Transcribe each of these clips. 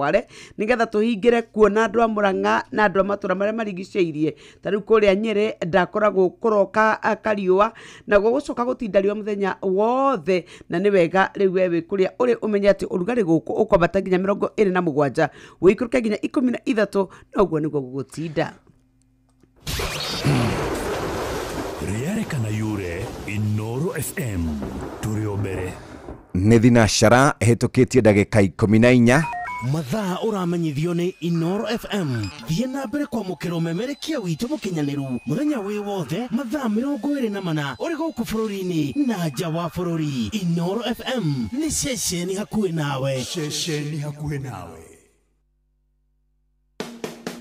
Kware nigetha tuhingire kuona andu a Murang'a na andu a matura maria marigicĩirie. Ta rĩu kũrĩa Nyĩrĩ ndakoragwo kũroka kariũa, na gũgũcoka gũtinda riũa mũthenya wothe, na nĩ wega rĩu we wĩ kũrĩa ũrĩ ũmenye atĩ ũrugarĩ gũkũ ũkwambata nginya 27, wĩikũrũke nginya 13, na ũguo nĩguo gũgũtinda. Rĩarĩ kana yure Inoro FM tũrĩ o mbere. Nĩ thinacara ĩhĩtũkĩtie ndagĩka 14. Mathaa ũramenyithio nĩ Inoro FM. Thiĩ na mbere kwamũkĩra ũmemerekia witũ mũkinyanĩru mũthenya wĩ wothe mathaa 24 ũrĩ gũkũ bũrũri-inĩ na nja wa bũrũri. Inoro FM nĩ ceceni hakuhĩ nawe. Ceceni hakuhĩ nawe.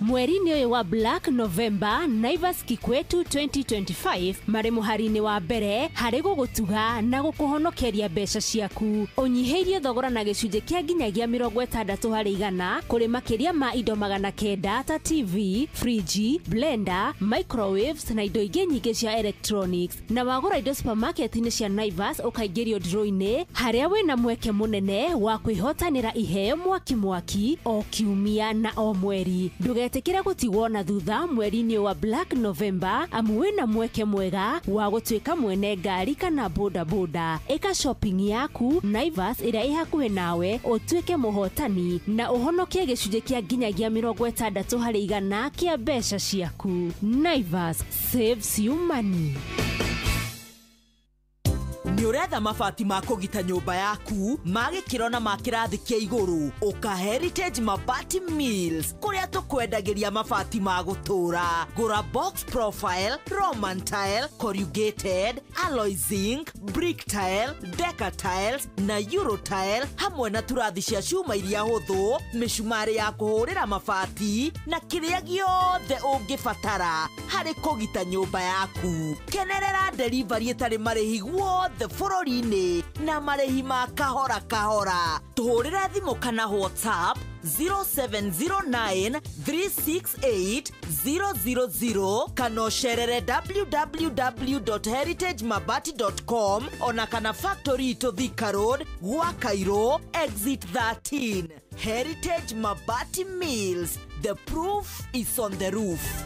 Mweri-inĩ ũyũ wa Black November, Naivas Kikwetu 2025 marĩ mũhari-inĩ wa mbere harĩ gũgũtuga na gũkũhonokeria mbeca ciaku. Ũnyihĩirie thogora na gĩcunjĩ kĩa nginyagia 60% kũrĩ makĩria ma indo 900 ta TV, friji, blender, microwaves na indo ingĩ nyingĩ cia electronics. Na wagũra indo supermarket-inĩ cia Naivas ũkaingĩrio draw-inĩ harĩa wĩna mweke mũnene wa kwĩhotanĩra iheo mwaki mwaki o kiumia na o mweri. Ndũgetĩkĩre gũtigwo na thutha mweri-inĩ wa Black November, amu wĩna mweke mwega wa gũtuĩka mwene ngari kana boda boda. Ĩka shopping yaku Naivas ĩrĩa ĩ hakuhĩ nawe ũtuĩke mũhotani na ũhonokie gĩcunjĩ kĩa nginyagia 60% kĩa mbeca ciaku. Naivas saves you money. Nĩ ũretha mabati ma kũgita nyũmba yaku ma gĩkĩro na ma kĩrathi kĩa igũrũ, ũka Heritage Mabati Mills kũrĩa tũkwendagĩria mabati ma gũtũũra. Gũra box profile, Roman tile, corrugated, alloy zinc, brick tile, deca tiles na euro tile, hamwe na turathi cia cuma iria hũthũ, mĩcumarĩ ya kũhũrĩra mabati na kĩrĩa gĩothe ũngĩbatara harĩ kũgita nyũmba yaku. Kenerera delivery ĩtarĩ marĩhi guothe bũrũri-inĩ na marĩhi ma kahora kahora. Tũhũrĩre thimũ kana WhatsApp 0709 368 000 kana ũcerere www.heritagemabati.com ona kana factory itũ Thika Road, gwa Cairo, exit 13. Heritage Mabati Mills, the proof is on the roof.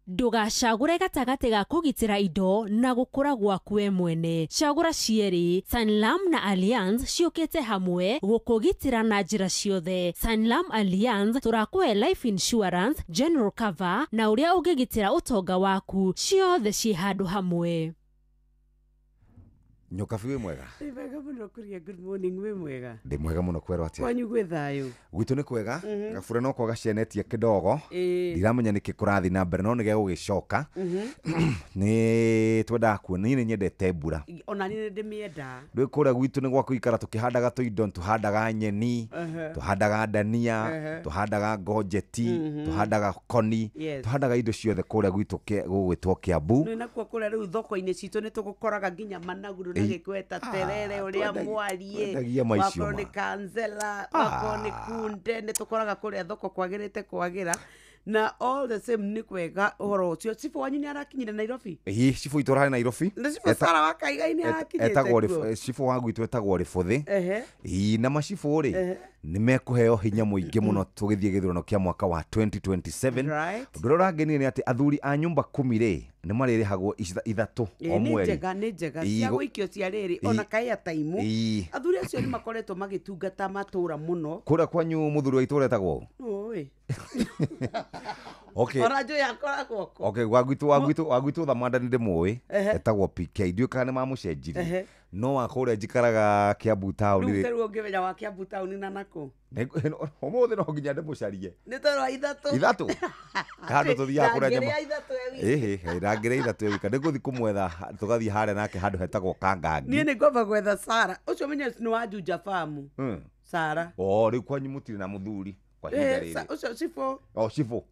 Ndũgacagũre gatagatĩ ga kũgitĩra indo na gũkũra gwaku we mwene. Cagũra cierĩ. Sanlam na Allianz ciũkĩte hamwe gũkũgitĩra na njĩra ciothe. Sanlam Allianz tũrakũhe life insurance, general cover na ũrĩa ũngĩgitĩra ũtonga waku, ciothe ciĩ handũ hamwe. Nyokabi wĩ mwega? Nĩ mwega mũno kũria. Good morning, wĩ mwega? Ndĩ mwega mũno, kwerwo atĩa? Kwanyu gwĩ thayũ? Gwitũ nĩ kwega. Gabura no kwaga cianetie kĩdogo. Ndiramenya nĩkĩ kũrathiĩ na mbere, no nĩ gegũgĩcoka. Nĩ twendaga kuona, niĩ nĩ nyendete mbura. Ona niĩ nĩ ndĩmĩendaga. Rĩu kũrĩa gwitũ nĩ gwa kũikara tũkĩhandaga tũindo, tũhandaga nyeni, tũhandaga ndania, tũhandaga ngonjeti, tũhandaga koni, tũhandaga indo ciothe kũrĩa gwitũ gũgwĩtwo Kiambu. Nĩ nakuo kũrĩa rĩu thoko-inĩ citũ nĩ tũgũkoraga nginya managu na gĩkweta terere ũrĩa mwarie, twendagia maicio wakorwo ma. nĩ kanzela, wakorwo nĩ kunde, nĩ tũkoraga kũrĩa thoko kwagĩrĩte kwagĩra, na all the same nĩ kwega ũhoro ũcio. Cibũ wanyu nĩ arakinyire Nairobi? Ĩĩ, cibũ itũ ararĩ Nairobi. Nĩ cibũ Sara wa Kaigai nĩ arakinyĩte Etagwo kuo? Cibũ wa gwitũ etagwo Rĩbũthĩ. Ĩĩ, na macibũ rĩ nĩ mekũheo hinya mũingĩ mũno tũgĩthiĩ gĩthurano kĩa mwaka wa 2027. Ũndũ ũrĩa ũrangenia nĩ atĩ athuri a nyũmba kumi rĩ nĩ marĩrĩhagwo 3 o Nĩ mweri. njega, nĩ njega cia gũikio cia rĩrĩ ona kaĩ ataimu. Athuri acio nĩ makoretwo magĩtungata matũra mũno. Kũrĩa kwanyu mũthuri wa itũra etagwo? Ũĩ. Okay. Ona njũĩ akoragwo kũ? Okay, wa gwitũ Thamanda nĩ ndĩmũĩ, etagwo PK, ndiũĩ kana nĩ mamũcenjirie, no wa kũrĩa njikaraga Kiambu town Rĩu rĩ ta rĩu ũngĩmenya wa Kiambu town na nakũ? Ũmũthĩ no nginya ndĩmũcarie. Nĩ toro wa 3. 3 handũ tũthiaga kũrĩa nyama. Ndangĩrĩa 3 e wiki. Ĩhĩ, ndangĩrĩa 3 e wika. Nĩngũthiĩ kũmwetha, tũgathiĩ harĩa nake handũ hetagwo Kangangi. Niĩ nĩ ngwamba gwetha Sara ũcio, menye nĩ wa Juja Farm. Sara. O rĩu kwanyu mũtirĩ na mũthuri kwa ihinda rĩrĩ? Ũcio cibũ O cibũ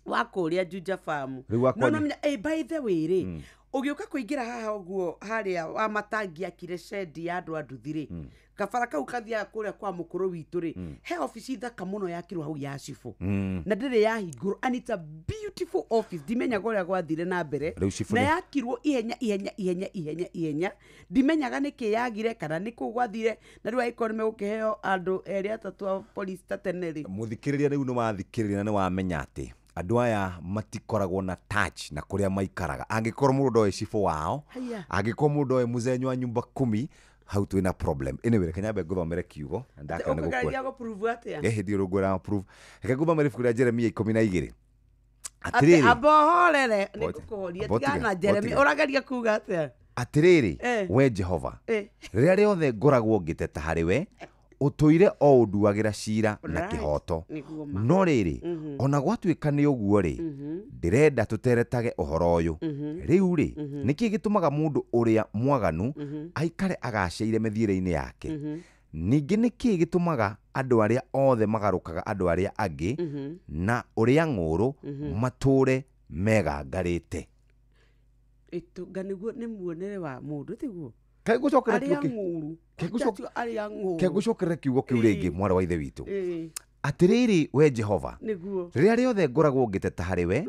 wa kũrĩa Juja Farm. Rĩu wa No kwanyu no, by the way rĩ, Ũgĩũka kũingĩra haha ũguo harĩa wa matangi akire cendi ya andũ a nduthi rĩ, kabara kau kathiaga kũrĩa kwa mũkũrũ witũ rĩ, he obici thaka mũno yakirwo hau ya cibũ na ndĩrĩ yahingũrwo, and it's a beautiful office. Ndimenyaga ũrĩa gwathire na mbere Rĩu cibũ na yakirwo ihenya ihenya ihenya ihenya ihenya, ndimenyaga nĩkĩ yagire kana nĩkũ gwathire, na rĩu angĩkorwo nĩmegũkĩheo andũ erĩ atatũ a polisi ta tene rĩ. Mũthikĩrĩria, rĩu nĩ wathikĩrĩria na nĩ wamenya atĩ andũ aya matikoragwo na touch na kũrĩa maikaraga. Angĩkorwo mũndũ ndoĩ cibũ wao, Haya. angĩkorwo mũndũ ndoĩ mũcenyo wa nyumba kumi, hau twĩna problem. Anyway, reke nyambe ngũthomere kiugo na ndakena nĩ gũkwe Ũkũgeria gũprove atĩa? Hĩndĩ ĩyo ngwĩra prove. Reke ngũthomere ibuku rĩa Jeremia 12. Atĩ Atĩrĩrĩ, amba ũhorere, nĩ Ngoja. ngũkũhoria. Amba Tigana na ũtige, Jeremy. ũtige. Ũrageria kuga atĩa? Atĩrĩrĩ, we Jehova, rĩrĩa rĩothe ngoragwo ngĩteta harĩ we, ũtũire o ũnduagĩra cira na kĩhooto. Nĩguo ma. No rĩrĩ, ona gwatuĩka nĩ ũguo rĩ, ndĩrenda tũteretage ũhoro ũyũ. Rĩu rĩ, nĩkĩ gĩtũmaga mũndũ ũrĩa mwaganu aikare agacĩire mĩthiĩre-inĩ yake? Ningĩ nĩkĩ gĩtũmaga andũ arĩa othe magarũkaga andũ arĩa angĩ na ũrĩa ng'ũũrũ matũũre megangarĩte? Ĩtũnga nĩguo nĩ muonere wa mũndũ, tiguo? Kaĩ ngũcokerera Arĩa kiugo kĩu? ng'ũru. Kaĩ ngũcoke- Acio arĩa ng'ũru. Kaĩ ngũcokerera kiugo kĩu rĩngĩ, mwarĩ wa ithe witũ? Ĩĩ, Atĩrĩrĩ, we Jehova, nĩguo. rĩrĩa rĩothe ngoragwo ngĩteta harĩ we,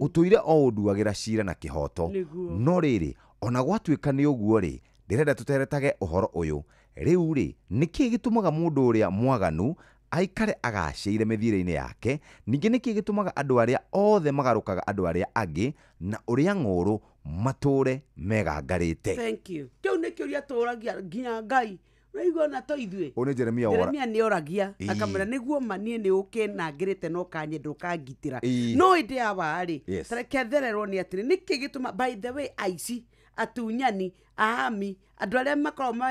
ũtũire o ũnduagĩra cira na kĩhooto. Nĩguo. No rĩrĩ, ona gwatuĩka nĩ ũguo rĩ, ndĩrenda tũteretage ũhoro ũyũ. Rĩu rĩ, nĩkĩ gĩtũmaga mũndũ ũrĩa mwaganu aikare agacĩire mĩthiĩre-inĩ yake? Ningĩ nĩkĩ gĩtũmaga andũ arĩa othe magarũkaga andũ arĩa angĩ na ũrĩa ng'ũũrũ matũũre megangarĩte? Thank you. Kĩu nĩ kĩũria tũragia nginya Ngai. Ũraigua ona to ithuĩ. Ũyũ nĩ Jeremia wora. Jeremia nĩ oragia Ĩĩ. akamwĩra nĩguo ma niĩ nĩ ũkĩnangĩrĩte na ũkanyenda ũkangitĩra, no ĩndĩ awa rĩ, tareke thererwo nĩ atĩrĩ, nĩkĩ gĩtũma, by the way, aici, atunyani, ahami, andũ arĩa makoragwo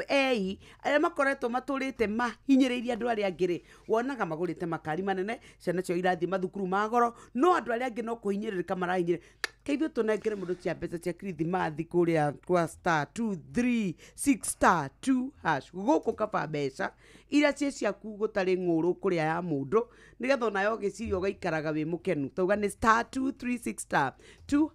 ei arĩa makoretwo matũrĩte mahinyĩrĩirie andũ arĩa angĩ rĩ, wonaga magũrĩte makari manene, ciana ciao irathiĩ mathukuru ma goro, no andũ arĩa angĩ no kũhinyĩrĩrĩka marahinyĩrĩrĩka. Kaithuĩ tũnengere mũndũ cia mbeca cia kirithimathi kũrĩa kwa *236 *2# gũkũ, kaba mbeca iria ciĩ ciaku gũtarĩ ng'ũrũ kũrĩa ya mũndũ, nĩgetha onayo ũgĩciria ũgaikaraga wĩ mũkenu. Tauga nĩ *236 *2#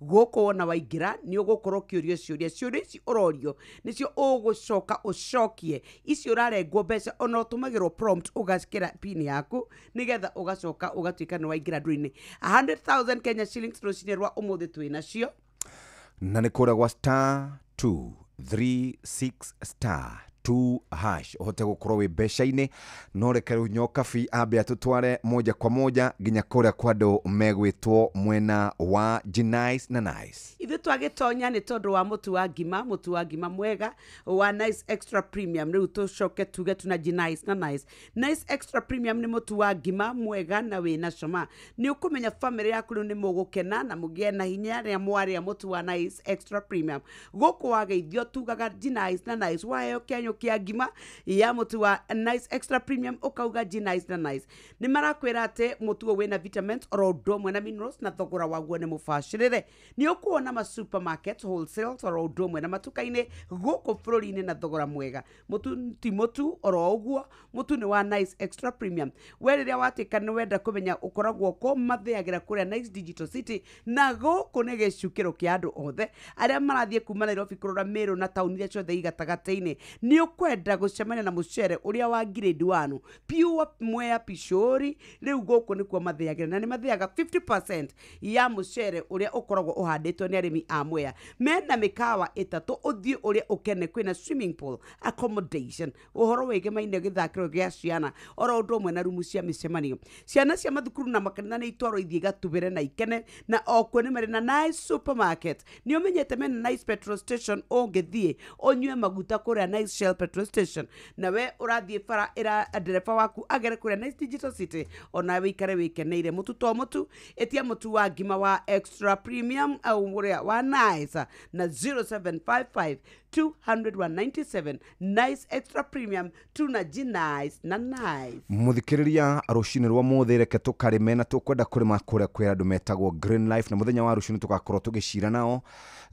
gũkũ, wona waingĩra nĩ ũgũkorwo ũkĩũrio ciũria. Ciũria ici ũrorio nĩcio ũgũcoka ũcokie, icio ũrarengwo mbeca, ona ũtũmagĩrwo prompt ũgakĩra pin yaku nĩgetha ũgacoka ũgatuĩka nĩ waingĩra ndũrũ-inĩ. 100,000 Kenya shillings rũcinĩ rwa ũmũthĩ twĩ nacio. Na nĩ kũrĩa gwa *236 *2# ũhote gũkorwo wĩ mbeca-inĩ. No reke rĩu Nyokabi ambe atũtware moja kwa moja nginya kũrĩa kwa andũ megwĩtwo mwena wa Gnice na Nice. Ithuĩ twagĩtonya nĩ tondũ wa mũtu wa ngima, mũtu wa ngima mwega wa Nice Extra Premium. Rĩu tũcoke tuge tuna Nice na Nice. Nice Extra Premium nĩ mũtu wa ngima mwega na wĩna cama. Nĩ ũkũmenya bamĩrĩ yaku rĩu nĩ mũgũkena na mũgĩe na hinya rĩrĩa mwarĩa mũtu wa Nice Extra Premium. Gũkũ wageithio tugaga Nice na Nice. Waheo kĩanyũ kĩa ngima ya mũtu wa Nice Extra Premium, ũkauga Nice na Nice. Nĩ marakwĩra atĩ mũtu ũyũ wĩna vitamins oro ũndũ ũmwe na minerals, na thogora waguo nĩ mũbacĩrĩre. Nĩ ũkuona ma supermarket, wholesale oro ũndũ ũmwe na matuka-inĩ gũkũ bũrũri-inĩ na thogora mwega. Mũtu ti mũtu oro ũguo, mũtu nĩ wa Nice Extra Premium. We rĩrĩa watuĩka nĩ wenda kũmenya ũkoragwo kũ, mathĩagĩra kũrĩa Nice Digital City, na gũkũ nĩ gĩcukĩro kĩa andũ othe arĩa marathiĩ kuma Nairobi kũrora Meru na taũni iria ciothe i gatagatĩ-inĩ. Nĩ ũkwenda gũcemania na mũcere ũrĩa wa grade 1 pure Mwea Pishori, rĩu gũkũ nĩkuo mathĩagĩra, na nĩ mathĩaga 50% ya mũcere ũrĩa ũkoragwo ũhandĩtwo nĩ arĩmi a Mwea. Mena mĩkawa ĩtatũ, ũthiĩ ũrĩa ũkene, kwĩna swimming pool, accommodation, ũhoro wĩgemaine gĩthakĩro gĩa ciana oro ũndũ ũmwe na rumu cia mĩcemanio. Ciana cia mathukuru na makanitha nĩ itwarwo ithiĩ igatubĩre na ikene, na okuo nĩ marĩ na Nice supermarket. Nĩ ũmenyete mena Nice petrol station, ũngĩthiĩ ũnyue maguta kũrĩa Nice Shell petrol station, na we ũrathiĩ bara ĩra ndereba waku agere kũrĩa Nice Digital City, ona wĩikare wĩkeneire. Mũtu to mũtu, ĩtia mũtu wa ngima wa Extra Premium au ũrĩa wa Nice na 0755 200 197. Nice Extra Premium, tuna G nice na nice. Muthikiriria, rucinĩ rwa mũthĩ reke tũkarĩme, na tũkwenda kũrĩma kũrĩa kwĩ andũ metagwo Green Life, na mũthenya wa rũciũ nĩ tũgakorwo tũgĩcira nao.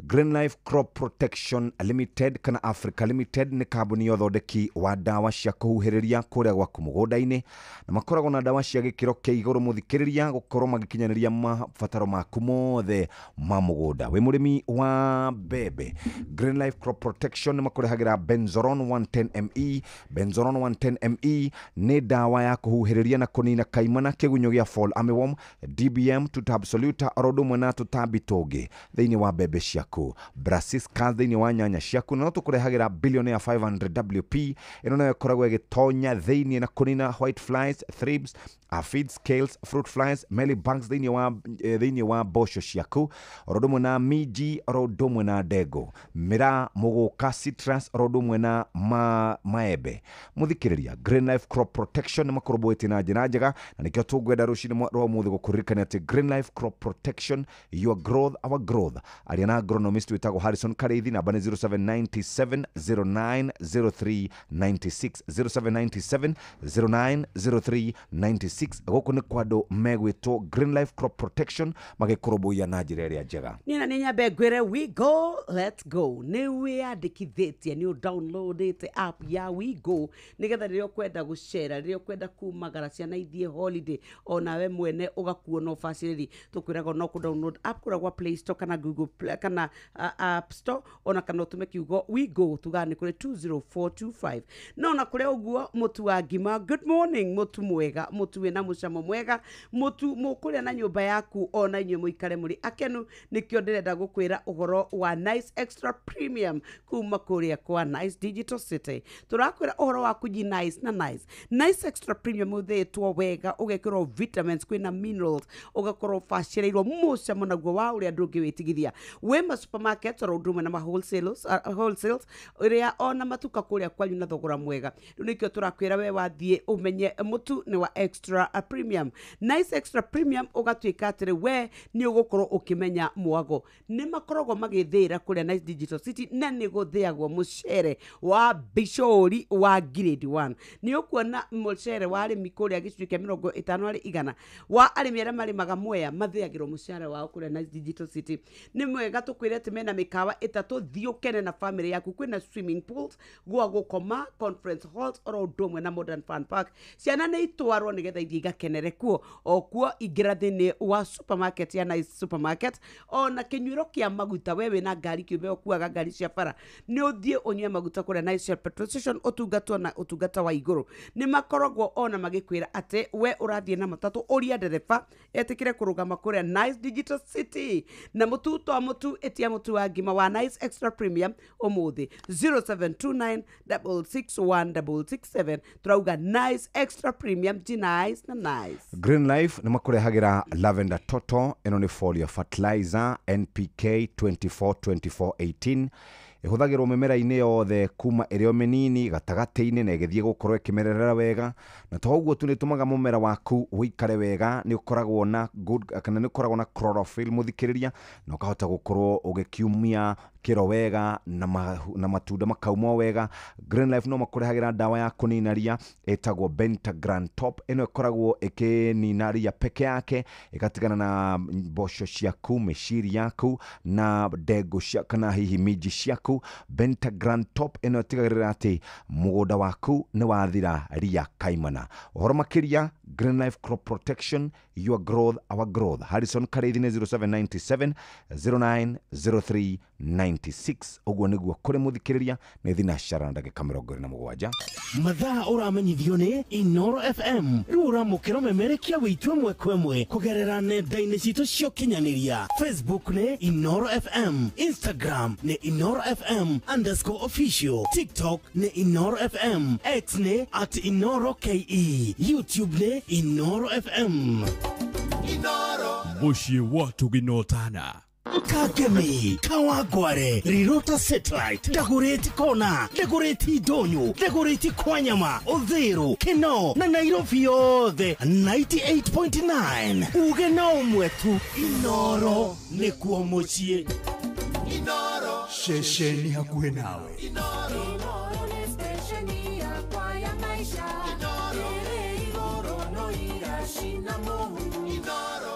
Green Life Crop Protection Limited kana Africa Limited nĩ kambuni ya ũthondeki wa ndawa cia kũhuhĩrĩria kũrĩa gwaku mũgũnda-inĩ, na makoragwo na ndawa cia gĩkĩro kĩa igũrũ, mũthikĩrĩria, gũkorwo magĩkinyanĩria mabataro maku mothe ma mũgũnda. Wĩ mũrĩmi wa mbembe, Green Life Crop Protection nĩ makũrehagĩra Benzoron 110 ME. Benzoron 110 ME nĩ ndawa ya kũhuhĩrĩria na kũnina kaimana, kĩgunyũ gĩa fall armyworm, DBM, tuta absoluta, oro ũndũ ũmwe na tũtambi tũngĩ thĩinĩ wa mbembe ciaku, brassicas thĩinĩ wa nyanya ciaku. Na no tũkũrehagĩra Billionaire 500 WP. Ĩno nayo ĩkoragwo ĩgĩtonya thĩinĩ na kũnina white flies, thrips, aphids, scales, fruit flies, mealybugs thĩinĩ wa mboco ciaku, oro ũndũ ũmwe na minji, oro ũndũ ũmwe na ndengũ, mĩraa, mũgũka, citrus, oro ũndũ ũmwe na maembe. Mũthikĩrĩria, Green Life Crop Protection nĩ makũrũmbũĩtie na njĩra njega, na nĩkĩo tũngwenda rũcinĩ rwa ũmũthĩ gũkũririkania atĩ Green Life Crop Protection, your growth, our growth. Aria na agronomist wĩtagwo Harrison Karĩithi, namba nĩ 0797 0903 96, 0797 0903 96. Gũkũ nĩ kwa andũ megwĩtwo Green Life Crop Protection, magĩkũrũmbũiya na njĩra ĩrĩa njega. Niĩ na nĩ nyambe ngwĩre, we go, let's go. Nĩ wĩyandĩkithĩtie, nĩ ũdownloadĩte app ya We Go, nĩgetha rĩrĩa ũkwenda gũcera, rĩrĩa ũkwenda kumagara, ciana ithiĩ holiday, onawe mwene ũgakuo na ũbacĩrĩri, tũkwĩraga no kũ-download app kũrĩa gwa Play Store kana Google Play, kana App Store, ona kana ũtũme kiugo "We Go", tugaga nĩ kũrĩ 20425. No na kũrĩ ũguo, mũtu wa ngima, good morning, mũtu mwega, mũtu wĩna mũcamo mwega, mũtu mũkũrĩa na nyũmba yaku, ona inyuĩ mũikare mũrĩ akenu. Nĩkĩo ndĩrenda gũkwĩra ũhoro wa Nice Extra Premium kuma kũrĩa kwa Nice Digital City. Tũrakwĩra ũhoro wa kuji nice na nice. Nice Extra Premium ũthĩĩtwo wega, ũgekĩrwo vitamins, kwĩna minerals, ũgakorwo ũbacĩrĩirwo, mũcamo naguo wa ũrĩa ndũngĩwĩtigithia. Wĩ ma supermarket oro ũndũ ũmwe na ma wholesales, wholesales ĩrĩa ona matuka kũrĩa kwanyu na thogora mwega. Rĩu nĩkĩo tũrakwĩra we wathiĩ ũmenye mũtu nĩ wa extra premium, Nice Extra Premium, ũgatuĩka atĩrĩ we nĩ ũgũkorwo ũkĩmenya mwago. Nĩ makoragwo magĩthĩĩra kũrĩa Nice Digital City, na nĩ gũthĩagwo mũcere wa bicori wa grade 1. Nĩ ũkuona mũcere wa arĩmi kũrĩa gĩcunjĩ kĩa 50 harĩ 100 wa arĩmi arĩa marĩmaga Mwea mathĩagĩrwo mũcere wao kũrĩa Nice Digital City. Nĩ mwega tũkwĩre atĩ mena mĩkawa ĩtatũ, thiĩ ũkene na family yaku. Kwĩna swimming pools, gwa gũkoma, conference halls, oro ũndũ ũmwe na modern fun park. Ciana nĩ itwarwo nĩgetha ithiĩ igakenere kuo. O kuo ingĩra thĩinĩ wa supermarket ya Nice Supermarket, ona kĩnyuĩro kĩa maguta, we wĩna ngari kĩũmbe ũkuaga ngari cia bara, nĩ ũthiĩ ũnyue maguta kũrĩa Nice Shell petrol station, ũtungatwo na ũtungata wa igũrũ. Nĩ makoragwo ona magĩkwĩra atĩ we ũrathiĩ na matatũ, ũria ndereba etĩkĩre kũrũgama kũrĩa Nice Digital City. Na mũtu to mũtu, ĩtia mũtu wa ngima wa Nice Extra Premium ũmũthĩ, 0729 661 667. Tũrauga Nice Extra Premium, G nice na nice. Green Life nĩ makũrehagĩra Lavender Toto. Ĩno nĩ foliar fertilizer, NPK 24 24 18, ĩhũthagĩrwo mĩmera-inĩ yothe kuma ĩrĩ o mĩnini, gatagatĩ-inĩ, na ĩgĩthiĩ gũkorwo ĩkĩmererera wega. Na to ũguo tu, nĩ ĩtũmaga mũmera waku ũikare wega. Nĩ ũkoragwo na good, kana nĩ ũkoragwo na chlorophyll, mũthikĩrĩria, na ũkahota gũkorwo ũgĩkiumia kĩro wega na matunda makauma o wega. Green Life no makũrehagĩra ndawa ya kũnina ria ĩtagwo Pentagran Top. Ĩno ĩkoragwo ĩkĩnina ria peke yake, ĩgatigana na mboco ciaku, mĩciri yaku, na ndengũ cia kana hihi minji ciaku. Pentagran Top ĩno ĩtigagĩrĩra atĩ mũgũnda waku nĩ wathira ria kaimana. Ũhoro makĩria, Green Life Crop Protection, your growth, our growth. Harrison Karĩithi nĩ 0797 0903 96. Ũguo nĩguo kũrĩ, mũthikĩrĩria, nĩ thinacara na ndagĩka 27. Mathaa ũramenyithio nĩ Inoro FM. Rĩu ũramũkĩra ũmemerekia witũ ĩmwe kwa ĩmwe kũgerera nenda-inĩ citũ cia ũkinyanĩria. Facebook nĩ Inoro FM, Instagram nĩ InoroFM_official, TikTok nĩ Inoro FM, X nĩ @InoroKE, YouTube nĩ Inoro FM. Mũciĩ wa tũginotana. Kangemi, Kawangware, Rirota Satellite, Dagoretti Kona, Dagoretti Ndonyo, Dagoretti Kwanyama, Uthiru, Kinoo na Nairobi yothe 98.9. Uge na ũmwe tu, Inoro nĩkuo mũciĩ. Ceceni hakuhĩ nawe. Inoro nĩ stesheni yakwa ya maisha. Ĩrĩ igũrũ no iracina mũhu.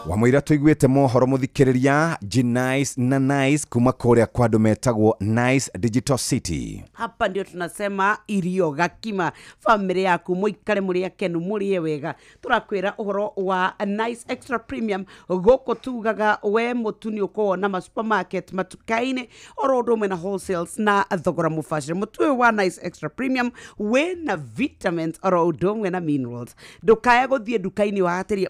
Wamũira tũiguĩte mohoro mũthikĩrĩria G-Nice na Nice kuma kũrĩa kwa andũ metagwo Nice Digital City. Hapa ndio tunasema irio gakima family yaku muikare muri akenu murie wega. Turakwira uhoro wa Nice Extra Premium guku tugaga we mutu ni ukuwona ma supermarket matukaini oro undu umwe na wholesales na thogora mubacire. Mutu uyu wa Nice Extra Premium wina vitamins oro undu umwe na minerals. Ndukaya guthie ndukaini wahatiria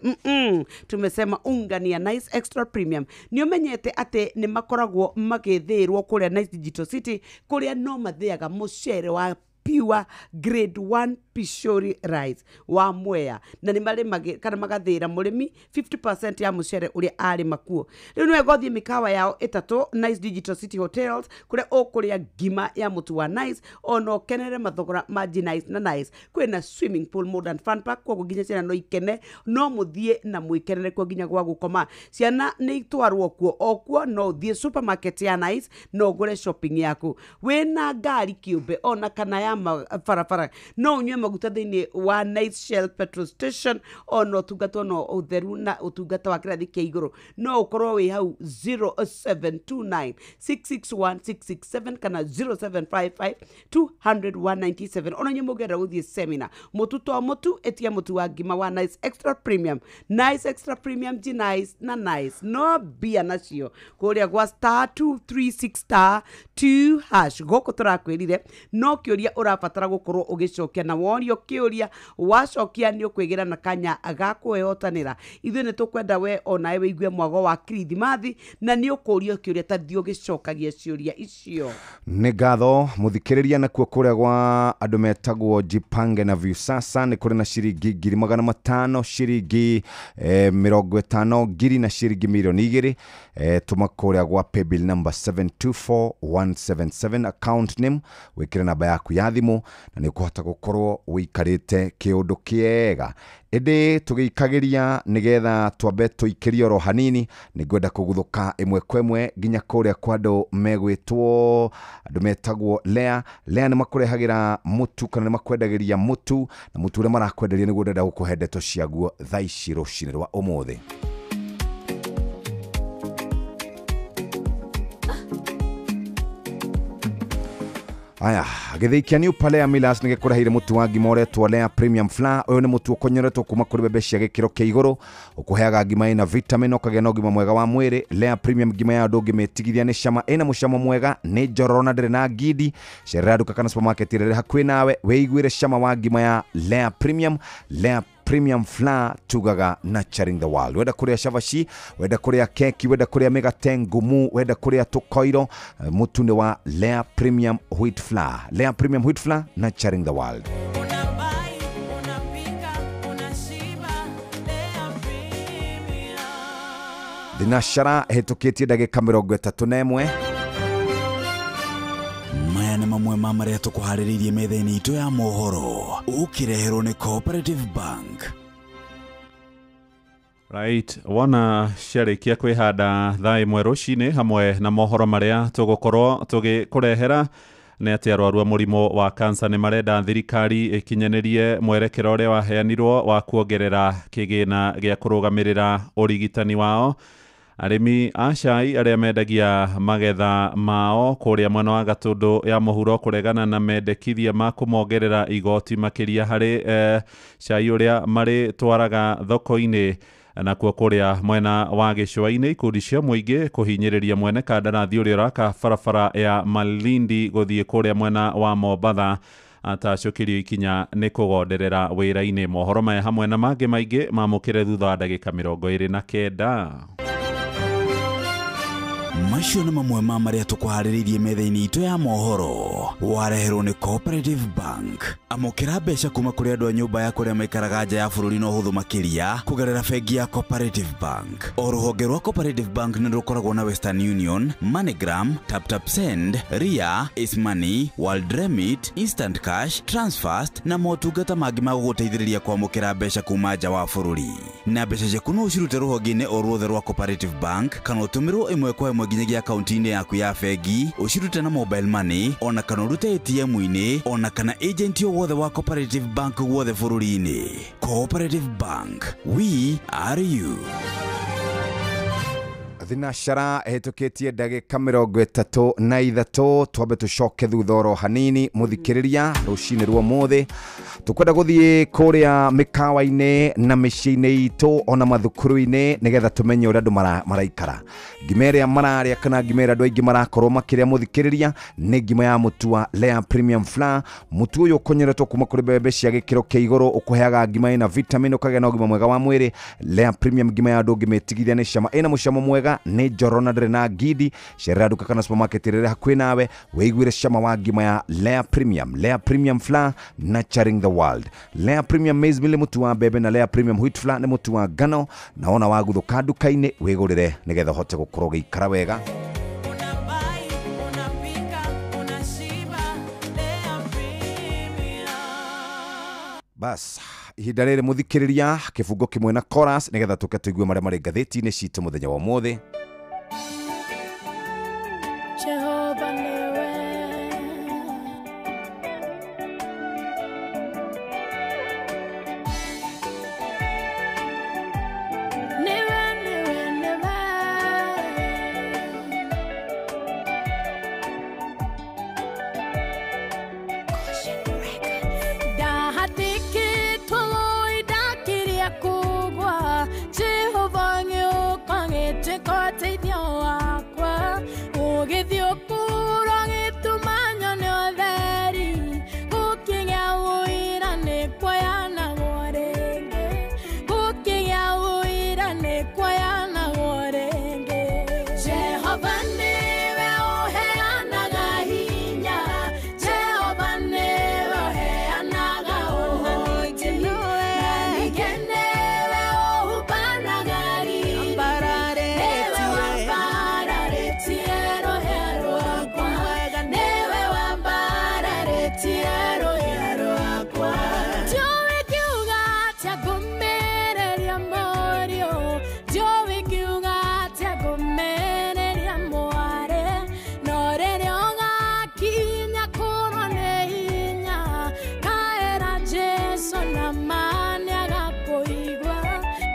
tumesema ungania Nice Extra Premium. Ni umenyete ati ni makoragwo magithirwo kuria Nice Digital City kuria no mathiaga mucere wa pure grade 1 pishori rice wa Mwea na nĩ marĩmagĩ kana magathĩra mũrĩmi 50% ya mũcere ũrĩa arĩma kuo. Rĩu nĩwe gothiĩ mĩkawa yao ĩtatũ Nice Digital City Hotels kũrĩa ũkũrĩa ngima ya mũtu wa Nice ona ũkenere mathogora ma G-Nice na Nice. Kwĩna swimming pool, modern fun park, koguo nginya ciana no ikene, no mũthiĩ na mwĩkenere kuo nginya gwa gũkoma. Ciana nĩ itwarwo kuo o kuo, no ũthiĩ supermarket ya Nice no ũgũre shopping yaku. Wĩna ngari kĩũmbe ona kana ya barabara no unyue maguta thĩinĩ wa Nice Shell petrol station ona ũtungatwo no ũtheru na ũtungata wa kĩrathi kĩa igũrũ. No ũkorwo wĩ hau 0729 661 667 kana 0755 200 197. Ona inyuĩ mũngĩenda gũthiĩ seminar, mũtu to mũtu, ĩtia mũtu wa ngima wa Nice Extra Premium. Nice Extra Premium, G-Nice na Nice no mbia nacio kũrĩa gwa star 236 star 2 hash. Gũkũ tũrakwĩrire no kĩũria ũrabatara gũkorwo ũgĩcokia, na worio kĩũria wacokia nĩ ũkwĩgĩra na kanya ga kwĩhotanĩra. Ithuĩ nĩ tũkwenda we onawe wĩigue mwago wa kirithimathi na nĩ ũkũrio kĩũria ta thiĩ ũgĩcokagia ciũria icio. Nĩ ngatho mũthikĩrĩria. Nakuo kũrĩa gwa andũ metagwo Jipange na Viusasa nĩ kũrĩ na ciringi 500,000, ciringi 50 ngiri na ciringi 2,000,000. Tũma kũrĩa gwa paybill number 724177 account name, wĩkĩre namba yaku ya thimũ na nĩ ũkũhota gũkorwo wĩikarĩte kĩũndũ kĩega. Ĩndĩ tũgĩikagĩria nĩgetha twambe tũikĩrie oro hanini, nĩngwenda kũguthũka ĩmwe kwa ĩmwe nginya kũrĩa kwa andũ megwĩtwo andũ metagwo Lea. Lea nĩ makũrehagĩra mũtu kana nĩ makwendagĩria mũtu, na mũtu ũrĩa marakwenderia nĩguo ndĩrenda gũkũhe ndeto ciaguo thaa ici rũcinĩ rwa ũmũthĩ. Aya, gĩthĩi kĩa New Palea Millers nĩ gĩkũreheire mũtu wa ngima ũretwo Lea Premium Flour. Ũyũ nĩ mũtu ũkonyoretwo kuma kũrĩ mbembe cia gĩkĩro kĩa igũrũ, ũkũheaga ngima ĩna vitamin ũkagĩa na ũgima mwega wa mwĩrĩ. Lea Premium ngima ya andũ ũngĩmĩtigithia nĩ cama, ĩna mũcamo mwega, nĩ njororo na ndĩrĩ na ngindi. Cerera nduka kana supermarket ĩrĩa ĩrĩ hakuhĩ nawe wĩiguĩre cama wa ngima ya Lea Premium. Lea Premium Flour tugaga nurturing the world. Wenda kuria cabaci, wenda kuria keki, wenda kuria mĩgate ngumu, wenda kuria tũkoiro, mũtu nĩ wa Lea Premium Wheat Flour. Lea Premium Wheat Flour, nurturing the world. Unabai, unapika, unashiba, Lea Premium. Thinashara ĩhĩtũkĩtie ndagĩka 31. Maya nĩ mamwe ma marĩa tũkũharĩrĩirie metha-inĩ itũ ya mohoro ũkĩreherwo nĩ Cooperative Bank. Right, wona ciarĩkia kwĩhanda thaa 1 rũcinĩ hamwe na mohoro marĩa tũgũkorwo tũgĩkũrehera nĩ atĩ arwaru a mũrimũ wa kansa nĩ marenda thirikari ĩkinyanĩrie mwerekera ũrĩa waheanirwo wa kuongerera kĩgĩna gĩa kũrũgamĩrĩra ũrigitani wao. Arĩmi a cai arĩa mendagia magetha mao kũrĩa mwena wa Gatũndũ ya mũhuro kũregana na mendekithia ma kũmongerera igoti makĩria harĩ cai ũrĩa marĩtwaraga thoko-inĩ. Nakuo kũrĩa mwena wa gĩcũa-inĩ ikundi cia mũingĩ kũhinyĩrĩria mwene kandarathi ũrĩa ũraka barabara ya Malindi gũthiĩ kũrĩa mwena wa Mombatha atacũkĩrio ikinya nĩ kũgonderera wĩra-inĩ. Mohoro maya hamwe na mangĩ maingĩ mamũkĩre thutha wa ndagĩka 29. Macio nĩ mamwe ma marĩa tũkũharĩrĩirie metha-inĩ itũ ya mohoro wareherwo nĩ Cooperative Bank. Amũkĩra mbeca kuma kũrĩ andũ a nyũmba ya kũrĩa maikaraga nja ya bũrũri na ũhũthũ makĩria kũgerera bengi ya Cooperative Bank. O rũhonge rwa Cooperative Bank nĩ rũkoragwo na Western Union, MoneyGram, TapTap Send, Ria, Ace Money, World Remit, Instant Cash, Transfast na motungata mangĩ ma gũgũteithĩrĩria kwamũkĩra mbeca kuma nja wa bũrũri. Na mbeca ciaku no ũcirute rũhonge-inĩ o ruothe rwa Cooperative Bank kana ũtũmĩrwo ĩmwe kwa ĩmwe ĩmwe nginyagia akaunti-inĩ yaku ya bengi, ũcirute na mobile money, ona kana ũrute ATM-inĩ, ona kana agent o wothe wa Cooperative Bank guothe bũrũri-inĩ. Cooperative Bank, we are you. Thinacara ĩhĩtũkĩtie ndagĩka 33, twambe tũcoke thutha oro hanini mũthikĩrĩria rũcinĩ rwa ũmũthĩ. Tũkwenda gũthiĩ kũrĩa mĩkawa-inĩ na mĩciĩ-inĩ itũ ona mathukuru-inĩ nĩgetha tũmenye ũrĩa andũ maraikara. Ngima ĩrĩa mararĩa kana ngima ĩrĩa andũ aingĩ marakorwo makĩrĩa mũthikĩrĩria nĩ ngima ya mũtu wa Lea Premium Flour. Mũtu ũyũ ũkonyeretwo kuma kũrĩ mbembe cia gĩkĩro kĩa igũrũ, ũkũheaga ngima ĩna vitamin, ũkagĩa na ũgima mwega wa mwĩrĩ. Lea Premium ngima ya andũ ũngĩmĩtigithia nĩ cama, ĩna mũcamo mwega, nĩ njororo na ndĩrĩ na ngindi. Cerera nduka kana supermarket ĩrĩa hakuhĩ nawe wĩiguĩre cama wa ngima ya Lea Premium. Lea Premium Flour, nurturing the world. Lea Premium Maize Meal nĩ mũtu wa mbembe na Lea Premium Wheat Flour nĩ mũtu wa ngano, na wona waguthũka nduka-inĩ wĩgũrĩre nĩgetha ũhote gũkorwo ũgĩikara wega. Unabai, unapika, unashiba, Lea Premium. Bas, ihinda rĩrĩ mũthikĩrĩria kĩbungo kĩmwe na chorus nĩgetha tũke tũigue marĩa marĩ ngathĩti-inĩ citũ mũthenya wa ũmũthĩ. Jehova niwe. Niwe, niwe, niwe. Ndahatĩkĩtwo wũi ndakirie kũgwa, Jehova ngĩũka ngĩtuĩka ũteithio wakwa. Ũgĩthiĩ ũkũra gĩtũma nyone ũtheri, gũkĩgĩa ũira nĩ kuoyanagwo rĩngĩ, gũkĩgĩa ũira nĩ kuoyanagwo rĩngĩ. Jehova nĩwe ũheanaga hinya, Jehova nĩwe ũheanaga ũhoti, na ningĩ nĩwe ũhumbanaga riri, nĩwe wambararĩtie rũhĩa rwakwa, nĩwe wambararĩtie rũhĩa rwakwa. Ndiũĩ ngiuga atĩa ngũmĩrĩria mũriũ, ndiũĩ ngiuga atĩa ngũmĩrĩria mwarĩ, no rĩrĩa ũgakinya kũrwo nĩ hinya, kaĩra Jesũ na ma nĩagakũigua,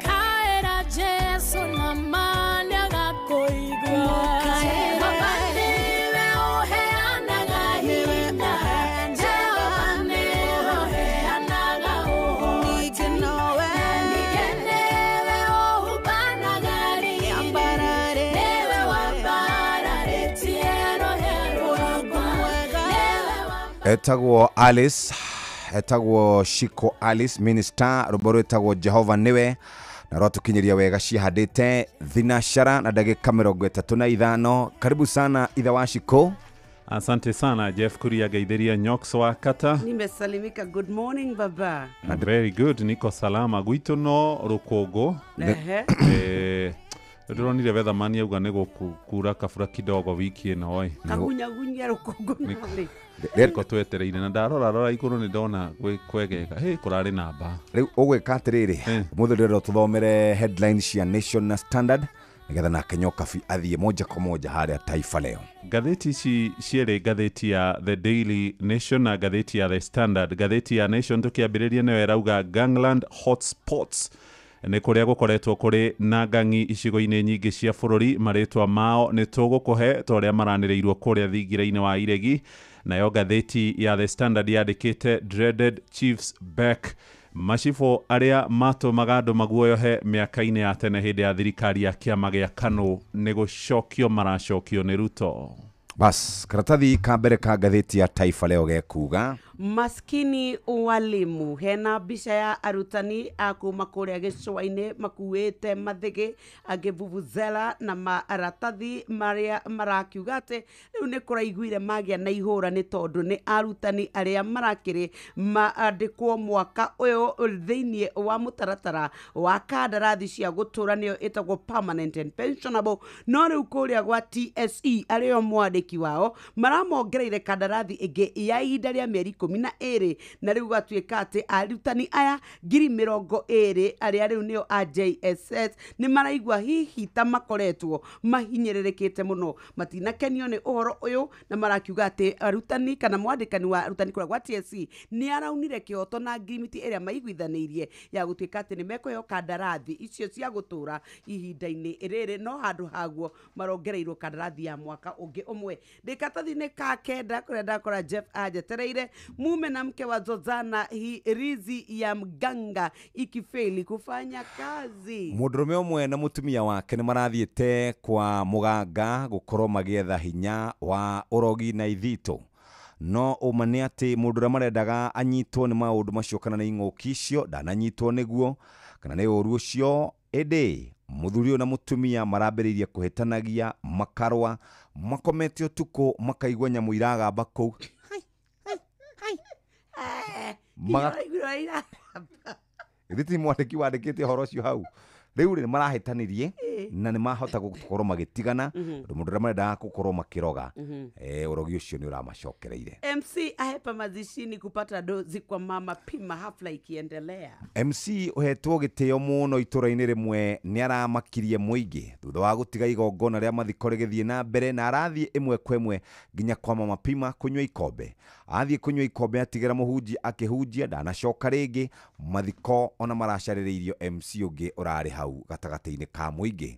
kaĩra Jesũ na ma nĩagakũigua. Jehova nĩwe ũheanaga hinya, Jehova nĩwe ũheanaga ũhoti, na ningĩ nĩwe ũhumbanaga riri, nĩwe wambararĩtie rũhĩa rwakwa, nĩwe Etagwo Alice, etagwo Shiko Alice Minister, rwĩmbo rwĩtagwo Jehova nĩwe, na rwatũkinyĩria wega cihandĩte thinacara na ndagĩka 35. Karibu sana ithe wa Shiko. Asante sana Jeff Kuria Gaithiria Nyox wa Kata. Nimesalimika. Good morning baba. Very good, niko salama. Gwitũ no rũkũngũ. Ehe. Ndĩronire Weatherman auga nĩ gũkura kabura kidogo wiki ĩno ĩ. Kagunyagunya rũkũngũ narĩ. Niko twetereire na ndarora rora igũrũ nĩ ndona kwegega. Hĩ, kũrarĩ namba. Rĩu ũgwĩka atĩrĩrĩ, ũmũthĩ ndĩrenda tũthomere headline cia Nation na Standard nĩgetha nake Nyokabi athiĩ moja kwa moja harĩa Taifa Leo. Ngathĩti ici cierĩ, ngathĩti ya The Daily Nation na ngathĩti ya The Standard. Ngathĩti ya Nation tũkĩambĩrĩria nĩyo ĩrauga Gangland hotspots nĩ kũrĩa gũkoretwo kũrĩ na ng'ang'i icigo-inĩ nyingĩ cia bũrũri. Marĩtwa mao nĩ tũgũkũhe ta ũrĩa maranĩrĩirwo kũrĩa thingira-inĩ wa iregi. Nayo ngathĩti ya The Standard yandĩkĩte Dreaded Chiefs Back, macibũ arĩa matũmaga andũ maguoyohe mĩaka-inĩ ya tene hĩndĩ ya thirikari ya kĩama gĩa KANU nĩ gũcokio maracokio nĩ Ruto. Bas, karatathi ka mbere ka ngathĩti ya Taifa Leo gekuga Maskini walimu. Hena mbica ya arutani a kuma kũrĩa gĩcũa-inĩ makuĩte mathĩgĩ, angĩ vuvuzela na maratathi marĩa marakiuga atĩ rĩu nĩ kũraiguire magĩa na ihũra nĩ tondũ nĩ arutani arĩa marakĩrĩ mandĩkwo mwaka ũyũ thĩinĩ wa mũtaratara wa kandarathi cia gũtũra nĩyo ĩtagwo permanent and pensionable, no rĩu kũrĩa gwa TSE arĩo mwandĩki wao maramongereire kandarathi ĩngĩ ya ihinda rĩa mĩeri 12 na rĩu gwatuĩka atĩ arutani aya 20,000 arĩa rĩu nĩo a JSS nĩ maraigua hihi ta makoretwo mahinyĩrĩrĩkĩte mũno, matinakenio nĩ ũhoro ũyũ na marakiuga atĩ arutani kana mwandĩkani wa arutani kũrĩa gwa TSC nĩ araunire kĩhoto na ngirimiti ĩrĩa maiguithanĩirie ya gũtuĩka atĩ nĩ mekũheo kandarathi icio cia gũtũra ihinda-inĩ rĩrĩ, no handũ haguo marongereirwo kandarathi ya mwaka ũngĩ ũmwe. Ndĩ karatathi-inĩ ka 9 kũrĩa ndakora Jeff anjetereire, mume na mke wa Zozana hirizi ya mganga ikifeli kufanya kazi. Mũndũrũme ũmwe na mũtumia wake nĩ marathiĩte kwa mũganga gũkorwo magĩetha hinya wa ũrogi na ithitũ, no ũma nĩ atĩ mũndũ ũrĩa marendaga anyitwo nĩ maũndũ macio kana nĩ ing'ũki icio ndananyitwo nĩguo kana nĩ ũru ũcio, ĩndĩ mũthuri ũyũ na mũtumia marambĩrĩirie kũhĩtanagia, makarũa, makomete ũtukũ makaigua nyamũ iragamba kũu. Githĩ ti mwandĩki wandĩkĩte ũhoro ũcio hau? Rĩu rĩ marahĩtanirie na nĩ mahota gũkorwo magĩtigana tondũ mũndũ ũrĩa marendaga gũkorwo makĩroga ũrogi ũcio nĩ ũramacokereire. MC ahepa mazishini kupata dozi kwa mama pima hafla ikiendelea. MC ũhetwo gĩtĩo mũno itũra-inĩ rĩmwe nĩ aramakirie mũingĩ thutha wa gũtiga igongona rĩa mathiko rĩgĩthiĩ na mbere, na arathiĩ ĩmwe kwa ĩmwe nginya kwa mama pima kũnyua ikombe. Athiĩ kũnyua ikombe atigĩra mũhunjia akĩhunjia, ndanacoka rĩngĩ. Mathiko ona maracarĩrĩirio MC ũngĩ ũrarĩ hau gatagatĩ-inĩ ka mũingĩ.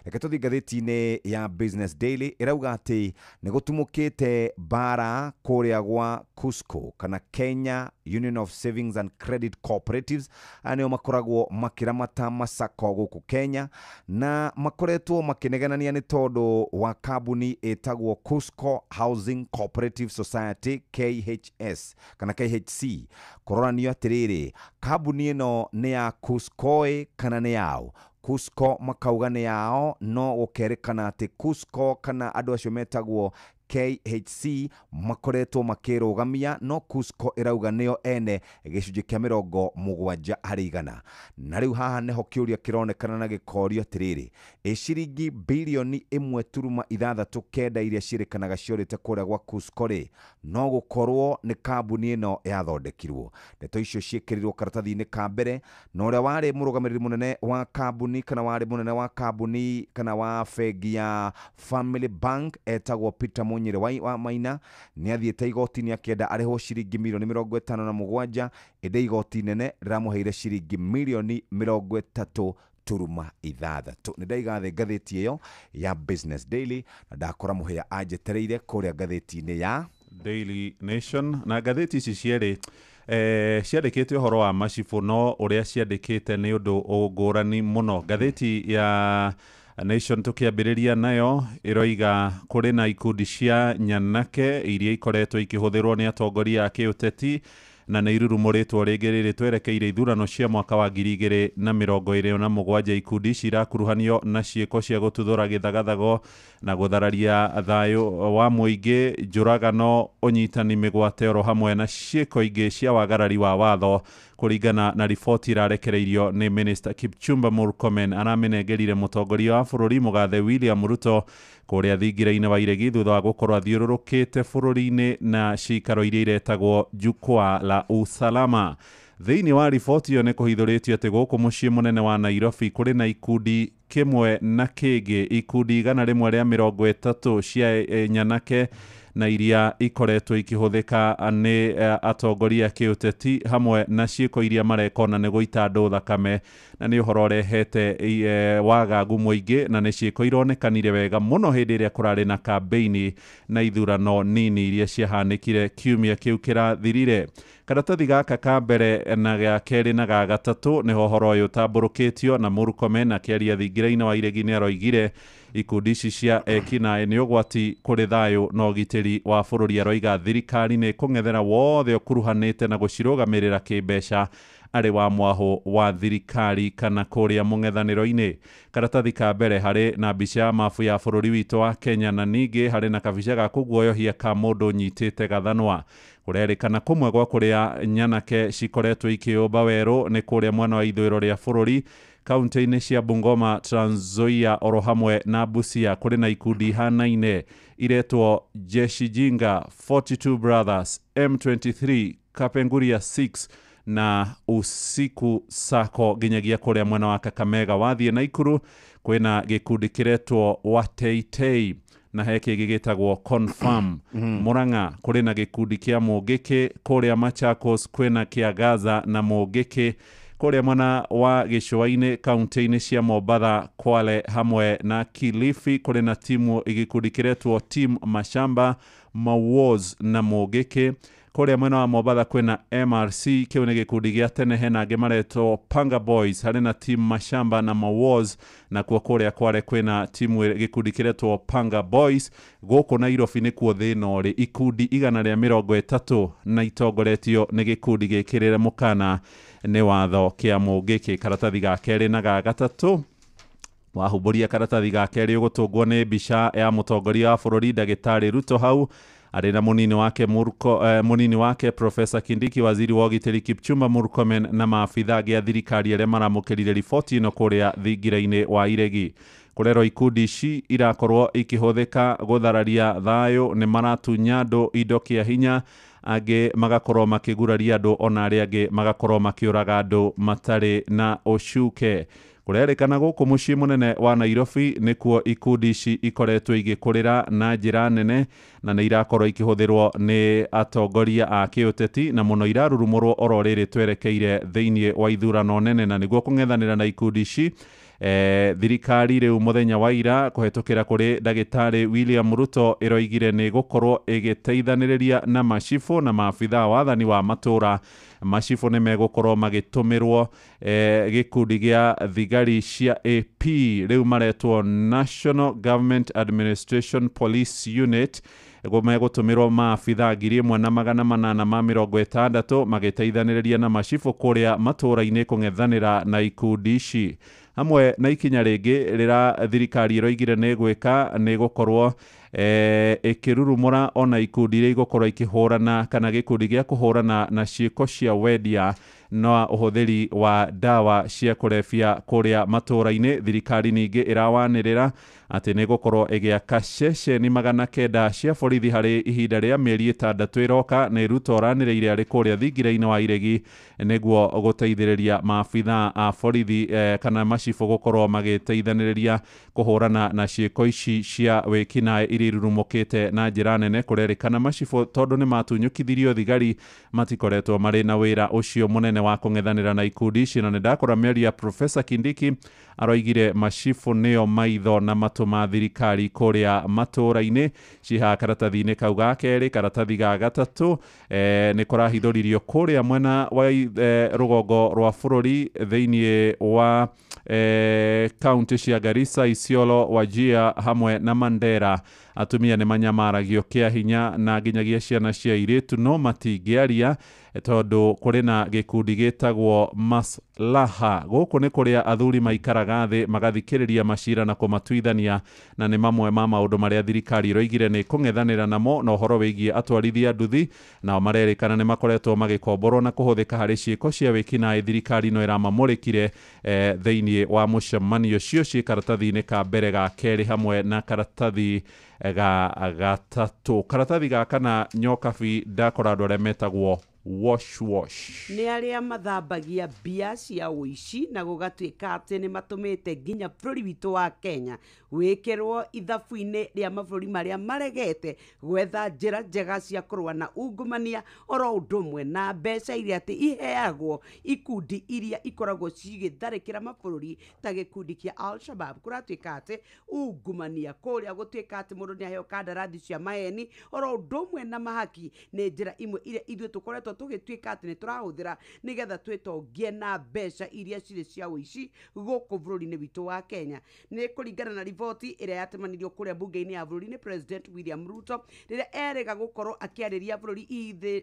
Reke tũthiĩ ngathĩti-inĩ ya Business Daily ĩrauga atĩ nĩ gũtumũkĩte bara kũrĩa gwa KUSCCO kana Kenya Union of Savings and Credit Cooperatives, aya nĩo makoragwo makĩramata masako gũkũ Kenya, na makoretwo makĩnegenania nĩ tondũ wa kambuni ĩtagwo KUSCCO Housing Cooperative Society KHS kana KHC. Kũroranio atĩrĩrĩ, kambuni ĩno nĩ ya KUSCCO kana nĩ yao? KUSCCO makauga nĩ yao, no gũkerĩkana atĩ KUSCCO kana andũ acio metagwo KHC makoretwo makĩrũgamia, no KUSCCO ĩrauga nĩo ene gĩcunjĩ kĩa 70%. Na rĩu haha nĩho kĩũria kĩronekana na gĩkorio atĩrĩrĩ, ĩ ciringi bilioni 1.69 iria ciĩrĩkanaga ciorĩte kũrĩa gwa KUSCCO rĩ, no gũkorwo nĩ kambuni ĩno yathondekirwo. Ndeto icio ciĩkĩrirwo karatathi-inĩ ka mbere, na ũrĩa warĩ mũrũgamĩrĩri mũnene wa kambuni kana warĩ mũnene wa kambuni kana wa bengi ya Family Bank etagwo Peter Munyire wa Maina nĩ athiĩte igoti-inĩ akĩenda arĩhwo ciringi milioni 57, ĩndĩ igoti inene rĩramũheire ciringi milioni 30.6. Nĩ ndaiga thĩ ngathĩti ĩyo ya Business Daily na ndakora mũhĩa anjetereire kũrĩa ngathĩti-inĩ ya Daily Nation. Na ngathĩti ici cierĩ ciandĩkĩte ũhoro wa macibũ, no ũrĩa ciandĩkĩte nĩ ũndũ ngũrani mũno. Ngathĩti ya Nation tukiambĩrĩria nayo ĩroiga kũrĩ na ikundi cia nyanake iria ikoretwo ikĩhũthĩrwo nĩ atongoria a kĩũteti na nĩ irurumũrĩtwo rĩngĩ rĩrĩ twerekeire ithurano cia mwaka wa 2027. Ikundi ici irakuruhanio na ciĩko cia gũtuthũra gĩthagathago na gũthararia thayũ wa mũingĩ, njũragano, ũnyitani mĩgwate oro hamwe na ciĩko ingĩ cia wagarari wa watho, kũringana na riboti irarekereirio nĩ Minister Kipchumba Murkomen. Aramĩnengerire mũtongoria wa bũrũri mũgathe William Ruto kũrĩa thingira-inĩ wa Iregi thutha wa gũkorwo athiũrũrũkĩte bũrũri-inĩ na cikaro iria iretagwo Jukwaa la Usalama. Thĩinĩ wa riboti ĩyo nĩ kũhithũrĩtio atĩ gũkũ mũciĩ mũnene wa Nairobi kũrĩ na ikundi kĩmwe na kĩngĩ, ikundi 130 cia nyanake na iria ikoretwo ikĩhũthĩka nĩ atongoria kĩũteti hamwe na ciĩko iria marekona nĩ gũita andũ thakame, na nĩ ũhoro ũrehete wagagu mũingĩ, na nĩ ciĩko ironekanire wega mũno hĩndĩ ĩrĩa kũrarĩ na kambeini na ithurano nini iria ciahanĩkire kiumia kĩu kĩrathirire. Karatathi gaka ka mbere na ga kerĩ na ga gatatũ nĩho ũhoro ũyũ ũtambũrũkĩtio, na Murkomen akĩaria thingira-inĩ wa Iregi nĩ aroigire ikundi ici cia ekinaĩ nĩ ũgwati kũrĩ thayũ na ũgitĩri wa bũrũri. Aroiga thirikari nĩ kũng'ethera wothe ũkuruhanĩte na gũcirũgamĩrĩra kĩmbeca arĩ wa mwahũ wa thirikari kana kũrĩa mũng'ethanĩro-inĩ. Karatathi ka mbere harĩ na mbica ya mabu ya bũrũri witũ wa Kenya, na ningĩ harĩ na kabica ga kũguoyohia ka mũndũ ũnyitĩte gathanwa. Kũrerĩkana kũmwe gwa kũrĩa nyanake cikoretwo ikĩũmba werũ nĩ kũrĩa mwena wa ithũĩro rĩa bũrũri. Kaunti-inĩ cia Bungoma, Trans Nzoia oro hamwe na Busia kũrĩ na ikundi ihanaine iretwo Jeshi Jinga, 42 Brothers, M23, Kapenguria 6 na Usiku Sako nginyagia kũrĩa mwena wa Kakamega. Wathiĩ Naikuru kwĩna gĩkundi kĩretwo Wateitei na he kĩngĩ gĩtagwo Confirm. Murang'a kũrĩ na gĩkundi kĩa Mũngĩkĩ, kũrĩa Machakos kwĩna kĩa Gaza na Mũngĩkĩ, kũrĩa mwena wa gĩcũa-inĩ kaunti-inĩ cia Mombatha, Kwale hamwe na Kilifi kũrĩ na timu gĩkundi kĩretwo Team Mashamba, Mawoz na Mũngĩkĩ. Kũrĩa mwena wa Mombatha kwĩna MRC, kĩu nĩ gĩkundi gĩa tene, hena angĩ maretwo Panga Boys, harĩ na Team Mashamba na Mawoz, nakuo kũrĩa Kware kwĩna timu gĩkundi kĩretwo Panga Boys. Gũkũ Nairobi nĩkuo thĩna ũrĩ, ikundi 130 na itongoretio nĩ gĩkundi gĩkĩrĩre mũkana nĩ watho kĩa Mũngĩkĩ. Karatathi ga kerĩ na ga gatatũ, wahumbũria karatathi ga kerĩ ũgũtũngwo nĩ mbica ya mũtongoria wa bũrũri ndagĩtarĩ Ruto hau arĩ na mũnini wake mũnini wake Profesa Kindiki, waziri wa ũgitĩri Kipchumba Murkomen na maabitha angĩ a thirikari arĩa maramũkĩrire riboti ĩno kũrĩa thingira-inĩ wa Iregi. Kũrerwo ikundi ici irakorwo ikĩhũthĩka gũthararia thayũ, nĩ maratunya andũ indo kĩa hinya, angĩ magakorwo makĩguraria andũ, ona arĩa angĩ magakorwo makĩũraga andũ matarĩ na ũcuke. Kũrerĩkana gũkũ mũciĩ mũnene wa Nairobi nĩkuo ikundi ici ikoretwo igĩkũrĩra na njĩra nene, na nĩ irakorwo ikĩhũthĩrwo nĩ atongoria a kĩũteti, na mũno irarurumũrwo oro rĩrĩ twerekeire thĩinĩ wa ithurano nene. Na nĩguo kũng'ethanĩra na ikundi ici, thirikari rĩu mũthenya wa ira kũhetũkĩra kũrĩ ndagĩtarĩ William Ruto ĩroigire nĩ gũkorwo ĩgĩteithanĩrĩria na macibũ na maabitha wathani wa matũra. Macibũ nĩ megũkorwo magĩtũmĩrwo gĩkundi gĩa thigari cia AP, rĩu maretwo National Government Administration Police Unit, megũtũmĩrwo maabitha 1860 magĩteithanĩrĩria na macibũ kũrĩa matũra-inĩ kũng'ethanĩra na ikundi ici. Hamwe na ikinya rĩngĩ rĩra thirikari ĩroigire nĩ gwĩka nĩ gũkorwo ĩkĩrurumũra ona ikundi iria igũkorwo ikĩhũrana kana gĩkundi gĩa kũhũrana na ciĩko cia wendia na ũhũthĩri wa ndawa cia kũrebia kũrĩa matũra-inĩ. Thirikari ningĩ ĩrawanĩrĩra atĩ nĩ gũkorwo ĩgĩaka ceceni 900 cia borithi harĩ ihinda rĩa mĩeri 6 ĩroka. Nĩ Ruto ũranĩrĩire arĩ kũrĩa thingira-inĩ wa Iregi nĩguo gũteithĩrĩria maabitha a borithi kana macibũ gũkorwo magĩteithanĩrĩria kũhũrana na ciĩko ici cia wĩkinaĩ iria irurumũkĩte na njĩra nene. Kũrerĩkana macibũ tondũ nĩ matunyũkithirio thigari matikoretwo marĩ na wĩra ũcio mũnene wa kũng'ethanĩra na ikundi ici. Na nĩ ndakora mĩario ya Profesa Kindiki aroigire macibũ nĩo maitho na matũ ma thirikari kũrĩa matũra-inĩ. Cihaha karatathi-inĩ kau ga kerĩ. Karatathi ga gatatũ nĩ kũrahithũririo kũrĩa mwena wa rũgongo rwa bũrũri thĩinĩ wa kaunti cia Garissa, Isiolo, Wajir hamwe na Mandera. Atumia nĩ manyamaragio kĩa hinya na nginyagia ciana cia airĩtu no matingĩaria tondũ kũrĩ na gĩkundi gĩtagwo Maslaha. Gũkũ nĩ kũrĩa athuri maikaraga thĩ magathikĩrĩria macira na kũmatuithania, na nĩ mamwe ma maũndũ marĩa thirikari ĩroigire nĩ kũng'ethanĩra namo. Na ũhoro wĩgiĩ atwarithia nduthi nao marerĩkana nĩ makoretwo magĩkomborwo na kũhũthĩka harĩ ciĩko cia wĩkinaĩ, thirikari no ĩramamũrĩkire thĩinĩ wa mũcemanio ũcio. Ciĩ karatathi-inĩ ka mbere ga kerĩ hamwe na karatathi ga gatatũ. Karatathi ga kana nyokabi ndakora andũ arĩa metagwo wash wash, nĩ arĩa mathambagia mbia cia ũici na gũgatuĩka atĩ nĩ matũmĩte nginya bũrũri witũ wa Kenya wĩkĩrwo ithabu-inĩ rĩa mabũrũri marĩa maregete gwetha njĩra njega cia kũrũa na ungumania, oro ũndũ ũmwe na mbeca iria atĩ iheagwo ikundi iria ikoragwo cigĩtharĩkĩra mabũrũri ta gĩkundi kĩa Al-Shabaab. Kũratuĩka atĩ ungumania kũrĩa gũtuĩka atĩ mũndũ nĩ aheo kandarathi cia maheni, oro ũndũ ũmwe na mahaki nĩ njĩra imwe iria ithuĩ tũkoretwo tũgĩtuĩka atĩ nĩ tũrahũthĩra nĩgetha twĩtongie na mbeca iria cirĩ cia ũici gũkũ bũrũri-inĩ witũ wa Kenya. Nĩ kũringana na riboti ĩrĩa yatemanĩrio kũrĩa bunge-inĩ ya bũrũri nĩ President William Ruto rĩrĩa erĩga gũkorwo akĩarĩria bũrũri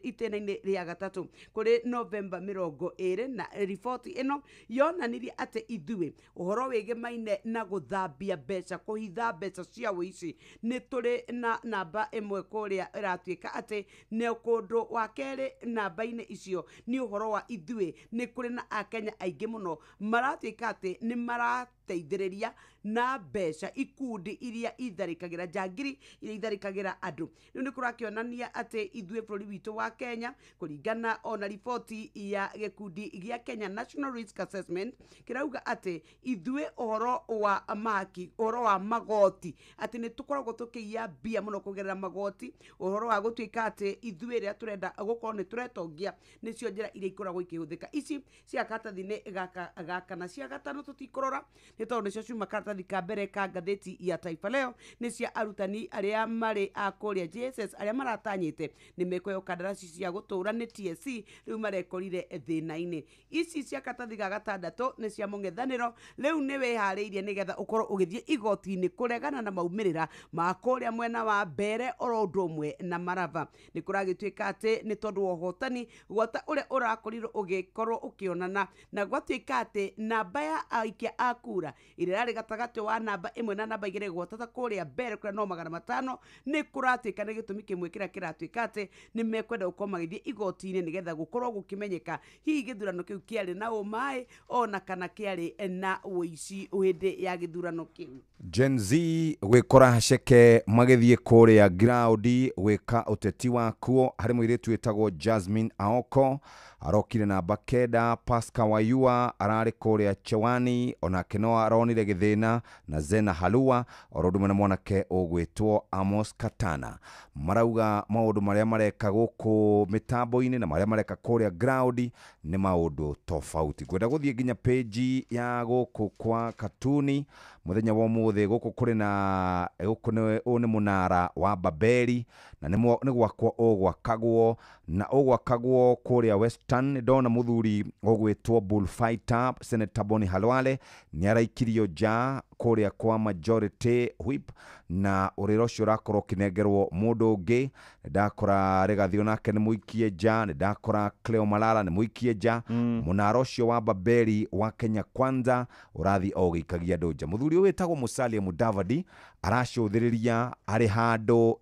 itĩna-inĩ rĩa gatatũ kũrĩ Novemba 20, na riboti ĩno yonanirie atĩ ithuĩ ũhoro wĩgĩmaine na gũthambia mbeca, kũhitha mbeca cia ũici, nĩ tũrĩ na namba ĩmwe kũrĩa ĩratuĩka atĩ nĩ kũndũ wa kerĩ namba-inĩ icio nĩ ũhoro wa ithuĩ nĩ kũrĩ na akenya aingĩ mũno maratuĩka atĩ nĩ marateithĩrĩria na mbeca ikundi iria itharĩkagĩra njangiri iria itharĩkagĩra andũ. Rĩu nĩ kũrakĩonania atĩ ithuĩ bũrũri witũ wa Kenya kũringana ona riboti ya gĩkundi gĩa Kenya National Risk Assessment kĩrauga atĩ ithuĩ ũhoro wa mahaki, ũhoro wa magoti, atĩ nĩ tũkoragwo tũkĩiya mbia mũno kũgerera magoti, ũhoro wa gũtuĩka atĩ ithuĩ rĩrĩa tũrenda gũkorwo nĩ tũretongia nĩcio njĩra iria ikoragwo ikĩhũthĩka. Ici cia karatathi-inĩ gaka gaka na cia gatano tũtikũrora nĩ tondũ nĩcio ciuma karatathi ka mbere ka ngathĩti ya Taifa Leo, nĩ cia arutani arĩa marĩ a kũrĩa JSS arĩa maratanyĩte nĩ mekũheo kandaraci cia gũtũra nĩ TSC rĩu marekorire thĩna-inĩ. Ici cia karatathi ga gatandatũ nĩ cia mũng'ethanĩro, rĩu nĩ wĩharĩirie nĩgetha ũkorwo ũgĩthiĩ igoti-inĩ kũregana na maumĩrĩra ma kũrĩa mwena wa mbere oro ũndũ ũmwe na Marava. Nĩ kũragĩtuĩka atĩ nĩ tondũ wa ũhotani gwata ũrĩa ũrakorirwo ũgĩkorwo ũkĩonana na gwatuĩka atĩ namba ya aikia a kura ĩrĩa ĩrarĩ gatagatĩ wa namba 1 na namba 2 gwata ta kũrĩa mbere kũrĩa no 500 nĩ kũratuĩka nĩ gĩtũmi kĩmwe kĩrĩa kĩratuĩka atĩ nĩ mekwenda gũkorwo magĩthiĩ igoti-inĩ nĩgetha gũkorwo gũkĩmenyeka hihi gĩthurano kĩu kĩarĩ na ũmaĩ ona kana kĩarĩ na ũici hĩndĩ ya gĩthurano kĩu. Gen Z gwĩkora ceke magĩthiĩ kũrĩa ground gwĩka ũteti wakuo. Harĩ mũirĩtu wĩtagwo Jasmine Aoko arokire namba 9, Pascal Wayua ararĩ kũrĩa Chewani onake no aronire gĩthĩna, na Zena Halua oro ũndũ ũmwe na mwanake ũgwĩtwo Amos Katana. Marauga maũndũ marĩa mareka gũkũ mĩtambo-inĩ na marĩa mareka kũrĩa ground nĩ maũndũ tofauti. Ngwenda gũthiĩ nginya page ya gũkũ kwa katuni mũthenya wa ũmũthĩ. Gũkũ kũrĩ na gũkũ nĩ ũyũ nĩ mũnara wa Babeli na nĩ gwakwo ũgwakagwo na ũgwakagwo kũrĩa Western. Ndona mũthuri ũgwĩtwo Bullfighter Senator Boni Halwale nĩ araikirio nja kũrĩa kwa majority whip na ũrĩra ũcio ũrakorwo ũkĩnengerwo mũndũ ũngĩ. Nĩndakora Rigathi onake nĩ mũikie nja, nĩndakora Cleo Malala nĩ mũikie nja. Mũnara ũcio wa Babeli wa Kenya Kwanza ũrathiĩ o ũgĩikagia andũ nja. Mũthuri ũyũ wĩtagwo Musalia Mudavadi aracũthĩrĩria arĩ handũ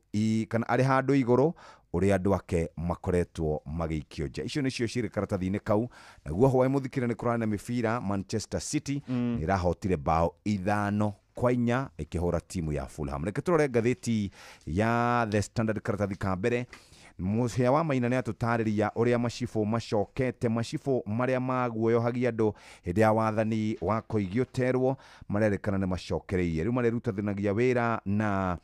kana arĩ handũ igũrũ ũrĩa andũ ake makoretwo magĩikio nja. Icio nĩcio cirĩ karatathi-inĩ kau. Naguo hwaĩ mũthikĩre nĩ kũrarĩ na mĩbira. Manchester City nĩ ĩrahotire bao 5-4 ĩkĩhũra timu ya Fulham. Reke tũrore ngathĩti ya The Standard karatathi ka mbere. Mũhĩa wa Maina nĩ atũtarĩria ũrĩa macibũ macokete, macibũ marĩa maguoyohagia andũ hĩndĩ ya wathani wa Koigi Oterwo marerĩkana nĩ macokereirie. Rĩu marerutithanagia wĩra na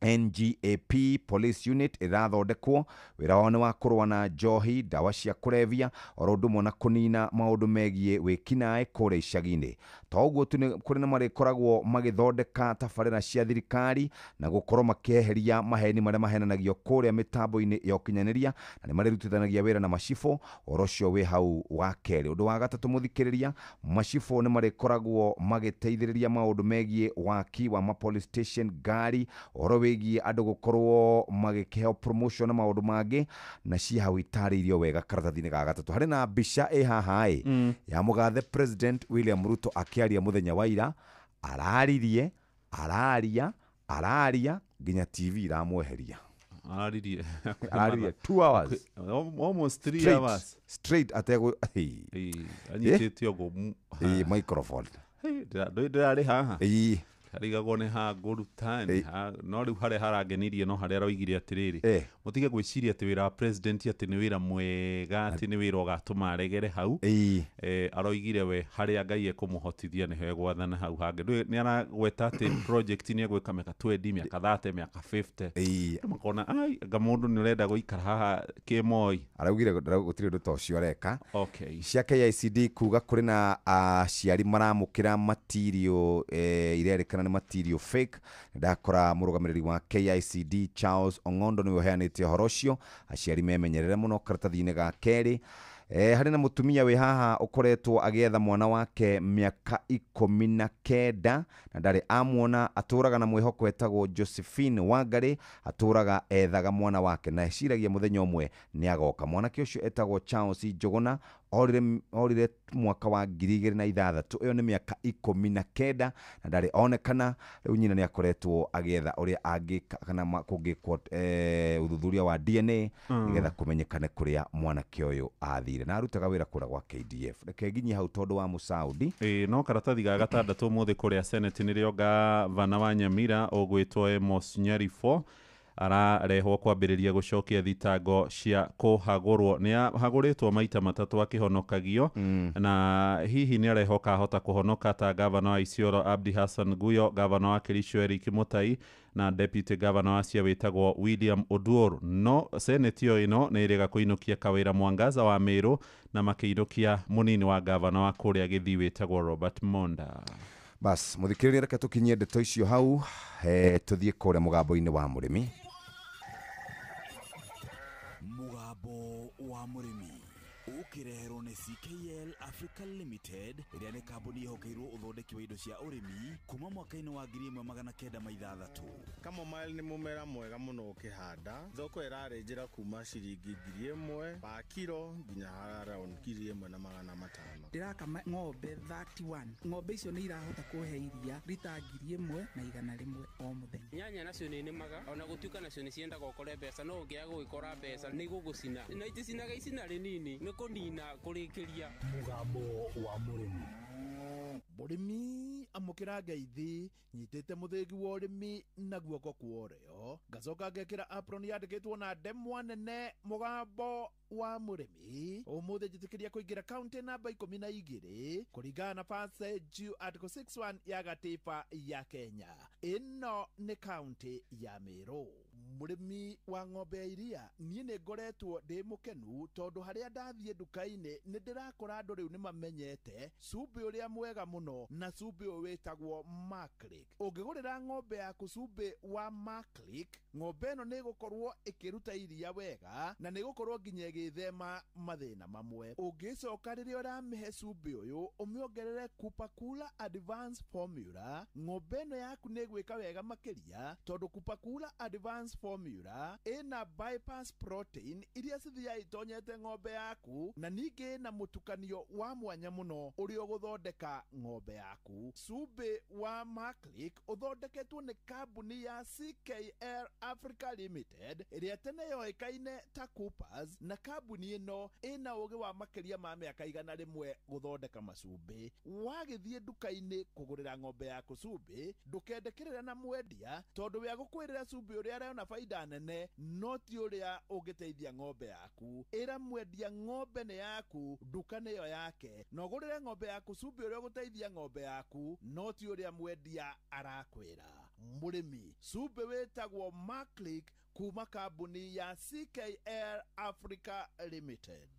NGAP Police Unit ĩrathondekwo. Wĩra wao nĩ wa kũrũa na njohi, ndawa cia kũrebia oro ũndũ ũmwe na kũnina maũndũ megiĩ wĩkinaĩ kũrĩa icagi-inĩ. To ũguo tu, nĩ kũrĩ na marĩkoragwo magĩthondeka tabarĩra cia thirikari na gũkorwo makĩeheria maheni marĩa mahenanagio kũrĩa mĩtambo-inĩ ya ũkinyanĩria, na nĩ marĩrutithanagia wĩra na macibũ. Ũhoro ũcio wĩ hau wa kerĩ. Ũndũ wa gatatũ mũthikĩrĩria, macibũ nĩ marĩkoragwo magĩteithĩrĩria maũndũ megiĩ waki wa ma police station, ngari, ũhoro wĩgiĩ andũ gũkorwo magĩkĩheo promotion na maũndũ mangĩ, na ci hau itarĩirio wega karatathi-inĩ ga gatatũ. Harĩ na mbica ĩ haha ĩ ya mũgathe President William Ruto akĩaria mũthenya wa ira, araririe araria araria nginya TV iramweheria. Araririe araririe 2 hours, almost 3 hours straight ategũ anyitĩte ũguo microphone ndĩrarĩ haha arigagwo nĩ ha ngũruta no rĩu harĩa harangenirie no harĩa aroigire atĩrĩrĩ, mũtige gwĩciria atĩ wĩra wa president atĩ nĩ wĩra mwega, atĩ nĩ wĩra ũgatũma aregere hau. Aroigire we harĩa Ngai ekũmũhotithia nĩho egwathana hau hangĩ. Nĩ aragweta atĩ project nĩ egwĩka mĩaka 20, mĩaka 30, mĩaka 50. Andũ makona ai anga mũndũ nĩ ũrenda gũikara haha kĩmoi. Araugire gũtirĩ ũndũ ta ũcio areka. Cia KICD kuga kũrĩ na aciari maramũkĩra material irerĩkana nĩ material fake. Ndakora mũrũgamĩrĩri wa KICD Charles Ong'ondo nĩwe ũheanĩte ũhoro ũcio, aciari memenyerere mũno karatathi-inĩ ga kerĩ. Harĩ na mũtumia wĩ haha ũkoretwo agĩetha mwana wake mĩaka 19 na ndarĩ amuona. Atũraga na mwĩhoko etagwo Josephine Wangari, atũraga ethaga mwana wake na eciragia mũthenya ũmwe nĩ agoka. Mwanake ũcio etagwo Charles Njuguna Orire mwaka wa 2006, ĩyo nĩ mĩaka 19 na ndarĩ onekana. Rĩu nyina nĩ akoretwo agĩetha ũrĩa angĩka kana kũngĩkwo ũthuthuria wa DNA nĩgetha kũmenyekane kũrĩa mwanake ũyũ athire, na arutaga wĩra kũrĩa gwa KDF. Reke nginyie hau tondũ wa Mũsaudi. Ĩĩ, no karatathi ga gatandatũ ũmũthĩ kũrĩa Senate nĩrĩo gavana wa Nyamira ũgwĩtwo Amos Nyarifo ararehwo kwambĩrĩria gũcokia thitango cia kũhagũrwo. Nĩ ahagũrĩtwo maita matatũ akĩhonokagio, na hihi nĩ arehoka ahota kũhonoka ta gavana wa Isiolo Abdi Hassan Guyo, gavana wa Kericho Eric Mutai na deputy governor wa Siaya wĩtagwo William Oduor. No Senate ĩyo ĩno nĩ ĩrĩga kũinũkia Kawĩra Mwangaza wa Meru na makĩinũkia mũnini wa gavana wa kũrĩa Gĩthii wĩtagwo Robert Monda. Bas mũthikĩrĩria, reke tũkinyie ndeto icio hau, tũthiĩ kũrĩa mũgambo-inĩ wa mũrĩmi. Mũgambo wa mũrĩmi ũkĩreherwo nĩ CKL Africa Limited, ĩrĩa nĩ kambuni ĩhokeirwo ũthondeki wa indo cia ũrĩmi kuma mwaka-inĩ wa 1906. Chamomile nĩ mũmera mwega mũno ũkĩhanda. Thoko ĩrarĩ njĩra kuma ciringi 1000 pa kiro nginya around 1500. Ndĩrakama ng'ombe 31. Ng'ombe icio nĩ irahota kũhe iria rita 1100 o mũthenya. Nyanya nacio nĩ nĩmaga ona gũtuĩka nacio nĩ ciendaga ũkore mbeca, no ũngĩaga gũgĩkora mbeca nĩ igũgũcina na iticinaga icina rĩnini nĩ kũnina kũrĩkĩria. Mũgambo wa mũrĩmi. Mũrĩmi amũkĩra ngeithi, nyitĩte mũthĩgi wa ũrĩmi na guoko kwa ũrĩo, ngacoka ngekĩra apron yandĩkĩtwo na ndemwa nene mũgambo wa mũrĩmi. Ũmũthĩ njĩtĩkĩria kũingĩra kaunti namba 12 kũringana na passage article 61 ya gatiba ya Kenya. Ĩno nĩ kaunti ya Meru. Mũrĩmi wa ng'ombe ya iria, niĩ nĩ ngoretwo ndĩ mũkenu tondũ harĩa ndathiĩ nduka-inĩ nĩ ndĩrakora andũ rĩu nĩ mamenyete cumbĩ ũrĩa mwega mũno, na cumbĩ ũyũ wĩtagwo Maclick. Ũngĩgũrĩra ng'ombe yaku cumbĩ wa Maclick, ng'ombe ĩno nĩ ĩgũkorwo ĩkĩruta iria wega na nĩ ĩgũkorwo nginya ĩgĩthema mathĩna mamwe. Ũngĩcoka rĩrĩa ũramĩhe cumbĩ ũyũ ũmĩongerere Kupakula Advance Formula, ng'ombe ĩno yaku nĩ ĩgwĩka wega makĩria tondũ Kupakula Advance Formula ĩna bypass protein iria cithiaga itonyete ng'ombe yaku, na ningĩ ĩna mũtukanio wa mwanya mũno ũrĩa ũgũthondeka ng'ombe yaku. Cumbĩ wa Maclick ũthondeketwo nĩ kambuni ya CKL Africa Limited ĩrĩa tene yoĩkaine ta Coopers, na kambuni ĩno ĩna ũgĩ wa makĩria ma mĩaka 100 gũthondeka macumbĩ. Wagĩthiĩ nduka-inĩ kũgũrĩra ng'ombe yaku cumbĩ, ndũkende na mwendia tondũ we agũkwĩrĩra cumbĩ ũrĩa arona faida nene no ti ũrĩa ũngĩteithia ng'ombe yaku. Ĩra mwendia ng'ombe nĩ yaku, nduka nĩyo yake, na ũgũrĩre ng'ombe yaku cumbĩ ũrĩa ũgũteithia ng'ombe yaku no ti ũrĩa mwendia arakwĩra. Mũrĩmi, cumbĩ wĩtagwo Maclick kuma kambuni ya CKL Africa Limited.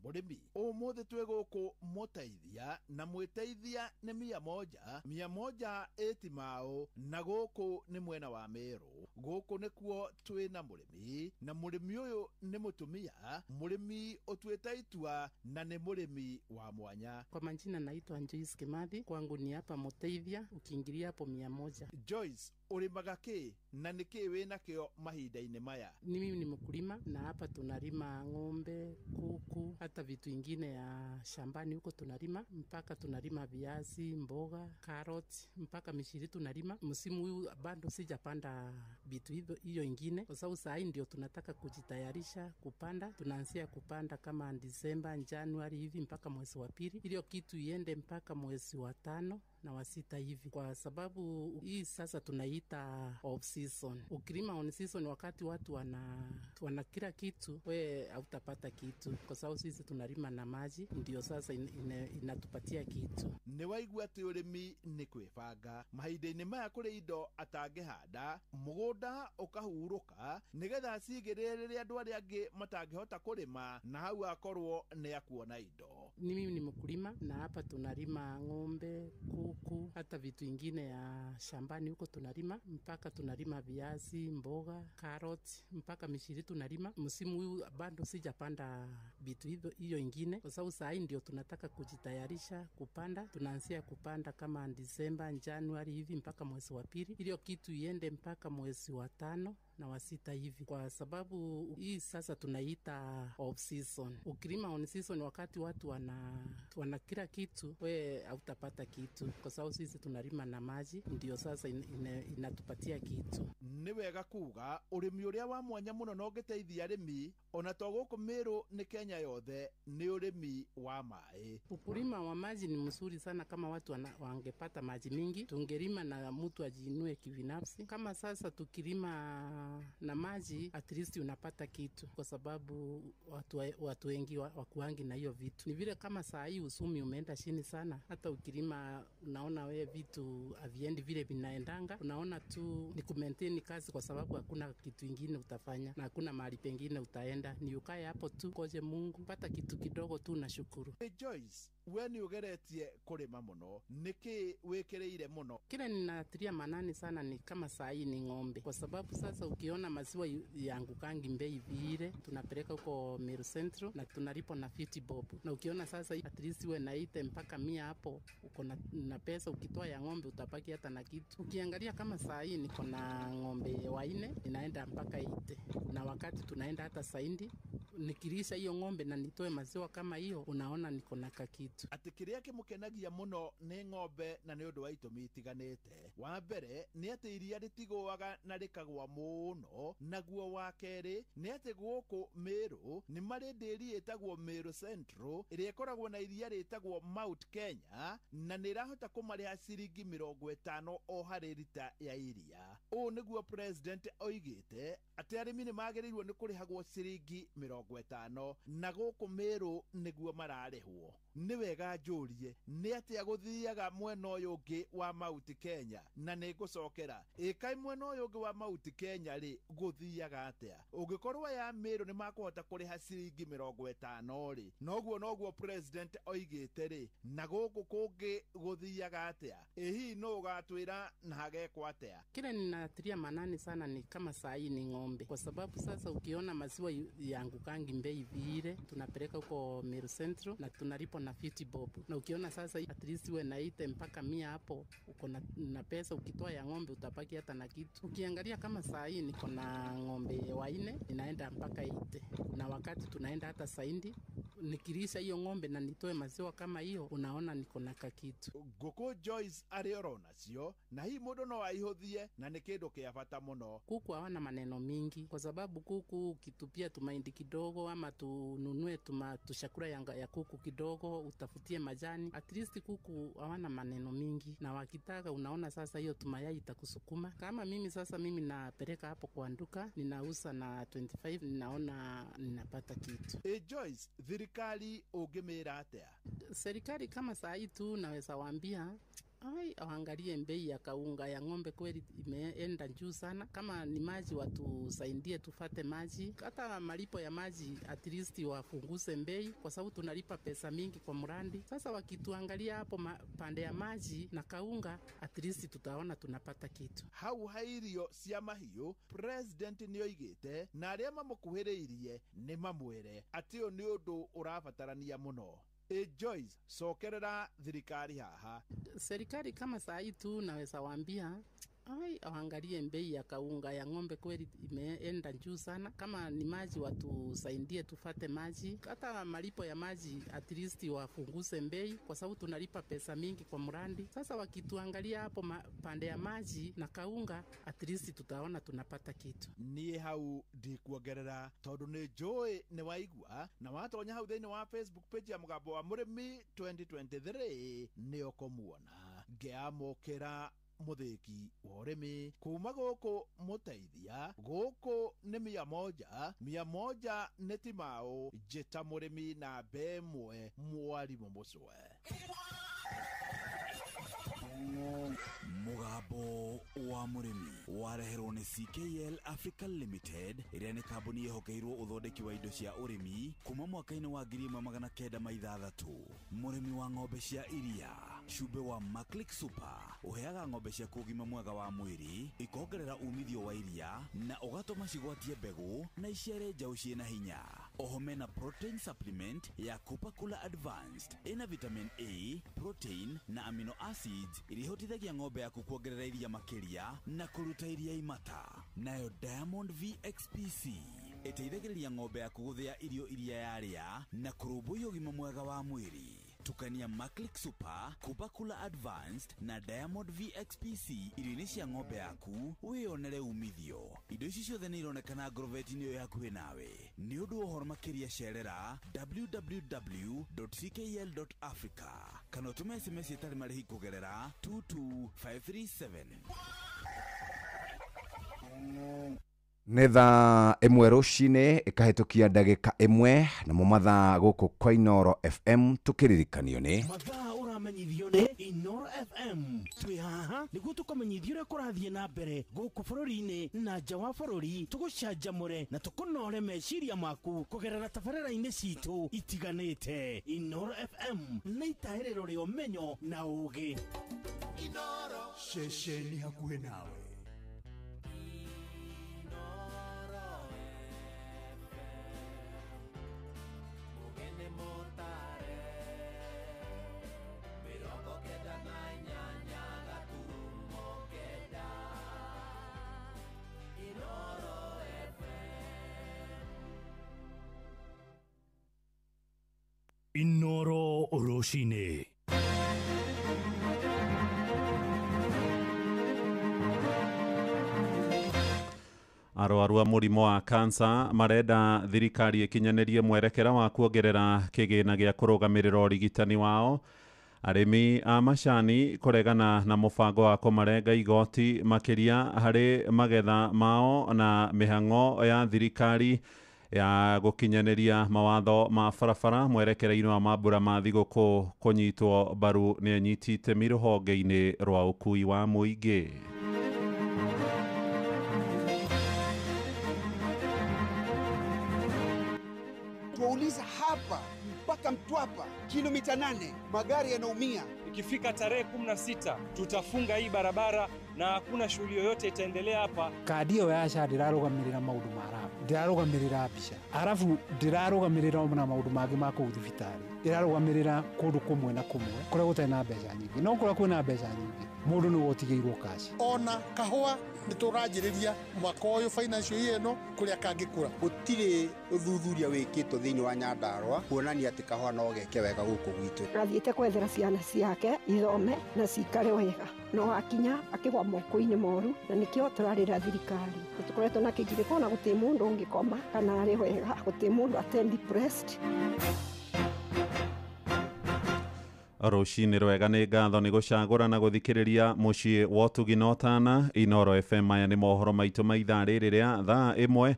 Mũrĩmi, ũmũthĩ twĩ gũkũ mũteithia na mwĩteithia nĩ 100 100 ĩtimao, na gũkũ nĩ mwena wa Meru. Gũkũ nĩkuo twĩna mũrĩmi, na mũrĩmi ũyũ nĩ mũtumia, mũrĩmi ũtuĩte itua na nĩ mũrĩmi wa mwanya. Kwa majina naitwa Joyce Kimathi, kwangu ni hapa Muteithia, ukiingilia hapo 100. Joyce, ũrĩmaga kĩ na nĩ kĩ wĩna kĩo mahinda-inĩ maya? Mimi ni mkulima na hapa tunalima ng'ombe, kuku, hata vitu ingine ya shambani huko tunalima, mpaka tunalima viazi, mboga, karoti, mpaka mishiri tunalima. Msimu huu bado sijapanda vitu hivyo hiyo ingine kwa sababu saa hii ndio tunataka kujitayarisha kupanda. Tunaanzia kupanda kama Disemba, Januari hivi mpaka mwezi wa pili, ili kitu iende mpaka mwezi wa 5 na wa 6 hivi, kwa sababu hii sasa tunaita off season. Ukilima on season wakati watu wana kila kitu, we hautapata kitu, kwa sababu sisi tunalima na maji, ndio sasa inatupatia kitu. Nĩ waigua atĩ ũrĩmi nĩ kwĩbanga. Mahinda-inĩ maya kũrĩ indo atangĩhanda, mũgũnda ũkahurũka nĩgetha acigĩrĩre rĩrĩa andũ arĩa angĩ matangĩhota kũrĩma, na hau akorwo nĩ akuona indo. Mimi ni mkulima na hapa tunalima ng'ombe, kuku, hata vitu ingine ya shambani huko tunalima, mpaka tunalima viazi, mboga, karoti, mpaka mishiri tunalima. Msimu huu bado sijapanda vitu hivyo hiyo ingine kwa sababu saa hii ndio tunataka kujitayarisha kupanda. Tunaanzia kupanda kama Disemba, Januari hivi mpaka mwezi wa pili, ili kitu iende mpaka mwezi wa 5 na wa 6 hivi, kwa sababu hii sasa tunaita off season. Ukilima on season wakati watu wana kila kitu, we hautapata kitu, kwa sababu sisi tunalima na maji, ndio sasa inatupatia kitu. Nĩ wega kuga ũrĩmi ũrĩa wa mwanya mũno na ũngĩteithia arĩmi ona to gũkũ Meru nĩ Kenya yothe nĩ ũrĩmi wa maĩ. Ukulima wa maji ni mzuri sana. Kama watu wangepata maji mingi, tungelima na mtu ajiinue kibinafsi. Kama sasa tukilima na maji, at least unapata kitu, kwa sababu watu wengi wakuangi na hiyo vitu. Ni vile kama saa hii usumi umeenda chini sana, hata ukilima unaona wewe vitu haviendi vile vinaendanga, unaona tu ni kumaintain kazi, kwa sababu hakuna kitu ingine utafanya na hakuna mahali pengine utaenda, ni ukae hapo tu koje Mungu, pata kitu kidogo tu na shukuru. Hey Joyce, we nĩ ũgeretie kũrĩma mũno, nĩkĩ wĩkĩrĩire mũno? Kile ninatilia manani sana ni kama saa hii ni ng'ombe, kwa sababu sasa ukiona maziwa yangukangi bei vile, tunapeleka huko Meru Central na tunalipo na 50 bob, na ukiona sasa at least we na 8 mpaka 100 hapo uko na pesa. Ukitoa ya ng'ombe utabaki hata na kitu. Ukiangalia kama saa hii niko na ng'ombe 4 inaenda mpaka 8, na wakati tunaenda hata saindi, nikilisha hiyo ng'ombe na nitoe maziwa kama hiyo, unaona niko na kakitu. Atĩ kĩrĩa kĩmũkenagia mũno nĩ ng'ombe na nĩ ũndũ wa itũmi itiganĩte. Wa mbere nĩ atĩ iria rĩtigũaga na rĩkagwa mũno, naguo wa kerĩ nĩ atĩ gũkũ Meru nĩ marĩ ndĩri ĩtagwo Meru Central ĩrĩa ĩkoragwo na iria rĩtagwo Mount Kenya, na nĩ ĩrahota kũmarĩha ciringi 50 o harĩ rita ya iria. Ũũ nĩguo president oigĩte atĩ arĩmi nĩ magĩrĩirwo nĩ kũrĩhagwo ciringi 50 na gũkũ Meru nĩguo mararĩhwo. Nĩ wega njũrie nĩ atĩa gũthiaga mwena ũyũ ũngĩ wa Mount Kenya, na nĩ ngũcokera ĩkai mwena ũyũ ũngĩ wa Mount Kenya rĩ gũthiaga atĩa? Ũngĩkorwo ya Meru nĩ makũhota kũrĩha ciringi 50 rĩ, noguo president oigĩte rĩ, na gũkũ kũngĩ gũthiaga atĩa? Ĩ hihi nũ ũgatwĩra na hagekwo atĩa? Kile ninatilia manani sana ni kama saa hii ni ng'ombe, kwa sababu sasa ukiona maziwa yangukangi bei vile, tunapeleka huko Meru Central na tunalipo na 50 bob, na ukiona sasa at least we na 8 mpaka 100 hapo uko na pesa. Ukitoa ya ng'ombe utabaki hata na kitu. Ukiangalia kama saa hii niko na ng'ombe 4 inaenda mpaka 8, na wakati tunaenda hata saindi, nikilisha hiyo ng'ombe na nitoe maziwa kama hiyo, unaona niko na kakitu. Ngũkũ Joyce arĩ oro nacio, na hihi mũndũ no aihũthie na nĩ kĩndũ kĩa bata mũno. Kuku hawana maneno mingi, kwa sababu kuku ukitupia tumaindi kidogo ama tununue tushakura ya kuku kidogo, utafutie majani, at least kuku hawana maneno mingi, na wakitaka unaona sasa hiyo tumayai itakusukuma. Kama mimi sasa, mimi napeleka hapo kwa duka, ninauza na 25, ninaona ninapata kitu. E Joyce, thirikari ũngĩmĩra atĩa? Serikali kama saa hii tu naweza waambia ai, waangalie bei ya kaunga ya ng'ombe, kweli imeenda juu sana. Kama ni maji watusaidie tufate maji, hata malipo ya maji at least wafunguze bei, kwa sababu tunalipa pesa mingi kwa mrandi. Sasa wakituangalia hapo pande ya maji na kaunga, at least tutaona tunapata kitu. Hau ha irio cia mahiũ, president nĩ oigĩte na arĩa mamũkuhĩrĩirie nĩ mamwĩre atĩ ũyũ nĩ ũndũ ũrabatarania mũno. E Joyce, cokerera thirikari haha. Serikali kama saa hii tu naweza waambia ai, waangalie bei ya kaunga ya ng'ombe, kweli imeenda juu sana. Kama ni maji watusaidie tufate maji, hata malipo ya maji at least wafunguze bei, kwa sababu tunalipa pesa mingi kwa mrandi. Sasa wakituangalia hapo pande ya maji na kaunga, at least tutaona tunapata kitu. Niĩ hau ndikuongerera tondũ nĩ njũĩ nĩ waigua, na watonya hau thĩinĩ wa Facebook page ya Mũgambo wa Mũrĩmi 2023 nĩ ũkũmuona ngĩamũkĩra mũthĩki wa ũrĩmi kuma gũkũ mũteithia. Gũkũ nĩ 100, 100 nĩ Timau, njĩta mũrĩmi na 1 mwarimũ mũcwe. Mũgambo wa Mũrĩmi wareherwo nĩ CKL Africa Limited, ĩrĩa nĩ kambuni ĩhokeirwo ũthondeki wa indo cia ũrĩmi kuma mwaka-inĩ wa 1906. Mũrĩmi wa ng'ombe cia iria, cumbĩ wa Maclick Super ũheaga ng'ombe ciaku ũgima mwega wa mwĩrĩ, ikongerera umithio wa iria na ũgatũma cigwatie mbegũ na iciare njaũ ciĩna hinya. Oho mena protein supplement ya Coca-Cola Advanced ina vitamin A, protein na amino acids iria ihotithagia ng'ombe yaku kuongerera iria makiria na kuruta iria imata. Nayo Diamond VXPC ĩteithagĩrĩria ng'ombe yaku gũthĩa irio iria yarĩa na kũrũmbũiya ũgima mwega wa mwĩrĩ. Tukania Maclick Super, Coca-Cola Advanced na Diamond VXPC irio-inĩ cia ng'ombe yaku wĩyonere umithio. Indo ici ciothe nĩ ironekana ngorobeti-inĩ ĩyo hakuhĩ nawe. Nĩ ũndũ wa ũhoro makĩria cerera www.ckl.africa kana ũtũme SMS ĩtarĩ marĩhi kũgerera 22537. Nĩ thaa 1 rũcinĩ ĩkahĩtũkia ndagĩka 1 namo mathaa gũkũ kwa Inooro FM tũkĩririkanio nĩ mathaa ũramenyithio nĩ Inooro FM. Twĩ haha nĩguo tũkũmenyithio ũrĩa kũrathiĩ na mbere gũkũ bũrũri-inĩ na nja wa bũrũri, tũgũcanjamũre na tũkũnore meciria maku kũgerera tabarĩra-inĩ citũ itiganĩte. Inooro FM nĩ itahĩrĩro rĩa ũmenyo na ũũgĩ. Inooro ceceni hakuhĩ nawe. Inooro rũcinĩ. Arwaru a mũrimũ wa kansa marenda thirikari ĩkinyanĩrie mwerekera wa kuongerera kĩgĩna gĩa kũrũgamĩrĩra ũrigitani wao. Arĩmi a macani kũregana na mũbango wa kũmarenga igoti makĩria harĩ magetha mao na mĩhang'o ya thirikari ya gũkinyanĩria mawatho ma barabara mwerekera-inĩ wa mambura ma thigũkũ kũnyitwo mbaru nĩ anyiti itemi rũhonge-inĩ rwa ũkui wa mũingĩ. Tuwauliza hapa mpaka Mtwapa kilomita 8 magari yanaumia. Ikifika tarehe 16 tutafunga hii barabara na hakuna shughuli yoyote itaendelea hapa. Kadi ĩyo ya SHA ndĩrarũgamĩrĩra maũndũ ma arabu, ndĩrarũgamĩrĩra mbica, arabu ndĩrarũgamĩrĩra ona maũndũ mangĩ ma kũu thibitarĩ, ĩrarũgamĩrĩra kũndũ kũmwe na kũmwe kũrĩa gũtarĩ na mbeca nyingĩ. No kũrĩa kwĩna mbeca nyingĩ mũndũ nĩwe ũtigĩirwo kaci. Ona kahũa nĩ tũranjĩrĩria mwaka ũyũ financial year ĩno kũrĩa kangĩkũra. Gũtirĩ ũthuthuria wĩkĩtwo thĩinĩ wa Nyandarũa kuonania atĩ kahũa no geke wega gũkũ gwitũ. Athiĩte kwethera ciana ciake ithome na cikare wega, no akinya akĩgwa moko-inĩ moru, na nĩkĩo tũrarĩra thirikari. Tũkoretwo na kĩgirĩko na gũtirĩ mũndũ ũngĩkoma kana arĩ wega, gũtirĩ mũndũ atarĩ depressed. Rũcinĩ rwega nĩ ngatho nĩ gũcagũra na gũthikĩrĩria mũciĩ wa ũtugi na ũtana. Inooro FM. Maya nĩ mohoro maitũ ma ithaa rĩrĩ rĩa thaa 1.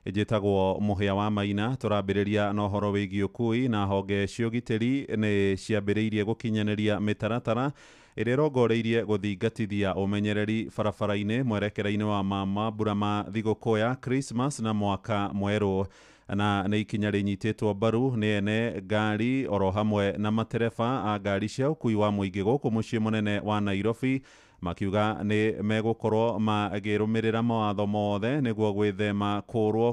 Njĩtagwo Mũhĩa wa Maina. Tũrambĩrĩria na ũhoro wĩgiĩ ũkui na honge cia ũgitĩri nĩ ciambĩrĩirie gũkinyanĩria mĩtaratara ĩrĩa ĩrongoreirie gũthingatithia ũmenyereri barabara-inĩ mwerekera-inĩ wa mambura ma thigũkũ ya Christmas na mwaka mwerũ, na nĩ ikinya rĩnyitĩtwo mbaru nĩ ene ngari oro hamwe na matereba a ngari cia ũkui wa mũingĩ gũkũ mũciĩ mũnene wa Nairobi, makiuga nĩ megũkorwo magĩrũmĩrĩra mawatho mothe nĩguo gwĩthema kũrwo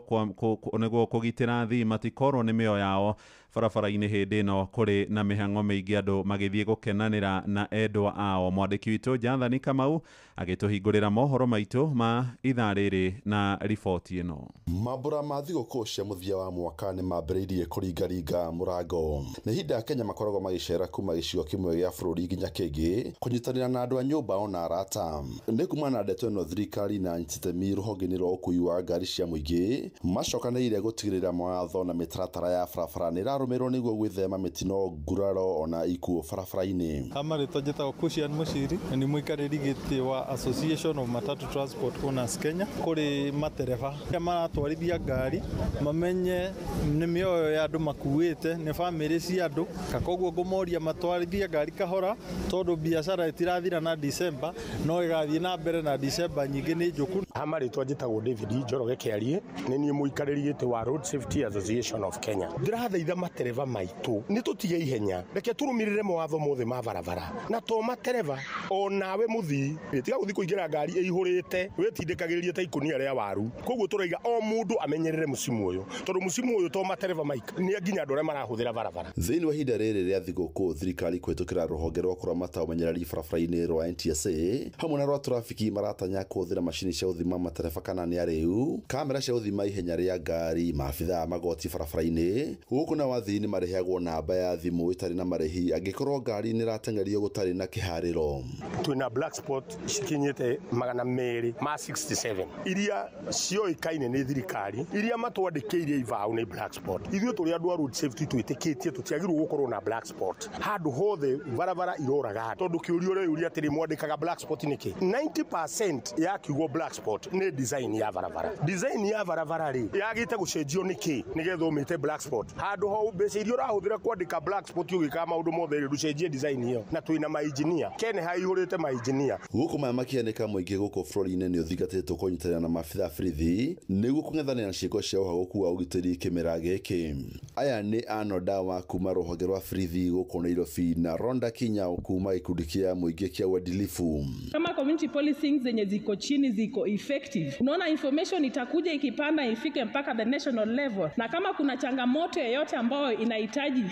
nĩguo kũgitĩra athii matikorwo nĩ mĩoyo yao barabara-inĩ hĩndĩ ĩno kũrĩ na mĩhang'o mĩingĩ andũ magĩthiĩ gũkenanĩra na endwa ao. Mwandĩki witũ Jathani Kamau agĩtũhingũrĩra mohoro maitũ ma ithaa rĩrĩ na riboti ĩno. Mambura ma thigũkũ cia mũthia wa mwaka nĩ mambĩrĩirie kũringaringa mũrango. Nĩ ihinda Akenya makoragwo magĩcera kuma gĩcigo kĩmwe gĩa bũrũri nginya kĩngĩ kũnyitanĩra na andũ a nyũmba ona arata. Nĩ kumana na ndeto ĩno thirikari na anyititemi rũhonge-inĩ rwa ũkui wa ngari cia mũingĩ macokanĩrĩire gũtigĩrĩra mawatho na mĩtaratara ya barabara nĩ ĩrarũmĩrĩrwo nĩguo gwĩthema mĩtino, nguraro ona ikuũ barabara-inĩ. Amarĩtwa njĩtagwo Kushian Mushiri na nĩ mũikarĩri gĩtĩ wa Association of Matatu Transport Owners Kenya. Kũrĩ matereba arĩa maratwarithia ngari mamenye nĩ mĩoyo ya andũ makuĩte, nĩ bamĩrĩ cia andũ, koguo ngũmoria matwarithie ngari kahora tondũ biacara ĩtirathira na December. December no ĩgathiĩ na mbere na December nyingĩ nĩ njũku. Ha marĩtwa njĩtagwo David Njoroge Kĩarie, nĩ niĩ mũikarĩri gĩtĩ wa Road Safety Association of Kenya. Ndĩrathaitha matereba maitũ nĩ tũtige ihenya, reke tũrũmĩrĩre mawatho mothe ma barabara, na to matereba onawe mũthii tiga gũthiĩ kũingĩra ngari ĩihũrĩte wĩtindĩkagĩrĩrie ta ikũnia rĩa waru. Koguo tũraiga o mũndũ amenyerere mũcimu ũyũ, tondũ mũcimu ũyũ to matereba maika nĩ nginya andũ arĩa marahũthĩra barabara. Thĩinĩ wa ihinda rĩrĩ rĩa thigũkũ, thirikari kũhĩtũkĩra rũhonge rwa kũramata ũmenyereri barabara-inĩ rwa NTSA hamwe na rwa trafiki maratanya kũhũthĩra macini cia gũthima matereba kana nĩ arĩu, kamera cia gũthima ihenya rĩa ngari, maabithaa a magoti barabara-inĩ. Gũkũ na wathii nĩ marĩheagwo namba ya thimũ ĩtarĩ na marĩhi angĩkorwo ngari nĩ ĩrateng'erio gũtarĩ na kĩharĩro. Twĩna black spot cikinyĩte 267 iria cioĩkaine nĩ thirikari, iria matwandĩkĩire ibaũ nĩ black spot. Ithuĩ tũrĩ andũ a road safety twĩtĩkĩtie tũtiagĩrĩirwo gũkorwo na black spot handũ hothe barabara iroraga, tondũ kĩũria ũreyũria atĩrĩ, mwandĩkaga black spot nĩkĩ? 90% ya kiugo black spot nĩ design ya barabara. Design ya barabara rĩ yagĩte gũcenjio nĩkĩ nĩgetha ũmĩte black spot? Handũ ho mbeca iria ũrahũthĩra kwandĩka black spot ũgĩkaga maũndũ mothe rĩ, ndũcenjie design ĩyo. Na twĩna mainjinia kene haihũrĩte mainjinia. Gũkũ maya makĩanĩka mũingĩ gũkũ bũrũri-inĩ nĩ ũthingatĩtwo kũnyitanĩra na maabithaa a borithi nĩguo kũng'ethanĩra na ciĩko cia ũhagũku wa ũgitĩri kĩmera gĩkĩ. Aya nĩ Arnold Dawa kuma rũhonge rwa borithi gũkũ Nairobi na Ronda Kinyau kuma gĩkundi kĩa mũingĩ kĩa uadilifu. Kama community policing zenye ziko chini ziko effective, unaona information itakuja ikipanda ifike mpaka the national level, na kama kuna changamoto yoyote ambayo inahitaji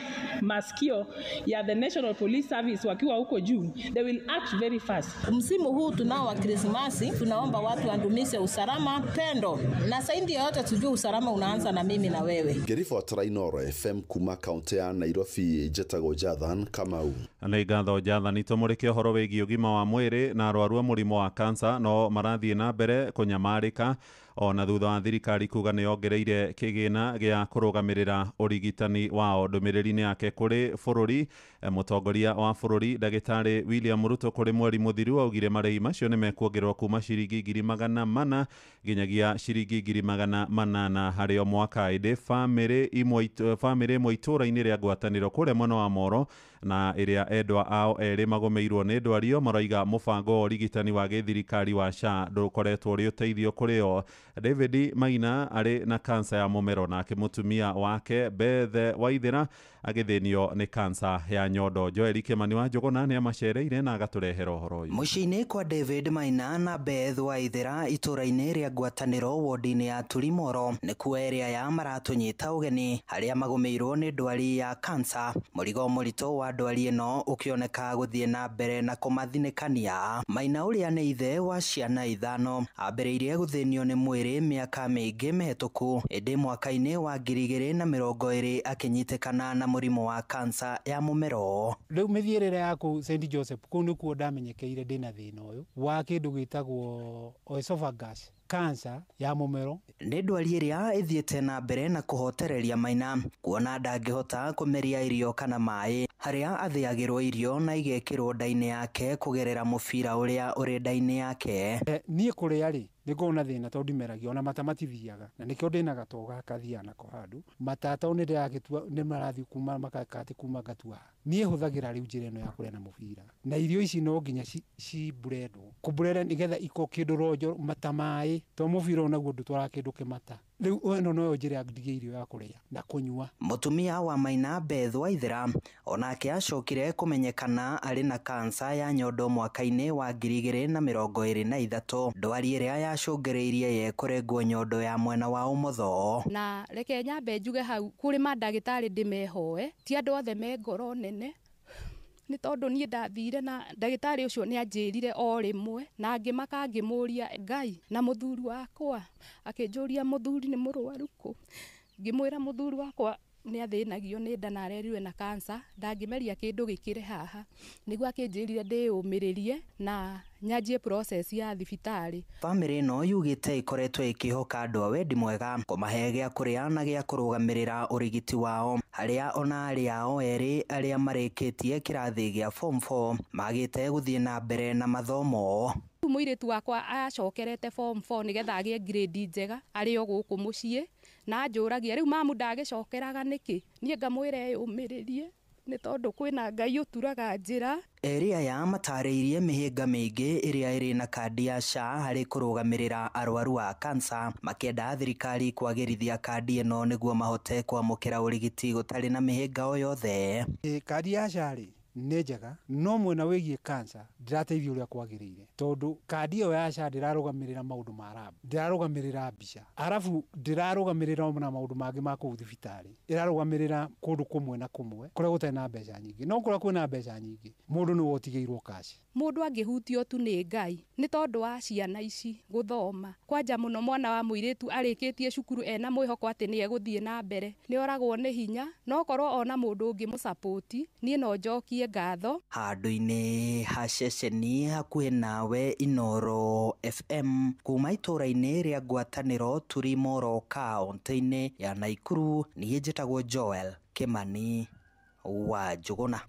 masikio ya the National Police Service wakiwa huko juu, they will act very fast. Msimu huu tunao wa Krismasi, tunaomba watu wadumishe usalama, pendo, na zaidi ya yote tujue usalama unaanza na mimi na wewe. Ngĩribotera Inooro FM kuma kaunti ya Nairobi, njĩtagwo Jathan Kamau. Nĩ ngatho Jathan. Tũmũrĩke ũhoro wĩgiĩ ũgima wa mwĩrĩ na arwaru a mũrimũ wa kansa no marathiĩ na mbere kũnyamarĩka ona thutha wa thirikari kuga nĩ yongereire kĩgĩna gĩa kũrũgamĩrĩra ũrigitani wao. Ndũmĩrĩri-inĩ yake kũrĩ bũrũri, mũtongoria wa bũrũri ndagĩtarĩ William Ruto kũrĩ mweri mũthiru augire marĩhi macio nĩ mekuongererwo kuma ciringi 400 nginyagia ciringi 800 harĩ o mwaka. Ĩndĩ bamĩrĩ ĩmwe itũũra-inĩ rĩa ngwatanĩro kũrĩa mwena wa Moro na ĩrĩa endwa ao erĩ magũmĩirwo nĩ ndwario maroiga mũbango wa ũrigitani wa gĩthirikari wa SHA ndũkoretwo ũrĩ ũteithio kũrĩ o. David Maina arĩ na kansa ya mũmero nake mũtumia wake Bethe Waithĩra agĩthĩnio nĩ kansa ya nyondo. Joel Kimani wa Njũgũna nĩ amacereire na agatũrehera ũhoro ũyũ. Mũciĩ-inĩ kwa David Maina na Beth Waithĩra itũũra-inĩ rĩa ngwatanĩro wodi-inĩ ya Turimoro nĩkuo area ya maratũnyita ũgeni harĩa magũmĩirwo nĩ ndwari ya kansa. Mũrigo mũritũ wa ndwari ĩno ũkĩoneka gũthiĩ na mbere na kũmathinĩkania. Maina ũrĩa nĩ ithe wa ciana 5 ambĩrĩirie gũthĩnio nĩ mwĩrĩ mĩaka mĩingĩ mĩhetũku, ĩndĩ mwaka-inĩ wa 2020 akĩnyitĩkana na mũrimũ wa kansa ya mũmero. Rĩu mĩthiĩrĩre ya kũu St Joseph kũu nĩkuo ndamenyekeire ndĩna thĩna ũyũ wa kĩndũ gĩtagwo esophagus cancer ya mũmero. Nĩ ndwari ĩrĩa ĩthiĩte na mbere na kũhotereria Maina kuona ndangĩhota kũmeria irio kana maĩ, harĩa athĩagĩrwo irio na igekĩrwo nda-inĩ yake kũgerera mũbira ũrĩa ũrĩ nda-inĩ yake. Niĩ kũrĩa rĩ nĩ ngoragwo na thĩna tondũ ndimeragia ona mata matithiaga, na nĩkĩo ndĩna gatogo gaka thiaga nako handũ mata tondũ nĩndĩragĩtua nĩ marathiĩ kuma makakati kuma ngatua. Niĩ hũthagĩra rĩu njĩra ĩno ya kũrĩa na mũbira, na irio ici no nginya ciburendwo kũburenda nĩgetha iko kĩndũ ronjo mata maĩ, to mũbira onaguo ndũtwaraga kĩndũ kĩmata. Rĩu ĩno noyo njĩra ndige irio ya kũrĩa na kũnyua. Mũtumia wa Maina Beth Waithĩra onake acokire kũmenyekana arĩ na kansa ya nyondo mwaka-inĩ wa 2023, ndwari ĩrĩa yacũngĩrĩirie ye kũrengwo nyondo ya mwena wa ũmotho. Na reke nyambe njuge hau kũrĩ mandagĩtarĩ ndĩmehoe, ti andũ othe me ngoro nene, nĩ tondũ niĩ ndathire na ndagĩtarĩ ũcio nĩ anjĩrire o rĩmwe na ngĩmaka ngĩmũria Ngai na mũthuri wakwa, akĩnjũria mũthuri nĩ mũrwaru kũ, ngĩmwĩra mũthuri wakwa nĩ athĩnagio nĩ nda na arerirwe na kansa, ndangĩmeria kĩndũ gĩkĩre haha. Nĩguo akĩnjĩrire ndĩyũmĩrĩrie na nyanjie process ya thibitarĩ. Bamĩrĩ ĩno yugĩte ĩkoretwo ĩkĩhoka andũ a wendi mwega kũmahe gĩa kũrĩa na gĩa kũrũgamĩrĩra ũrigiti wao, harĩa ona arĩa ao erĩ arĩa marĩkĩtie kĩrathi gĩa form 4 magĩte gũthiĩ na mbere na mathomo. Mũirĩtu wakwa acokerete form 4 nĩgetha agĩe grade njega arĩ o gũkũ mũciĩ, na anjũragia rĩu mamu ndagĩcokeraga nĩkĩ, niĩ ngamwĩra eyũmĩrĩrie Nĩ tondũ kwĩna Ngai ũturaga njĩra. Eri aya matarĩirie mĩhĩnga mĩingĩ ĩrĩa ĩrĩ na kandi ya SHA harĩ kũrũgamĩrĩra arwaru a kansa, makĩenda thirikari kwagĩrithia kandi ĩno nĩguo mahote kwamũkĩra ũrigiti gũtarĩ na mĩhĩnga o yothe. Kandi ya SHA rĩ nĩ njega, no mwena wĩgiĩ kansa ndĩrateithia ũrĩa kwagĩrĩire, tondũ kandi ĩyo ya SHA ndĩrarũgamĩrĩra maũndũ ma lab, ndĩrarũgamĩrĩra mbica, arabu ndĩrarũgamĩrĩra ona maũndũ mangĩ ma kũu thibitarĩ, ĩrarũgamĩrĩra kũndũ kũmwe na kũmwe kũrĩa gũtarĩ na mbeca nyingĩ, no kũrĩa kwĩna mbeca nyingĩ mũndũ nĩwe ũtigĩirwo cash. Mũndũ angĩhutio tu nĩ Ngai nĩ tondũ wa ciana ici gũthoma kwanja mũno, mwana wa mũirĩtu arĩkĩtie cukuru ena mwĩhoko atĩ nĩ egũthiĩ na mbere, nĩ oragwo nĩ hinya, no korwo ona mũndũ ũngĩ mũsapoti niĩ no njokie ngatho. Handũ-inĩ ha ceceni hakuhĩ nawe Inooro FM kuma itũũra-inĩ rĩa ngwatanĩro Turimoro kaũntĩ-inĩ ya Naikuru, niĩ njĩtagwo Joel Kimani wa Njũgũna.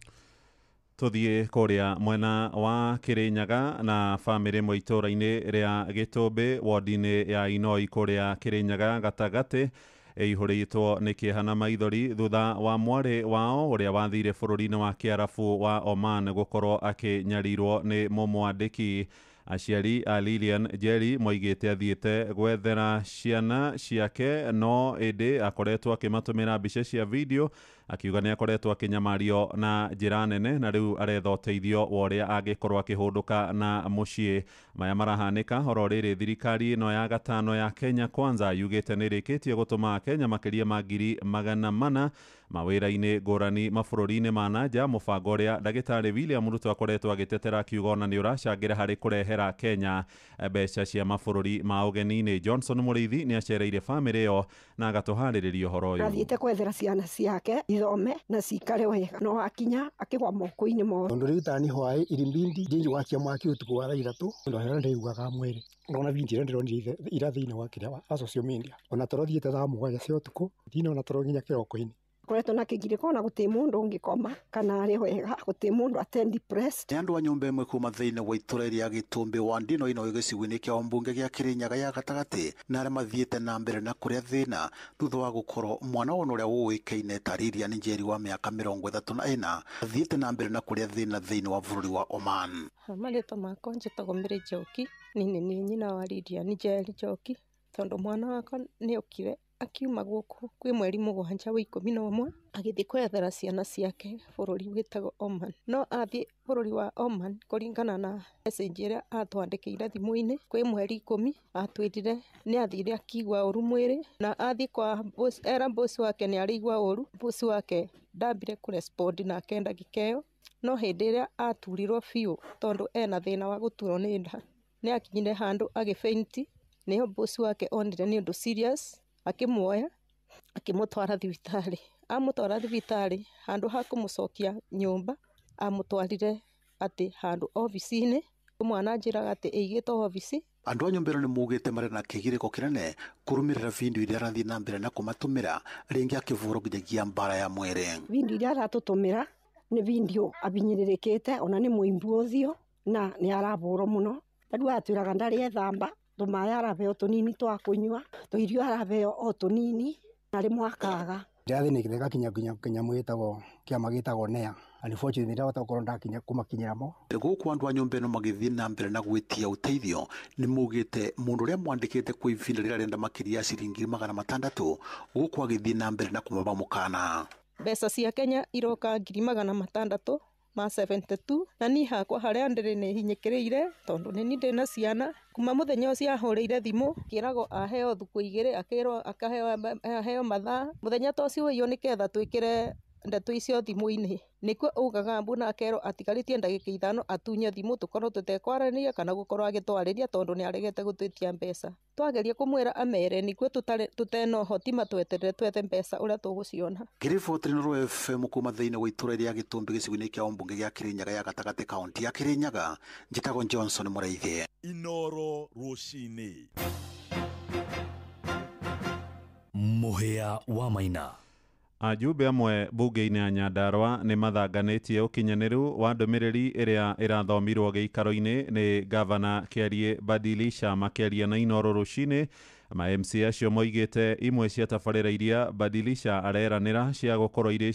Tuthiĩ kũrĩa mwena wa Kĩrĩnyaga na bamĩrĩ ĩmwe itũũra-inĩ rĩa Gĩtũmbĩ wodi-inĩ ya Inoi kũrĩa Kĩrĩnyaga gatagatĩ ĩihũrĩtwo nĩ kĩeha na maithori thutha wa mwarĩ wao ũrĩa wathire bũrũri-inĩ wa Kĩarabu wa Oman gũkorwo akĩnyarirwo nĩ mũmwandĩki. Aciari a Lilian Njeri moigĩte athiĩte gwethera ciana ciake, no ĩndĩ akoretwo akĩmatũmĩra mbica cia video akiuga nĩ akoretwo akĩnyamario na njĩra nene na rĩu aretha ũteithio wa ũrĩa angĩkorwo akĩhũndũka na mũciĩ. Maya marahanĩka oro rĩrĩ thirikari ĩno ya gatano ya Kenya Kwanza yugĩte nĩ ĩrĩkĩtie gũtũma Kenya makĩria ma 400,000 mawĩra-inĩ ngũrani mabũrũri-inĩ ma nanja, mũbango ũrĩa ndagĩtarĩ William Ruto akoretwo agĩtetera akiuga ona nĩ ũracangĩra harĩ kũrehera Kenya mbeca cia mabũrũri ma ũgeni-inĩ. Johnson Mũrĩithi nĩ acereire bamĩrĩ ĩyo na agatũharĩrĩria ũhoro ũyũ. Athiĩte kwethera ciana ciake ithome na cikare wega, no akinya akĩgwa moko-inĩ moru. Tondu riu tani hwaĩ irimbindi ndinji wakia mwaki utuku wa thaa ithatũ ndo hera ndiguaga mwĩrĩ ndona video ndĩronire ira thĩinĩ wa kĩrĩa wa social media, ona toro thiĩte thaa 7 cia ũtukũ ndinona toro nginya kĩroko-inĩ. Koretwo na kĩgirĩko na gũtirĩ mũndũ ũngĩkoma kana arĩ wega, gũtirĩ mũndũ atendi depressed. Nĩ andũ a nyũmba ĩmwe kuma thĩinĩ wa itũra rĩa Gĩtũmbĩ wa Ndino ino gĩcigo-inĩ kĩa mbunge gĩa Kĩrĩnyaga ya gatagatĩ, na arĩa mathiĩte na mbere na kũrĩa thĩna thutha wa gũkorwo mwana wao ũrĩa ũĩkaine ta Lilian Njeri wa mĩaka 34 athiĩte na mbere na kũrĩa thĩna thĩinĩ wa bũrũri wa Oman. Marĩtwa makwa njĩtagwo Mary Njoki, niĩ nĩ nyina wa Lilian Njeri Njoki, tondũ mwana wakwa nĩ okire akiuma gũkũ kwĩ mweri 7 wa 11 agĩthiĩ kwethera ciana ciake bũrũri wĩtagwo Oman. No athiĩ bũrũri wa Oman kũringana na message ĩrĩa atwandĩkĩire thimũ-inĩ kwĩ mweri 10 atwĩrire nĩ athire akĩigua ũru mwĩrĩ, na athiĩ kwa boss, era boss wake nĩ arĩigua ũru, boss wake ndambire kũrespond nake ndagĩka ĩyo, no hĩndĩ ĩrĩa aturirwo biũ tondũ ena thĩna wa gũturwo nĩ nda nĩ akinyire handũ agĩfaint, nĩho boss wake onire nĩ ũndũ serious akĩmuoya akĩmũtwara thibitarĩ. Amũtwara thibitarĩ handũ ha kũmũcokia nyũmba amũtwarire atĩ handũ obici-inĩ, mwana anjĩraga atĩ ĩigĩtwo obici. Andũ a nyũmba ĩno nĩ maugĩte marĩ na kĩgirĩko kĩnene kũrũmĩrĩra video iria arathiĩ na mbere na kũmatũmĩra rĩngĩ akĩvũrwo nginyagia mbara ya mwĩrĩ. Video iria aratũtũmĩra nĩ video abinyĩrĩrĩkĩte ona nĩ mũimbu ũthiũ na nĩ arabũrwo mũno, tondũ atwĩraga ndarĩ ethamba, tũmaĩ arabeo tũnini twa kũnyua, tũirio arabeo o tũnini na rĩmwe akaga. Ndĩrathĩnĩkire ngakinya nginya kĩnyamũ gĩtagwo kĩama gĩtagwo NEA. Unfortunately ndahota gũkorwo ndakinya kũmakinyĩra mo. Gũkũ andũ a nyũmba ĩno magĩthiĩ na mbere na gwĩtia ũteithio nĩ maugĩte mũndũ ũrĩa mwandĩkĩte kwa ihinda rĩrĩa arenda makĩria ya ciringi 600 gũkũ agĩthiĩ na mbere na kũmaba mũkana. Mbeca cia Kenya iroka 672 na niĩ hakwa harĩa ndĩrĩ nĩ hinyĩkĩrĩire tondũ nĩ niĩ ndĩna ciana. Kuma mũthenya ũcio ahũrĩire thimũ kĩragwo aheo thukũ 2 akĩrwo akaheo mathaa mũthenya ta ũcio ũyũ nĩketha twĩkĩre ndeto icio thimũ-inĩ, nĩkuo augaga mbu na akerwo atigarĩtie ndagĩka 5 atunye thimũ tũkorwo tũtekwaranĩria kana gũkorwo agĩtwarĩria tondũ nĩ aregete gũtwĩtia mbeca. Twageria kũmwĩra amere nĩkuo tũtena ũhoti matweterere twethe mbeca ũrĩa tũgũciona. Ngĩriboti Inooro FM kuma thĩinĩ wa itũra rĩa Gĩtũmbĩ gĩcigo-inĩ kĩa mbunge gĩa Kĩrĩnyaga ya gatagatĩ kaũntĩ ya Kĩrĩnyaga, njĩtagwo Johnson Mũrĩithi. Inooro rũcinĩ. Mũhĩa wa Maina. Ajumbe amwe bunge-inĩ ya Nyandarua nĩ mathanganĩtie ũkinyanĩru wa ndũmĩrĩri ĩrĩa ĩrathomirwo gĩikaro-inĩ nĩ gavana Kĩarie Badilisha makĩaria na Inooro rũcinĩ. Ma MCA acio moigĩte imwe cia tabarĩra iria Badilisha areranĩra cia gũkorwo irĩ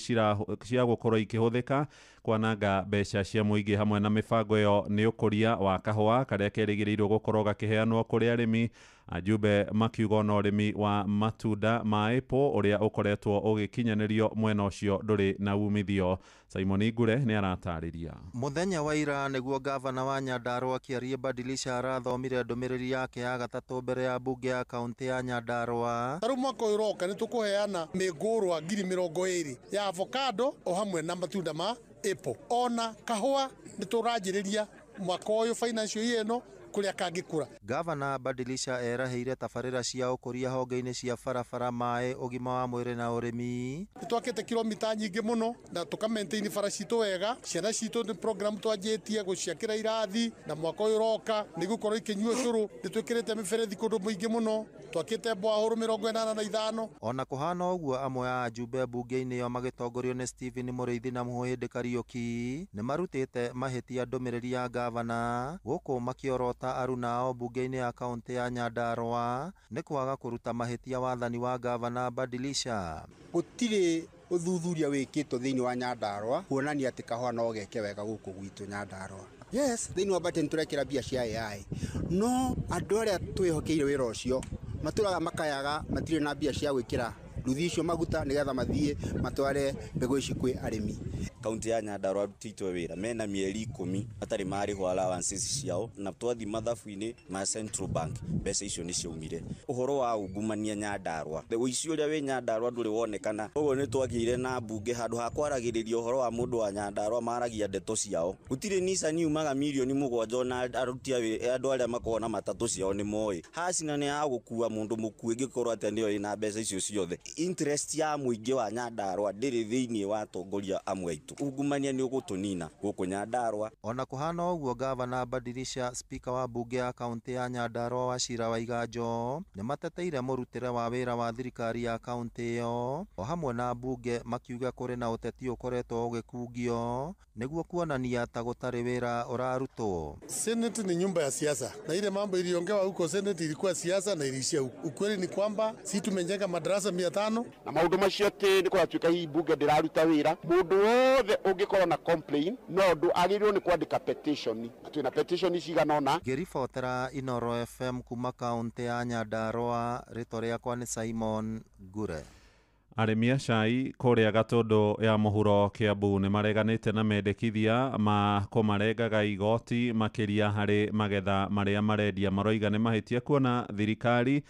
cia gũkorwo ikĩhũthĩka kwananga mbeca cia mũingĩ hamwe na mĩbango ĩyo nĩ ũkũria wa kahũa karĩa kerĩgĩrĩirwo gũkorwo gakĩheanwo kũrĩ arĩmi. Ajumbe makiuga ona ũrĩmi wa matunda ma apple ũrĩa ũkoretwo ũgĩkinyanĩrio mwena ũcio ndũrĩ na umithio. Simon Ngure nĩ aratarĩria. Mũthenya wa ira nĩguo gavana wa Nyandarua Kiarie Badilisha arathomire ndũmĩrĩri yake ya gatatũ mbere ya mbunge ya kaunti ya Nyandarua. Tarĩu mwaka ũyũ ũroka nĩ tũkũheana mĩngũrwa 20,000 ya avocado o hamwe na matunda ma apple. Ona kahũa nĩ tũranjĩrĩria mwaka ũyũ financial year ĩno kũrĩa kangĩkũra. Gavana Badilisha eraheire tabarĩra cia ũkũria honge-inĩ cia barabara, maĩ, ũgima wa mwĩrĩ na ũrĩmi. Nĩ twakĩte kilomita nyingĩ mũno na tũka maintain bara citũ wega. Ciana citũ nĩ program twanjĩtie gũciakĩra irathi na mwaka ũyũ ũroka nĩ gũkorwo ikĩnyua cũrũ. Nĩ twĩkĩrĩte mĩberethi kũndũ mũingĩ mũno, twakĩte mbwahũrũ 85. Ona kũhana ũguo, amwe a ajumbe mbunge-inĩ ĩyo magĩtongorio nĩ Stephen Mũrĩithi na Mũhĩndĩ Kariũki nĩ marutĩte mahĩtia ndũmĩrĩri ya gavana gũkũ makĩorota arunao mbunge-inĩ ya kaunti ya Nyandarua nĩ kwaga kũruta mahĩtia wathani wa gavana Badilisha. Gũtirĩ ũthuthuria wĩkĩtwo thĩinĩ wa Nyandarua kuonania atĩ kahũa no geke wega gũkũ gwitũ Nyandarua. Yes, thĩinĩ wa budget nĩtũrekĩra mbia cia AI, no andũ arĩa twĩhokeire wĩra ũcio matũraga makayaga matirĩ na mbia cia gwĩkĩra nduthi icio maguta nĩgetha mathiĩ matware mbegũ ici kwĩ arĩmi. Kaunti ya Nyandarua arutĩtwo wĩra mena mĩeri 10 matarĩ marĩhwo allowances ciao, na twathi mathabu-inĩ ma Central Bank mbeca icio nĩ ciaumire. Ũhoro wa ungumania Nyandarua, ũici ũrĩa wĩ Nyandarua ndũrĩ wonekana. Ũguo nĩ twagĩire na mbunge handũ ha kwaragĩrĩria ũhoro wa mũndũ wa Nyandarua maragia ndeto ciao. Gũtirĩ Nissan yumaga mirioni 7 na aruti a andũ arĩa makoragwo na matatũ ciao nĩ moĩ. Hasina nĩ ya gũkua mũndũ mũkuĩ ĩngĩkorwo atĩa nĩyo ĩna mbeca icio ciothe. Interest ya mũingĩ wa Nyandarua ndĩrĩ thĩinĩ wa atongoria amwe aitũ. Ungumania nĩ ũgũtũnina gũkũ Nyandarua. Ona kũhana ũguo, gavana Badilisha, spika wa mbunge ya kaunti ya Nyandarua Wachira Waiganjo nĩ mateteire mũrutĩre wa wĩra wa thirikari ya kaunti ĩyo o hamwe na mbunge, makiuga kũrĩ na ũteti ũkoretwo ũgĩkungio nĩguo kuonania ta gũtarĩ wĩra ũrarutwo. Senate ni nyumba ya siasa na ile mambo iliongewa huko Senate ilikuwa siasa na iliishia huko. Ukweli ni kwamba si tumejenga madarasa 500 na maundu macio ati ni kũratuĩka hihi mbunge ndĩraruta wĩra. Mũndũ wothe ũngĩkorwo na complain no ũndũ agĩrĩirwo nĩ kwandĩka petition, twĩna petition cigana ũna. Ngĩribotera Inoro FM kuma kaunti ya Nyandarua, rĩtwa rĩakwa nĩ Simon Ngure. Arĩmi a cai kũrĩa Gatũndũ ya mũhuro Kiambu nĩ mareganĩte na mendekithia ma kũmarengaga igoti makĩria harĩ magetha marĩa marendia. Maroiga nĩ mahĩtia kuona thirikari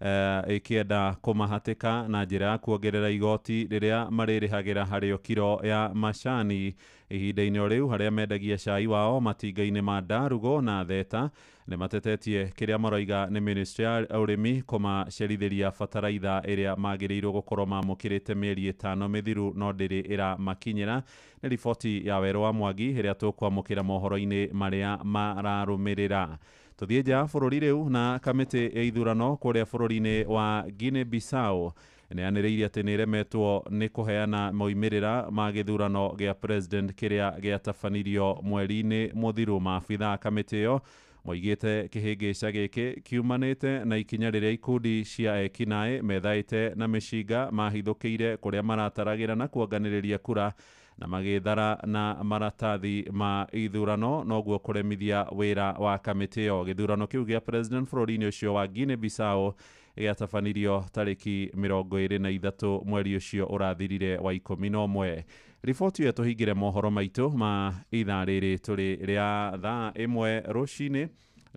ĩkĩenda kũmahatĩka na njĩra ya kuongerera igoti rĩrĩa marĩrĩhagĩra harĩ kiro ya macani. Ihinda-inĩ o rĩu harĩa mendagia cai wao matinga-inĩ ma Ndarugo na Theta nĩ matetetie kĩrĩa maroiga nĩ ministry ya ũrĩmi kũmacerithĩria bataraitha ĩrĩa magĩrĩirwo gũkorwo mamũkĩrĩte mĩeri 5 mĩthiru no ndĩrĩ ĩramakinyĩra. Nĩ riboti ya Werũ wa Mwangi ĩrĩa tũkwamũkĩra mohoro-inĩ marĩa mararũmĩrĩra. Tũthiĩ nja bũrũri rĩu na kamĩtĩ ya ithurano kũrĩa bũrũri-inĩ wa Guinea Bissau nĩyanĩrĩire atĩ nĩĩremetwo nĩ kũheana moimĩrĩra ma gĩthurano gĩa president kĩrĩa gĩatabanirio mweri-inĩ mũthiru. Maabitha a kamĩtĩ ĩyo moigĩte kĩhĩngĩca gĩkĩ kiumanĩte na ikinya rĩrĩa ikundi cia ekinaĩ methaĩte na mĩcinga mahithũkĩire kũrĩa marataragĩra na kuonganĩrĩria kura na magĩthara na maratathi ma ithurano noguo kũremithia wĩra wa kamĩtĩ ĩyo. Gĩthurano kĩu gĩa president bũrũri-inĩ ũcio wa Guinea Bissau gĩatabanirio tarĩki 23 mweri ũcio ũrathirire wa 11. Riboti ĩyo tũhingĩre mohoro maitũ ma ithaa rĩrĩ tũrĩ rĩa thaa 1 rũcinĩ.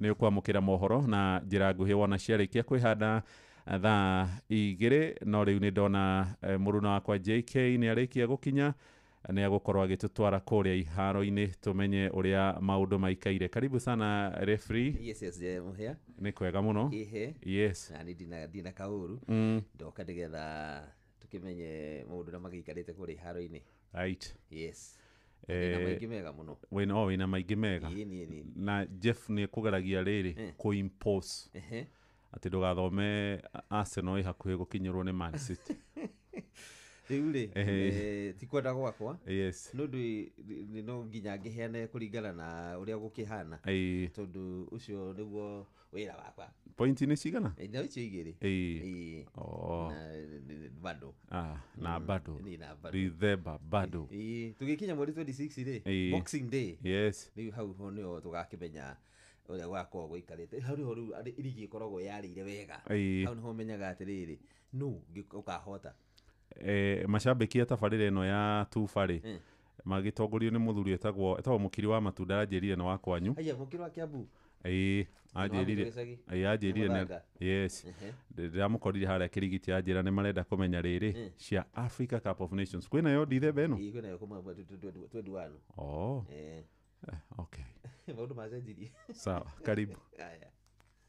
Nĩ ũkwamũkĩra mohoro na njĩra nguhĩ wona ciarĩkia kwĩhanda thaa 2. No rĩu nĩ ndona mũruna wakwa JK nĩ arĩkia gũkinya, nĩ agũkorwo agĩtũtwara kũrĩa iharo-inĩ tũmenye ũrĩa maũndũ maikaire. Karibu sana referee. Yes, Muhia. Nĩ kwega mũno. Ehe. Yes. Na nĩ ndina kaũru. Ndoka nĩgetha tũkĩmenye maũndũ ũrĩa magĩikarĩte kũrĩa iharo-inĩ. Right. Yes. Wĩna maingĩ mega mũno. Wĩna maingĩ mega. Ĩĩ. Na Jeff nĩ kũgeragia rĩrĩ kũ impose atĩ ndũgathome Arsenal ĩ hakuhĩ gũkinyĩrwo nĩ Man City. Rĩu rĩ, ti kwenda gwakwa. Yes. No ndũ no nginya ngĩheane kũringana na ũrĩa gũkĩhana. Tondũ ũcio nĩguo wĩra wakwa. Point nĩ cigana? No icio igĩrĩ. Ĩĩ. Oh. Na bado. Ah, na bado. Ni na bado. Dithemba bado. Ĩĩ, tũgĩkinya mweri 26 rĩ, Boxing Day. Yes. Rĩu hau ho nĩho tũgakĩmenya ũrĩa gwakorwo gũikarĩte. Hau nĩho rĩu rigi ĩkoragwo yarĩire wega. Hau nĩho ũmenyaga atĩrĩrĩ, nũ ũkahota. Macambĩki a tabarĩra ĩno ya Tuba rĩ, magĩtongorio nĩ mũthuri etagwo Mũkiri wa Matunda, aranjĩrire nĩ wa kwanyu. Aya, Mũkiri wa Kiambu. Ĩĩ, anjĩrire. Ĩĩ, anjĩrire. Yes. Ndĩramũkorire harĩa Kĩrigiti, anjĩra nĩ marenda kũmenya rĩrĩ cia Africa Cup of Nations. Kwĩna yo Dithemba ĩno? Ĩĩ, kwĩnayo kuma 21. Oh. Okay. Maũndũ macenjirie. Sawa, karibu. Aya.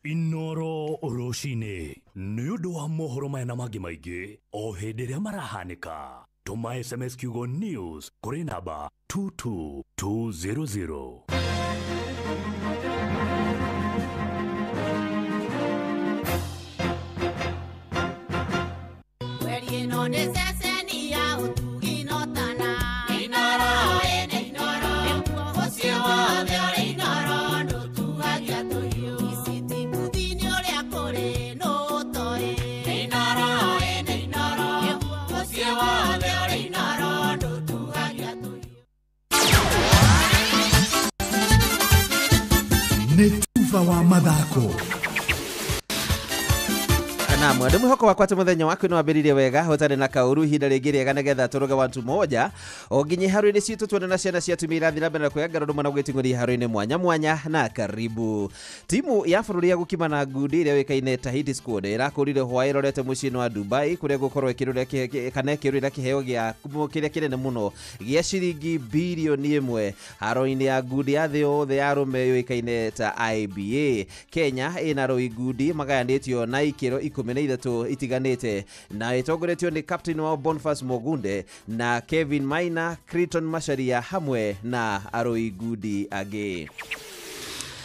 Inoro rũcinĩ nĩ ũndũ wa mohoro maya na mangĩ maingĩ o hĩndĩ ĩrĩa marahanĩka. Tũma SMS kiugo news kũrĩ namba 22200. Nĩ tuba wa mathako. Na mwende mwihoko wakwa ati muthenya waku ni wambiririe wega utari na kauru ihinda ringi riega nigetha turuge wantu moja o nginye haru-ini citu tuone na ciana cia atumia irathi na mbere na kwĩyangara ũndũ mwana gwĩting'ũria haru-inĩ mwanya mwanya na karibu. Timu ya bũrũri ya gũkima na ngundi ĩrĩa yũĩkaine Tahiti Squad ĩrakũrire hwaĩ ĩrorete mũciĩ-inĩ wa Dubai kũrĩa gũkorwo ĩkĩrũrĩa kana ĩkĩrũĩra kĩheo gĩa kĩrĩa kĩnene mũno gĩa ciringi birioni 1 haro-inĩ ya ngundi ya thĩ yothe ya arũme yũĩkaine ta IBA. Kenya ĩna arũi ngundi magayanĩtio na ikĩro 13 itiganĩte na ĩtongoretio nĩ captain wao Boniface Mogunde na Kevin Maina, Crichton Macharia hamwe na arũi ngundi angĩ.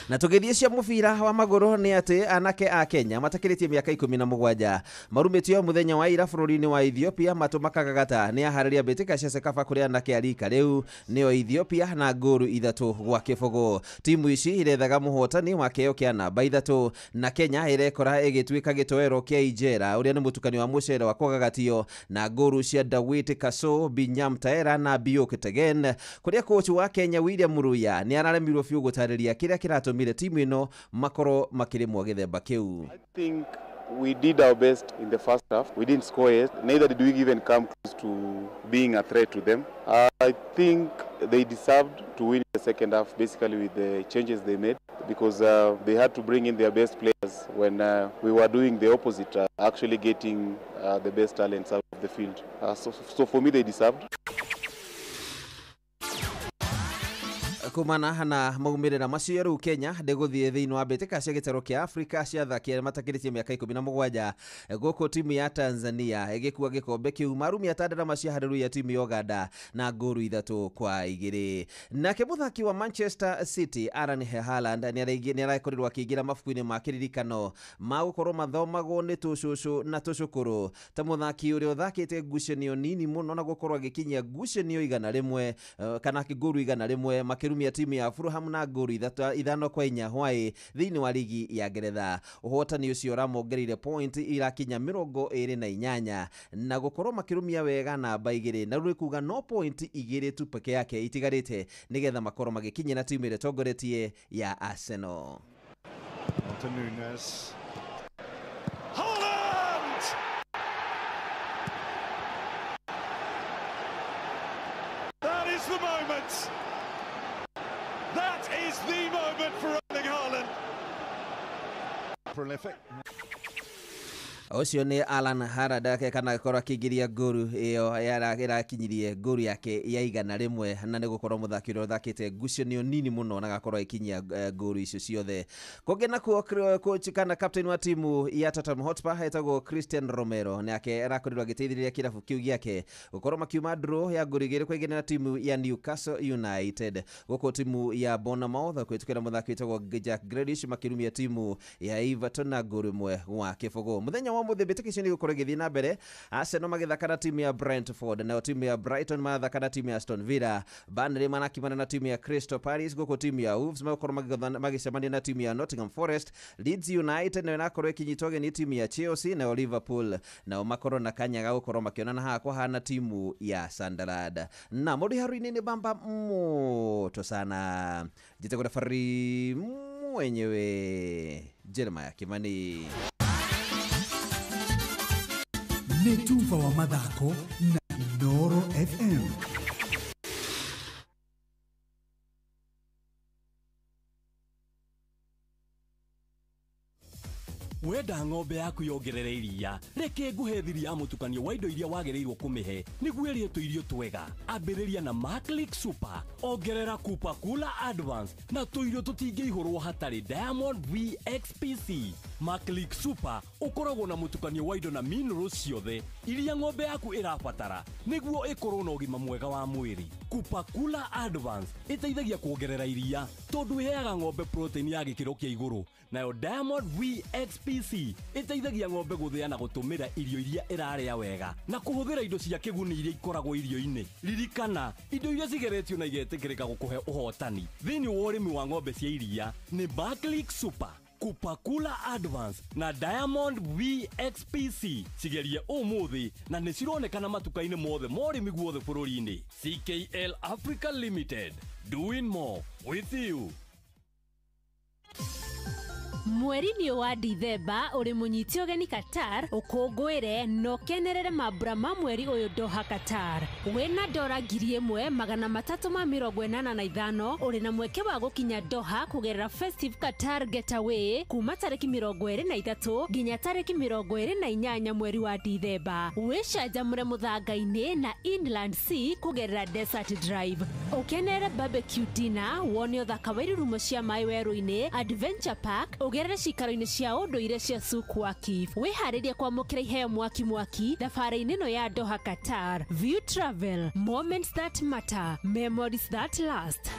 Na tũgĩthiĩ cia mũbira wa magũrũ nĩ atĩ anake a Kenya matakĩrĩtie mĩaka 17 marumĩtio mũthenya wa ira bũrũri-inĩ wa Ethiopia matũ makagagata nĩ aharĩria mbĩtĩka cia CECAFA kũrĩ anake a rika rĩu nĩo Ethiopia na ngũru 3-0. Timu ici irethaga mũhotani wa kĩheo kĩa namba 3 na Kenya ĩrekora ĩgĩtuĩka gĩtoero kĩa Injera ũrĩa nĩ mũtukanio wa mũcere wa kũgagatio na ngũru cia Dawit Kaso, Binyam Taera na Biok Tegen, kũrĩa coach wa Kenya William Muruya nĩ araremirwo biũ gũtarĩria kĩrĩa kĩratũmire timu ino makoro makĩrĩmwo gĩthemba kĩu. I think we did our best in the first half. We didn't score yet. Neither did we even come close to being a threat to them. I think they deserved to win the second half, basically with the changes they made, because they had to bring in their best players when we were doing the opposite, actually getting the best talents out of the field. So for me, they deserved. Kumana na maumĩrĩra macio rĩu Kenya ndĩgũthiĩ thĩinĩ wa mbĩtĩka cia gĩtarũ kĩa Afrika cia athaki arĩa matakĩrĩtie mĩaka 17 gũkũ timu ya Tanzania ĩgĩkua gĩkombe kĩu marumia Tandara cia Hallelujah timu ya Uganda na ngũru 3-2. Nake mũthaki wa Manchester City Erling Haaland nĩ arakorirwo akĩingĩra mabuku-inĩ ma kĩririkano ma gũkorwo mathomagwo nĩ tũcũcũ na tũcũkũrũ ta mũthaki ũrĩa ũthakĩte ngucanio nini mũno na gũkorwo agĩkinyia ngucanio 100 kana ngũru 101 makĩrumia timu ya Fulham na ngũru 5-4 hwaĩ thĩinĩ wa ligi ya Ngeretha. Ũhotani ũcio ũramongereire point irakinya 28 na gũkorwo makĩrumia wega namba 2 na rĩu kuga no point 2 tu peke yake itigarĩte nĩgetha makorwo magĩkinyĩra timu ĩrĩa ĩtongoretie ya Arsenal. To Nunes. Haaland! That is the moment. That is the moment for Erling Haaland. Prolific. Ũcio nĩ Alan Haaland kana gũkorwo akĩingĩria ngũru ĩyo ĩrakinyirie ngũru yake ya 101 na nĩ gũkorwo mũthaki ũrĩa ũthakĩte ngucanio nini mũno na agakorwo agĩkinyia ngũru icio ciothe. Kũngĩ nakuo coach kana captain wa timu ya Tottenham Hotspur etagwo Christian Romero nake arakorirwo agĩteithĩrĩria kĩrabu kĩu gĩake gũkorwo makiuma draw ya ngũru 2-2 na timu ya Newcastle United. Gũkũ timu ya Bournemouth kũhĩtũkĩra mũthaki wĩtagwo Jack Grealish makĩrumia timu ya Everton na ngũru 1-0. Mũthenya wa mũthĩ mbĩtĩka icio nĩ igũkorwo igĩthiĩ na mbere. Arsenal magĩthaka na timu ya Brentford, nayo timu ya Brighton marathaka na timu ya Aston Villa. Burnley manakimana na timu ya Crystal Palace, gũkũ timu ya Wolves magũkorwo magĩcemania na timu ya Nottingham Forest. Leeds United nayo ĩrakorwo ĩkĩnyitwo ũgeni timu ya Chelsea, nayo Liverpool nao makorwo na kanya ga gũkorwo makĩonana haha kwa hana timu ya Sunderland. Na mũndũ haru-inĩ nĩ bamba moto sana, njĩtagwo referee mwenyewe Jeremiah Kimani. Nĩ tuba wa mathako na Inooro FM. Wenda ng'ombe yaku yongerere iria, reke nguhe thiri ya mũtukanio wa indo iria wagĩrĩirwo kũmĩhe nĩguo ĩrĩe tũirio twega. Ambĩrĩria na Maclick Super, ongerera Kupa Kula Advance na tũirio tũtingĩihũrwo hatarĩ Diamond VXPC. Maclick Super ũkoragwo na mũtukanio wa indo na minerals ciothe iria ng'ombe yaku ĩrabatara nĩguo ĩkorwo na ũgima mwega wa mwĩrĩ. Kupa Kula Advance ĩteithagia kuongerera iria tondũ ĩheaga ng'ombe protein ya gĩkĩro kĩa igũrũ, nayo Diamond VXPC ĩteithagia ng'ombe gũthĩa na gũtũmĩra irio iria ĩrarĩa wega na kũhũthĩra indo cia kĩguni iria ikoragwo irio-inĩ. Ririkana, indo iria cigeretio na igetĩkĩrĩka gũkũhe ũhotani thĩinĩ wa ũrĩmi wa ng'ombe cia iria nĩ Maclick Super, Kupakula Advance na Diamond VXPC. Cigerie ũmũthĩ na nĩ cironekana matuka-inĩ mothe ma ũrĩmi guothe bũrũri-inĩ. CKL Africa Limited, doing more with you. Mweri-inĩ wa Dithemba ũrĩ mũnyite ũgeni Qatar ũkũngũĩre na ũkenerere mambura ma mweri ũyũ Doha Qatar. Wĩna dora 1385 ũrĩ na mweke wa gũkinya Doha kũgerera Festive Qatar Getaway kuma tarĩki 23 nginya tarĩki 28 mweri wa Dithemba. Wĩcanjamũre mũthanga-inĩ na Inland Sea kũgerera Desert Drive. Ũkenerere barbecue dinner, wone ũthaka wa irurumo cia maĩ werũ-inĩ, Adventure Park, ũgerere cikaro-inĩ cia ũndũire cia Souk Waqif. Wĩharĩrie kwamũkĩra iheo mwaki mwaki thabarĩ-inĩ ĩno ya Doha Qatar. View Travel, moments that matter, memories that last.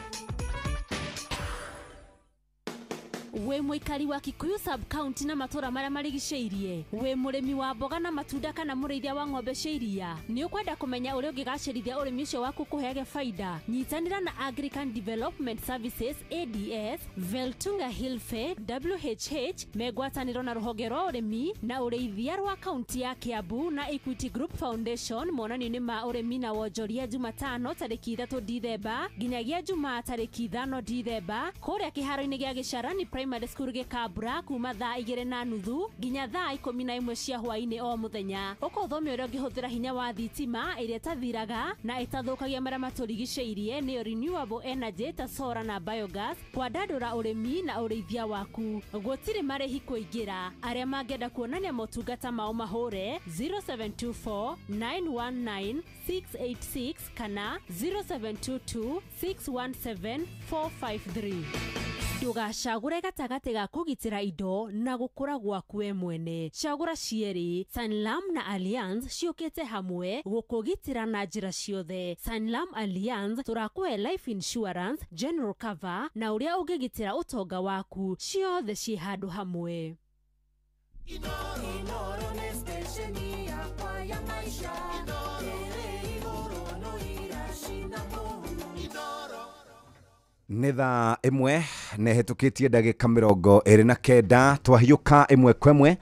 Wĩ mũikari wa Kikuyu sub-county na matũra marĩa marigicĩirie, wĩ mũrĩmi wa mboga na matunda kana mũrĩithia wa ng'ombe cia iria, nĩ ũkwenda kũmenya ũrĩa ũngĩgacĩrithia ũrĩmi ũcio waku kũheage faida, nyitanĩra na Agrican Development Services ADS, Veltunga Hilfe WHH megwatanĩro na rũhonge rwa ũrĩmi na ũrĩithia rwa kaunti ya Kiambu na Equity Group Foundation monanio-inĩ ma ũrĩmi na wonjoria Jumatano tarĩki 3 Dithemba nginyagia Jumaa tarĩki 5 Dithemba kũrĩa kĩharo-inĩ gĩa Gĩcarani Primary School gĩkambura kuma thaa 2:30 nginya thaa 11 cia hwaĩ-inĩ o mũthenya. Ũkũthomio ũrĩa ũngĩhũthĩra hinya wa thitima ĩrĩa ĩtathiraga na ĩtathũkagia marĩa matũrigicĩirie nĩyo renewable energy ta solar na biogas, kwandandũra ũrĩmi na ũrĩithia waku. Gũtirĩ marĩhi kũingĩra. Arĩa mangĩenda kuonania motungata mao mahũre 0724 919 686 kana 0722 617 453. Ndũgacagũre gatagatĩ ga kũgitĩra indo na gũkũra gwaku we mwene. Cagũra cierĩ. Sanlam na Allianz ciũkĩte hamwe gũkũgitĩra na njĩra ciothe. Sanlam Allianz tũrakũhe life insurance, general cover na ũrĩa ũngĩgitĩra ũtonga waku, ciothe ciĩ handũ hamwe. Inooro nĩ station yakwa ya maisha. Ĩrĩ igũrũ no iracina mũhu. Nĩ thaa 1 nĩ hetũkĩtie ndagĩka 29 twahiũka 1 kwa 1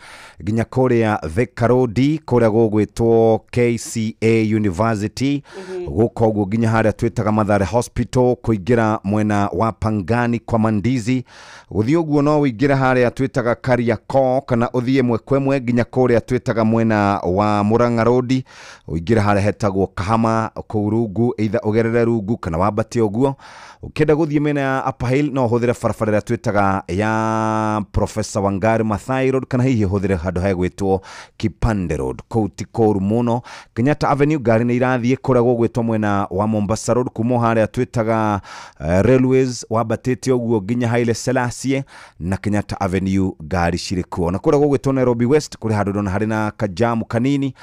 nginya kũrĩa Thika Road kũrĩa gũgwĩtwo KCA University gũka ũguo nginya harĩa twĩtaga Mathare Hospital kũingĩra mwena wa Pangani kwa Mandizi gũthiĩ ũguo no ũingĩre harĩa twĩtaga Kariakoo kana ũthiĩ 1 kwa 1 nginya kũrĩa twĩtaga mwena wa Murang'a Road ũingĩre harĩa hetagwo Kahama kũu rungu, either ũgerere rungu kana wambate ũguo. Ũkĩenda gũthiĩ mena ya Upper Hill no ũhũthĩre barabara ĩrĩa twĩtaga ya Professor Wangari Maathai Road kana hihi ũhũthĩre handũ hegwĩtwo Kipande Road kũu ti kũũru mũno. Kenyatta Avenue ngari nĩ irathiĩ kũrĩa gũgwĩtwo mwena wa Mombasa Road kuma harĩa twĩtaga Railways wambatĩte ũguo nginya Haile Selassie na Kenyatta Avenue ngari cirĩ kuo. Na kũrĩa gũgwĩtwo Nairobi West kũrĩ handũ ndona harĩ na kajamu kanini.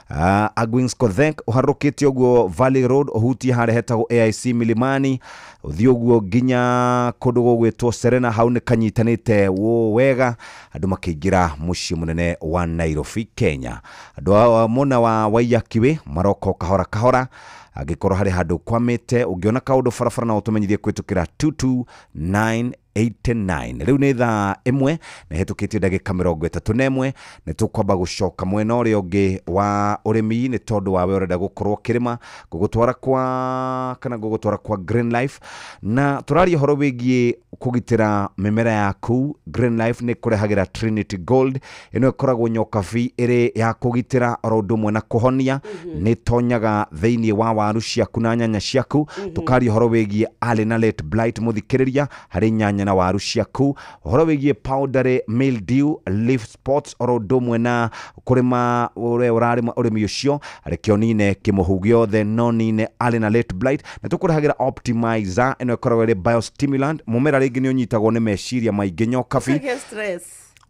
Agwins Kothenk ũharũkĩte ũguo Valley Road ũhutie harĩa hetagwo AIC Milimani ũthiĩ ũguo nginya kũndũ gũgwĩtwo Serena hau nĩ kanyitanĩte wo wega andũ makĩingĩra mũciĩ mũnene wa Nairobi Kenya. Andũ a mwena wa Waiyaki maroka o kahora kahora angĩkorwo harĩ handũ kwamĩte ũngĩona kaũndũ barabara no ũtũmenyithie kũhĩtũkĩra 22989. Rĩu nĩ thaa 1 na ĩhĩtũkĩtie ndagĩka 31. Nĩ tũkwamba gũcoka mwena ũrĩa ũngĩ wa ũrĩmi nĩ tondũ wawe ũrenda gũkorwo ũkĩrĩma ngũgũtwara kwa kana ngũgũtwara kwa Green Life na tũraria ũhoro wĩgiĩ kũgitĩra mĩmera yaku. Green Life nĩ kũrehagĩra Trinity Gold ĩno ĩkoragwo nyokabi ĩrĩ ya kũgitĩra oro ũndũ ũmwe na kũhonia. Nĩ tonyaga thĩinĩ wa waru ciaku na nyanya ciaku. Tũkaria ũhoro wĩgiĩ early na late blight mũthikĩrĩria harĩ nyanya na waru ciaku, ũhoro wĩgiĩ powdery mildew, leaf spots oro ũndũ ũmwe na kũrĩma ũrĩa ũrarĩma ũrĩmi ũcio reke ũnine kĩmũhu gĩothe no nine early na late blight. Na tũkũrehagĩra optimizer ĩno ĩkoragwo ĩrĩ biostimulant. Mũmera rĩngĩ nĩ ũnyitagwo nĩ meciria maingĩ nyokabi Ũkagĩa stress.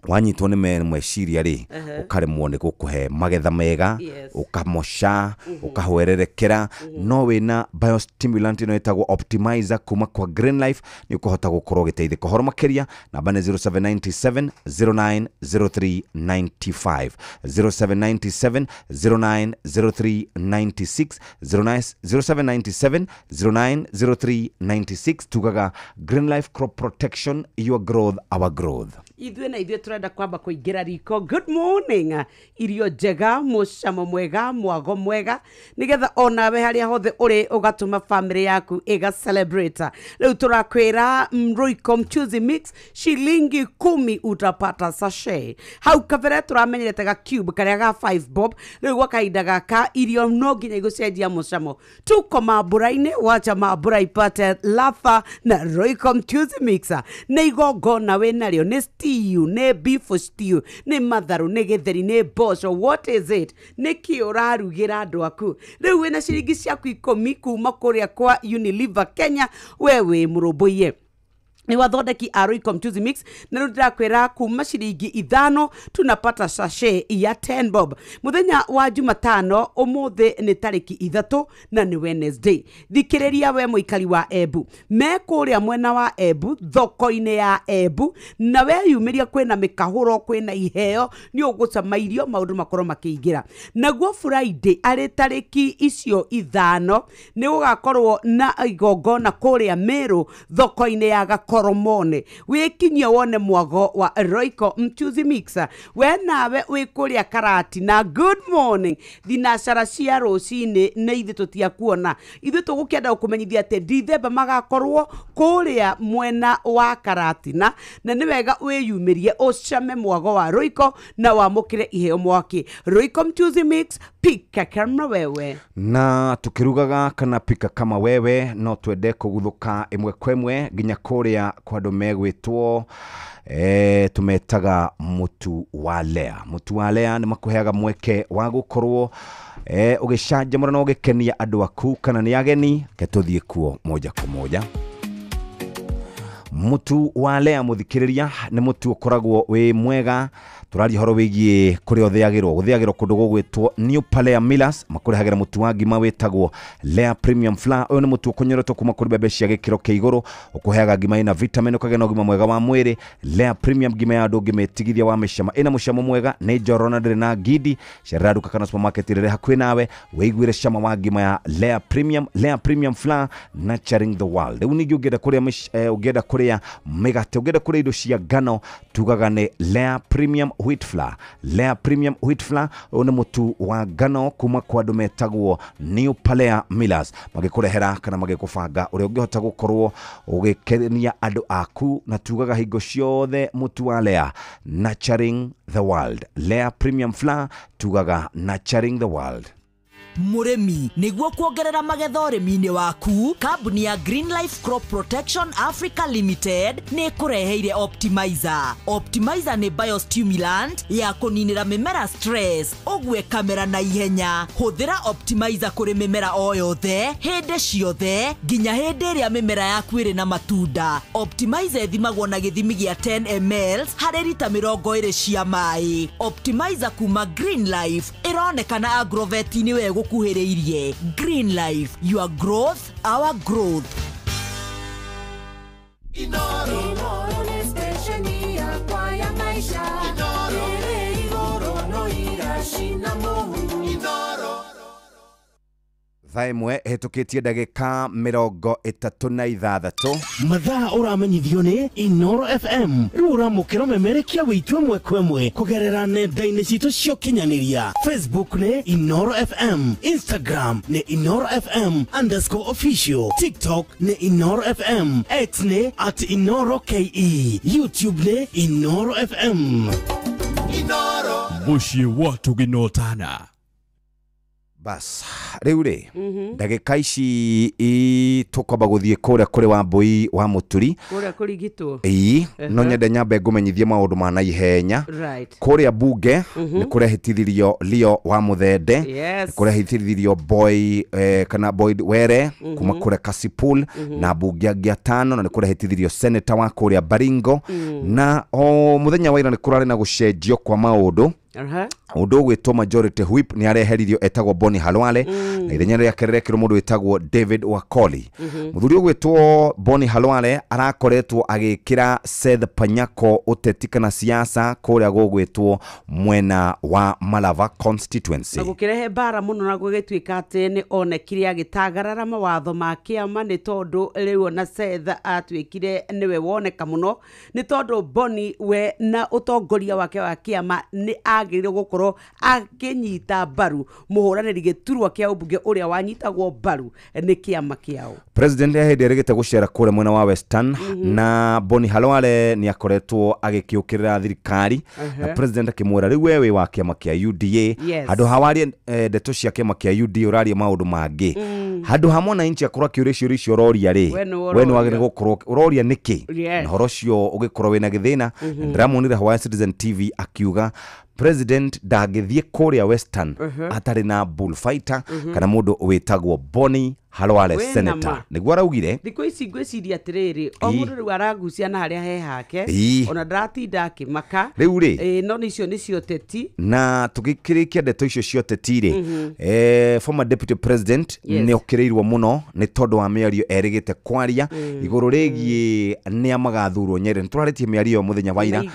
wanyitwo nĩ meciria rĩ ũkaremwo nĩ gũkũhe magetha mega ũkamoca ũkahwererekera no wĩna biostimulant ĩno ĩtagwo optimizer kuma kwa Green Life nĩ ũkũhota gũkorwo ũgĩteithĩka. Ũhoro makĩria namba nĩ 0797 090395 0797 090396 0797 090396. Tugaga Green Life Crop Protection, your growth our growth. Ithuĩ na ithuĩ tũrenda kwamba kũingĩra riko. Good morning, irio njega, mũcamo mwega, mwago mwega, nĩgetha onawe harĩa hothe ũrĩ ũgatũma family yaku ĩga celebrate. Rĩu tũrakwĩra Royco Mchuzi Mix shilingi 10 utapata sachet. Hau kabere tũramenyerete ga cube karĩa ga 5 bob. Rĩu gwa kahinda gaka irio no nginya igũcenjia mũcamo. Tuko mambura-inĩ, wacha mambura ipate latha na Royco Mchuzi Mix. Nĩ igongona wĩnarĩo, nĩ stew, nĩ beef stew, nĩ matharũ, nĩ gĩtheri, nĩ mboco, what is it? Nĩ kĩ ũrarugĩra andũ aku? Rĩu wĩna ciringi ciaku 10 kuma kũrĩa kwa Unilever Kenya, we wĩ mũrũmbũiye ni wathondeki a Royco Mchuzi Mix na rĩu ndĩrakwĩra kuma ciringi 5 tunapata sachet ya 10 bob. Mũthenya wa Jumatano ũmũthĩ nĩ tarĩki 3 na nĩ Wednesday. Thikĩrĩria we mũikari wa Embu, me kũrĩa mwena wa Embu thoko-inĩ ya Embu, na weyumĩria kwĩna mĩkahũro, kwĩna iheo, nĩ ũgũcama irio maũndũ makorwo makĩingĩra. Naguo Friday arĩ tarĩki icio 5 nĩ gũgakorwo na igongona kũrĩa Meru thoko-inĩ ya Gakoromone. Wĩkinyie wone mwago wa Royco Mchuzi Mix. We nawe wĩ kũrĩa Karatina, good morning. Thinacara cia rũcinĩ nĩ ithuĩ tũtiakuona. Ithuĩ tũgũkĩenda gũkũmenyithia atĩ Dithemba magakorwo kũrĩa mwena wa Karatina, na nĩ wega wĩyumĩrie ũcame mwago wa Royco na wamũkĩre iheo mwaki. Royco Mchuzi Mix, pika kama wewe. Na tukirugaga kana pika kama wewe no twende kũguthũka ĩmwe kwa ĩmwe nginya kũrĩa kwa andũ megwĩtwo tumetaga mũtu wa Lea. Mũtu wa Lea nĩ makũheaga mweke wa gũkorwo ũgĩcanjamũra na ũgĩkenia andũ aku kana nĩ ageni. Ke tũthiĩ kuo moja kwa moja. Mũtu wa Lea mũthikĩrĩria nĩ mũtu ũkoragwo wĩ mwega. Tũraria ũhoro wĩgiĩ kũrĩa ũthĩagĩrwo. Gũthĩagĩrwo kũndũ gũgwĩtwo New Palea Millers, makũrehagĩra mũtu wa ngima wĩtagwo Lea Premium Flour. Ũyũ nĩ mũtu ũkonyoretwo kuma kũrĩ mbembe cia gĩkĩro kĩa igũrũ, ũkũheaga ngima ĩna vitamin, ũkagĩa na ũgima mwega wa mwĩrĩ. Lea Premium ngima ya andũ ũngĩmĩtigithia wa mĩcama, ĩna mũcamo mwega, nĩ njororo na ndĩrĩ na ngindi. Cerera nduka kana supermarket ĩrĩa hakuhĩ nawe wĩiguĩre cama wa ngima ya Lea Premium. Lea Premium Flour, nurturing the world. Rĩu ningĩ ũngĩenda kũrĩa ũngĩenda kũrĩa mĩgate, ũngĩenda kũrĩa indo cia ngano, tugaga nĩ Lea Premium Wheat Flour. Lea Premium Wheat Flour ũyũ nĩ mũtu wa ngano kuma kwa andũ metagwo New Palea Millers, magĩkũrehera kana magĩkũbanga ũrĩa ũngĩhota gũkorwo ũgĩkenia andũ aku, na tugaga hingo ciothe mũtu wa Lea, nurturing the world. Lea Premium Flour, tugaga nurturing the world. Mũrĩmi, nĩguo kuongerera magetha ũrĩmi-inĩ waku, kambuni ya Green Life Crop Protection Africa Limited nĩ ĩkũreheire Optimizer. Optimizer nĩ biostimulant ya kũninĩra mĩmera stress, ũguo ĩkamera na ihenya. Hũthĩra Optimizer kũrĩ mĩmera o yothe, hĩndĩ ciothe, nginya hĩndĩ ĩrĩa mĩmera yaku ĩrĩ na matunda. Optimizer ĩthimagwo na gĩthimi gĩa 10 ml harĩ rita 20 cia maĩ. Optimizer kuma Green Life ĩronekana agrovet-inĩ we gũkuhĩrĩirie. Green Life, your growth, our growth. Inoro nĩ stesheni yakwa ya maisha. Ĩrĩ igũrũ no iracina mũhu. Inoro. Thaa 1 ĩhĩtũkĩtie ndagĩka 36. Mathaa ũramenyithio nĩ Inoro FM. Rĩu ũramũkĩra memerekia wĩitũ ĩmwe kwa ĩmwe kũgerera nenda-inĩ citũ cia ũkinyanĩria. Facebook nĩ Inoro FM, Instagram nĩ Inoro FM _official, TikTok nĩ Inoro FM, X nĩ @InoroKE, YouTube nĩ Inoro FM. Inoro. Mũciĩ wa tũginotana. Bas, rĩu rĩ, ndagĩka ici tũkwamba gũthiĩ kũrĩa kũrĩ wa Mbui wa Mũturi. Kũrĩa kũrigitwo. Ĩĩ, no nyende nyambe ngũmenyithie maũndũ ma naihenya. Kũrĩa bunge nĩ kũrehĩtithirio Leo wa Mũthende, nĩ kũrehĩtithirio Boy kana Boyd Were kuma kũrĩa Kasipul na mbunge angĩ 5, na nĩ kũrehĩtithirio senator wa kũrĩa Baringo. Na o mũthenya wa ira nĩ kũrarĩ na gũcenjio kwa maũndũ. Mũndũ ũgwĩtwo majority whip nĩ areheririo etagwo Boni Halwale, na ithenya rĩake rĩrekĩrwo mũndũ wĩtagwo David Wakoli. Mũthuri ũgwĩtwo Boni Halwale arakoretwo agĩkĩra Seth Panyako ũteti kana siasa kũrĩa gũgwĩtwo mwena wa Malava constituency. Na gũkĩrehe mbara mũno na gũgĩtuĩka atĩ nĩ onekire agĩtagarara mawatho ma kĩama, nĩ tondũ rĩu ona Seth atuĩkire nĩwe woneka mũno, nĩ tondũ Boni we na ũtongoria wake wa kĩama nĩ agĩrĩirwo gũkorwo akĩnyita mbaru mũhũranĩri gĩturwa kĩa ũmbunge ũrĩa wanyitagwo mbaru nĩ kĩama kĩao. President hĩndĩ ĩrĩgĩte gũcera kũrĩa mwena wa Western, na Boni Halwale nĩ akoretwo agĩkĩũkĩrĩra thirikari, na president akĩmwĩra rĩu we wĩ wa kĩama kĩa UDA, handũ ha warie ndeto cia kĩama kĩa UDA ũraria maũndũ mangĩ. Handũ ha mwananchi akorwo akĩũria ciũria icio ũroria rĩ, we nĩ wagĩrĩirwo gũkorwo ũroria nĩkĩ, na ũhoro ũcio ũgĩkorwo wĩna gĩthĩna. Ndĩramuonire Hawaii Citizen TV akiuga president ndangĩthiĩ kũrĩa Western atarĩ na bullfighter kana mũndũ wĩtagwo Boni Halwale senator. Nĩguo araugire. Thikũ ici ngwĩciria atĩrĩrĩ, o mũndũ rĩu aragucia na harĩa he hake, ona ndaratinda akĩmaka. Rĩu rĩ, no nĩcio nĩcio teti. Na tũgĩkĩrĩkia ndeto icio cia ũteti rĩ, former deputy president nĩ okĩrĩirwo mũno nĩ tondũ wa mĩario erĩgĩte kwaria igũrũ rĩgiĩ nĩa magathurwo Nyeri. Nĩ tũrarĩtie mĩario ĩyo mũthenya wa ira. Na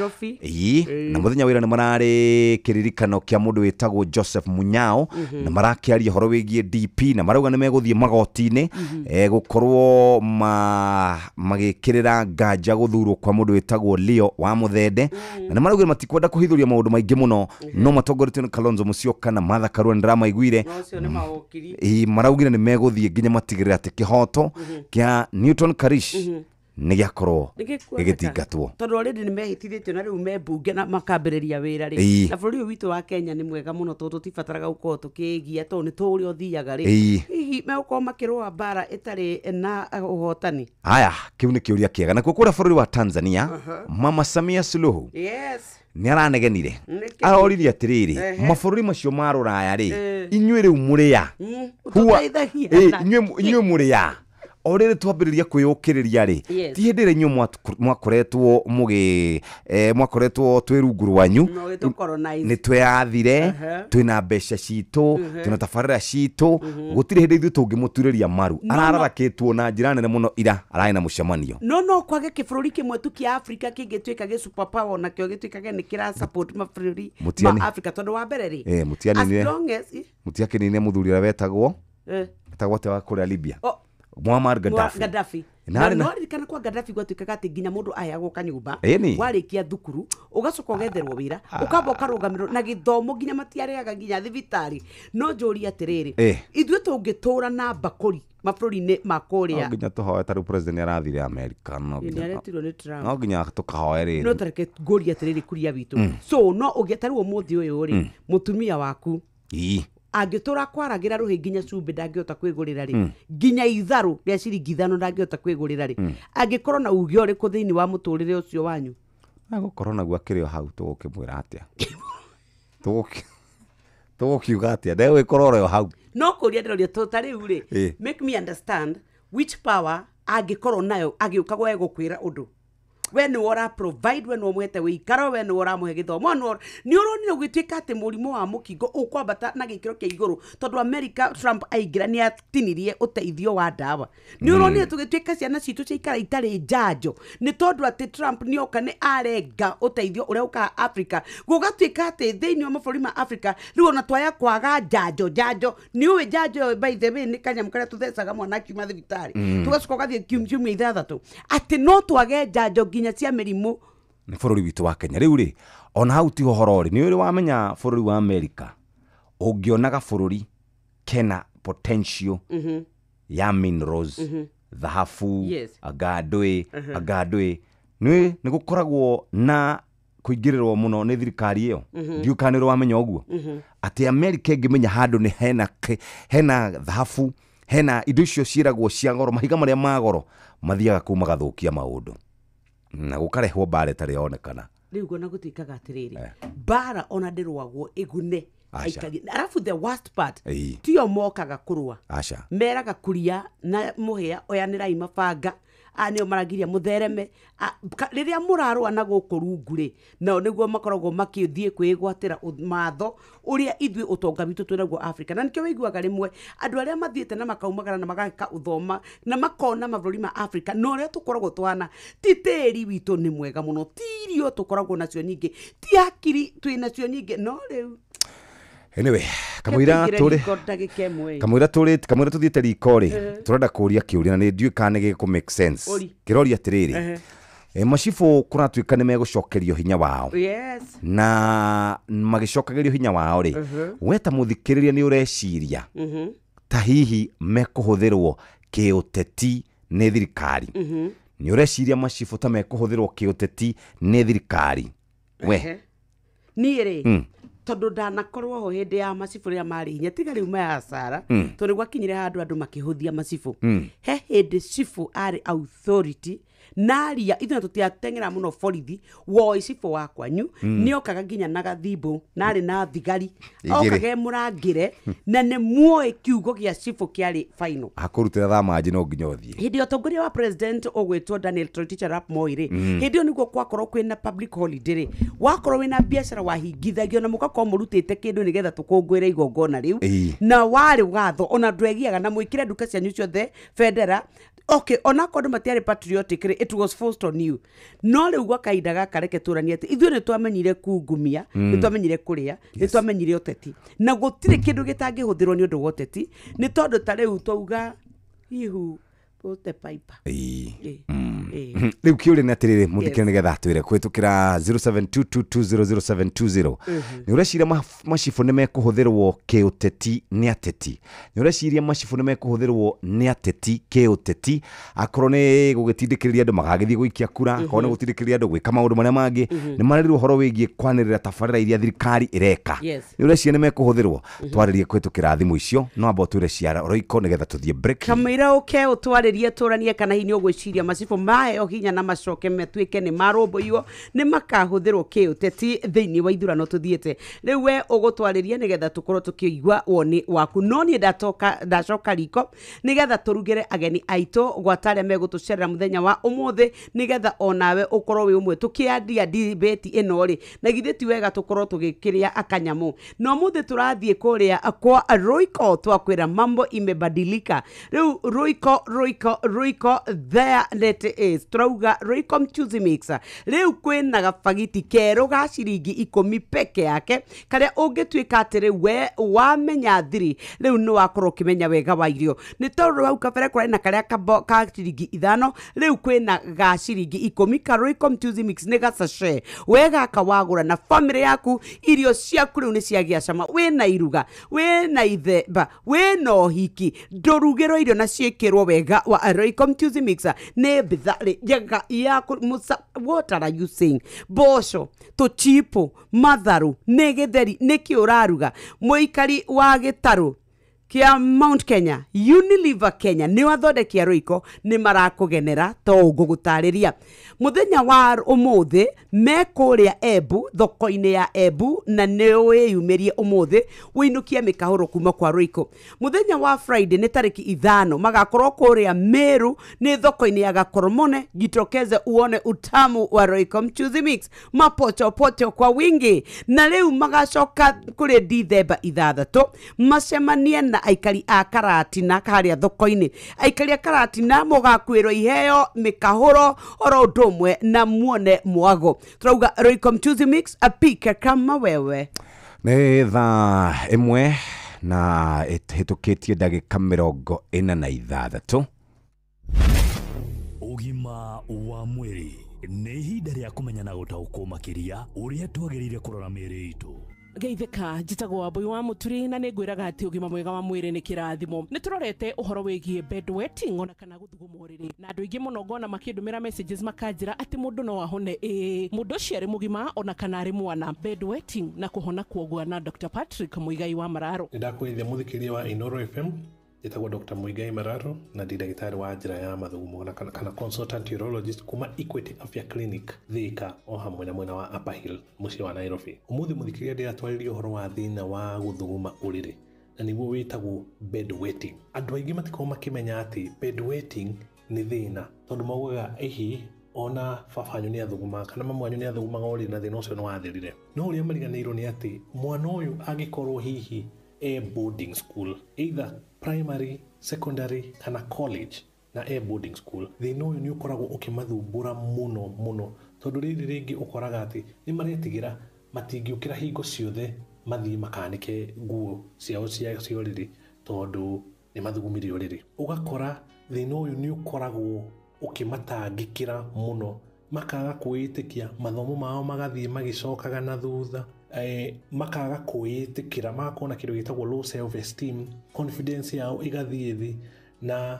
mũthenya wa ira nĩ mararĩ kĩririkano kĩa mũndũ wĩtagwo Joseph Munyao, na marakĩaria ũhoro wĩgiĩ DP, na marauga nĩ megũthiĩ magoti gũkorwo magĩkĩrĩra nganja gũthurwo kwa mũndũ wĩtagwo Leo wa Mũthende. Na nĩ maraugire matikwenda kũhithũria maũndũ maingĩ mũno, no matongoretio nĩ Kalonzo Musyoka na Martha Karua nĩndĩramaiguire. Maraugire nĩ megũthiĩ nginya matigĩrĩre atĩ kĩhoto kĩa Newton Karish nĩ gĩakorwo gĩgĩthingatwo. Tondũ already nĩ mehĩtithĩtio na rĩu me mbunge na makambĩrĩria wĩra rĩ. Na bũrũri ũyũ witũ wa Kenya nĩ mwega mũno tondũ tũtibataraga gũkorwo tũkĩĩgia tondũ nĩ tũĩ ũrĩa ũthiaga rĩ. Hihi megũkorwo makĩrũa mbara ĩtarĩ na ũhotani? Aya, kĩu nĩ kĩũria kĩega. Nakuo kũrĩa bũrũri wa Tanzania, Mama Samia Suluhu nĩ aranegenire, aroririe atĩrĩrĩ, mabũrũri macio ma rũraya rĩ, inyuĩ rĩu mũrĩ a? Inyuĩ mũrĩ a? O rĩrĩ twambĩrĩria kwĩyũkĩrĩria rĩ, ti hĩndĩ ĩrĩa inyuĩ mwakoretwo mũgĩ mwakoretwo twĩ rungu rwanyu, nĩ tweyathire, twĩna mbeca citũ, twĩna tabarĩra citũ, gũtirĩ hĩndĩ ithuĩ tũngĩmũturĩria maru. Arararakĩtwo na njĩra nene mũno ira ararĩ na mũcemanio. No kwage kĩbũrũri kĩmwe tu kĩa Africa kĩngĩtuĩka gĩ super power nakĩo gĩtuĩkage nĩ kĩra support mabũrũri ma Africa, tondũ wa mbere rĩ, mũtiakĩnine mũthuri ũrĩa wetagwo atĩ wa kũrĩa Libya, Muammar Gaddafi. Na no ririkana kwa Gaddafi gwatuĩkaga atĩ nginya mũndũ aheagwo kanyũmba warĩkia thukuru ũgacoka ũgetherwo wĩra ũkamba ũkarũgamĩrwo na gĩthomo nginya matiarĩaga nginya thibitarĩ. No njũrie atĩrĩrĩ, ithuĩ tũngĩtũra na mbakũri mabũrũri-inĩ ma kũrĩa, no nginya tũhoe. Ta rĩu president nĩarathire America, no nginya tũkahoe rĩrĩ. No tareke ngũrie atĩrĩrĩ kuria witũ, so no ũngĩ ta rĩu ũmũthĩ ũyũ rĩ, mũtumia waku Angĩtũra kwaragĩra rũhĩ nginya cumbĩ ndangĩhota kwĩgũrĩra rĩ, nginya itharũ rĩa ciringi 5 ndangĩhota kwĩgũrĩra rĩ, angĩkorwo na uge ũrĩkũ thĩinĩ wa mũtũrĩre ũcio wanyu? Agũkorwo naguo akĩrĩ o hau, tũgũkĩmwĩra atĩa? Tũgũkiuga atĩa? Ndegũgĩkorwo oro hau. No kũria ndĩroria to ta rĩu rĩ, make me understand which power angĩkorwo nayo agĩũka gwe gũkwĩra ũndũ. We nĩwe ũra provide, we nĩwe ũmũhete wĩikaro, we nĩwe ũramũhe gĩthomo, nĩ ũronire ũgĩtuĩka atĩ mũrimũ wa mũkingo ũkwambata na gĩkĩro kĩa igũrũ tondũ America Trump aingĩra nĩ atinirie ũteithio wa ndawa. Nĩ ũronire tũgĩtuĩka ciana citũ ciaikara itarĩ njanjo nĩ tondũ atĩ Trump nĩ oka nĩ arenga ũteithio ũrĩa ũkaga Africa, gũgatuĩka atĩ thĩinĩ wa mabũrũri ma Africa rĩu ona twaya kwaga njanjo. Njanjo nĩ ũĩ njanjo by the way nĩ kanyamũ karĩa tũthecaga mwana akiuma thibitarĩ, tũgacoka ũgathiĩ kiumia 6 atĩ no twage njanjo nginya cia mĩrimũ. Nĩ bũrũri witũ wa Kenya rĩu rĩ, ona hau ti ũhoro rĩ, nĩ ũrĩ wamenya bũrũri wa America ũngĩonaga bũrũri kena potential ya minerals, thahabu, anga ndũĩ nĩ gũkoragwo na kũingĩrĩrwo mũno nĩ thirikari ĩyo. Ndiũĩ kana nĩ ũrĩ wamenya ũguo, atĩ America ĩngĩmenya handũ nĩ hena thahabu, hena indo icio ciĩragwo cia goro, mahiga marĩa ma goro, mathiaga kũu magathũkia maũndũ na gũkarehwo mbara ĩtarĩ yonekana. Rĩu ona gũtuĩkaga atĩrĩrĩ, mbara ona ndĩrũagwo ĩgune aikari. Arabu the worst part, tio mokaga kũrũa, meraga kuria na mũhĩa oyanĩrai mabanga, nĩo maragiria mũthereme. Rĩrĩa mũrarũa na gũkũ rungu rĩ, nao nĩguo makoragwo makĩthiĩ kwĩgwatĩra matho ũrĩa ithuĩ ũtonga witũ twĩnaguo Africa. Na nĩkĩo wĩiguaga rĩmwe andũ arĩa mathiĩte na makaumagara na magaka ũthoma na makona mabũrũri ma Africa na ũrĩa tũkoragwo tũhana, ti tĩri witũ nĩ mwega mũno, ti irio tũkoragwo nacio nyingĩ, ti hakiri twĩ nacio nyingĩ, no rĩu anyway, kamũira kamũira tuthiĩte riko rĩ, tũrenda kũria kĩũria na nĩ ndiũĩ kana nĩ gĩkũ make sense. Kĩroria atĩrĩrĩ, macibũ kũratuĩka nĩ megũcokerio hinya wao. Na magĩcokagĩrio hinya wao rĩ, we ta mũthikĩrĩria nĩ ũreciria ta hihi mekũhũthĩrwo kĩũteti nĩ thirikari? Nĩ ũreciria macibũ ta mekũhũthĩrwo kĩũteti nĩ thirikari? We niĩ rĩ, tondũ ndanakorwo ho hĩndĩ ya macibũ rĩrĩa marĩ hinya, tiga rĩu maya Sara, tondũ gwakinyire handũ andũ makĩhũthia macibũ. He hĩndĩ cibũ arĩ authority naria ithuĩ tũtiateng'era mũno borithi, woi cibũ wa kwanyu nĩokaga nginya na gathimbo, narĩ na thigari, okaga e mũrangĩre, na nĩ muoĩ kiugo gĩa cibũ kĩarĩ final. Akũrutĩra thaa manjĩ no nginya ũthiĩ. Hĩndĩ ya ũtongoria wa president ũgwĩtwo Daniel Toroitich arap Moi rĩ, hĩndĩ ĩyo nĩguo kwakorwo kwĩna public holiday rĩ, wakorwo wĩna biacara wahingithagio na mũgakorwo mũrutĩte kĩndũ nĩgetha tũkũngũĩre igongona rĩu, na warĩ watho ona ndwegiaga na mwĩkĩre nduka cianyu ciothe bendera. Okay, onakorwo andũ matiarĩ patriotic rĩ, it was forced on you. No rĩu gwa kahinda gaka reke tũranie atĩ ithuĩ nĩ twamenyire kungumia, nĩ twamenyire kũrĩa, nĩ twamenyire ũteti, na gũtirĩ kĩndũ gĩtangĩhũthĩrwo nĩ ũndũ wa ũteti, nĩ tondũ ta rĩu twauga hihu put pipe. Rĩu kĩũria nĩ atĩrĩrĩ, mũthikĩrĩria nĩgetha atwĩre kũhĩtũkĩra 0722200720, nĩ ũreciria macibũ nĩ mekũhũthĩrwo kĩũteti nĩ ateti? Nĩ ũreciria macibũ nĩ mekũhũthĩrwo nĩ ateti kĩũteti, akorwo nĩ gũgĩtindĩkĩrĩria andũ magagĩthiĩ gũikia kura, akorwo nĩ gũtindĩkĩrĩria andũ gwĩka maũndũ marĩa mangĩ, nĩ marerwo ũhoro wĩgiĩ kwanĩrĩra tabarĩra iria thirikari ĩreka? Nĩ ũreciria nĩ mekũhũthĩrwo? Twarĩrie kũhĩtũkĩra thimũ icio, no amba ũtwĩre cia Royco nĩgetha tũthiĩ break. Kamũira ũke ũtwarĩrie tũranie kana hihi nĩ ũgwĩciria macibũ maheo hinya na macoke metuĩke nĩ marũmbũiyo, nĩ makahũthĩrwo kĩũteti thĩinĩ wa ithurano tũthiĩte. Rĩu we ũgũtwarĩria nĩgetha tũkorwo tũkĩigua woni waku. No niĩ ndacoka riko nĩgetha tũrugĩre ageni aitũ gwata arĩa megũtũcerera mũthenya wa ũmũthĩ, nĩgetha onawe ũkorwo wĩ ũmwe tũkĩandia debate ĩno rĩ, na githĩ ti wega tũkorwo tũgĩkĩrĩa akanyamũ. Na ũmũthĩ tũrathiĩ kũrĩa kwa Royco, twakwĩra mambo imebadilika. Rĩu Royco, Royco, Royco, there it is. Turauga Royco mchuzi mixer. Rĩu kwĩna gabagiti kerũ ga ciringi 10 peke yake, karĩa ũngĩtuĩka atĩrĩ we wamenya thiri, rĩu nĩ wakorwo ũkĩmenya wega wa irio. Nĩ tondũ hau kabere kũrarĩ na karĩa ka ciringi 5, rĩu kwĩna ga ciringi 10 ka Royco mchuzi mix nĩ ga sachet. We gaka wagũra na family yaku, irio ciaku rĩu nĩ ciagĩa cama. Wĩna iruga, wĩna ithemba, wĩna ũhiki, ndũrugĩrwo irio na ciĩkĩrwo wega wa Royco mchuzi mixer nĩ bitha Njega ya musa. What are you saying? Mboco, tũchipo, matharũ, nĩ gĩtheri, nĩkĩ ũraruga? Mũikari wa gĩtarũ kia Mount Kenya, Unilever Kenya nĩ athondeki a Royco nĩ marakũgenera to ngũgũtarĩria mũthenya wa ũmũthĩ me kũrĩa Embu, thoko-inĩ ya Embu, na nĩ wĩyumĩrie ũmũthĩ wĩinũkie mĩkahũro kuma kwa Royco. Mũthenya wa Friday nĩ tarĩki 5 magakorwo kũrĩa Meru nĩ thoko-inĩ ya Gakoromone. Jitokeze uone utamu wa Royco mchuzi mix, mapochopocho kwa wingi. Na rĩu magacoka kũrĩ Dithemba 6 macemanie na aikari a Karatina harĩa thoko-inĩ. Aikari a Karatina mũgakuĩrwo iheo, mĩkahũro oro ũndũ ũmwe na muone mwago. Turauga Royco mchuzi mix, apike kama wewe. Nĩ thaa 1 na ĩhĩtũkĩtie ndagĩka 46. Ũgima wa mwĩrĩ nĩ ihinda rĩa kũmenya na gũtaũkwo makĩria ũrĩa twagĩrĩire kũrora mĩĩrĩ itũ. Geithĩka, njĩtagwo Wambui wa Mũturi na nĩ ngwĩraga atĩ ũgima mwega wa mwĩrĩ nĩ kĩrathimo. Nĩ tũrorete ũhoro wĩgiĩ bedwetting ona kana gũthuguma ũrĩrĩ, na andũ aingĩ mũno ngona makĩndũmĩra messages makanjĩra atĩ mũndũ no ahone. Ĩĩ, mũndũ ũcio arĩ mũgima ona kana arĩ mwana. Bedwetting na kũhona kuogwa na Dr. Patrick Muigai wa Mararo. Nĩ ndakwĩrithia mũthikĩria wa Inoro FM, njĩtagwo Dr. Muigai Mararo na ndĩ ndagĩtarĩ wa njĩra ya mathugumo na kana consultant urologist kuma Equity Afya Clinic Thika o hamwe na mwena wa Upper Hill mũciĩ wa Nairobi. Ũmũthĩ mũthikĩria ndĩratwarĩria ũhoro wa thĩna wa gũthuguma ũrĩrĩ na nĩguo wĩtagwo bedwetting. Andũ aingĩ matikoragwo makĩmenya atĩ bedwetting nĩ thĩna tondũ maugaga ĩhi ona baba wanyu nĩ athugumaga kana mama wanyu nĩ athugumaga ũrĩrĩ na thĩna ũcio nĩ wathirire. No ũrĩa mariganĩirwo nĩ atĩ mwana ũyũ angĩkorwo hihi e boarding school, either primary, secondary kana college, na e boarding school, thĩna ũyũ nĩ ũkoragwo ũkĩmathumbũra mũno mũno tondũ rĩrĩ rĩngĩ ũkoraga atĩ nĩ maretigĩra matingĩũkĩra hingo ciothe mathiĩ makanĩke nguo ciao cia ũrĩrĩ tondũ nĩ mathugumire ũrĩrĩ. Ũgakora thĩna ũyũ nĩ ũkoragwo ũkĩmatangĩkĩra mũno, makaga kwĩĩtĩkia, mathomo mao magathiĩ magĩcokaga na thutha, makaga kwĩĩtĩkĩra, magakorwo na kĩndũ gĩtagwo low self esteem, confidence yao ĩgathiĩ thĩ, na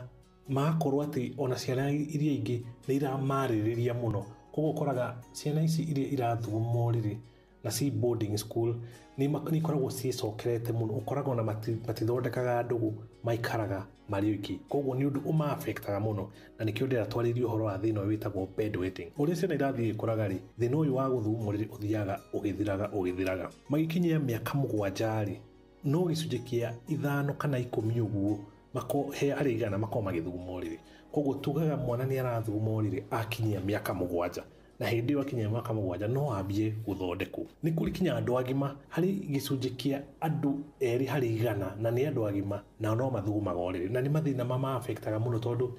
magakorwo atĩ ona ciana iria ingĩ nĩ iramarĩrĩria mũno. Koguo ũkoraga ciana ici iria irathuguma ũrĩrĩ na ci boarding school nĩ ikoragwo ciĩcokerete mũno, ũkoraga ona matithondekaga ndũgũ, maikaraga marĩ oiki. Koguo nĩ ũndũ ũma-affectaga mũno na nĩkĩo ndĩratwarĩria ũhoro wa thĩna ũyũ wĩtagwo bedwetting. Ũrĩa ciana irathiĩ ikũraga rĩ, thĩna ũyũ wa gũthuguma ũrĩrĩ ũthiaga ũgĩthiraga ũgĩthiraga. Magĩkinyia mĩaka 7 rĩ, no gĩcunjĩ kĩa 5 kana 10 ũguo he harĩ igana makorwo magĩthuguma ũrĩrĩ. Koguo tugaga mwana nĩ arathuguma ũrĩrĩ akinyia mĩaka 7, na hĩndĩ ĩyo akinyia mĩaka 7 no ambie gũthondekwo. Nĩ kũrĩ kinya andũ agima, harĩ gĩcunjĩ kĩa andũ 2 harĩ igana na nĩ andũ agima nao no mathugumaga ũrĩrĩ, na nĩ mathĩna mama-affectaga mũno tondũ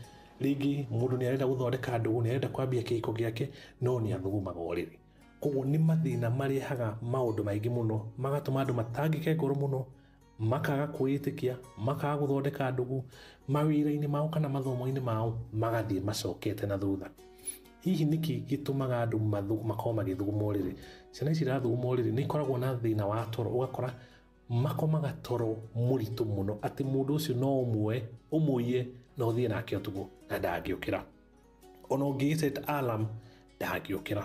rĩngĩ mũndũ nĩ arenda gũthondeka ndũgũ, nĩ arenda kwambia kĩhiko gĩake no nĩ athugumaga ũrĩrĩ. Koguo nĩ mathĩna marehaga maũndũ maingĩ mũno, magatũma andũ matangĩke ngoro mũno, makaga kwĩĩtĩkia, makaga gũthondeka ndũgũ, mawĩra-inĩ mao kana mathomo-inĩ mao magathiĩ macokete na thutha. Hihi nĩkĩ gĩtũmaga andũ makorwo magĩthuguma ũrĩrĩ? Ciana ici irathuguma ũrĩrĩ nĩ ikoragwo na thĩna wa toro, ũgakora makomaga toro mũritũ mũno atĩ mũndũ ũcio no ũmuoe ũmũiye na ũthiĩ nake ũtukũ na ndangĩũkĩra. Ona ũngĩgĩ-set alarm ndangĩũkĩra.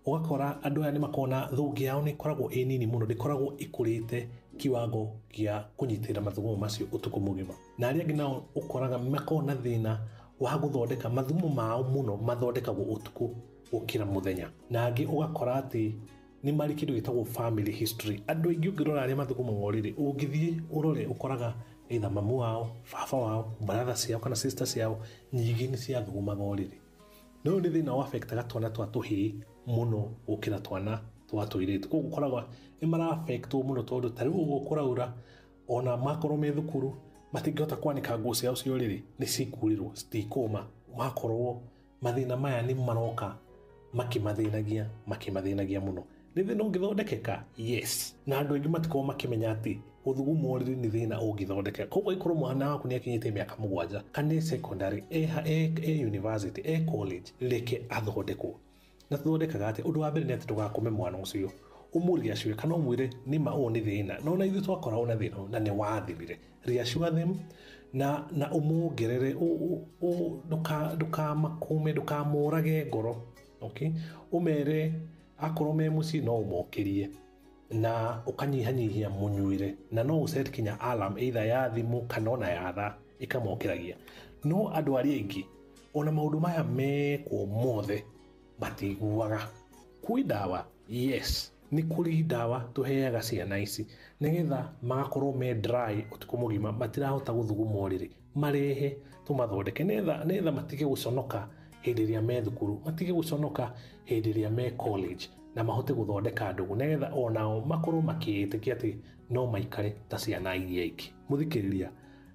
Ũgakora andũ aya nĩ makoragwo na thũngĩ yao nĩ ĩkoragwo ĩ nini mũno, ndĩkoragwo ĩkũrĩte kiwango gĩa kũnyitĩrĩra mathugumo macio ũtukũ mũgima. Na arĩa angĩ nao ũkoraga makoragwo na thĩna wa gũthondeka mathugumo mao mũno, mathondekagwo ũtukũ gũkĩra mũthenya. Na angĩ ũgakora atĩ nĩ marĩ kĩndũ gĩtagwo family history. Andũ aingĩ ũngĩrora arĩa mathugumaga ũrĩrĩ, ũngĩthiĩ ũrore ũkoraga either mamu wao, baba wao, brother ciao kana sister ciao nyingĩ nĩ ciathugumaga ũrĩrĩ. Na ũyũ nĩ thĩna wa-affectaga twana twa tũhĩĩ mũno gũkĩra twana twa tũirĩtu. Koguo ũkoraga nĩ mara-affectwo mũno tondũ ta rĩu ũguo kũraura ona makorwo me thukuru matingĩhota kwanĩka nguo ciao cia ũrĩrĩ, nĩ cikurĩrwo, citikũma. Makorwo mathĩna maya nĩ maroka makĩmathĩnagia mũno. Nĩ thĩna ũngĩthondekeka? Yes. Na andũ aingĩ matikoragwo makĩmenya atĩ gũthuguma ũrĩrĩ nĩ thĩna ũngĩthondekeka. Koguo angĩkorwo mwana waku nĩ akinyĩtie mĩaka 7 kana e secondary, e university, e college, reke athondekwo. Na tũthondekaga atĩa? Ũndũ wa mbere nĩ atĩ ndũgakome mwana ũcio, ũmũreassure kana ũmwĩre nĩma ũyũ nĩ thĩna, no ona ithuĩ twakoragwo na thĩna na nĩ wathirire. Reassure them Na ũmuongerere, ndũkamakũme, ndũkamũrage ngoro. Okay? Ũmere akorwo me mũciĩ no ũmokĩrie na ũkanyihanyihia mũnyuĩre, na no ũset kinya alarm either ya thimũ kana ona ya thaa ĩkamokĩragia. No andũ arĩa aingĩ ona maũndũ maya mekwo mothe matiguaga. Kwĩ ndawa? Yes, nĩ kũrĩ ndawa tũheaga ciana ici nĩgetha magakorwo me dry ũtukũ mũgima, matirahota gũthuguma ũrĩrĩ, marehe tũmathondeke nĩgetha matige gũconoka hĩndĩ ĩrĩa me thukuru, matige gũconoka hĩndĩ ĩrĩa me college, na mahote gũthondeka ndũgũ nĩgetha onao makorwo makĩĩtĩkia atĩ no maikare ta ciana iria ingĩ. Mũthikĩrĩria,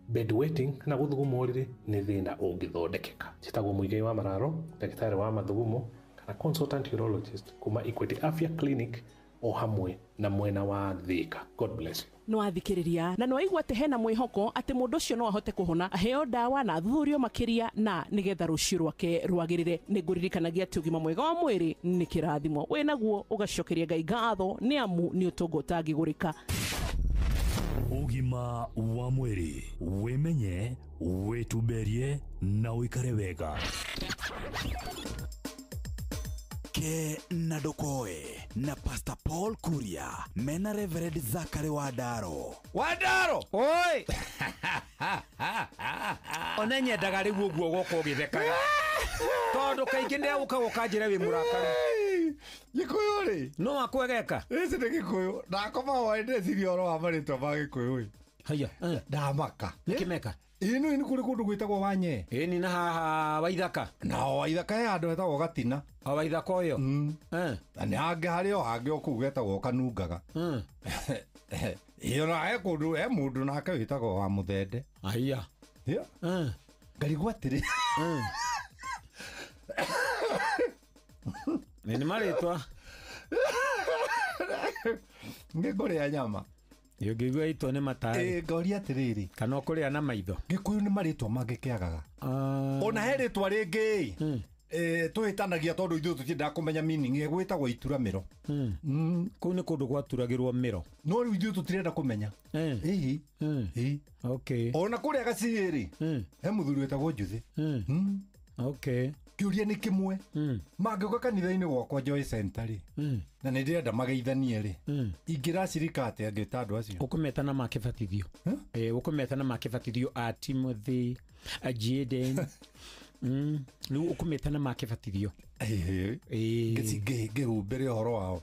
bedwetting kana gũthuguma ũrĩrĩ nĩ thĩna ũngĩthondekeka. Njĩtagwo Muigai wa Mararo, ndagĩtarĩ wa mathugumo kana consultant urologist kuma Equity Afya Clinic o hamwe na mwena wa Thika. God bless you. No athikĩrĩria na no aigua atĩ hena mwĩhoko atĩ mũndũ ũcio no ahote kũhona, aheo ndawa na athuthurio makĩria na nĩgetha rũciũ rwake rwagĩrĩre. Nĩ ngũririkanagia atĩ ũgima mwega wa mwĩrĩ nĩ kĩrathimo, wĩ naguo ũgacokeria Ngai ngatho nĩ amu nĩ ũtonga ũtangĩgũrĩka. Ũgima wa mwĩrĩ, wĩmenye, wĩtumberie na ũikare wega. Ke na Ndokoe na Pastor Paul Kuria mena Reverend Zachary Wandaro. Wandaro! Oi! Ona nyendaga rĩu ũguo gũka ũgĩthekaga. Tondũ kaingĩ nĩ ũka gũkanjĩra wĩ mũrakaru. Gĩkũyũ rĩ? No akwegeka. Ĩci nĩ Gĩkũyũ. Ndakoma hwaĩ ndĩreciria ũhoro wa marĩtwa ma Gĩkũyũ ĩ. Haya. Ndamaka. Nĩkĩmeka? Ĩĩ nĩ kũrĩ kũndũ gwĩtagwo Wanyee. Ĩni na haha Waithaka. Na o Waithaka he handũ hetagwo Gatina. O Waithaka ũyũ. Na nĩ hangĩ harĩ o hangĩ o kũu getagwo Kanungaga. Ĩĩ ona he kũndũ he mũndũ nake wĩtagwo wa Mũthende. Aya. Ngarigwo atĩrĩ. Nĩ marĩtwa. Nĩ ngũrĩa nyama. Ũngĩigua itwa nĩ matarĩ. Ngoria atĩrĩrĩ. Kana ũkũrĩa na maitho. Gĩkũyũ nĩ marĩtwa mangĩkĩagaga. Ona he rĩtwa rĩngĩ tũhĩtanagia tondũ ithuĩ tũtiendaga kũmenya meaning, gwĩtagwo ituramĩro. Kũu nĩ kũndũ gwaturagĩrwo mĩro. No rĩu ithuĩ tũtirenda kũmenya. Ĩĩ. Okay. Ona kũrĩa Gaciyĩ rĩ, he mũthuri wĩtagwo Njuthĩ. Okay. Kĩũria nĩ kĩmwe. Mangĩũka kanitha-inĩ gwakwa Joy Center rĩ, na nĩ ndĩrenda mageithanie rĩ, ingĩracirika atĩa ngĩta andũ acio? Ũkũmeta na makĩbatithio. Ũkũmeta na makĩbatithio a Timothy, a Jaden. Rĩu ũkũmeta na makĩbatithio. Ngĩhumbĩre ũhoro wao.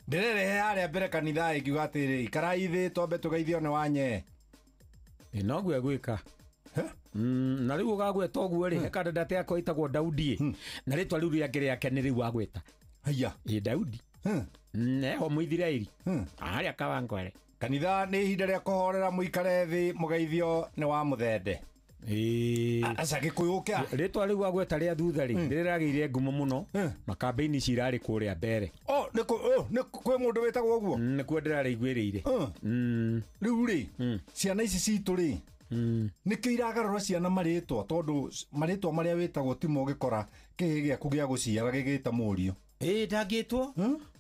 Ndĩrerehe harĩa mbere kanitha ĩngiuga atĩrĩ, ikarai thĩ twambe tũgeithio nĩ Wanyee. Noguo egwĩka. Na rĩu ũgagweta ũguo rĩ, he kandandate yakwa ĩtagwo Daudi, na rĩtwa rĩu rĩake rĩake nĩ rĩu wagweta. Haya. Ĩ Daudi. Eho Mũithiraeli. Harĩa Kawangware. Kanitha nĩ ihinda rĩa kũhorera mũikare thĩ mũgeithio nĩ wa Mũthende. Aca Gĩkũyũ kĩa. Rĩtwa rĩu wagweta rĩa thutha rĩ, rĩragĩire ngumo mũno na kambĩini ici irarĩ kũrĩa mbere. Nĩ kwĩ mũndũ wĩtagwo ũguo? Nĩkuo ndĩrarĩiguĩrĩire. Rĩu rĩ, ciana ici citũ rĩ, nĩkĩo iragarũra ciana marĩtwa tondũ marĩtwa marĩa wĩtagwo timo ũgĩkora kĩhĩ gĩaku gĩa gũciara gĩgĩta mũriũ. Ĩĩ ndangĩtwo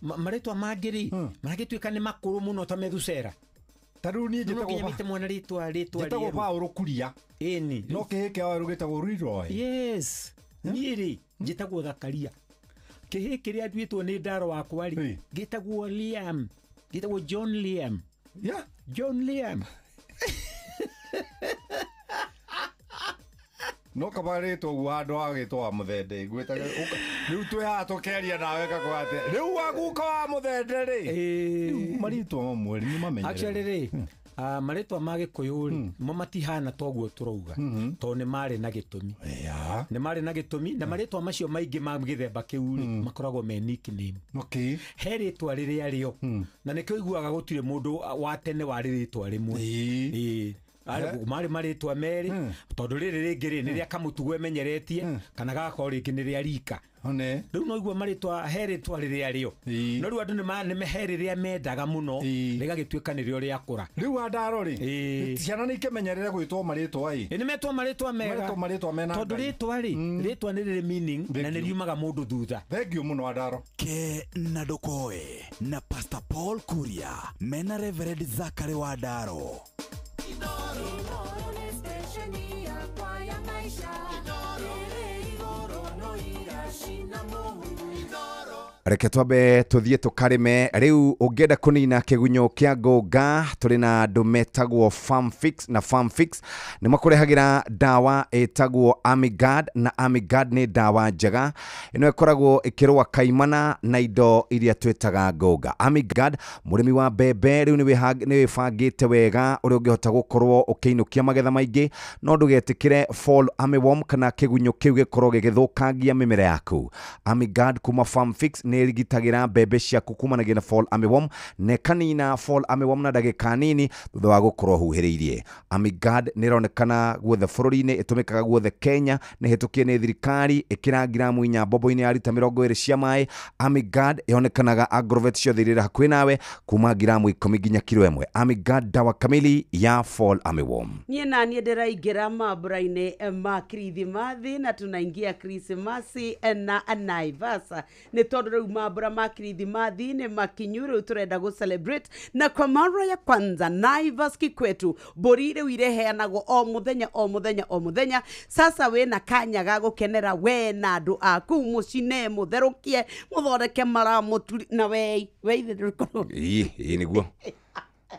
marĩtwa mangĩ rĩ, maragĩtuĩka nĩ makũrũ mũno ta Methusera. Ta rĩu niĩ njĩtagwo mwana rĩtwa njĩtagwo Paũlũ Kuria. Ĩni. No kĩhĩ kĩa werũ gĩtagwo Leroy. Yes. Niĩ rĩ njĩtagwo Thakaria. Kĩhĩ kĩrĩa nduĩtwo nĩ ndaro wakwa rĩ, gĩtagwo Liam. Gĩtagwo John Liam. Yeah. John Liam. No kabarĩtwo ũguo handũ ha gĩtwo wa Mũthende ngwĩtaga rĩu twĩ haha tũkĩaria nawe ngakora atĩ rĩu waguka wa Mũthende rĩ, rĩu marĩtwa mamwe nĩ mamenyerere. Actually rĩ, marĩtwa ma Gĩkũyũ rĩ, mo matihana toguo tũrauga tondũ nĩ marĩ na gĩtũmi. Nĩ marĩ na gĩtũmi na marĩtwa macio maingĩ ma gĩthemba kĩu rĩ, makoragwo me nickname. Okay. He rĩtwa rĩrĩa rĩo na nĩkĩo ũiguaga gũtirĩ mũndũ wa tene warĩ rĩtwa rĩmwe. Ĩĩ. Marĩ marĩtwa merĩ tondũ rĩrĩ rĩngĩ rĩ nĩ rĩa kamũtugo emenyeretie kana gagakorwo rĩngĩ nĩ rĩa rika. Rĩu no igua marĩtwa he rĩtwa rĩrĩa rĩo, no rĩu andũ nĩ he rĩrĩa mendaga mũno rĩgagĩtuĩka nĩrĩo rĩakũra. Rĩu Wandaro rĩ, ciana nĩ ikĩmenyerere gwĩtwo marĩtwa ĩ. Nĩ metwo marĩtwa mega. Marĩtwa mena tondũ rĩtwa rĩ, rĩtwa nĩ rĩrĩ meaning na nĩ riumaga mũndũ thutha. Thengiũ mũno Wandaro. Ke na Ndokoe na Pastor Paul Kuria mena Reverend Zachary Wandaro. Inoro. Reke twambe tuthiĩ tũkarĩme. Rĩu ũngĩenda kũnina kĩgunyũ kĩa ngũnga, tũrĩ na andũ metagwo Farmfix, na Farmfix nĩ makũrehagĩra ndawa ĩtagwo Amigard, na Amigard nĩ ndawa njega ĩno ĩkoragwo ĩkĩrũa kaimana na indo iria twĩtaga ngũnga. Amigard, mũrĩmi wa mbembe rĩu nĩ wĩbangĩte wega ũrĩa ũngĩhota gũkorwo ũkĩinũkia magetha maingĩ, no ndũgetĩkĩre fall armyworm kana kĩgunyũ kĩu gĩkorwo gĩgĩthũkangia mĩmera yaku. Amigard kuma Farmfix nĩ ĩrigitagĩra mbembe ciaku kumanagia na fall armyworm na ĩkanina fall armyworm na ndagĩka nini thutha wa gũkorwo huhĩrĩirie. Amigard nĩ ĩronekana guothe bũrũri-inĩ, ĩtũmĩkaga guothe Kenya, nĩ ĩhĩtũkie nĩ thirikari, ĩkĩra ngiramu 4 mbombo-inĩ ya rita 20 cia maĩ. Amigard yonekanaga agrovet ciothe iria hakuhĩ nawe kuma ngiramu 10 nginya kiro 1. Amigard, dawa kamili ya fall armyworm. Niĩ naniĩ ndĩraingĩra mambura-inĩ ma Kirithimathi na tunaingia Krismasi na Naivasa, nĩ tondũ rĩu mambura ma Kirithimathi nĩ makinyu, rĩu tũrenda gũ celebrate na kwa mara ya kwanza Naivas kikwetu mbũri rĩu ireheanagwo o mũthenya o mũthenya o mũthenya. Sasa wĩna kanya ga gũkenera we na andũ aku, mũcine, mũtherũkie, mũthondeke maramũturi na wei wei. Ĩĩ ĩĩ nĩguo.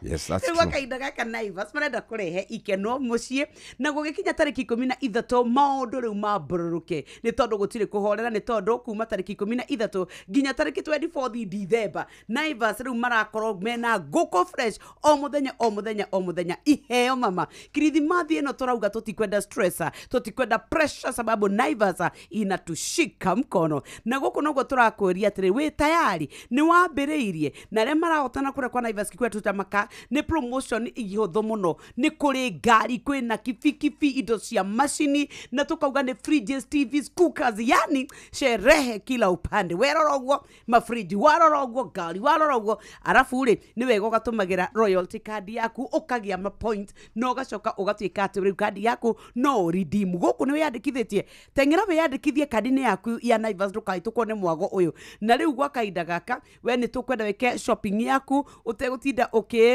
Yes, that's rĩu true. Kahinda gaka Naivas marenda kũrehe ikeno mũciĩ, na gũgĩkinya tarĩki 13 maũndũ rĩu mambũrũrũke, nĩ tondũ gũtirĩ kũhorera, nĩ tondũ kuma tarĩki 13 nginya tarĩki 24 Dithemba Naivas rĩu marakorwo mena ngũkũ fresh o mũthenya o mũthenya o mũthenya, iheo mama. Kirithimathi ĩno tũrauga tũtikwenda stress, tũtikwenda pressure, sababu Naivas inatushika mkono. Na gũkũ noguo tũrakwĩria atĩrĩ, wĩ tayari, nĩ wambĩrĩirie na arĩa marahotana kũrĩa kwa Naivas kikwetu tamaka nĩ promotion ihũthũ mũno, nĩ kũrĩ ngari, kwĩna kibikibi, indo cia macini, na tũkauga nĩ fridges, TVs, cookers, yani sherehe kila upande. Werora ũguo mafriji, warora ũguo ngari, warora ũguo, arabu rĩ nĩ wega ũgatũmagĩra royalty card yaku ũkagĩa ma point na ũgacoka ũgatuĩka atĩ rĩu kandi yaku no ũredeem. Gũkũ nĩ wĩyandĩkithĩtie, teng'era wĩyandĩkithie kandi-inĩ yaku ya Naivas, ndũkahĩtũkwo nĩ mwago ũyũ. Na rĩu gwa kahinda gaka we nĩ tũkwenda wĩke shopping yaku ũtegũtinda ũkĩrogia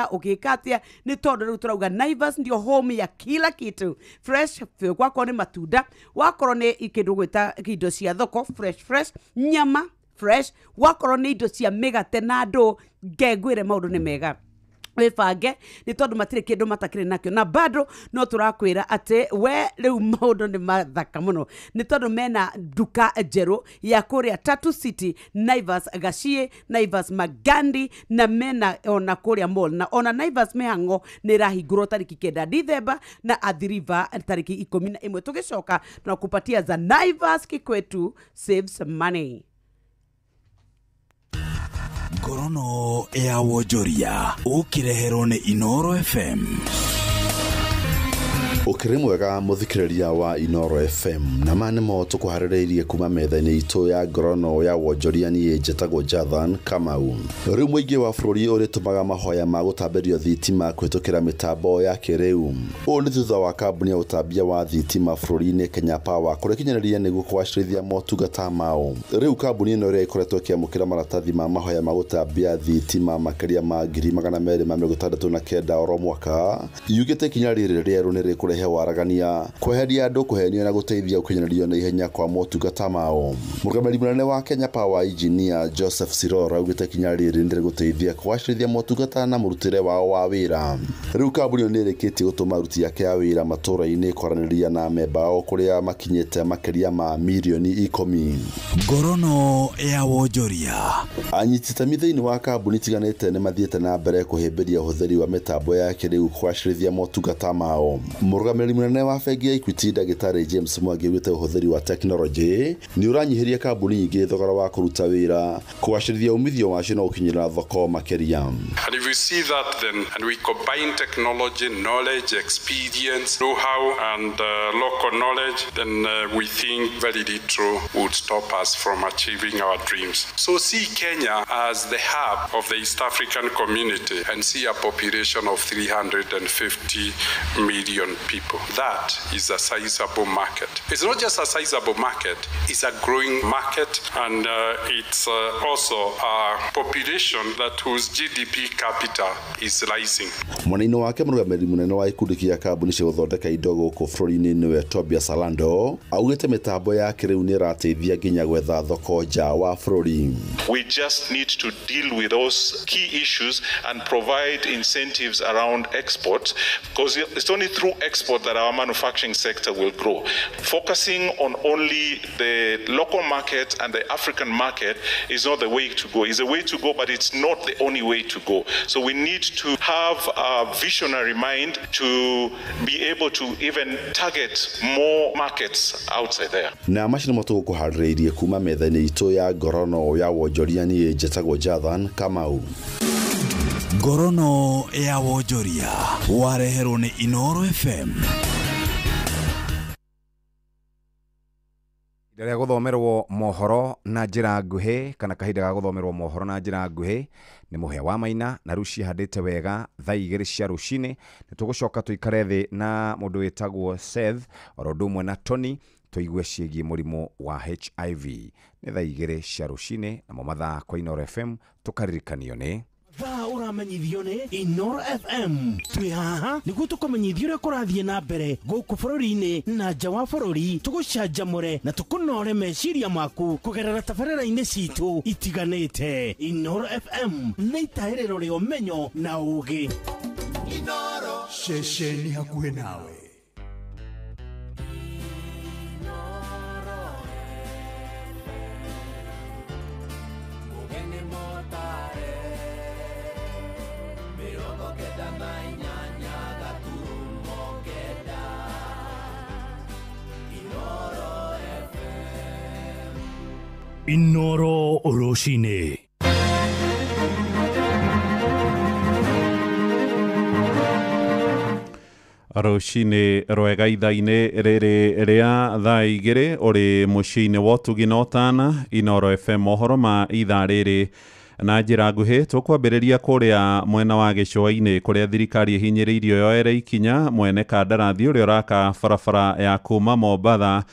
ũgĩka atĩa, nĩ tondũ rĩu tũrauga Naivas ndio home ya kila kitu fresh. Wakorwo nĩ matunda, wakorwo nĩ kĩndũ gwĩta indo cia thoko fresh fresh, nyama fresh, wakorwo nĩ indo cia mĩgate na ndũ, ngengwĩre maũndũ nĩ mega. Wĩbange nĩ tondũ matirĩ kĩndũ matakĩrĩ nakĩo, na bado no tũrakwĩra atĩ we rĩu maũndũ nĩ mathaka mũno, nĩ tondũ mena nduka njerũ ya kũrĩa Tatu City, Naivas Gachie, Naivas Magandi, na mena ona kũrĩa mall, na ona Naivas mĩhang'o nĩ ĩrahingũrwo tarĩki 9 Dithemba na Athi River tarĩki 11. Tũgĩcoka tunakupatia za Naivas kikwetu saves money. Ngorono ya wonjoria ũkĩreherwo nĩ Inoro FM. Ũkĩrĩ mwega mũthikĩrĩria wa Inoro FM, na ma nĩmo tũkũharĩrĩirie kuma metha-inĩ itũ ya ngorono ya wonjoria. Niĩ njĩtagwo Jathan Kamau. Rĩu mũingĩ wa bũrũri ũrĩtũmaga mahoya ma gũtambĩrio thitima kũhĩtũkĩra mĩtambo ya kĩrĩu. Ũũ nĩ thutha wa kambuni ya ũtambia wa thitima bũrũri-inĩ Kenya Power kũrĩkinyanĩria nĩguo kũgacĩrithia motungata mao. Rĩu kambuni ĩno ĩrĩa ĩkoretwo ĩkĩamũkĩra maratathi ma mahoya ma gũtambia thitima makĩria ma 269,000 oro mwaka, yugĩte ikinya rĩrĩ rĩerũ nĩ rĩkũrehe waragania, kweheria andũ kũhenio na gũteithia gũkinyanĩrio na ihenya kwa motungata mao. Mũrũgamĩrĩri mũnene wa Kenya Power Engineer Joseph Sirora augĩte ikinya rĩrĩ nĩ rĩgũteithia kũgacĩrithia motungata na mũrutĩre wao wa wĩra. Rĩu kambuni ĩyo nĩ ĩrĩkĩtie gũtũma aruti ake a wĩra matũũra-inĩ kwaranĩria na amemba ao kũrĩa makinyĩte makĩria ma mirioni 10. Ngorono ya wonjoria. Anyiti itemi thĩinĩ wa kambuni itiganĩte nĩ mathiĩte na mbere kũhĩmbĩria ũhũthĩri wa mĩtambo ya kĩrĩu kũgacĩrithia motungata mao. Mũrũgamĩrĩri mũnene wa bengi ya Equity Ndagĩtarĩ James Mwangi augĩte ũhũthĩri wa tekinoronjĩ nĩ ũranyihĩria kambuni nyingĩ thogora wa kũruta wĩra, kũgacĩrithia umithio wacio na gũkinyĩra thoko makĩria. And if we see that then, and we combine technology, knowledge, experience, know-how and local knowledge, then we think very little would stop us from achieving our dreams. So see Kenya as the hub of the East African community and see a population of 350 million people. That is a sizable market. It's not just a sizable market, it's a growing market, and it's also a population that whose GDP capita is rising. Mwena-inĩ wake mũrũgamĩrĩri mũnene wa ikundi kĩa kambuni cia gũthondeka indo gũkũ bũrũri-inĩ nĩwe Tobias Alando augĩte mĩtambo ya kĩrĩu nĩ ĩrateithia nginya gwetha thoko nja wa bũrũri. We just need to deal with those key issues and provide incentives around export, because it's only through export that our manufacturing sector will grow. Focusing on only the local market and the African market is not the way to go. It's a way to go, but it's not the only way to go. So we need to have a visionary mind to be able to even target more markets outside there. Na macio nĩmo tũgũkũharĩrĩirie kuma metha-inĩ itũ ya ngorono ya wonjoria. Niĩ njĩtagwo Jathan Kamau. Ngorono ya wonjoria wareherwo nĩ Inoro FM. Ihinda rĩa gũthomerwo mohoro na njĩra nguhĩ kana kahinda ga gũthomerwo mohoro na njĩra nguhĩ nĩ Mũhĩa wa Maina na rĩu cihandĩte wega thaa 2 cia rũcinĩ. Nĩ tũgũcoka tũikare thĩ na mũndũ wĩtagwo Seth oro ũndũ ũmwe na Tony tũigue ciĩgiĩ mũrimũ wa HIV. Nĩ thaa 2 cia rũcinĩ namo mathaa kwa Inoro FM tũkaririkanio nĩ thaa ũramenyithio nĩ Inoro FM. Twĩ haha nĩguo tũkũmenyithia ũrĩa kũrathiĩ na mbere gũkũ bũrũri-inĩ na nja wa bũrũri, tũgũcanjamũre na tũkũnore meciria maku kũgerera tabarĩra-inĩ citũ itiganĩte. Inoro FM nĩ itahĩrĩro rĩa ũmenyo na ũũgĩ. Inoro ceceni hakuhĩ nawe. Inoro rũcinĩ. Rũcinĩ rwega ithaa-inĩ rĩrĩ rĩa thaa 2 ũrĩ mũciĩ-inĩ wa ũtugi na ũtana. Inoro FM mohoro ma ithaa rĩrĩ na njĩra nguhĩ. Tũkwambĩrĩria kũrĩa mwena wa gĩcũa-inĩ kũrĩa thirikari ĩhinyĩrĩirio yoere ikinya mwene kandarathi ũrĩa ũraka barabara ya kuma Mombatha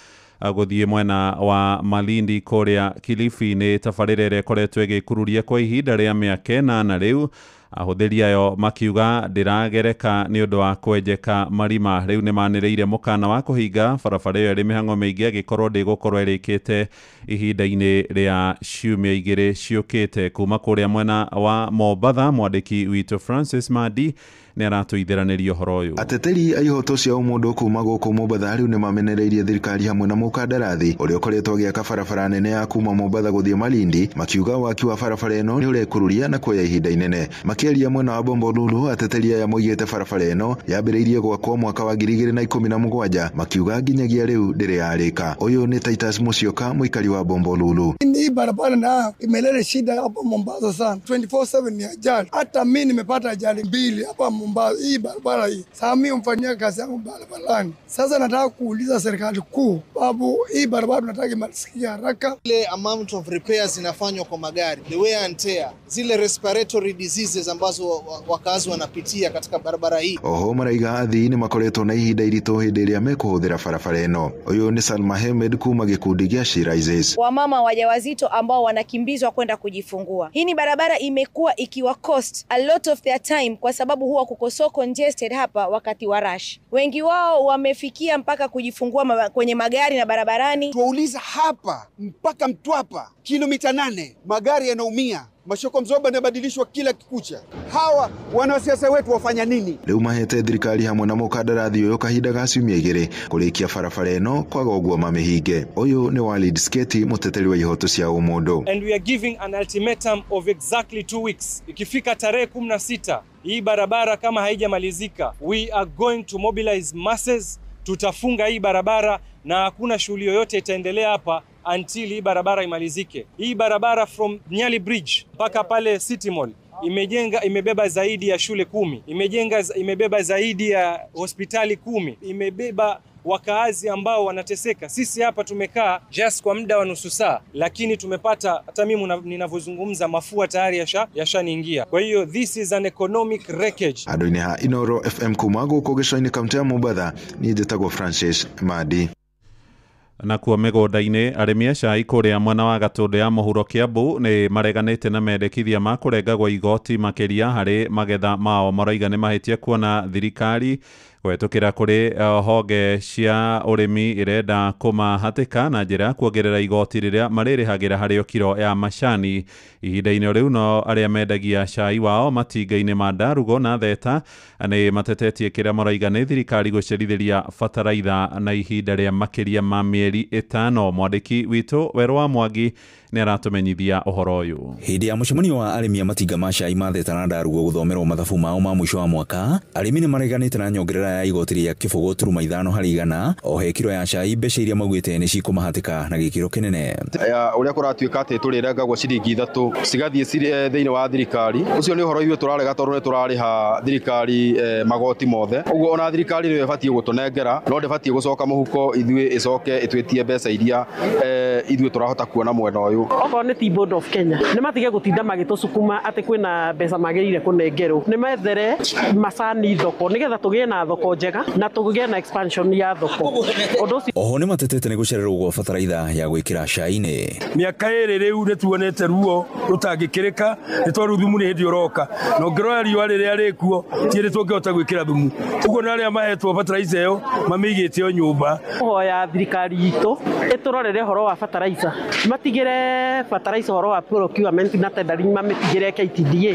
gũthiĩ mwena wa Malindi kũrĩa Kilifi. Nĩ tabarĩra ĩrĩa ĩkoretwo ĩgĩkururia kwa ihinda rĩa mĩaka 8 rĩu, ahũthĩri ayo makiuga ndĩragereka nĩ ũndũ wa kwenjeka marima. Rĩu nĩ manĩrĩire mũkana wa kũhinga barabara ĩyo ĩrĩ mĩhang'o mĩingĩ angĩkorwo ndĩgũkorwo ĩrĩkĩte ihinda-inĩ rĩa ciumia 2 ciũkĩte. Kuma kũrĩa mwena wa Mombatha mwandĩki witũ Francis Madi nĩ aratũithiranĩria ũhoro ũyũ. Ateteri a ihoto cia ũmũndũ kuma gũkũ Mombatha rĩu nĩ mamenereirie thirikari hamwe na mũkandarathi ũrĩa ũkoretwo agĩaka barabara nene ya kuma Mombatha gũthiĩ Malindi, makiuga waki wa barabara ĩno nĩ ũrekururia na kuoya ihinda inene. Makĩaria mwena wa Bombolulu, ateteri aya moigĩte barabara ĩno yambĩrĩirie gwakwo mwaka wa 2017, makiuga nginyagia rĩu ndĩrĩ yarĩka. Ũyũ nĩ Titus Musyoka, mũikari wa Bombolulu. Hii barabara na imeleta shida hapa Mombasa sana. 24/7 ni ajali. Hata mimi nimepata ajali 2 hapa Mombasa, hii barabara hii. Sasa mimi mfanyia kazi yangu barabarani. Sasa nataka kuuliza serikali kuu, babu, hii barabara tunataka imalizikie haraka. Ile amount of repairs inafanywa kwa magari, the wear and tear, zile respiratory diseases ambazo wakazi wanapitia katika barabara hii. Oho maraiga athii nĩ makoretwo na ihinda iritũ hĩndĩ ĩrĩa mekũhũthĩra barabara ĩno. Ũyũ nĩ Salma Ahmed kuma gĩkundi gĩa She Rises. Wamama wajawazito ambao wanakimbizwa kwenda kujifungua. Hii ni barabara imekuwa ikiwa cost a lot of their time kwa sababu huwa kuko so congested hapa wakati wa rush. Wengi wao wamefikia mpaka kujifungua kwenye magari na barabarani. Tuwauliza hapa mpaka Mtwapa kilomita 8 magari yanaumia. Mashoko mzoba yanabadilishwa kila kikucha. Hawa wanasiasa wetu wafanya nini? Rĩu mahete thirikari hamwe na mũkandarathi ũyũ kahinda ga ciumia 2 kũrĩkia barabara ĩno kwaga ũguo mamĩhinge. Ũyũ nĩ Walid Sketi, mũteteri wa ihoto cia ũmũndũ. And we are giving an ultimatum of exactly 2 weeks. Ikifika tarehe 16 hii barabara kama haijamalizika, we are going to mobilize masses. Tutafunga hii barabara na hakuna shughuli yoyote itaendelea hapa until hii barabara imalizike. Hii barabara from Nyali Bridge mpaka pale City Mall imebeba zaidi ya shule 10, imebeba zaidi ya hospitali 10, imebeba wakaazi ambao wanateseka. Sisi hapa tumekaa just kwa muda wa nusu saa, lakini tumepata, hata mimi ninavyozungumza mafua tayari yashaniingia. Kwa hiyo this is an economic wreckage. Andũ-inĩ ha Inoro FM kuma gũkũ gĩcũa-inĩ kaunti ya Mombatha, niĩ njĩtagwo Francis Madi. Nakuo mĩgũnda-inĩ, arĩmi a cai kũrĩa mwena wa Gatũndũ ya mũhuro Kiambu nĩ mareganĩte na mendekithia ma kũrengagwo igoti makĩria harĩ magetha mao. Maroiga nĩ mahĩtia kuona thirikari kũhetũkĩra kũrĩ honge cia ũrĩmi ĩrenda kũmahatĩka na njĩra ya kuongerera igoti rĩrĩa marĩrĩhagĩra harĩ kiro ya macani. Ihinda-inĩ rĩu no arĩa mendagia cai wao matinga-inĩ ma Ndarugo na Theta nĩ matetetie kĩrĩa maroiga nĩ thirikari gũcerithĩria bataraitha na ihinda rĩa makĩria ma mĩeri 5. Mwandĩki witũ Werũ wa Mwangi nĩ aratũmenyithia ũhoro ũyũ. Hĩndĩ ya mũcemanio wa arĩmi a matinga ma cai ma Theta na Ndarugo gũthomerwo mathabu mao ma mũico wa mwaka, arĩmi nĩ mareganĩte na nyongerera ya igoti rĩa 0.5 harĩ igana o he kiro ya cai, mbeca iria maugĩte nĩ cikũmahatĩka na gĩkĩro kĩnene. Ũrĩa kũratuĩka atĩ tũrĩrengagwo ciringi 3 cigathiĩ thĩinĩ wa thirikari, ũcio nĩ ũhoro ithuĩ tũrarega tondũ nĩ tũrarĩha thirikari magoti mothe. Ũguo ona thirikari nĩyo ĩbatiĩ gũtũnengera, no ndĩbatiĩ gũcoka mũhuko ithuĩ ĩcoke ĩtwĩtie mbeca iria ithuĩ tũrahota kuona mwena ũyũ. Okorwo nĩ Tea Board of Kenya nĩ matige gũtinda magĩtũcukuma atĩ kwĩna mbeca magĩrĩire kũnengerwo, nĩ methere macani thoko nĩgetha tũgĩe na thoko njega na tũgĩe na expansion ya thoko. Oho nĩ matetete nĩ gũcererwo gwa bataraitha ya gwĩkĩra cai-inĩ. Mĩaka 2 rĩu nĩ tuonete ruo rũtangĩkĩrĩka nĩ tondũ thumu nĩ hĩndĩ ũroka, na ũngĩrora riũa rĩrĩa rĩkuo ti hĩndĩ tũngĩhota gwĩkĩra thumu. Ũguo na arĩa mahetwo bataraitha ĩyo mamĩigĩte o nyũmba. Kũhoya thirikari itũ ĩtũrorere ũhoro wa bataraitha, matigĩre bataraitha ũhoro wa procurement na tendering mamĩtigĩre KTDA,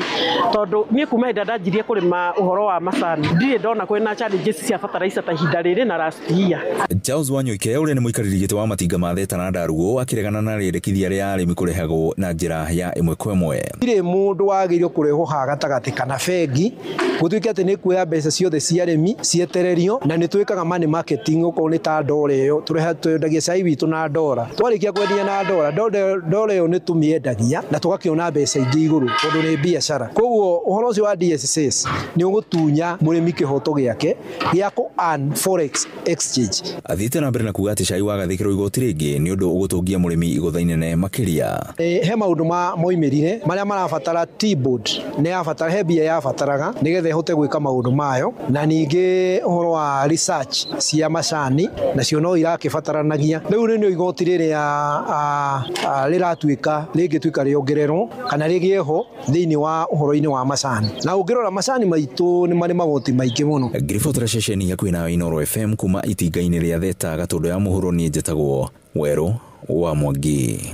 tondũ niĩ kuma hĩndĩ ndanjirie kũrĩma ũhoro wa macani ndirĩ ndona kwĩna challenges cia bataraitha ta ihinda rĩrĩ na last year. Charles Wanyoike ũrĩa nĩ mũikarĩri gĩtĩ wa matinga ma Theta na Ndarugo akĩregana na rĩendekithia rĩa arĩmi kũrĩhagwo na njĩra ya ĩmwe kwa ĩmwe. Gũtirĩ mũndũ wagĩrĩirwo kũrehwo haha gatagatĩ kana bengi gũtuĩke atĩ nĩ kuoya mbeca ciothe cia arĩmi cietererio, na nĩ twĩkaga money marketing okorwo nĩ ta ndora ĩyo twendagia cai witũ na ndora, twarĩkia kwendia na ndora ndora ĩyo nĩ tũmĩendagia na tũgakĩona mbeca ingĩ igũrũ tondũ nĩ biacara. Koguo ũhoro ũcio wa DSSS nĩ ũgũtunya mũrĩmi kĩhoto gĩake gĩa kũ earn forex exchange. Athiĩte na mbere na kuga atĩ cai wagathĩkĩrwo igoti rĩngĩ nĩ ũndũ ũgũtũngia mũrĩmi igũtha inene makĩria. He maũndũ moimĩrire marĩa marabatara Tea Board nĩ yabatara, he mbia yabataraga nĩgetha ĩhote gwĩka maũndũ mayo, na ningĩ ũhoro wa research cia macani nacio no irakĩbataranagia. Rĩu nĩ igoti rĩrĩa rĩratuĩka rĩngĩtuĩka rĩongererwo kana rĩgĩe ho thĩinĩ wa ũhoro-inĩ wa macani, na ũngĩrora macani maitũ nĩ marĩ magoti maingĩ mũno. Ngĩribotera ceceni hakuhĩ nawe Inoro FM kuma itinga-inĩ rĩa Theta Gatũndũ ya mũhuro, niĩ njĩtagwo Werũ wa Mwangi.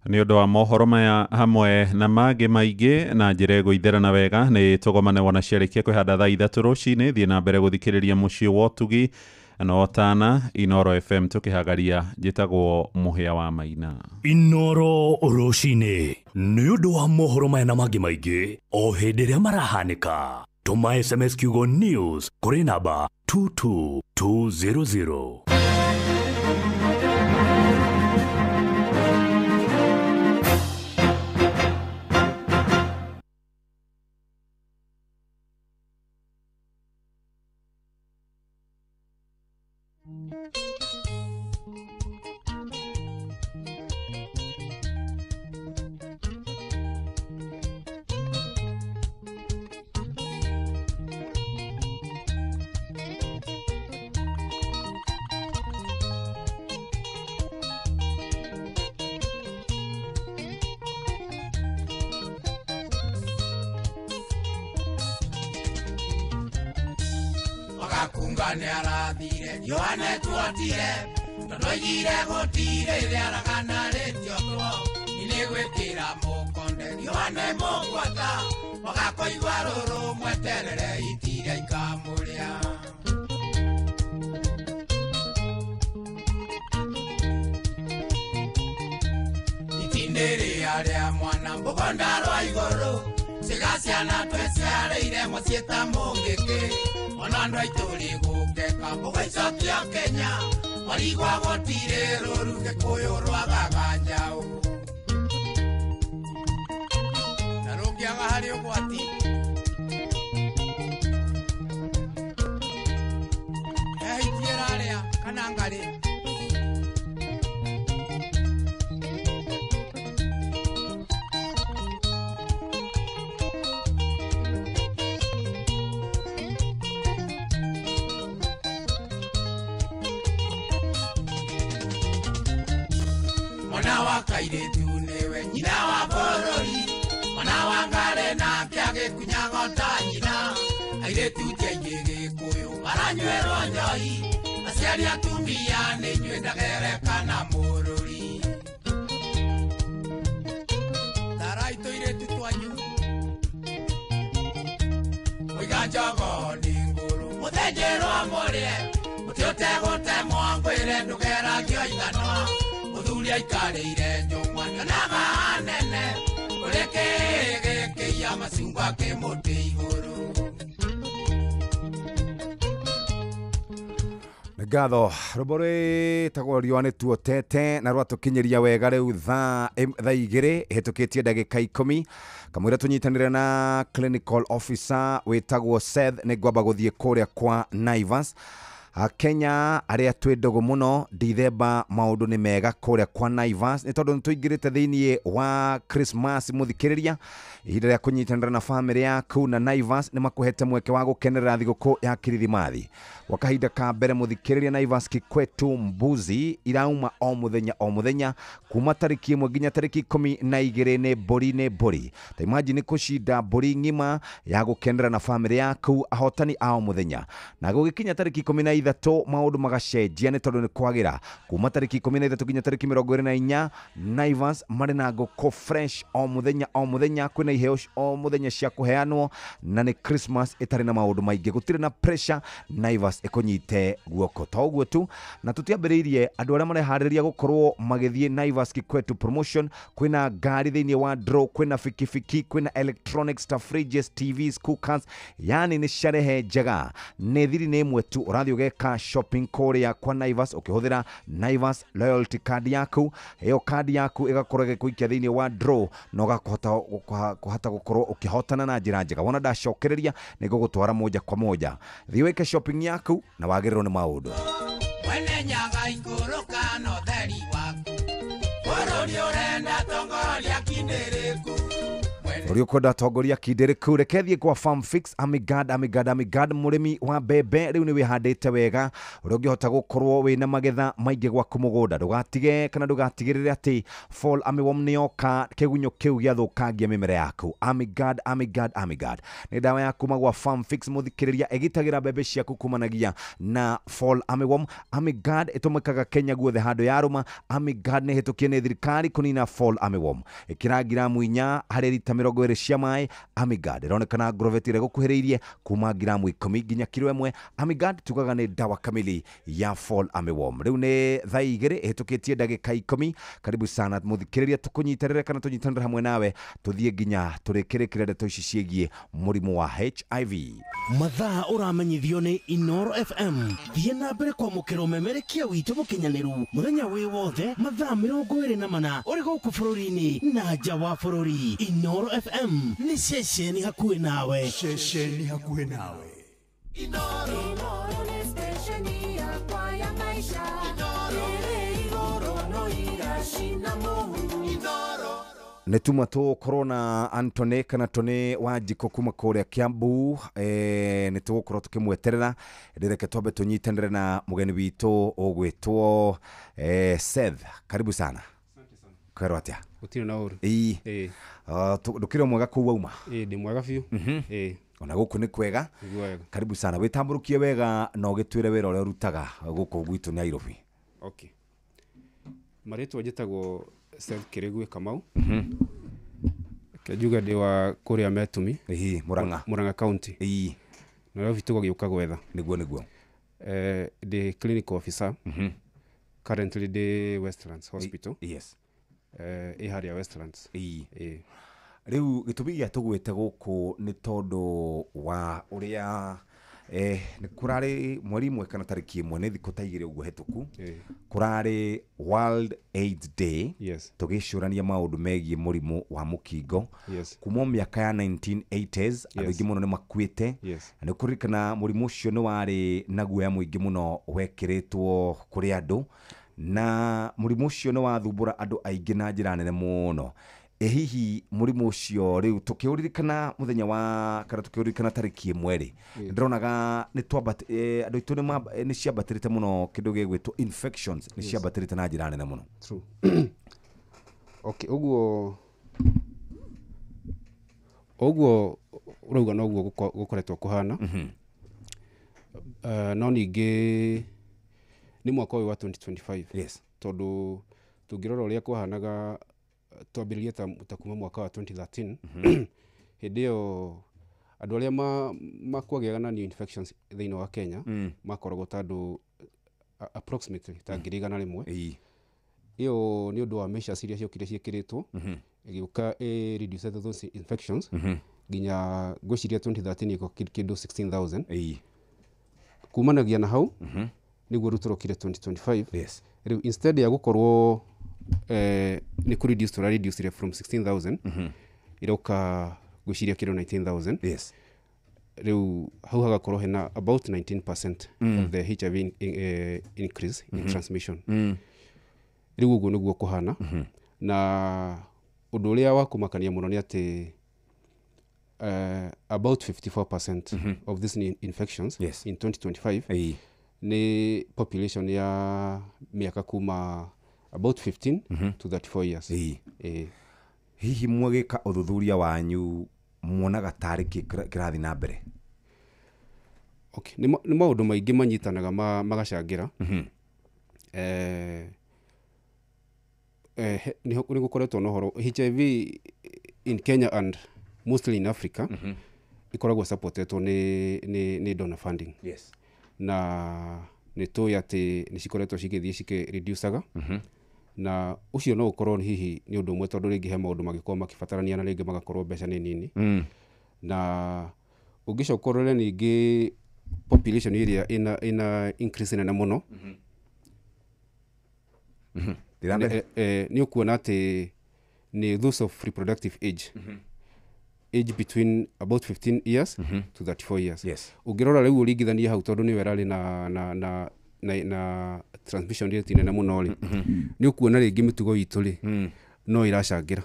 Nĩ ũndũ wa mohoro maya hamwe na mangĩ maingĩ na njĩra ĩgũitherana wega nĩ tũgomane wona ciarĩkia kwĩhanda thaa 3 rũcinĩ. Thiĩ na mbere gũthikĩrĩria mũciĩ wa ũtugi na ũtana Inoro FM tũkĩhagaria. Njĩtagwo Mũhĩa wa Maina. Inoro rũcinĩ nĩ ũndũ wa mohoro maya na mangĩ maingĩ o hĩndĩ ĩrĩa marahanĩka, tũma SMS kiugo news kũrĩ namba 22200. Wagakunga nĩ arathire Yohane tuotire tondũ oigire gũtirĩ rĩaragana rĩtiotwo nĩ gwĩkĩra mũkonde Yohane mũgwata wagakoigua rũrũ mweterere itirĩa ikamũrĩa. Itindĩ rĩa rĩa mwana mũgonda rwa igũrũ ciga ciana twĩciarĩire mũciĩ ta mũngĩkĩ ona andũ aitũ rĩgũkeka mũgaicokia Kenya marigwa gũtirĩ rũru Gĩkũyũ rwagaga njaũ na rũngĩaga harĩ ũgwati he hiti ĩrarĩa kana Ngarĩ. Mwana wa kairĩtu nĩwe nyina wa bũrũri, mwana wa Ngarĩ nake agĩkunya ng'ota nyina. Airĩtu ti aingĩ Gĩkũyũ maranyuĩrwo njohi, aciari atumia nĩ inyuĩ ndagerekana mũrũri. Tarai tũirĩtu twanyu mũiga njogo nĩ ngũrũ, mũthĩnjĩrwo mũrĩe mũtĩ ũtegũtemwo ngwĩre ndũgeragio ithanwa. Mũthuri aikarĩire njũng'wa nyonaga nene, ũrĩ kĩĩ gĩkĩiya macungwa kĩ mũtĩ igũrũ. Ngatho rwĩmbo rwĩtagwo riũa nĩ tuotete na rwatũkinyĩria wega rĩu thaa 2 ĩhĩtũkĩtie ndagĩka 10 kamũira tũnyitanĩre na clinical officer wĩtagwo Seth nĩ ngwamba gũthiĩ kũrĩa kwa Naivas. Kenya arĩa twĩ ndũgũ mũno Dithemba maũndũ nĩ mega kũrĩa kwa Naivas nĩ tondũ nĩ tũingĩrĩte thĩinĩ wa Christmas mũthikĩrĩria ihinda rĩa kũnyitanĩra na famĩlĩ yaku na Naivas nĩ makũhete mweke wa gũkenerera thigũkũ ya Kirithimathi gwa kahinda ka mbere mũthikĩrĩria Naivas Kikwetu mbuzi irauma o mũthenya o mũthenya kuma tarĩki 1 nginya tarĩki 12 nĩ mbũri nĩ mbũri ta imagine kũcinda mbũri ng'ima ya gũkenera na famĩlĩ yaku ahotani a o mũthenya na gũgĩkinya tarĩki 13 maũndũ magacenjia nĩ tondũ nĩ kwagĩra kuma tarĩki 13 nginya tarĩki 24 Naivas marĩ na ngũkũ fresh o mũthenya o mũthenya kwĩna iheo o mũthenya cia kũheanwo na nĩ Christmas ĩtarĩ na maũndũ maingĩ gũtirĩ na pressure Naivas ĩkũnyite guoko to ũguo tu na tũtiambĩrĩirie andũ arĩa mareharĩria gũkorwo magĩthiĩ Naivas Kikwetu promotion kwĩna ngari thĩinĩ wa draw kwĩna bikibiki kwĩna electronics ta fridges TVs cookers yani nĩ sherehe njega nĩ thiri nĩ ĩmwe tu ũrathiĩ ũgeka shopping kũrĩa kwa Naivas ũkĩhũthĩra Naivas loyalty card yaku ĩyo card yaku ĩgakorwo ĩgĩkũikia thĩinĩ wa draw na ũgakũhota gũkorwo ũkĩhotana na njĩra njega wona ndacokereria nĩ ngũgũtwara moja kwa moja thiĩ wĩke shopping yaku na wagĩrĩrwo nĩ maũndũ. Mwene Nyaga ikũrũka na ũtheri waku, bũrũri ũrenda tongoria kindĩrĩku. Ũrĩa ũkwenda tongoria kindĩrĩku reke thiĩ kwa Farm Fix Amigad Amigad Amigad mũrĩmi wa mbembe rĩu nĩ wĩhandĩte wega ũrĩa ũngĩhota gũkorwo wĩna magetha maingĩ gwaku mũgũnda ndũgatige kana ndũgatigĩrĩre atĩ fall armyworm nĩ yoka kĩgunyũ kĩu gĩathũkangia mĩmera yaku. Amigad Amigad Amigad nĩ ndawa ya kuma gwa Farm Fix mũthikĩrĩria ĩgitagĩra mbembe ciaku kumanagia na fall armyworm. Amigad ĩtũmĩkaga Kenya guothe handũ yarũma. Amigad nĩ ĩhĩtũkie nĩ thirikari kũnina fall armyworm ĩkĩra ngiramu 4 harĩ rita 20 cia maĩ. Amigad ĩronekana ngroveti ĩrĩa ĩgũkuhĩrĩirie kuma ngiramu 10 nginya kiro 1. Amigad tugaga nĩ ndawa kamili ya fall armyworm. Rĩu nĩ thaa 2 ĩhĩtũkĩtie ndagĩka 10. Karibu sana mũthikĩrĩria tũkũnyitanĩre kana tũnyitanĩre hamwe nawe tũthiĩ nginya tũrĩkĩrĩkĩre ndeto ici ciĩgiĩ mũrimũ wa HIV. Mathaa ũramenyithio nĩ Inoro FM. Thiĩ na mbere kwamũkĩra ũmemerekia witũ mũkinyanĩru mũthenya wĩ wothe mathaa 24 ũrĩ gũkũ bũrũri-inĩ na nja wa bũrũri. Inoro FM nĩ ceceni hakuhĩ nawe. Ceceni hakuhĩ nawe. Inoro nĩ stesheni yakwa ya maisha. Ĩrĩ igũrũ no iracina mũhu. Nĩ tuma tũgũkorwo na Antony kana Tony Wanjikũ kuma kũrĩa Kiambu nĩ tũgũkorwo tũkĩmweterera reke twambe tũnyitanĩre na mũgeni witũ ũgwĩtwo Seth. Karibu sana. Kwĩrwo atĩa? Gũtirĩ na ũru. Ĩĩ. Ndũkĩrĩ o mwega kũu wauma? Ĩĩ ndĩ mwega biũ. Ĩĩ. Ona gũkũ nĩ kwega. Karibu sana. Wĩtambũrũkie wega na ũgĩtwĩre wĩra ũrĩa ũrutaga gũkũ gwitũ Nairobi. Okay. Marĩtwa njĩtagwo Seth Kĩrĩgwe Kamau. Reke njuge ndĩ wa kũrĩa Metumi. Ĩĩ, Murang'a. Murang'a County. Ĩĩ. Nairobi tũgagĩũka gwetha. Nĩguo nĩguo. Ndĩ clinical officer. Currently ndĩ Westlands Hospital. Yes. Ĩ harĩa Westlands. Ĩĩ. Rĩu gĩtũmi gĩa tũgwĩte gũkũ nĩ tondũ wa ũrĩa Nĩ kũrarĩ mweri ĩmwe kana tarĩki ĩmwe nĩ thikũ ta igĩrĩ ũguo hetũku, kũrarĩ World AIDS Day. Tũgĩcũrania maũndũ megiĩ mũrimũ wa mũkingo. Kuma mĩaka ya 1980s andũ aingĩ mũno nĩ makuĩte. Na nĩ kũririkana mũrimũ ũcio nĩ warĩ na guoya mũingĩ mũno wekĩrĩtwo kũrĩ andũ, na mũrimũ ũcio nĩ wathumbũra andũ aingĩ na njĩra nene mũno. Ĩ hihi mũrimũ ũcio rĩu tũkĩũririkana mũthenya wa kana tũkĩũririkana tarĩki ĩmwe rĩ, ndĩronaga nĩ andũ aitũ nĩ ciambatĩrĩte mũno kĩndũ gĩgwĩtwo infections nĩ ciambatĩrĩte na njĩra nene mũno. True. Okay, ũguo ũguo ũrauga noguo gũkoretwo kũhana. No ningĩ nĩ mwaka ũyũ wa 2025. Tondũ tũngĩrora ũrĩa kwahanaga twambĩrĩrie ta kuma mwaka wa 2013, hĩndĩ ĩyo andũ arĩa makwagĩaga na new infections thĩinĩ wa Kenya makoragwo ta andũ approximately ta 100,000. Ĩyo nĩ ũndũ wa measures iria ciokire ciĩkĩrĩtwo, ĩgĩũka ĩ reduce those infections nginya ngwĩciria 2013 ĩko kĩndũ 16,000. Kumanagia na hau nĩguo rĩu tũrokire 2025. Rĩu instead ya gũkorwo nĩ kũ reduce tũra reduce from 16,000, ĩroka ngwĩciria kĩndũ 19,000. Rĩu hau hagakorwo hena about 19% of the HIV increase in transmission. Rĩu ũguo nĩguo kũhana. Na ũndũ ũrĩa wa kũmakania mũno nĩ atĩ about 54% of these new infections in 2025 nĩ population ya mĩaka kuma about 15 to 34 years. Hihi mwagĩka ũthuthuria wanyu muonaga tarĩ kĩ kĩrathiĩ na mbere? Okay, nĩ maũndũ maingĩ manyitanaga magacangĩra. Nĩ gũkoretwo na ũhoro HIV in Kenya and mostly in Africa ĩkoragwo supportetwo nĩ donor funding. Na nĩ tũĩ atĩ nĩ cikoretwo cigĩthiĩ cikĩ-reducaga. Na ũcio no ũkorwo hihi nĩ ũndũ ũmwe, tondũ rĩngĩ he maũndũ mangĩkorwo makĩbatarania na rĩngĩ magakorwo mbeca nĩ nini. Na ũngĩcoka ũrore ningĩ population ĩrĩa ĩna increase nene mũno, nĩ ũkuona atĩ nĩ those of reproductive age, age between about 15 years to 34 years. Ũngĩrora rĩu ũringithanie hau, tondũ nĩyo ĩrarĩ na transmission rate nene mũno rĩ, nĩ ũkuona rĩngĩ mĩtugo itũ rĩ no ĩracangĩra.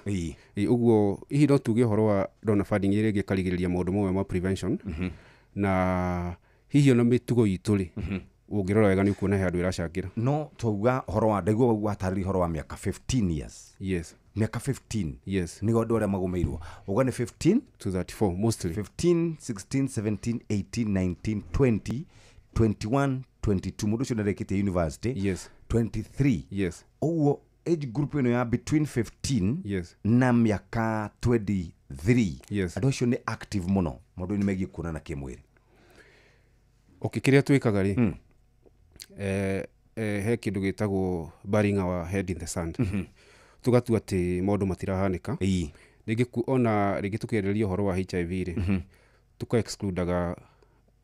Ũguo hihi no tuge ũhoro wa donor funding ĩrĩa ĩkarigĩrĩria maũndũ mamwe ma prevention, na hihi ona mĩtugo itũ rĩ, ũngĩrora wega nĩ ũkuona he handũ ĩracangĩra. No twauga ũhoro wa ndaigua watarĩria ũhoro wa mĩaka 15 years. Mĩaka 15. Nĩgo andũ arĩa magũmĩirwo uga nĩ 15 to 34 mostly. 15 16 17 18 19 20 21 22, mũndũ ũcio nĩarĩkĩtie university. 23. Ũguo age group ĩno ya between 15 na mĩaka 23, andũ acio nĩ active mũno maũndũ-inĩ megiĩ kuonana kĩmwĩrĩ. Okay, kĩrĩa twĩkaga rĩ, he kĩndũ gĩtagwo burying our head in the sand. Tũgatua atĩ maũndũ matirahanĩka. Rĩngĩ ona rĩngĩ tũkĩarĩrĩria ũhoro wa HIV rĩ, tũka excludaga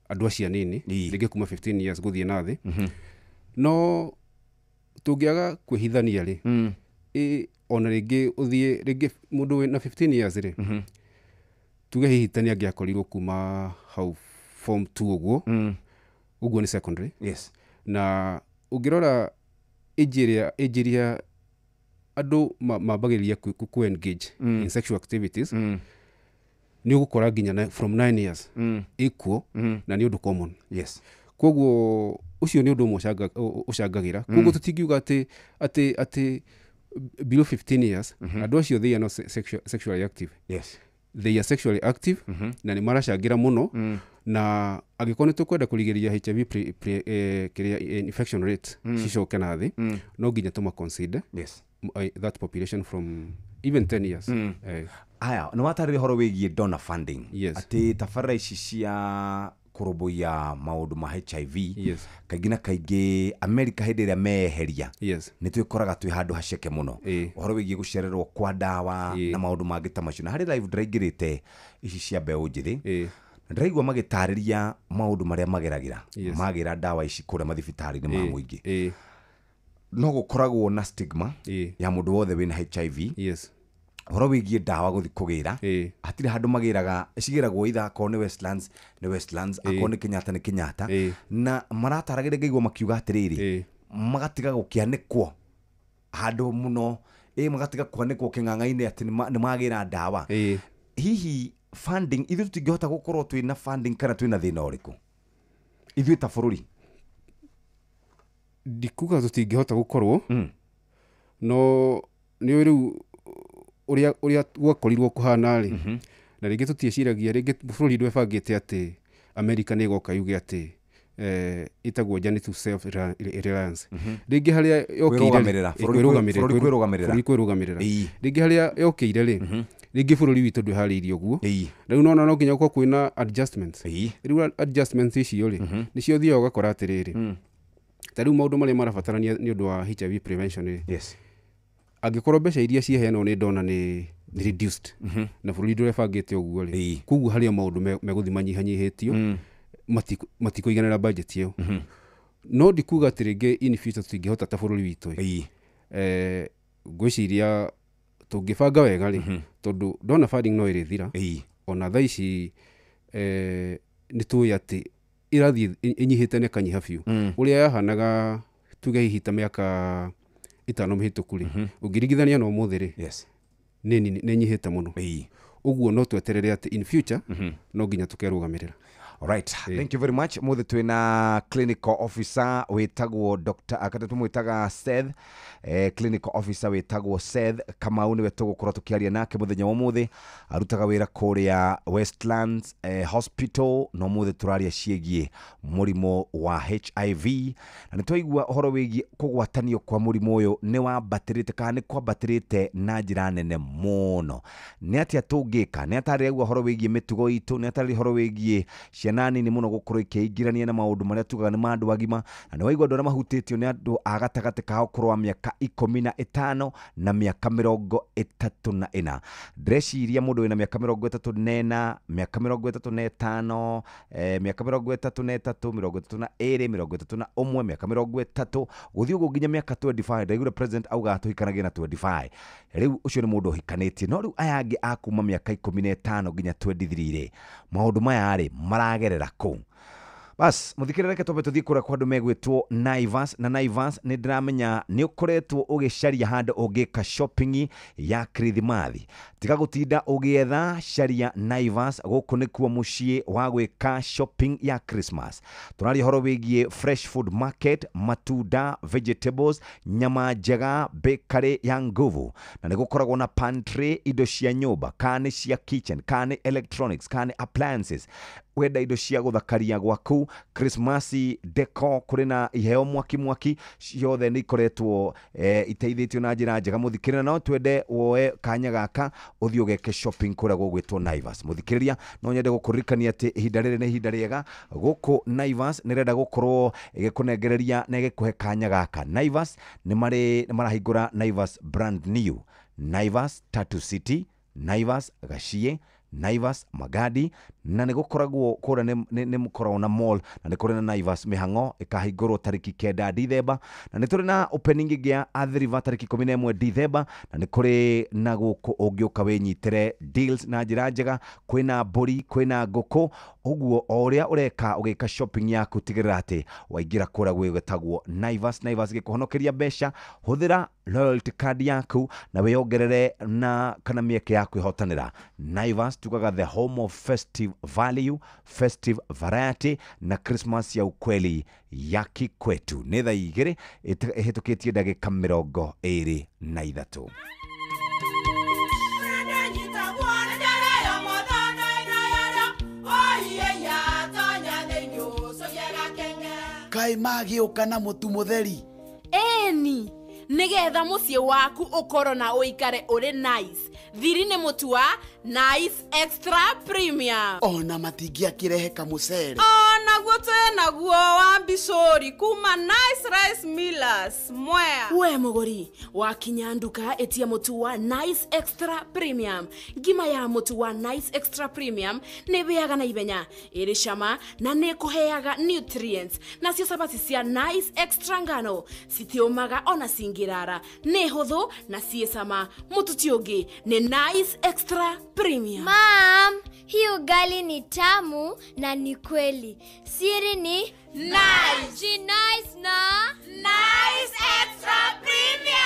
andũ acio anini, rĩngĩ kuma 15 years gũthiĩ na thĩ. No tũngĩaga kwĩhithania rĩ, ona rĩngĩ ũthiĩ rĩngĩ mũndũ wĩna 15 years rĩ, tuge hihi ta nĩ angĩakorirwo kuma hau form 2 ũguo, ũguo nĩ secondary. Na ũngĩrora age ĩrĩa andũ mambagĩrĩria ku engage in sexual activities, nĩ ũgũkora nginya from 9 years ĩkuo, na nĩ ũndũ common. Koguo ũcio nĩ ũndũ ũmwe ũcangagĩra. Koguo tũtingiuga atĩ below 15 years andũ acio they are not sexually active. They are sexually active, na nĩ maracangĩra mũno. Na angĩkorwo nĩ tũkwenda kũrigĩrĩria HIV kĩrĩa infection rate cicoke na thĩ, no nginya tũma consider that population from even 10 years. Aya, nĩ watarĩria ũhoro wĩgiĩ donor funding. Atĩ tabarĩra ici cia kũrũmbũiya maũndũ ma HIV, kaingĩ na kaingĩ America hĩndĩ ĩrĩa meyeheria, nĩ twĩkoraga twĩ handũ haceke mũno ũhoro wĩgiĩ gũcererwo kwa ndawa na maũndũ mangĩ ta macio. Na harĩ live ndĩraingĩrĩte ici cia mbeũ njĩthĩ, Na ndĩraigua magĩtarĩria maũndũ marĩa mageragĩra Yes. magĩra ndawa ici kũrĩa mathibitarĩ-inĩ ma Ĩĩ, mũingĩ. No gũkoragwo na stigma ya mũndũ wothe wĩna HIV. Yes. Ũhoro wĩgiĩ ndawa gũthiĩ kũgĩra, hatirĩ handũ magĩraga, cigĩragwo itha akorwo nĩ Westlands nĩ Westlands, akorwo nĩ Kenyatta nĩ Kenyatta. Na marataragĩria ngaigua makiuga atĩrĩrĩ, magatiga gũkĩanĩkwo handũ mũno, magatiga kwanĩkwo kĩng'ang'a-inĩ atĩ nĩ magĩra ndawa. Hihi funding, ithuĩ tũtingĩhota gũkorwo twĩna funding kana twĩna thĩna ũrĩkũ ithuĩ ta bũrũri? Ndikuga tũtingĩhota gũkorwo, no nĩ rĩu ũrĩa gwakorirwo kũhana rĩ, na rĩngĩ tũtieciragia, rĩngĩ bũrũri ndwebangĩte atĩ America nĩ ĩgoka yuge atĩ ĩtagwo journey to self reliance. Rĩngĩ harĩa yokĩire Kwĩrũgamĩrĩra, kwĩrũgamĩrĩra, bũrũri kwĩrũgamĩrĩra. Bũrũri kwĩrũgamĩrĩra. Rĩngĩ harĩa yokĩire rĩ, rĩngĩ bũrũri witũ ndwĩharĩirie ũguo. Na rĩu nona no nginya gũkorwo kwĩna adjustments. Rĩu adjustments icio rĩ, nĩcio ũthiaga ũgakora atĩrĩrĩ, ta rĩu maũndũ marĩa marabatarania nĩ ũndũ wa HIV prevention rĩ, Yes. angĩkorwo mbeca iria ciheanwo nĩ ndona nĩ reduced, na bũrũri ndũrebangĩte ũguo rĩ, koguo harĩa maũndũ megũthiĩ manyihanyihĩtio, matikũiganĩra budget ĩyo. No ndikuga atĩ rĩngĩ in future tũtingĩhota ta bũrũri witũ ĩ. Ngwĩciria tũngĩbanga wega rĩ, tondũ ndona funding no ĩrĩthira, ona thaa ici nĩ tũĩ atĩ ĩrathiĩ ĩnyihĩte na ĩkanyiha biũ. Ũrĩa yahanaga tuge hihi ta mĩaka 5 mĩhĩtũku rĩ, ũngĩringithania na ũmũthĩ rĩ, Yes. nĩ ĩnyihĩte mũno. Ũguo no tweterere atĩ in future no nginya tũkerũgamĩrĩra. Alright, thank you very much. Mũthĩ twĩna clinical officer wĩtagwo Dr. akata tũmwĩtaga Seth, clinical officer wĩtagwo Seth Kamau nĩwe tũgũkorwo tũkĩaria nake mũthenya wa ũmũthĩ. Arutaga wĩra kũrĩa Westlands Hospital, na ũmũthĩ tũraria ciĩgiĩ mũrimũ wa HIV, na nĩ twaigua ũhoro wĩgiĩ kũgwatanio kwa mũrimũ ũyũ nĩ wambatĩrĩte kana nĩ kwambatĩrĩte na njĩra nene mũno. Nĩ atĩa tũngĩka? Nĩ atarĩria ũhoro wĩgiĩ mĩtugo itũ, nĩ atarĩria ũhoro wĩgiĩ ciana nini mũno gũkorwo ikĩingĩrania na maũndũ marĩa tugaga nĩ ma andũ agima, na nĩ waigua andũ arĩa mahutĩtio nĩ andũ a gatagatĩ ka ũkũrũ wa mĩaka 15 na mĩaka 34. Ndĩreciria mũndũ wĩna mĩaka 34, mĩaka 35, mĩaka 33, 32, 31, mĩaka 30 gũthiĩ ũguo nginya mĩaka 25. Ndaiguire president augaga tũhikanagie na 25. Rĩu ũcio nĩ mũndũ ũhikanĩtie, no rĩu aya angĩ a kuma mĩaka 15 nginya 23 rĩ, maũndũ maya rĩ maragerera kũ? Bas, mũthikĩrĩria, reke twambe tũthiĩ kũrĩa kwa andũ megwĩtwo Naivas. Na Naivas nĩ ndĩramenya nĩ ũkoretwo ũgĩcaria handũ ũngĩka shopping ya Kirithimathi. Tiga gũtinda ũgĩetha, caria Naivas. Gũkũ nĩkuo mũciĩ wa gwĩka shopping ya Christmas. Tũraria ũhoro wĩgiĩ fresh food market, matunda, vegetables, nyama njega, bakery ya nguvu, na nĩ gũkoragwo na pantry, indo cia nyũmba, kana nĩ cia kitchen, kana nĩ electronics, kana nĩ appliances. Wenda indo cia gũthakaria gwaku, Christmas decor, kũrĩ na iheo mwaki mwaki, ciothe nĩ ikoretwo iteithĩtio na njĩra njega. Mũthikĩrĩria, no twende woe kanya gaka ũthiĩ ũgeke shopping kũrĩa gũgwĩtwo Naivas. Mũthikĩrĩria, no nyende gũkũririkania atĩ ihinda rĩrĩ nĩ ihinda rĩega. Gũkũ Naivas nĩ ĩrenda gũkorwo ĩgĩkũnengereria na ĩgĩkũhe kanya gaka. Naivas nĩ marahingũra Naivas brand new, Naivas Tatu City, Naivas Gachie, Naivas Magadi, na nĩ gũkoragwo kũrĩa nĩ mũkoragwo na mall, na nĩ kũrĩ na Naivas mĩhang'o ĩkahingũrwo tarĩki 9 Dithemba, na nĩ tũrĩ na opening ĩngĩ ya Athi River tarĩki 11 Dithemba, na nĩ kũrĩ na gũkũ ũngĩũka wĩnyitĩre deals na njĩra njega. Kwĩna mbũri, kwĩna ngũkũ, ũguo o ũrĩa ũreka ũgĩka shopping yaku tigĩrĩra atĩ waingĩra kũrĩa gwĩtagwo Naivas. Naivas ĩgĩkũhonokeria mbeca, hũthĩra loyalty card yaku na wĩongerere na kana mĩeke ya kwĩhotanĩra. Naivas tugaga the home of festive value, festive variety na Christmas ya ukweli ya kikwetu. Nĩ thaa 2 ĩhĩtũkĩtie ndagĩka 23. Kaĩ magĩũka na mũtu mũtheri? Ĩni, nĩgetha mũciĩ waku ũkorwo na ũikare ũrĩ nice. Thiri nĩ mũtu wa Nice Extra Premium. Ona matingĩakĩrehe kamũcere. Ona Onaguo twĩnaguo wa mbicũri kuma Nice Rice Millers Mwea. We mũgũri wakinya nduka ĩtia mũtu wa Nice Extra Premium. Ngima ya mũtu wa Nice Extra Premium nĩ ĩhĩaga na ihenya, ĩrĩ cama na nĩ ĩkũheaga nutrients. Nacio cabaci cia Nice Extra ngano citiũmaga ona cingĩrara, nĩ hũthũ na ciĩ cama. Mũtu ti ũngĩ nĩ Nice Extra Premium. Mam, hii ugali ni tamu na ni kweli. Siri ni Nice. Ji nice na Nice Extra Premium.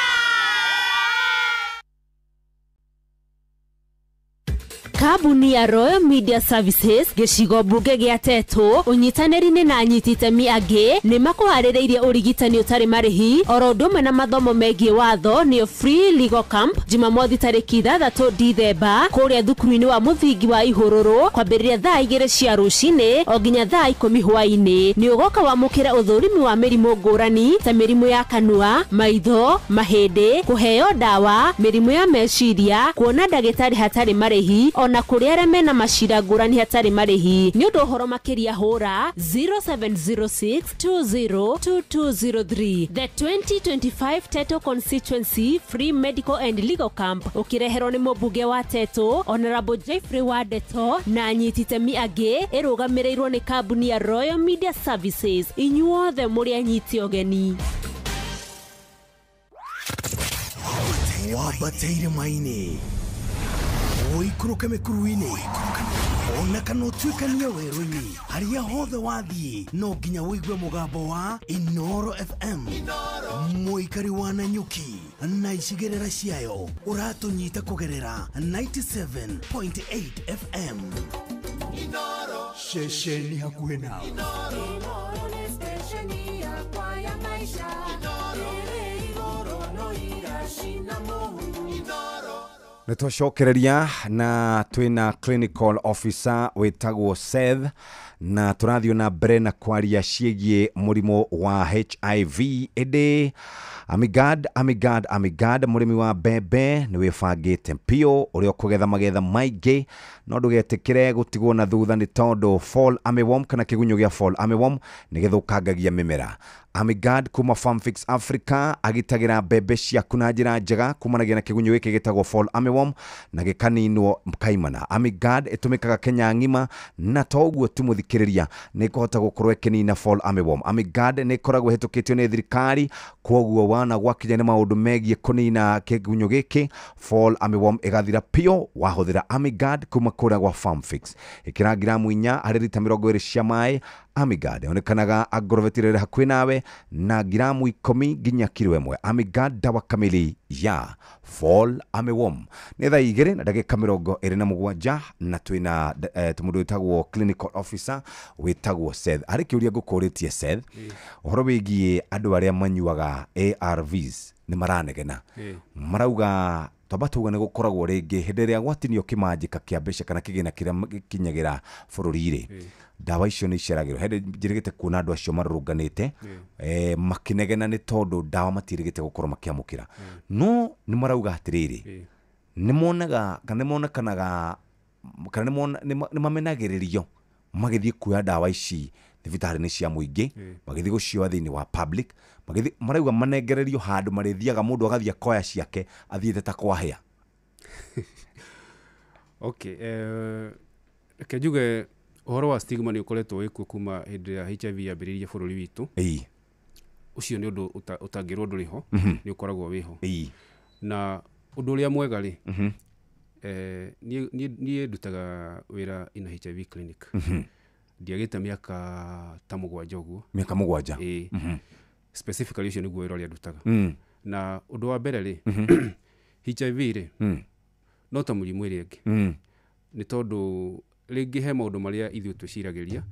Kambuni ya Royal Media Services gĩcigo mbunge gĩa Tetũ ũnyitanĩri-inĩ na anyiti itemi angĩ nĩ makũharĩrĩirie ũrigitani ũtarĩ marĩhi oro ũndũ ũmwe na mathomo megiĩ watho nĩyo Free Legal Camp Jumamothi tarĩki 6 Dithemba kũrĩa thukuru-inĩ wa mũthingi wa Ihũrũrũ kwambĩrĩria thaa 2 cia rũcinĩ o nginya thaa 10 hwaĩ-inĩ. Nĩ ũgoka wamũkĩre ũthũrimi wa mĩrimũ ngũrani ta mĩrimũ ya kanua, maitho, mahĩndĩ, kũheo ndawa, mĩrimũ ya meciria, kuona ndagĩtarĩ hatarĩ marĩhi ona kũrĩ arĩa mena macira ngũrani hatarĩ marĩhi. Nĩ ũndũ ũhoro makĩria hũra 0706202203. The 2025 Teto Constituency Free Medical and Legal Camp ũkĩreherwo nĩ mũmbunge wa Teto Honorable Jeffrey Wandeto na anyiti itemi angĩ, ĩrũgamĩrĩirwo nĩ kambuni ya Royal Media Services. Inyuothe mũrĩ anyiti ũgeni. Wambateire maini ũikũrũke mĩkuru-inĩ ona kana ũtuĩkanie werũ-inĩ, harĩa hothe wathiĩ no nginya ũigue mũgambo wa Inoro FM. Mũikari wa Nanyuki na icigĩrĩra ciayo ũratũnyita kũgerera 97.8 FM. Ceceni hakuhĩ nawe. Inoro nĩ stesheni yakwa ya maisha. Ĩrĩ igũrũ no iracina mũhu. Nĩ twacokereria na twĩna clinical officer wĩtagwo Seth na tũrathiĩ na mbere na kwaria ciĩgiĩ mũrimũ wa HIV. Ĩndĩ Amigad Amigad Amigad mũrĩmi wa mbembe nĩ wĩbangĩte piũ ũrĩa ũkũgetha magetha maingĩ, no ndũgetĩkĩre gũtigwo na thutha nĩ tondũ fall armyworm kana kĩgunyũ gĩa fall armyworm nĩ gĩthũkangagia mĩmera. Amigad kuma Farmfix Africa agitagĩra mbembe ciaku na njĩra njega kumanagia na kĩgunyũ gĩkĩ gĩtagwo fall armyworm na gĩkaninwo kaimana. Amigad ĩtũmĩkaga Kenya ng'ima na to ũguo tu mũthikĩrĩria nĩ ĩkũhota gũkorwo ĩkĩnina fall armyworm. Amigad nĩ ĩkoragwo ĩhĩtũkĩtio nĩ thirikari, kwoguo wana gwakinya nĩ maũndũ megiĩ kũnina kĩgunyũ gĩkĩ fall armyworm ĩgathira piũ wahũthĩra Amigad kuma kũrĩa gwa Farmfix. Ĩkĩra ngiramu 4 harĩ rita 20 cia maĩ. Amigad yonekanaga agrovet ĩrĩa hakuhĩ nawe na ngiramu 10 nginya kiro 1. Amigad dawa kamili ya fall armyworm. Nĩ thaa 2 na ndagĩka 27 na twĩna mũndũ wĩtagwo clinical officer wĩtagwo Seth. Harĩ kĩũria ngũkũrĩtie Seth, ũhoro wĩgiĩ andũ arĩa manyuaga ARVs nĩ maranegena, marauga twamba tuga nĩ gũkoragwo rĩngĩ hĩndĩ ĩrĩa gwatinio kĩmanjĩka kĩa mbeca kana kĩgĩna kĩrĩa gĩkinyagĩra bũrũri-rĩ, ndawa icio nĩ iceragĩrwo. Hĩndĩ njĩrĩgĩte kuona andũ acio marũrũnganĩte makĩnegena nĩ tondũ ndawa matiĩrĩgĩte gũkorwo makĩamũkĩra. No nĩ marauga atĩrĩrĩ, nĩ monaga kana nĩ monekanaga kana nĩ mamenagĩrĩrio magĩthiĩ kuoya ndawa ici thibitarĩ-inĩ cia mũingĩ, magĩthiĩ gũcioya thĩinĩ wa public, magĩthiĩ marauga manengererio handũ marĩthiaga mũndũ agathiĩ akoya ciake athiĩte ta kwahĩa. Okay, reke njuge ũhoro wa stigma nĩ ũkoretwo wĩkuo kuma hĩndĩ ya HIV yambĩrĩirie bũrũri witũ. Ũcio nĩ ũndũ ũtangĩrwo ndũrĩ ho, nĩ ũkoragwo wĩho. Na ũndũ ũrĩa mwega rĩ, niĩ ndutaga wĩra in a HIV clinic. Ndiagĩte mĩaka ta 7 ũguo. Mĩaka 7? Specifically ũcio nĩguo wĩra ũrĩa ndutaga. Na ũndũ wa mbere rĩ, HIV rĩ, no ta mũrimũ ĩrĩa ĩngĩ. Nĩ tondũ rĩngĩ he maũndũ marĩa ithuĩ twĩciragĩria,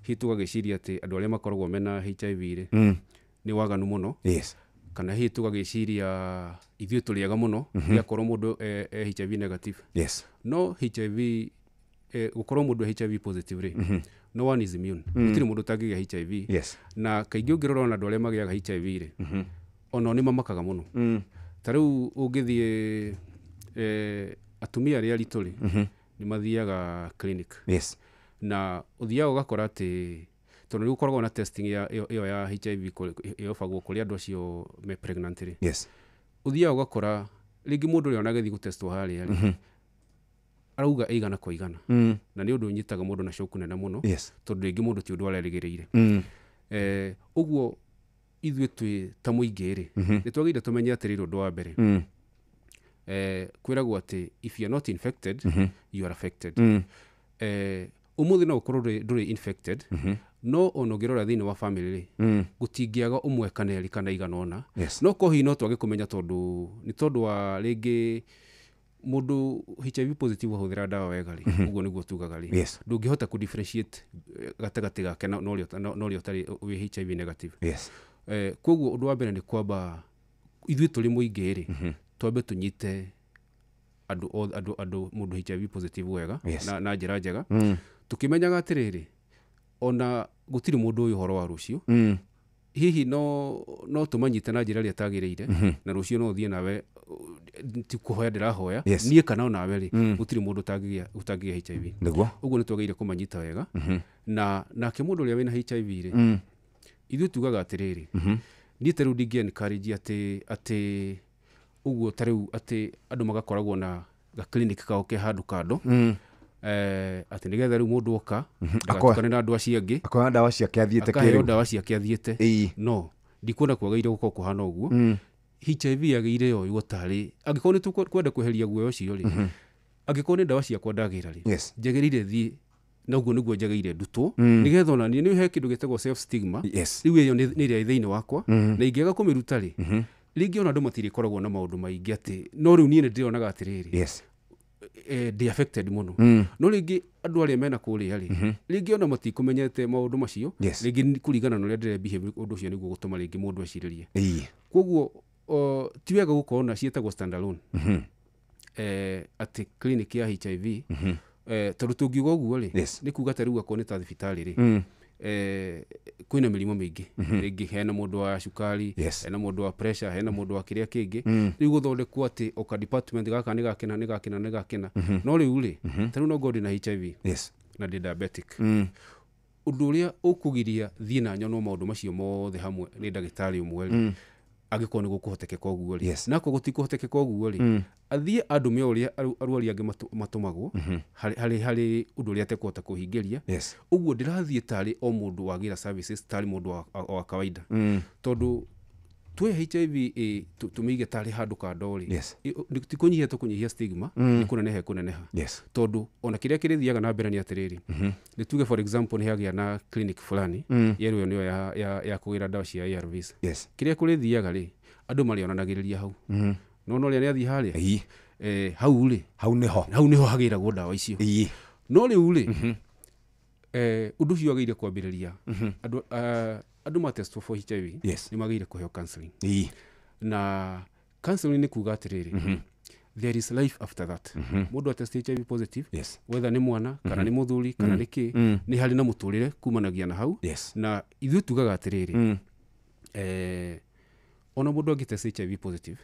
hihi tũgagĩciria atĩ andũ arĩa makoragwo mena HIV rĩ, nĩ waganu mũno. Kana hihi tũgagĩciria ithuĩ tũrĩ ega mũno, gĩakorwo mũndũ e HIV negative. No HIV gũkorwo mũndũ e HIV positive rĩ, no one is immune. Gũtirĩ mũndũ ũtangĩgĩa HIV. Na kaingĩ ũngĩrora ona andũ arĩa magĩaga HIV rĩ, onao nĩ mamakaga mũno. Ta rĩu ũngĩthiĩ atumia arĩa aritũ rĩ, nĩ mathiaga clinic. Na ũthiaga ũgakora atĩ Tondũ nĩ gũkoragwo na testing ya ĩyo ya HIV ĩyobagwo kũrĩ andũ acio me pregnant rĩ. Ũthiaga ũgakora rĩngĩ mũndũ ũrĩa onagĩthiĩ gũtestwo harĩa rĩ, arauga igana kwa igana. Na nĩ ũndũ ũnyitaga mũndũ na shoku nene mũno. Tondũ rĩngĩ mũndũ ti ũndũ arerĩgĩrĩire. Ũguo ithuĩ twĩ ta mũingĩ rĩ, nĩ twagĩrĩire tũmenye atĩrĩrĩ ũndũ wa mbere. Kwĩragwo atĩ if you are not infected, you are affected. Ũmũthĩ no ũkorwo ndũrĩ infected, no ona ũngĩrora thĩinĩ wa family rĩ, gũtingĩaga ũmwe kana erĩ kana igana ũna. No korwo hihi no twage kũmenya tondũ nĩ tondũ wa rĩngĩ mũndũ HIV positive ahũthĩra ndawa wega rĩ, ũguo nĩguo tugaga rĩ, ndũngĩhota kũ differentiate gatagatĩ gake na ũrĩa ũtarĩ wĩ HIV negative. Koguo ũndũ wa mbere nĩ kwamba ithuĩ tũrĩ mũingĩ rĩ, twambe tũnyite andũ othe, andũ mũndũ HIV positive wega, na njĩra njega. Tũkĩmenyaga atĩrĩrĩ, ona gũtirĩ mũndũ ũyũ ũhoro wa rũciũ. Hihi no tũmanyite na njĩra ĩrĩa ĩtagĩrĩire, na rũciũ no ũthiĩ nawe, ti kũhoya ndĩrahoya, niĩ kana onawe rĩ, gũtirĩ mũndũ ũtangĩgĩa HIV. Ũguo nĩ twagĩrĩire kũmanyita wega. Na nake mũndũ ũrĩa wĩna HIV rĩ, ithuĩ tugaga atĩrĩrĩ, niĩ ta rĩu ndingĩ encourage atĩ ũguo ta rĩu atĩ andũ magakoragwo na ga clinic kao ke handũ kando, atĩ nĩgetha rĩu mũndũ oka ndagatukane na andũ acio angĩ, akoya ndawa ciake athiĩte akaheo kĩrĩu. Ndawa ciake athiĩte. No ndikuona kwagĩrĩire gũkorwo kũhana ũguo. HIV yagĩrĩire yoywo tarĩ angĩkorwo nĩ tũkwenda kweheria guoya ũcio rĩ, angĩkorwo nĩ ndawa ciakwa ndagĩra rĩ, njagĩrĩire thiĩ na ũguo nĩguo njagĩrĩire ndutwo, nĩgetha ona niĩ nĩ he kĩndũ gĩtagwo self stigma. Rĩu ĩyo nĩ ĩrĩa ĩ thĩinĩ wakwa, na ingĩaga kũmĩruta rĩ, rĩngĩ ona andũ matirĩkoragwo na maũndũ maingĩ atĩ no rĩu niĩ nĩ ndĩronaga atĩrĩrĩ, ndĩ affected mũno. No rĩngĩ andũ arĩa mena kũrĩa rĩ, rĩngĩ ona matikũmenyete maũndũ macio, rĩngĩ nĩ kũringana na ũrĩa ndĩre behave, ũndũ ũcio nĩguo gũtũma rĩngĩ mũndũ ecirĩrie. Koguo ti wega gũkorwo na ciĩtagwo standalone, atĩ clinic ya HIV, tondũ tũngiuga ũguo rĩ, nĩ kuga ta rĩu akorwo nĩ ta thibitarĩ rĩ, kwĩna mĩrimũ mĩingĩ, rĩngĩ hena mũndũ wa cukari, hena mũndũ wa pressure, hena mũndũ wa kĩrĩa kĩngĩ. Rĩu gũthondekwo atĩ oka department gaka nĩ gakĩna nĩ gakĩna nĩ gakĩna. No rĩu rĩ, ta rĩu no ngorwo ndĩna HIV na ndĩ diabetic, ũndũ ũrĩa ũkũgiria thiĩ na nyonwo maũndũ macio mothe hamwe nĩ ndagĩtarĩ ũmwe rĩ, angĩkorwo nĩ gũkũhotekeka ũguo rĩ, na akorwo gũtikũhotekeka ũguo rĩ, athiĩ andũme ũrĩa arwaru angĩ matũmagwo harĩ ũndũ ũrĩa atekũhota kũhingĩria. Ũguo ndĩrathiĩ tarĩ o mũndũ wagĩra services tarĩ mũndũ wa kawaida, tondũ twĩ HIV tũmĩige tarĩ handũ kando rĩ, ti kũnyihia tũkũnyihia stigma, nĩ kũneneha ĩkũneneha. Tondũ ona kĩrĩa kĩrĩthiaga na mbere nĩ atĩrĩrĩ, nĩ tuge for example nĩ hagĩa na clinic fulani, yerũ ĩyo nĩyo ya kũgĩra ndawa cia ARVs. Kĩrĩa kũrĩthiaga rĩ, andũ marĩonanagĩrĩria hau, no ũrĩa nĩ athiĩ harĩa, hau rĩ, hau nĩho, hau nĩho hagĩragwo ndawa icio. No rĩu rĩ, ũndũ ũcio wagĩrĩire kwambĩrĩria andũ matestwo for HIV, nĩ magĩrĩire kũheo counseling. Na counseling nĩ kuga atĩrĩrĩ, there is life after that. Mũndũ atest HIV positive, whether nĩ mwana kana nĩ mũthuri kana nĩ kĩ, nĩ harĩ na mũtũrĩre kumanagia na hau. Na ithuĩ tugaga atĩrĩrĩ, ona mũndũ angĩtest HIV positive,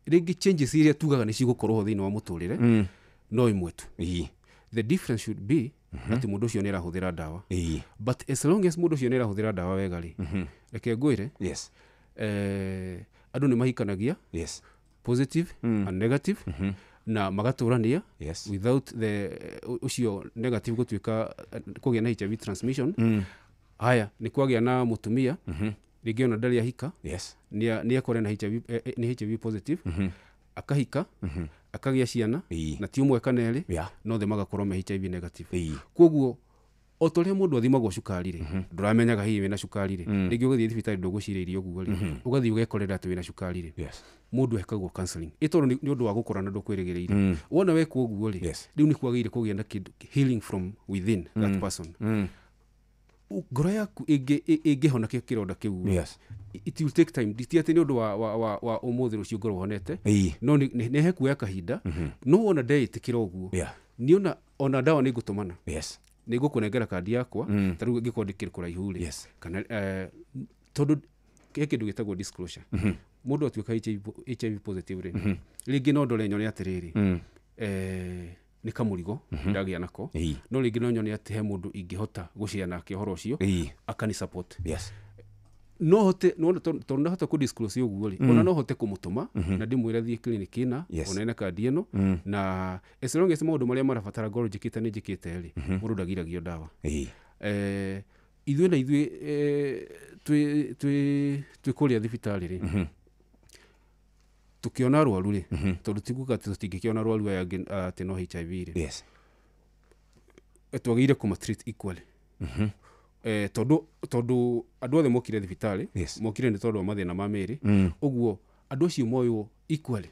rĩngĩ changes iria tugaga nĩ cigũkorwo thĩinĩ wa mũtũrĩre, no ĩmwe tu. The difference should be atĩ mũndũ ũcio nĩ arahũthĩra ndawa. But as long as mũndũ ũcio nĩ arahũthĩra ndawa wega rĩ, reke ngwĩre, andũ nĩ mahikanagia, positive and negative, na magatũrania without the ũcio negative gũtuĩka kũgĩa na HIV transmission. Haya, nĩ kwagĩa na mũtumia, rĩngĩ ona ndarĩ ahika, nĩ akore na HIV, nĩ HIV positive, akahika, akagĩa ciana, na ti ũmwe kana erĩ, no othe magakorwo me HIV negative. Koguo o ta ũrĩa mũndũ athimagwo cukari rĩ, ndũramenyaga hihi wĩna cukari rĩ, rĩngĩ ũgathiĩ thibitarĩ ndũgũcirĩirie ũguo rĩ, ũgathiĩ ũgekorera atĩ wĩna cukari rĩ, mũndũ ekagwo counseling ĩ tondũ nĩ ũndũ wa gũkũra na ndũkwĩrĩgĩrĩire. Wona wekwo ũguo rĩ, rĩu nĩ kwagĩrĩire kũgĩa na kĩndũ healing from within that person. Ngoro yaku ĩngĩhona kĩronda kĩu, it will take time. Ti atĩ nĩ ũndũ wa ũmũthĩ rũciũ ngorwo honete, no nĩ hekuoya kahinda. No wona ndeĩtĩkĩra ũguo, niĩ ona ndawa nĩ ngũtũmana, nĩ ngũkũnengera kandi yakwa, ta rĩu ngĩkorwo ndĩkĩrĩ kũraihu rĩ, kana tondũ he kĩndũ gĩtagwo disclosure. Mũndũ atuĩka HIV positive rĩ, rĩngĩ no ndore nyone atĩrĩrĩ, Nĩ kamũrigo ndagĩa nako, no rĩngĩ no nyone atĩ he mũndũ ingĩhota gũshare nake ũhoro ũcio akani support. No hote no tondũ ndahota kũ disclose ũguo rĩ, ona no hote kũmũtũma na ndĩmwĩre thiĩ clinic ĩna, ona ena kandi ĩno, na as long as maũndũ marĩa marabatara ngorwo njĩkĩte nĩ njĩkĩte rĩ, mũndũ ndagiragio ndawa. Ithuĩ na ithuĩ twĩ kũrĩa thibitarĩ rĩ, tukiona arwaru rĩ, tondũ ti kuga atĩ tũtingĩkĩona arwaru aya angĩ atĩ no HIV rĩ, twagĩrĩire kũma treat equally, tondũ andũ othe mokire thibitarĩ, mokire nĩ tondũ wa mathĩna ma mĩĩrĩ. Ũguo andũ acio moywo equally,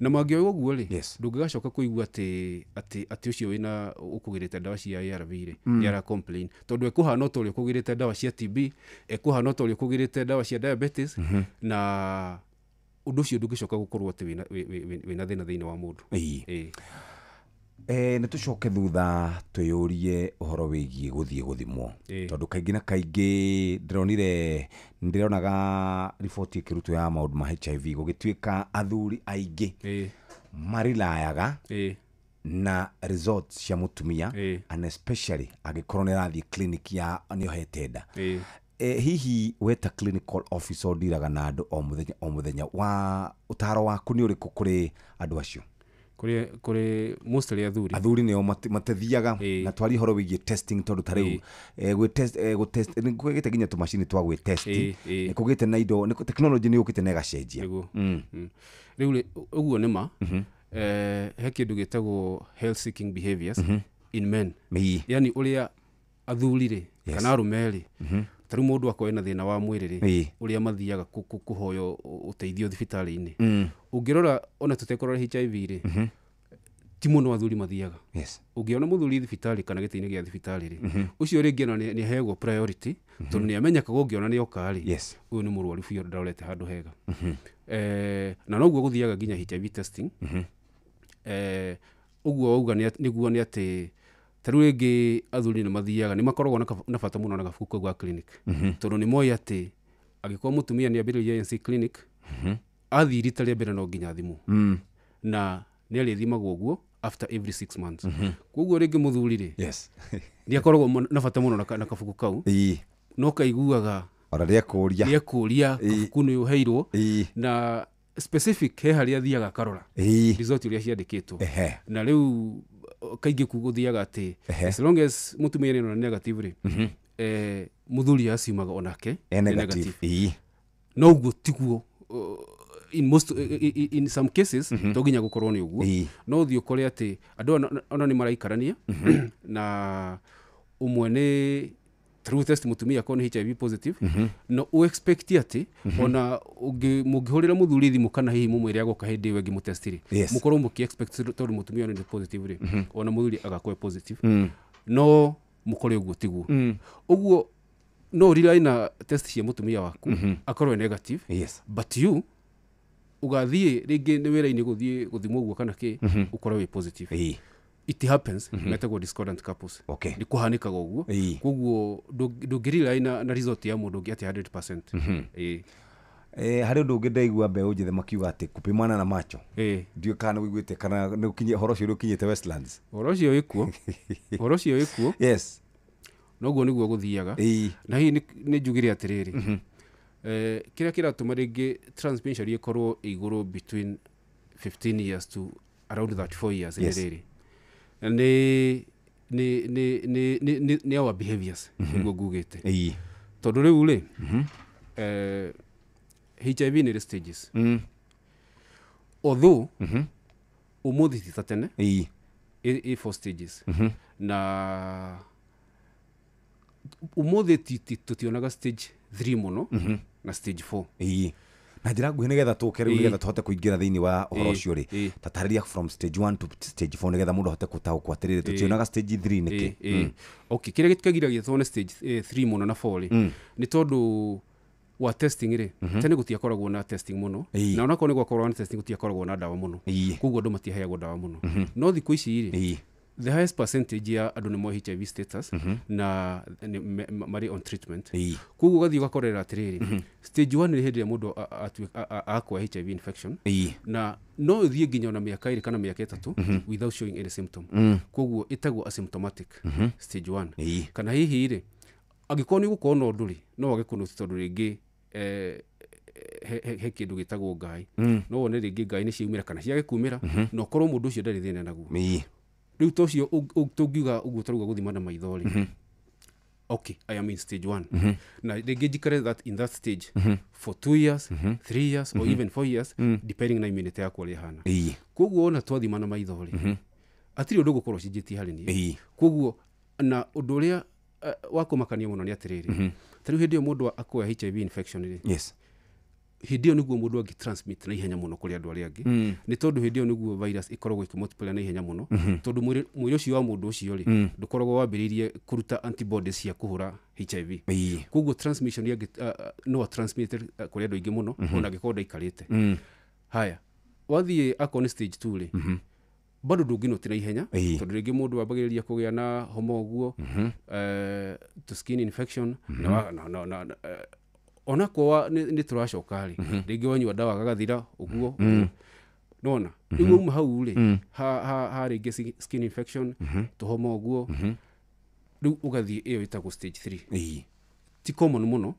na mangĩoywo ũguo rĩ, ndũngĩgacoka kũigua atĩ ũcio wĩna ũkũgĩrĩte ndawa cia ARV rĩ, nĩ ara complain, tondũ ekũhana o ta ũrĩa ũkũgĩrĩte ndawa cia TB, ekũhana o ta ũrĩa ũkũgĩrĩte ndawa cia diabetes, na ũndũ ũcio ndũngĩcoka gũkorwo atĩ wĩna thĩna thĩinĩ wa mũndũ. Ĩĩ. Nĩ tũcoke thutha twĩyũrie ũhoro wĩgiĩ gũthiĩ gũthimwo, tondũ kaingĩ na kaingĩ ndĩronire ndĩronaga riboti ĩkĩrutwo ya maũndũ ma HIV, gũgĩtuĩka athuri aingĩ marilayaga na results cia mũtumia, and especially angĩkorwo nĩ arathiĩ clinic ya nĩohete nda. Hihi weta clinical officer ũndiraga na andũ o mũthenya o mũthenya, wa ũtaro waku nĩ ũrĩkũ kũrĩ andũ acio? Kũrĩ mostly athuri. Athuri nĩo matithiaga na twarie ũhoro wĩgiĩ testing, tondũ ta rĩu gwĩ test, gũ-test nĩ kũgĩte nginya tũmacini twa gwĩ-test, nĩ kũgĩte na indo technology nĩ yũkĩte na ĩgacenjia. Nĩguo. Rĩu rĩ, ũguo nĩ ma, he kĩndũ gĩtagwo health seeking behaviors in men, yani ũrĩa athuri rĩ, kana arũme rĩ, ta rĩu mũndũ akorwo ena thĩna wa mwĩrĩ rĩ, ũrĩa mathiaga kũhoyo ũteithio thibitarĩ-inĩ. Ũngĩrora ona tũtekũrora HIV rĩ, ti mũno athuri mathiaga. Ũngĩona mũthuri thibitarĩ kana gĩtĩ-inĩ gĩa thibitarĩ rĩ, ũcio rĩngĩ ona nĩ aheagwo priority, tondũ nĩ amenyekaga ũngĩona nĩ oka rĩ, ũyũ nĩ mũrwaru biũ, ndarorete handũ hega. Na noguo gũthiaga nginya HIV testing. Ũguo wauga nĩguo nĩ atĩ ta rĩu rĩngĩ athuri nĩ mathiaga, nĩ makoragwo na bata mũno na gabuku kau ga clinic, tondũ nĩ moĩ atĩ angĩkorwo mũtumia nĩ ambĩrĩria ANC clinic, athiĩ rita rĩa mbere no nginya athimwo, na nĩ arĩthimagwo ũguo after every 6 months. Koguo rĩngĩ mũthuri rĩ, nĩ akoragwo na bata mũno na kabuku kau, no kaiguaga ona nĩekũria. Nĩekũria kabuku nĩ ũheirwo, na specific he harĩa athiaga akarora result ũrĩa ciandĩkĩtwo. Na rĩu kaingĩ ku gũthiaga atĩ as long as mũtumia nĩ ona negative rĩ, mũthuri aciumaga onake e nĩ negative. No ũguo tiguo, in most in some cases to nginya gũkorwo nĩ ũguo. No ũthiĩ ũkore atĩ andũ ona nĩ maraikarania, na ũmwe nĩ through test mũtumia akorwo nĩ HIV positive, no ũ expect atĩ ona mũngĩhũrĩra mũthuri thimũ kana hihi mũmwĩre agoka hĩndĩ ĩyo ĩngĩ mũtest rĩ, mũkorwo mũkĩ expect tondũ mũtumia nĩ positive rĩ, ona mũthuri agakorwo e positive, no mũkore ũguo tiguo. Ũguo no rely na test cia mũtumia waku akorwo e negative, but you ũgathiĩ rĩngĩ nĩ wĩra-inĩ gũthiĩ gũthimwo ũguo kana kĩ, ũkorwo wĩ positive. It happens, metagwo discordant couples. Nĩ kũhanĩkaga ũguo. Koguo ndũngĩrely na result ya mũndũ ũngĩ atĩ 100%. Harĩ ũndũ ũngĩ ndaigua mbeũ njĩthĩ makiuga atĩ kupimana na macho. Ndiũĩ kana nĩ ũiguĩte kana nĩ ũhoro ũcio nĩ ũkinyĩte Westlands. Ũhoro ũcio wĩkuo, ũhoro ũcio wĩkuo. Noguo nĩguo gũthiaga. Na hihi nĩ njugire atĩrĩrĩ, kĩrĩa kĩratũma rĩngĩ transmission ĩkorwo ĩ igũrũ between 15 years to around 34 years nĩ rĩrĩ, nĩ our behaviors, nĩguo ngugĩte. Tondũ rĩu rĩ, HIV nĩ ĩrĩ stages, although ũmũthĩ ti ta tene, ĩ four stages, na ũmũthĩ tũtionaga stage 3 mũno na stage 4. Na njĩra nguhĩ, nĩgetha tũke rĩu, nĩgetha tũhote kũingĩra thĩinĩ wa ũhoro ũcio rĩ, tatarĩria from stage 1 to stage 4, nĩgetha mũndũ ahote gũtaũkwo atĩrĩrĩ, tũtionaga stage 3 nĩkĩ. Okay, kĩrĩa gĩkĩgiragia tuone stage 3 mũno na 4 rĩ, nĩ tondũ wa testing rĩ. Tene gũtiakoragwo na testing mũno, na onakorwo nĩ gwakoragwo na testing, gũtiakoragwo na ndawa mũno, koguo andũ matiaheagwo ndawa mũno. No thikũ ici rĩ, The highest percentage ya andũ nĩ moĩ HIV status na marĩ on treatment. Koguo ũgathiĩ ũgakorera atĩrĩrĩ, stage 1 nĩ hĩndĩ ĩrĩa mũndũ akwa HIV infection, na no ĩthiĩ nginya ona mĩaka 2 kana mĩaka 3 without showing any symptom. Koguo ĩtagwo asymptomatic stage 1. Kana hihi rĩ, angĩkorwo nĩ ũgũkorwo na ũndũ rĩ, no wage kũnũti tondũ rĩngĩ he kĩndũ gĩtagwo ngai. No wone rĩngĩ ngai nĩ ciaumĩra kana ciage kumĩra, na ũkorwo mũndũ ũcio ndarĩ thĩna naguo. Rĩu ta ũcio tũngiuga ũguo tũrauga gũthima na maitho rĩ, okay, I am in stage 1, na rĩngĩ njikare that in that stage for 2 years, 3 years or even 4 years, depending na immunity yakwa ũrĩa ĩhana. Koguo ona twathima na maitho rĩ, hatirĩ ũndũ ũgũkorwo ũcenjetie harĩ niĩ. Koguo na ũndũ ũrĩa wa kũmakania mũno nĩ atĩrĩrĩ, ta rĩu hĩndĩ ĩyo mũndũ akoya HIV infection rĩ, hĩndĩ ĩyo nĩguo mũndũ angĩ transmit na ihenya mũno kũrĩ andũ arĩa angĩ, nĩ tondũ hĩndĩ ĩyo nĩguo virus ĩkoragwo ĩkĩmultiply na ihenya mũno, tondũ mwĩrĩ ũcio wa mũndũ ũcio rĩ, ndũkoragwo wambĩrĩirie kũruta antibodies cia kũhũra HIV. Koguo transmission yangĩ no transmit kũrĩ andũ aingĩ mũno, ona angĩkorwo ndaikarĩte. Haya, wathiĩ akorwo nĩ stage 2 rĩ, bado ndũngĩnoti na ihenya, tondũ rĩngĩ mũndũ wambagĩrĩria kũgĩa na homa ũguo, to skin infection, na onakorwo nĩ tũracoka rĩ, rĩngĩ wanyua ndawa gagathira ũguo, nona rĩu wauma hau rĩ, ha rĩngĩ skin infection, tũhoma ũguo, rĩu ũgathiĩ ĩyo ĩtagwo stage 3. Ti common mũno,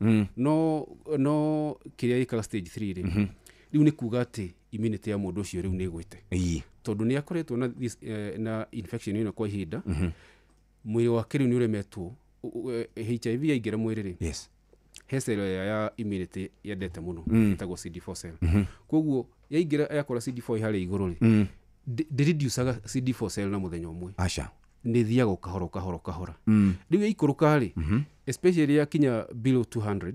no kĩrĩa ĩkaga stage 3 rĩ, rĩu nĩ kuga atĩ immunity ya mũndũ ũcio rĩu nĩ ĩgwĩte, tondũ nĩ akoretwo na na infection ĩno kwa ihinda, mwĩrĩ wake rĩu nĩ ũremetwo. HIV yaingĩra mwĩrĩ rĩ, he cell ya immunity yendete mũno, ĩtagwo CD4 cell. Koguo yaingĩra yakora CD4 harĩa igũrũ rĩ, ndĩreducaga CD4 cell na mũthenya ũmwe. Aca. Nĩ ĩthiaga o kahora kahora kahora. Rĩu yaikũrũka rĩ, especially yakinya below 200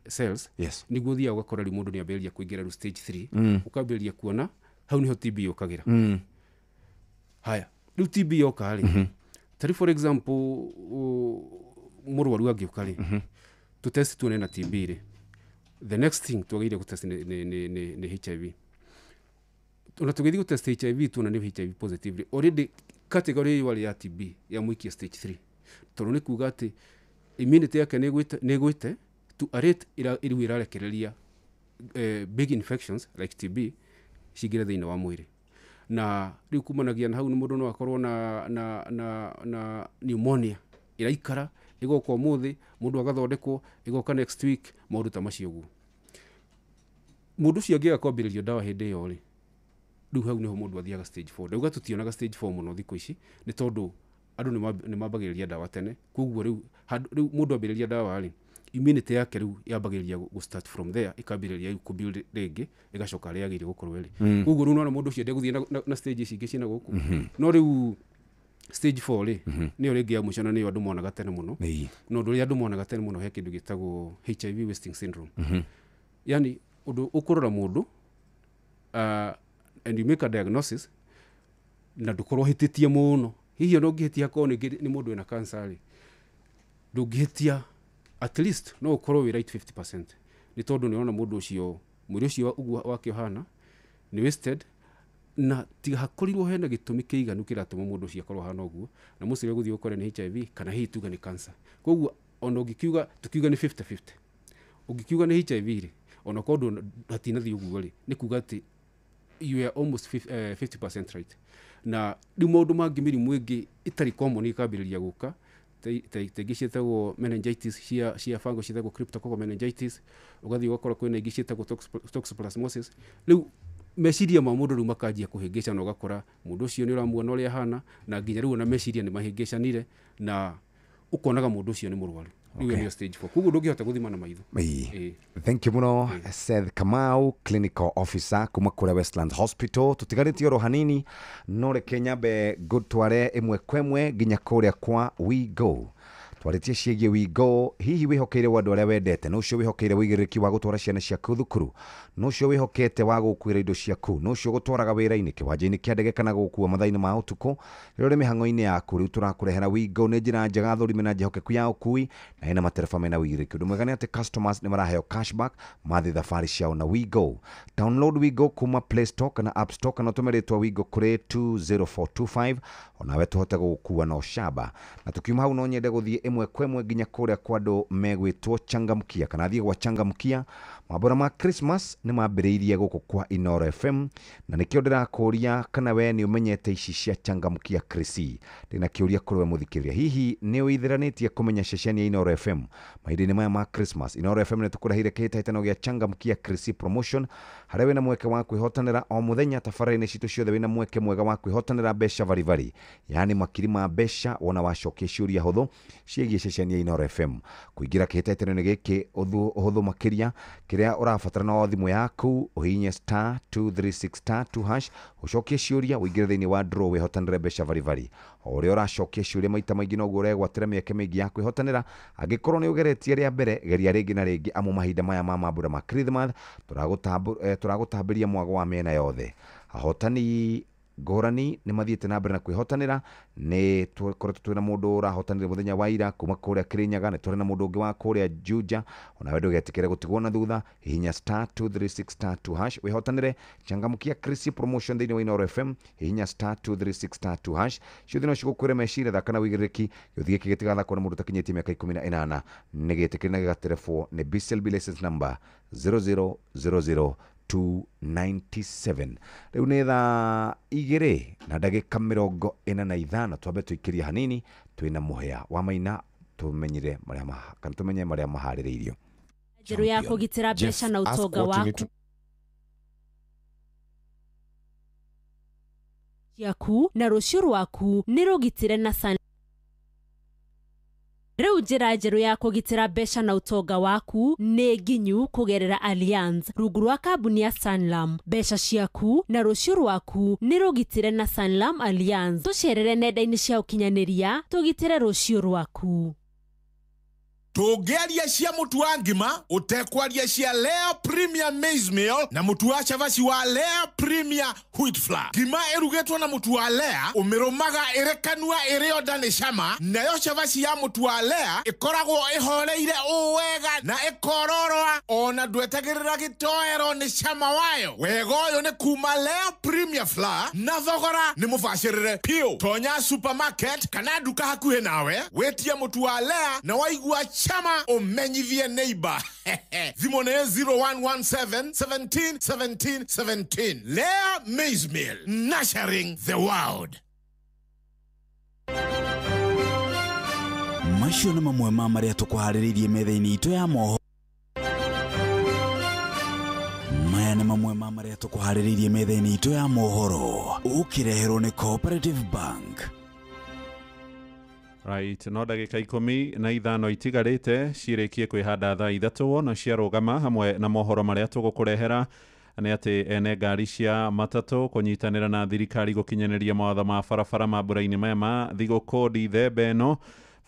cells, nĩguo ũthiaga ũgakora rĩu mũndũ nĩ ambĩrĩria kũingĩra rĩu stage 3, ũkambĩrĩria kuona hau nĩho TB yũkagĩra. Haya, rĩu TB yoka rĩ, ta rĩu for example mũrwaru angĩũka rĩ, tũtest tuone na TB rĩ, the next thing twagĩrĩire gũtest nĩ HIV. Ona tũgĩthiĩ gũtest HIV tuona nĩ HIV positive rĩ, already category ĩyo ya TB yamũikia stage 3, tondũ nĩ kuga atĩ immunity yake nĩ ĩgwĩte to a rate rĩu ĩrarekereria big infections like TB cingĩre thĩinĩ wa mwĩrĩ. Na rĩu kumanagia na hau nĩ mũndũ no akorwo na pneumonia ĩraikara, ĩgoka ũmũthĩ mũndũ agathondekwo, ĩgoka next week, maũndũ ta macio ũguo. Mũndũ ũcio angĩaga kwambĩrĩrio ndawa hĩndĩ ĩyo rĩ, rĩu hau nĩho mũndũ athiaga stage 4. Ndauga tũtionaga stage 4 mũno thikũ ici, nĩ tondũ andũ nĩ mambagĩrĩria ndawa tene. Koguo rĩu mũndũ ambĩrĩria ndawa rĩ, immunity yake rĩu yambagĩrĩria gũ start from there, ĩkambĩrĩria rĩu kũ build rĩngĩ, ĩgacoka harĩa yagĩrĩire gũkorwo ĩrĩ. Koguo rĩu nĩwona mũndũ ũcio ndegũthiĩ na stage ici ingĩ ciĩna gũkũ. No rĩu stage 4 rĩ, nĩyo rĩngĩ ya mũico na nĩyo andũ monaga tene mũno. No ũndũ ũrĩa andũ monaga tene mũno he kĩndũ gĩtagwo HIV wasting syndrome. Yani ũndũ ũkũrora mũndũ, and you make a diagnosis, na ndũkorwo ũhĩtĩtie mũno. Hihi ona ũngĩhĩtia akorwo nĩ mũndũ wĩna cancer rĩ, ndũngĩhĩtia, at least no ũkorwo wĩ right 50%, nĩ tondũ nĩ ũrona mũndũ ũcio mwĩrĩ ũcio ũguo wake ũhana nĩ wasted, na tiga hakorirwo hena gĩtũmi kĩiganu kĩratũma mũndũ ũcio akorwo ahana ũguo, na mũcio gũthiĩ ũkore nĩ HIV kana hihi tuge nĩ cancer. Koguo ona ũngĩkiuga tukiuga nĩ 50-50, ũngĩkiuga nĩ HIV rĩ, ona korwo hatinathiĩ ũguo rĩ, nĩ kuga atĩ you are almost 50% right. Na rĩu maũndũ mangĩ mĩrimũ ĩngĩ ĩtarĩ common ĩkambĩrĩria gũka, ta ingĩ ciĩtagwo meningitis cia fungal ciĩtagwo cryptococcal meningitis, ũgathiĩ ũgakora kwĩna ingĩ ciĩtagwo toxoplasmosis. Rĩu meciria ma mũndũ rĩu makanjia kũhĩngĩca, na ũgakora mũndũ ũcio nĩ ũramuona ũrĩa ahana, na nginya rĩu ona meciria nĩ mahĩngĩcanire, na ũkonaga mũndũ ũcio nĩ mũrwaru. Rĩu nĩyo stage 4. Koguo ndũngĩhota gũthima na maitho. Thank you mũno Seth Kamau, clinical officer kuma kũrĩa Westlands Hospital. Tũtigarĩtie oro hanini, no reke nyambe ngũtware ĩmwe kwa ĩmwe nginya kũrĩa kwa We Go. Twarĩtie ciĩgiĩ Wigo. Hihi wĩhokeire wa andũ arĩa wendete? Nũ ũcio wĩhokeire wĩigĩrĩrĩki wa gũtwara ciana ciaku thukuru? Nũ ũcio wĩhokete wa gũkuĩra indo ciaku? Nũ ũcio ũgũtwaraga wĩra-inĩ, kĩwanja-inĩ kĩa ndege kana gũgũkua mathaa-inĩ ma ũtukũ rĩrĩa ũrĩ mĩhang'o-inĩ yaku? Rĩu tũrakũrehera Wigo. Nĩ njĩra njega thũrime na njĩhokeku ya ũkui na ĩna matereba mena wĩigĩrĩrĩki. Ũndũ mwega nĩ atĩ customers nĩ maraheo cashback mathiĩ thabarĩ ciao na Wigo. Download Wigo kuma Play Store kana App Store kana ũtũme rĩtwa Wigo kũrĩ 20425 onawe tũhote gũgũkua na ũcamba. Na tukiuma hau no nyende gũthiĩ ĩmwe kwa ĩmwe nginya kũrĩa kwa andũ megwĩtwo Changamkia kana thiĩ gwa Changamkia. Mambũra ma Christmas nĩ mambĩrĩirie gũkũ kwa Inoro FM na nĩkĩo ndĩrakũria kana we nĩ ũmenyete ici cia Changamkia Krisi. Ndĩna kĩũria kũrĩ we mũthikĩrĩria, hihi nĩ ũithĩranĩtie kũmenya ceceni ya Inoro FM mahinda-inĩ maya ma Christmas? Inoro FM nĩ tũkũreheire kĩhĩtahĩtano gĩa Changamkia Krisi promotion harĩa wĩna mweke wa kwĩhotanĩra o mũthenya tabarĩra-inĩ citũ ciothe. Wĩna mweke mwega wa kwĩhotanĩra mbeca baribari, yaani makiri ma mbeca wona wacokia ciũria hũthũ ciĩgiĩ ceceni ya Inoro FM. Kũingĩra kĩhĩtahĩtano-inĩ gĩkĩ ũhũthũ makĩria, kĩrĩa ũrabatara no thimũ yaku ũhihinye *236 *2 hash ũcokie ciũria ũingĩre thĩinĩ wa draw wĩhotanĩre mbeca baribari. O ũrĩa ũracokia ciũria maita maingĩ noguo ũregwatĩra mĩeke mĩingĩ ya kwĩhotanĩra. Angĩkorwo nĩ ũgeretie rĩa mbere, geria rĩngĩ na rĩngĩ, amu mahinda maya ma mambũra ma Christmas tũragũtambĩria mwago wa mĩena yothe. Ahotani ngũrani nĩ mathiĩte na mbere na kwĩhotanĩra. Nĩ tũkoretwo twĩna mũndũ ũrahotanire mũthenya wa ira kuma kũrĩa Kĩrĩnyaga, nĩ tũrĩ na mũndũ ũngĩ wa kũrĩa Juja. Onawe ndũgetĩkĩre gũtigwo na thutha, hihinya *236 *2 hash wĩhotanĩre Changamkia Krisi promotion thĩinĩ wa Inoro FM. Hihinya *236 *2 hash. Ciothe no cigũkwĩre meciria, thaka na wĩigĩrĩrĩki. Gĩũthi gĩkĩ gĩtigathakwo nĩ mũndũ ũtakinyĩtie mĩaka 18, nĩ gĩtĩkĩre na gĩgaterebwo nĩ BCLB license number 0000 297. Rĩu nĩ thaa 2:45, twambe tũikĩrie hanini twĩna mũhĩa wa maina tũmenyire marĩa kana tũmenye marĩa maharĩrĩirio. Njerũ ya kũgitĩra mbeca na ũtonga waku ciaku na rũciũ rwaku nĩ rũgitĩre na San. Rĩu njĩra njerũ ya kũgitĩra mbeca na ũtonga waku nĩ nginyu kũgerera Allianz rungu rwa kambuni ya Sanlam. Mbeca ciaku na rũciũ rwaku nĩ rũgitĩre na Sanlam Allianz. Tũcerere nenda-inĩ cia ũkinyanĩria tũgitĩre rũciũ rwaku. Tũngĩaria cia mũtu wa ngima ũtekwaria cia Lea Premier Maize Meal na mũtu wa cabaci wa Lea Premier Wheat Flour. Ngima ĩrugĩtwo na mũtu wa Lea ũmĩrũmaga ĩrĩ kanua ĩrĩ onda nĩ cama, nayo cabaci ya mũtu wa Lea ĩkoragwo ĩhoreire ũũ wega na ĩkororoa ona ndwetagĩrĩra gĩtoero nĩ cama wayo. Wega ũyũ nĩ kuma Lea Premier Flour na thogora nĩ mũbacĩrĩre piũ. Tonya supermarket kana nduka hakuhĩ nawe wĩtie mũtu wa Lea na waigua chama umenyithie neighbor. Thimũ nĩ 0117 17 17 17. Lea Maize Meal, nurturing the world. Macio nĩ mamwe ma marĩa tũkũharĩrĩirie metha-inĩ itũ ya mohoro. Maya nĩ mamwe ma marĩa tũkũharĩrĩirie metha-inĩ itũ ya mohoro ũkĩreherwo nĩ Cooperative Bank. Right, no ndagĩka 15 itigarĩte cirĩkie kwĩhanda thaa 3 wona ciarũgama hamwe na mohoro marĩa tũgũkũrehera nĩ atĩ ene ngari cia matatũ kũnyitanĩra na thirikari gũkinyanĩria mawatho ma barabara mambũra-inĩ maya ma thigũkũ Dithemba ĩno.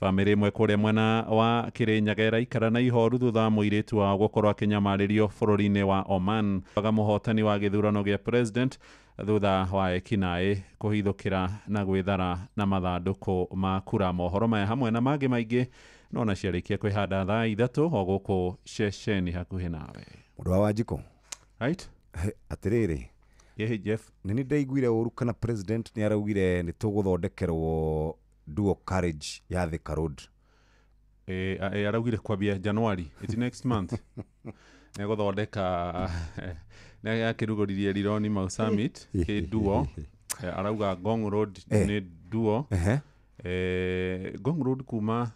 Bamĩrĩ ĩmwe kũrĩa mwena wa Kĩrĩnyaga ĩraikara na ihoru thutha wa mũirĩtu wao gũkorwo akĩnyamarĩrio bũrũri-inĩ wa Oman. Aga mũhotani wa gĩthurano gĩa president thutha wa ekinaĩ kũhithũkĩra na gwĩthara na mathandũkũ ma kura. Mohoro maya hamwe na mangĩ maingĩ no na ciarĩkia kwĩhanda thaa 3 o gũkũ ceceni hakuhĩ nawe. Mũndũ wa Wanjikũ. Right? Atĩrĩrĩ. Yehe Jeff. Nĩ nĩ ndaiguire ũru kana president nĩ araugire nĩ tũgũthondekerwo dual carriage ya Thika Road. Araugire kwambia January, it's next month. Nĩgũthondeka nĩ akĩrugũririe Rironi Mau Summit kĩ duo. Arauga Ngong Road nĩ duo. Ngong Road kuma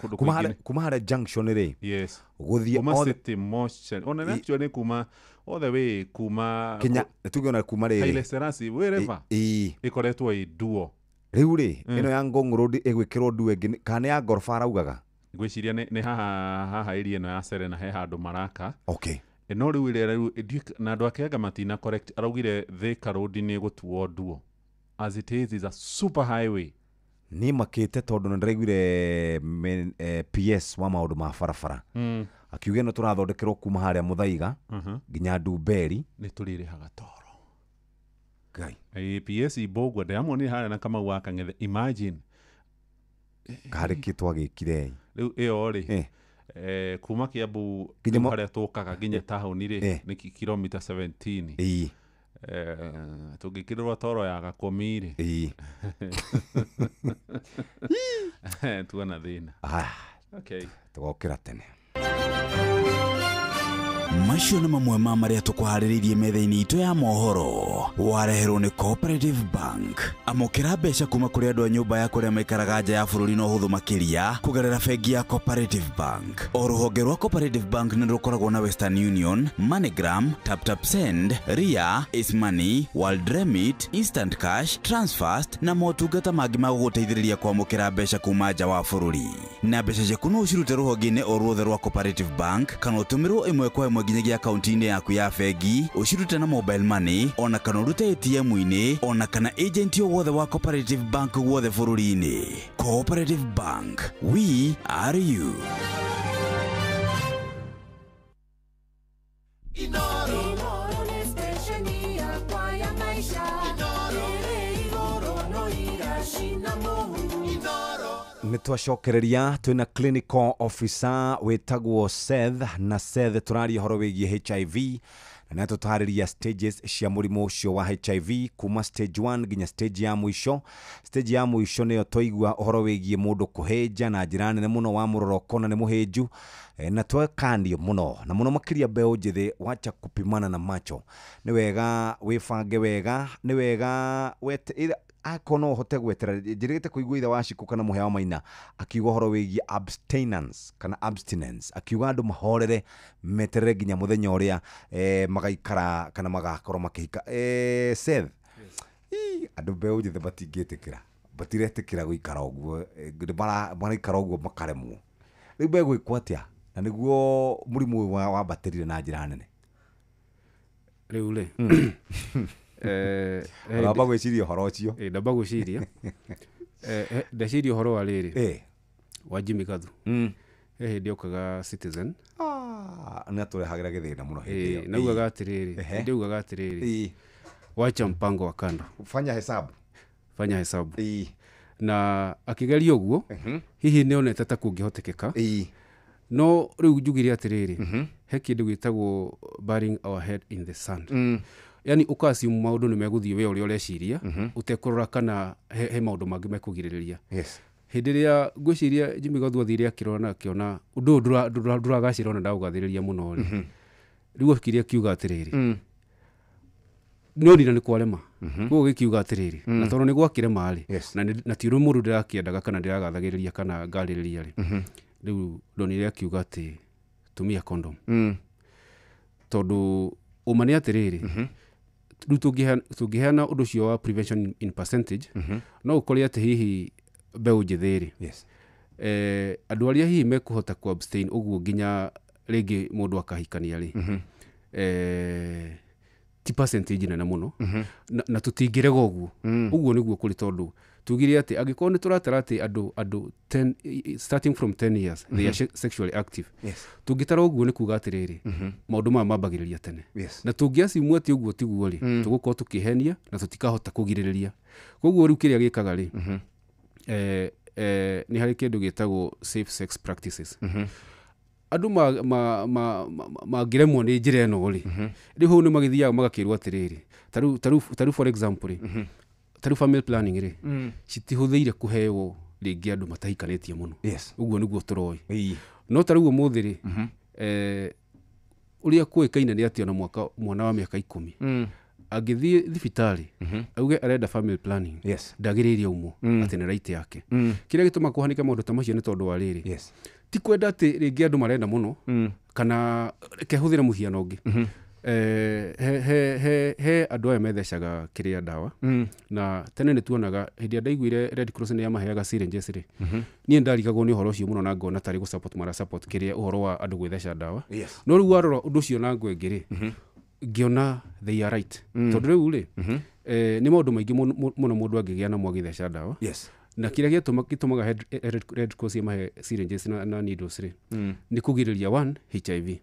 kũndũ kũingĩ kuma harĩa junction rĩ. Yes. Gũthiĩ kuma City Motion. Ona nĩ actually kuma all the way kuma Kenya tuge kuma rĩrĩ. Haile Selassie wherever. Ĩkoretwo ĩ duo. Rĩu rĩ ĩno ya Ngong Road ĩgwĩkĩrwo duo ĩngĩ kana ya ngoroba araugaga? Ngwĩciria nĩ haha area ĩno ya Serena he handũ maraka. Okay. No rĩu ĩrĩa rĩu na andũ ake anga matina correct araugire Thika Road nĩ ĩgũtuo duo. As it is a super highway. Niĩ makĩte tondũ nĩ ndĩraiguire PS wa maũndũ ma barabara akiuga ĩno tũrathondekerwo kuma harĩa Mũthaiga nginya Ndumberi. Nĩ tũrĩrĩhaga toro. Ngai. PS Mbũgua ndĩramuonire harĩa na Kamau wa Kang'ethe, imagine. Karĩ kĩ twagĩkire? Rĩu ĩyo rĩ, kuma Kiambu Nginya harĩa tũkaga nginya taũni rĩ, nĩ kilomita 17. Tũngĩkĩrĩrwo toro ya gakũmi rĩ, tuona thĩna. Ah, okay. Tũgokĩra tene. Macio nĩ mamwe ma marĩa tũkũharĩrĩirie metha-inĩ itũ ya mohoro. Wareherwo nĩ Cooperative Bank. Amũkĩra mbeca kuma kũrĩ andũ a nyũmba ya kũrĩa maikaraga nja ya bũrũri na ũhũthũ makĩria kũgerera bengi ya Cooperative Bank. O rũhonge rwa Cooperative Bank nĩ rũkoragwo na Western Union, MoneyGram, TapTap Send, Ria, Ace Money, World Remit, Instant Cash, Transfast na motungata mangĩ ma gũgũteithĩrĩria kwamũkĩra mbeca kuma nja wa bũrũri. Na mbeca ciaku no ũcirute rũhonge-inĩ o ruothe rwa Cooperative Bank kana ũtũmĩrwo ĩmwe kwa ĩmwe nginyagia akaunti-inĩ yaku ya bengi, ũcirute na mobile money ona kana ũrute ATM-inĩ ona kana agent o wothe wa Cooperative Bank guothe bũrũri-inĩ. Cooperative Bank, we are you. Inoro nĩ stesheni yakwa ya maisha. Ĩrĩ igũrũ no iracina mũhu. Nĩ twacokereria twĩna clinical officer wĩtagwo Seth, na Seth tũraria ũhoro wĩgiĩ HIV na nĩ tũtarĩria stages cia mũrimũ ũcio wa HIV kuma stage 1 nginya stage ya mũico. Stage ya mũico nĩyo twaigua ũhoro wĩgiĩ mũndũ kũhĩnja na njĩra nene mũno wa mũrora ũkona nĩ mũhĩnju, na twekanio mũno na mũno makĩria mbeũ njĩthĩ, wacha kupimana na macho. Nĩ wega wĩbange wega, nĩ wega wete akorwo no ũhote gwetera. Njĩrĩgĩte kũigua ithe wa Shiko kana Mũhĩa wa Maina akiuga ũhoro wĩgiĩ abstinence kana abstinence, akiuga andũ mahorere meterere nginya mũthenya ũrĩa magaikara kana magakorwo makĩhika. Seth, andũ mbeũ njĩthĩ matingĩtĩkĩra, matiretĩkĩra gũikara ũguo, maraikara ũguo makaremwo. Rĩu begwĩkwo atĩa na nĩguo mũrimũ ũyũ wambatĩrire na njĩra nene? Rĩu rĩ, Ndamba gwĩciria ũhoro ũcio. Ndamba gwĩciria. Ndeciria ũhoro wa rĩrĩ wa Jimmy Gathu. He hĩndĩ okaga Citizen. Nĩ atũrehagĩra gĩthĩna mũno hĩndĩ ĩyo. Na ugaga atĩrĩrĩ, hĩndĩ ugaga atĩrĩrĩ, wacha mpango wa kando, fanya hesabu, fanya hesabu. Na akĩgeria ũguo, hihi nĩ onete ta kũngĩhotekeka. No rĩu njugire atĩrĩrĩ, he kĩndũ gĩtagwo burying our head in the sand. Yani ũkacimu maũndũ nĩ megũthiĩ we ũrĩa ũreciria, ũtekũrora kana he maũndũ mangĩ mekũgirĩrĩria. Hĩndĩ ĩrĩa ngwĩciria Jimmy Gathu athire akĩrora na akĩona ũndũ ũyũ ndũragacĩra ona ndaũgathĩrĩria mũno rĩ, rĩu okire akiuga atĩrĩrĩ, nĩ onire nĩ kwarema, koguo gĩkiuga atĩrĩrĩ, na tondũ nĩ gwakĩrema rĩ, na ti ũndũ mũndũ ndĩrakĩendaga kana ndĩragathagĩrĩria kana ngarĩrĩria rĩ, rĩu ndonire akiuga atĩ tumia condom. Tondũ ũma nĩ atĩrĩrĩ, rĩu tũngĩheana ũndũ ũcio wa prevention in percentage, no ũkore atĩ hihi mbeũ njĩthĩ rĩ, andũ arĩa hihi mekũhota ku abstain ũguo nginya rĩngĩ mũndũ akahikania rĩ, ti percentage nene mũno, na tũtingĩrega ũguo. Ũguo nĩguo kũrĩ, tondũ tugire atĩ angĩkorwo nĩ tũratara atĩ andũ 10 starting from 10 years they are sexually active, tũngĩtara ũguo nĩ kuga atĩrĩrĩ, maũndũ maya mambagĩrĩria tene. Na tũngĩacimu atĩ ũguo tiguo rĩ, tũgũkorwo tũkĩhenia na tũtikahota kũgirĩrĩria. Koguo rĩu kĩrĩa gĩkaga rĩ, nĩ harĩ kĩndũ gĩtagwo safe sex practices. Andũ mangĩremwo nĩ njĩra ĩno rĩ, rĩu hau nĩ magĩthiaga magakĩrwo atĩrĩrĩ, tarĩu for example rĩ, tarĩu family planning rĩ, citihũthĩire kũheo rĩngĩ andũ matahikanĩtie mũno. Ũguo nĩguo tũroĩ. No tarĩu ũmũthĩ rĩ, ũrĩa kũĩkaine nĩ atĩ ona mwana wa mĩaka 10 angĩthiĩ thibitarĩ auge arenda family planning, ndagĩrĩire aumwo atĩ nĩ right yake. Kĩrĩa gĩtũmaga kũhanĩke maũndũ ta macio nĩ tondũ wa rĩrĩ, ti kwenda atĩ rĩngĩ andũ marenda mũno, kana kehũthĩra mũhiano ũngĩ. He andũ aya methecaga kĩrĩa ndawa, na tene nĩ tuonaga hĩndĩ ĩrĩa ndaiguire Red Cross nĩ yamaheaga syringes rĩ, niĩ ndarigagwo nĩ ũhoro ũcio mũno na ngona tarĩ gũ support mara support kĩrĩa ũhoro wa andũ gwĩtheca ndawa. No rĩu warora ũndũ ũcio na ngũ ĩngĩ rĩ, ngĩona they are right. Tondũ rĩu rĩ, nĩ maũndũ maingĩ mũno mũndũ angĩgĩa namo agĩtheca ndawa. Na kĩrĩa gĩtũmaga Red Cross ĩmahe syringes na needles rĩ, nĩ kũgirĩrĩria one, HIV,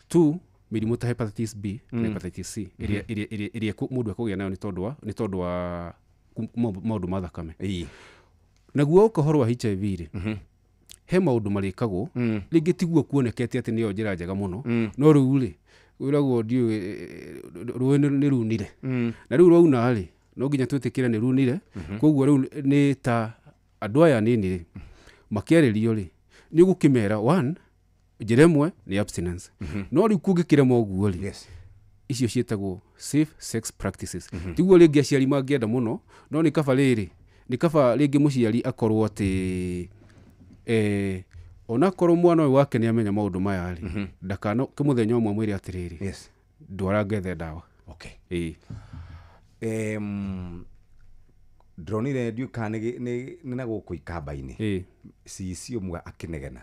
two, mĩrimũ ta hepatitis B na hepatitis C ĩrĩa mũndũ ekũgĩa nayo nĩ tondũ wa maũndũ ma thakame. Naguo oka ũhoro wa HIV rĩ, he maũndũ marĩkagwo rĩngĩ tiguo kuonekete atĩ nĩyo njĩra njega mũno, no rĩu rĩ wĩragwo ndiũĩ rũĩ nĩ runire, na rĩu rwauna rĩ no nginya twĩtĩkĩre nĩ runire. Koguo rĩu nĩ ta andũ aya anini rĩ makĩarĩrio rĩ nĩ ũgũkĩmera one, njĩra ĩmwe nĩ abstinence, no rĩu kũngĩkĩrema ũguo rĩ, icio ciĩtagwo safe sex practices. Tiguo rĩngĩ aciari mangĩenda mũno, no nĩ kaba rĩrĩ, nĩ kaba rĩngĩ mũciari akorwo atĩ onakorwo mwana ũyũ wake nĩ amenya maũndũ maya rĩ, ndakana mũthenya ũmwe amwĩre atĩrĩrĩ, ndwara ngethe ndawa. Okay. Ndĩronire ndiũĩ kana nĩ na gũkũ ikamba-inĩ CEC ũmwe akĩnegena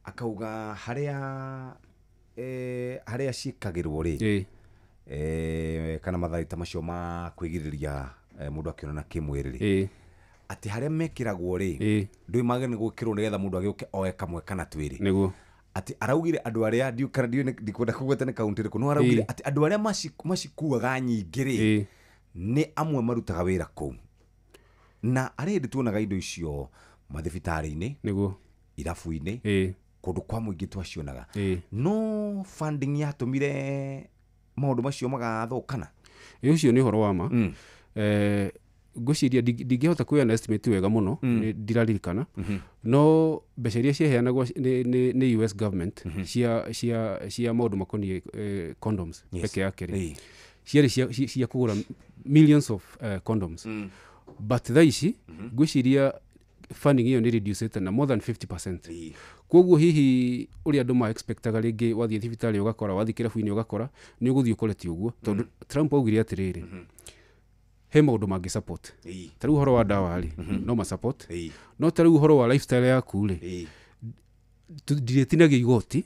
akauga harĩa ciĩkagĩrwo rĩ, kana matharaita macio ma kwĩgirĩrĩria mũndũ akĩonana kĩmwĩrĩ rĩ, atĩ harĩa mekĩragwo rĩ ndũĩ magĩrĩirwo nĩ gwĩkĩrwo nĩgetha mũndũ agĩũke oe kamwe kana twĩrĩ. Nĩguo. Atĩ araugire andũ arĩa ndiũĩ kana ndikwenda kũgweta nĩ kaũntĩ ĩrĩkũ, no araugire atĩ andũ arĩa macikuaga nyingĩ rĩ nĩ amwe marutaga wĩra kũu, na arĩa hĩndĩ tuonaga indo icio mathibitarĩ-inĩ, nĩguo, irabu-inĩ, kũndũ kwa mũingĩ twacionaga, no funding yatũmire maũndũ macio magathũkana. Ũcio nĩ ũhoro wa ma. Ngwĩciria ndingĩhota kuoya estimate wega mũno, ndiraririkana, no mbeca iria ciaheanagwo nĩ US government cia maũndũ makoniĩ condoms peke yake rĩ, ciarĩ cia kũgũra millions of condoms, but thaa ici ngwĩciria funding ĩyo nĩ reduced na more than 50%. Koguo hihi ũrĩa andũ ma expectaga rĩngĩ wathiĩ thibitarĩ ũgakora, wathiĩ kĩrabu-inĩ ũgakora, nĩ ũgũthiĩ ũkore ti ũguo, tondũ Trump augire atĩrĩrĩ, he maũndũ mangĩ support, ta rĩu ũhoro wa ndawa rĩ no ma support, no ta rĩu ũhoro wa lifestyle yaku rĩ ndirĩtinagia igoti,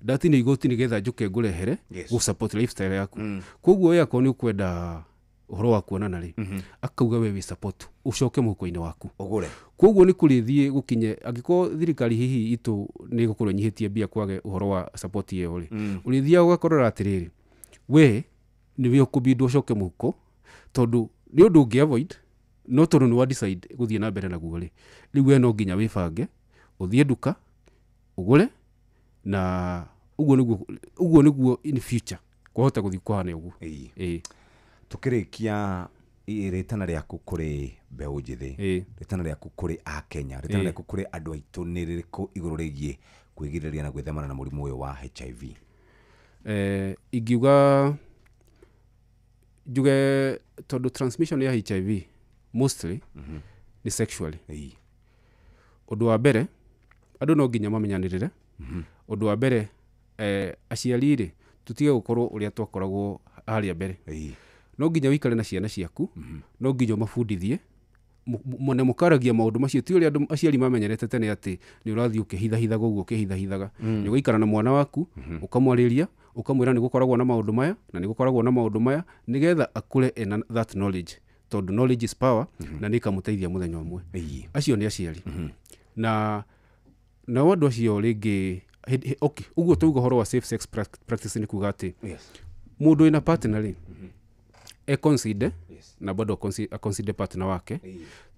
ndatina igoti nĩgetha njũke ngũrehere gũ support lifestyle yaku. Koguo we akorwo nĩ ũkwenda ũhoro wa kuonana rĩ, akauga we wĩ support ũcoke mũhuko-inĩ waku ũgũre. Koguo nĩ kũrĩthiĩ gũkinye angĩkorwo thirikari hihi itũ nĩ ĩgũkorwo ĩnyihĩtie mbia kwage ũhoro wa support ĩyo rĩ, ũrĩthiaga ũgakorora atĩrĩrĩ, we nĩwe ũkũbindwo ũcoke mũhuko, tondũ nĩ ũndũ ũngĩ avoid, no tondũ nĩ wa decide gũthiĩ na mbere naguo rĩ, rĩu we no nginya wĩbange ũthiĩ nduka ũgũre, na ũguo nĩguo in future kwahota gũthiĩ kũhana ũguo. Tukĩrĩkia rĩtana rĩaku kũrĩ mbeũ njĩthĩ, rĩtana rĩaku kũrĩ akenya, rĩtana rĩaku kũrĩ andũ aitũ nĩ rĩrĩkũ igũrũ rĩgiĩ kwĩgirĩrĩria na gwĩthemana na mũrimũ ũyũ wa HIV? Ingiuga njuge tondũ transmission ya HIV mostly nĩ sexually. Ũndũ wa mbere andũ no nginya mamenyanĩrĩre. Ũndũ wa mbere aciari rĩ tũtige gũkorwo ũrĩa twakoragwo harĩa mbere. No nginya wĩikare na ciana ciaku, no nginya ũmabundithie na mũkaragia maũndũ macio, ti ũrĩa andũ aciari mamenyerete tene atĩ nĩ ũrathiĩ ũkĩhithahithaga ũguo ũkĩhithahithaga. Nĩ ũgaikara na mwana waku ũkamwarĩria, ũkamwĩra nĩ gũkoragwo na maũndũ maya na nĩ gũkoragwo na maũndũ maya, nĩgetha akũre ena that knowledge, tondũ knowledge is power, na nĩ ĩkamũteithia mũthenya ũmwe. Acio nĩ aciari. Na nao andũ acio rĩngĩ, okay, ũguo tauga ũhoro wa safe sex practice nĩ kuga atĩ mũndũ wĩna partner rĩ e consider na bado aconsider partner wake.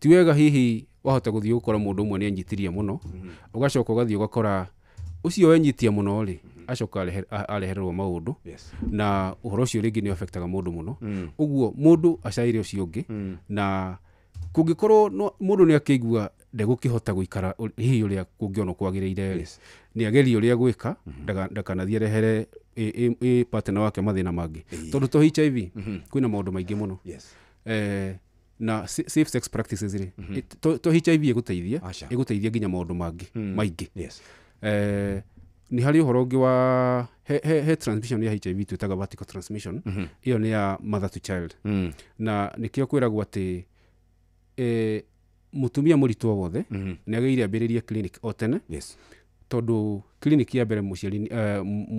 Ti wega hihi wahota gũthiĩ gũkora mũndũ ũmwe nĩ anyitirie mũno, ũgacoka ũgathiĩ ũgakora ũcio wenyitia mũno rĩ acoka arehererwo maũndũ, na ũhoro ũcio rĩngĩ nĩ affectaga mũndũ mũno. Ũguo mũndũ acaire ũcio ũngĩ, na kũngĩkorwo mũndũ nĩ akĩigua ndegũkĩhota gũikara hihi ũrĩa kũngĩonwo kwagĩrĩire rĩ, nĩ agerie ũrĩa gwĩka ndakanathiĩ arehere partner wake mathĩna mangĩ, tondũ to HIV kwĩna maũndũ maingĩ mũno. Na safe sex practices rĩ, to HIV ĩgũteithia, ĩgũteithia nginya maũndũ mangĩ maingĩ. Nĩ harĩ ũhoro ũngĩ wa he transmission ya HIV twĩtaga vertical transmission, ĩyo nĩ ya mother to child, na nĩkĩo kwĩragwo atĩ mũtumia mũritũ o wothe nĩ agĩrĩire ambĩrĩrie clinic o tene, tondũ clinic ya mbere mũciari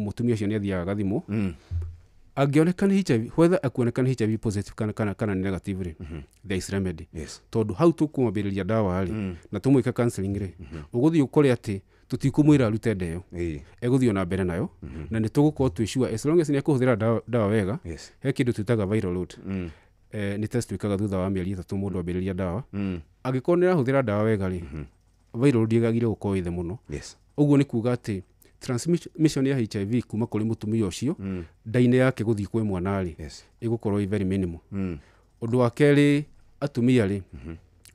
mũtumia ũcio nĩ athiaga agathimwo. Angĩoneka nĩ HIV, whether akuoneka nĩ HIV positive kana nĩ negative rĩ, there is remedy. Tondũ hau tũkũmwambĩrĩria ndawa rĩ, na tũmwĩke counseling rĩ, ũgũthiĩ ũkore atĩ tũtikũmwĩra arute nda ĩyo, egũthiĩ na mbere nayo, na nĩ tũgũkorwo twĩ sure as long as nĩ ekũhũthĩra ndawa wega. He kĩndũ twĩtaga viral load. Nĩ test twĩkaga thutha wa mĩeri 3 mũndũ ambĩrĩria ndawa. Angĩkorwo nĩ arahũthĩra ndawa wega rĩ, viral load ĩgagire gũkorwo ĩ thĩ mũno. Ũguo nĩ kuga atĩ transmission ya HIV kuma kũrĩ mũtumia ũcio nda-inĩ yake gũthiĩ kwĩ mwana rĩ, ĩgũkorwo ĩ very minimal. Ũndũ wa kerĩ, atumia rĩ,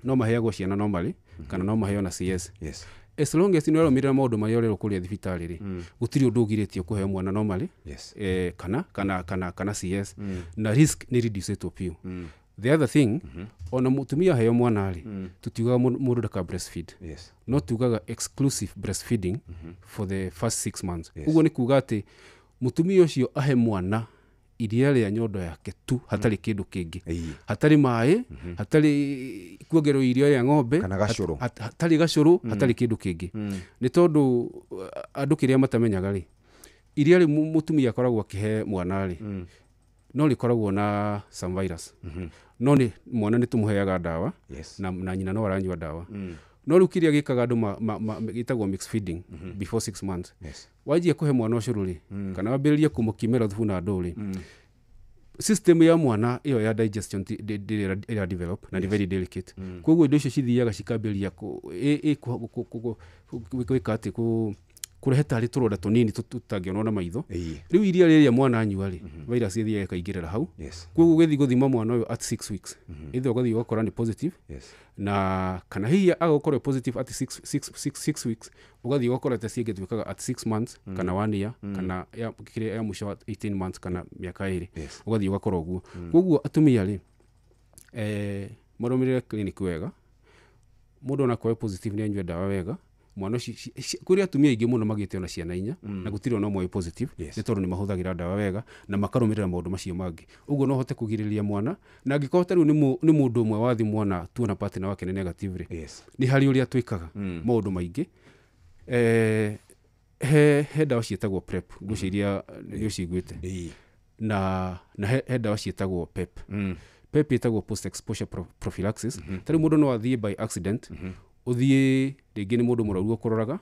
no maheagwo ciana normally, kana no maheo na CS. As long as nĩ ũrarũmĩrĩra maũndũ marĩa ũrerwo kũrĩa thibitarĩ rĩ, gũtirĩ ũndũ ũgirĩtio kũheo mwana normally, kana CS, na risk nĩ reducetwo biũ. The other thing, ona mũtumia aheo mwana rĩ, tũtiugaga mũndũ ndaka breastfeed. No tugaga exclusive breastfeeding for the first 6 months. Ũguo nĩ kuga atĩ mũtumia ũcio ahe mwana iria rĩa nyondo yake tu, hatarĩ kĩndũ kĩngĩ, hatarĩ maĩ, hatarĩ kuongererwo iria rĩa ng'ombe, kana gacũrũ, hatarĩ gacũrũ, hatarĩ kĩndũ kĩngĩ. Nĩ tondũ andũ kĩrĩa matamenyaga rĩ, iria rĩ mũtumia akoragwo akĩhe mwana rĩ, no rĩkoragwo na some virus. No nĩ mwana nĩ tũmũheaga ndawa, na nyina no aranyua ndawa. No rĩu kĩrĩa gĩkaga andũ gĩtagwo mixed feeding before 6 months. Wanjia kũhe mwana ũcũrũ rĩ, kana wambĩrĩrie kũmũkimĩra thubu na ndũ rĩ, system ya mwana ĩyo ya digestion ĩra develop na nĩ very delicate. Koguo indo icio cithiaga cikambĩrĩria gwĩka atĩ kũrehe tarĩ tũronda tũnini tũtangĩonwo na maitho. Rĩu iria rĩrĩa mwana anyua rĩ, virus ĩthiaga ĩkaingĩrĩra hau. Koguo ũgĩthiĩ gũthima mwana ũyũ at 6 weeks, either ũgathiĩ ũgakora nĩ positive, na kana hihi agakorwo positive at 6 weeks, ũgathiĩ ũgakora test ĩngĩ twĩkaga at 6 months, kana 1 year, kana kĩrĩa ya mũico 18 months, kana mĩaka 2, ũgathiĩ ũgakora ũguo. Koguo atumia rĩ, marũmĩrĩre clinic wega, mũndũ onakorwo positive nĩ anyue ndawa wega. Mwana ũcio kũrĩ atumia aingĩ mũno magĩte ona ciana 4, na gũtirĩ ona ũmwe wĩ positive, nĩ tondũ nĩ mahũthagĩra ndawa wega na makarũmĩrĩra maũndũ macio mangĩ. Ũguo no ũhote kũgirĩrĩria mwana, na angĩkorwo ta rĩu nĩ mũndũ ũmwe wathi mwana tuona partner wake nĩ negative rĩ, nĩ harĩ ũrĩa twĩkaga maũndũ maingĩ. He ndawa ciĩtagwo PrEP, ngwĩciria nĩ ũciguĩte, na he ndawa ciĩtagwo PEP. PEP ĩtagwo post exposure prophylaxis. Ta rĩu mũndũ no athiĩ by accident, ũthiĩ rĩngĩ nĩ mũndũ mũrwaru ũkũroraga,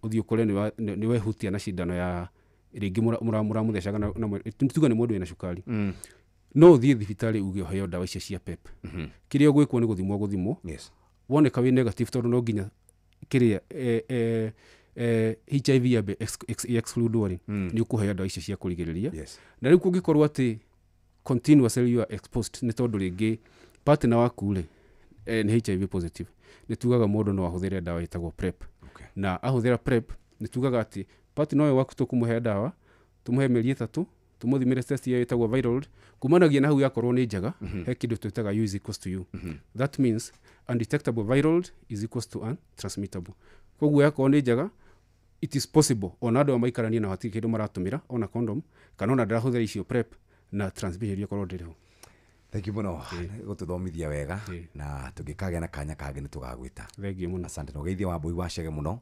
ũthiĩ ũkore nĩ wehutia na cindano ya rĩngĩ mũramũthecaga na tuge nĩ mũndũ wĩna cukari, no ũthiĩ thibitarĩ uge ũheo ndawa icio cia PEP. Kĩrĩa ũgwĩkwo nĩ gũthimwo, woneka wĩ negative, tondũ no nginya kĩrĩa HIV yambe exclude rĩ, nĩ ũkũheo ndawa icio cia kũrigĩrĩria. Na rĩu kũngĩkorwo atĩ continuously you are exposed, nĩ tondũ rĩngĩ partner waku rĩ nĩ HIV positive, nĩ tugaga mũndũ no ahũthĩre ndawa ĩtagwo PrEP. Na ahũthĩra PrEP, nĩ tugaga atĩ partner ũyũ waku tũkũmũhe ndawa, tũmũhe mĩeri 3, tũmũthimĩre test ĩyo ĩtagwo viral load, kumanagia na hau yakorwo nĩ njega, he kĩndũ twĩtaga U is equals to U. That means undetectable viral load is equals to untransmittable. Koguo yakorwo nĩ njega, it is possible ona andũ maikaranie na hatirĩ kĩndũ maratũmĩra, ona condom, kana ona ndarahũthĩra icio PrEP, na transmission ĩkorwo ndĩrĩ ho. Thank you mũno gũtũthomithia wega, na tũngĩkagĩa na kanya kangĩ nĩ tũgagwĩta. Thengiũ mũno. Asante na ũgeithie Wambui wa Chege mũno.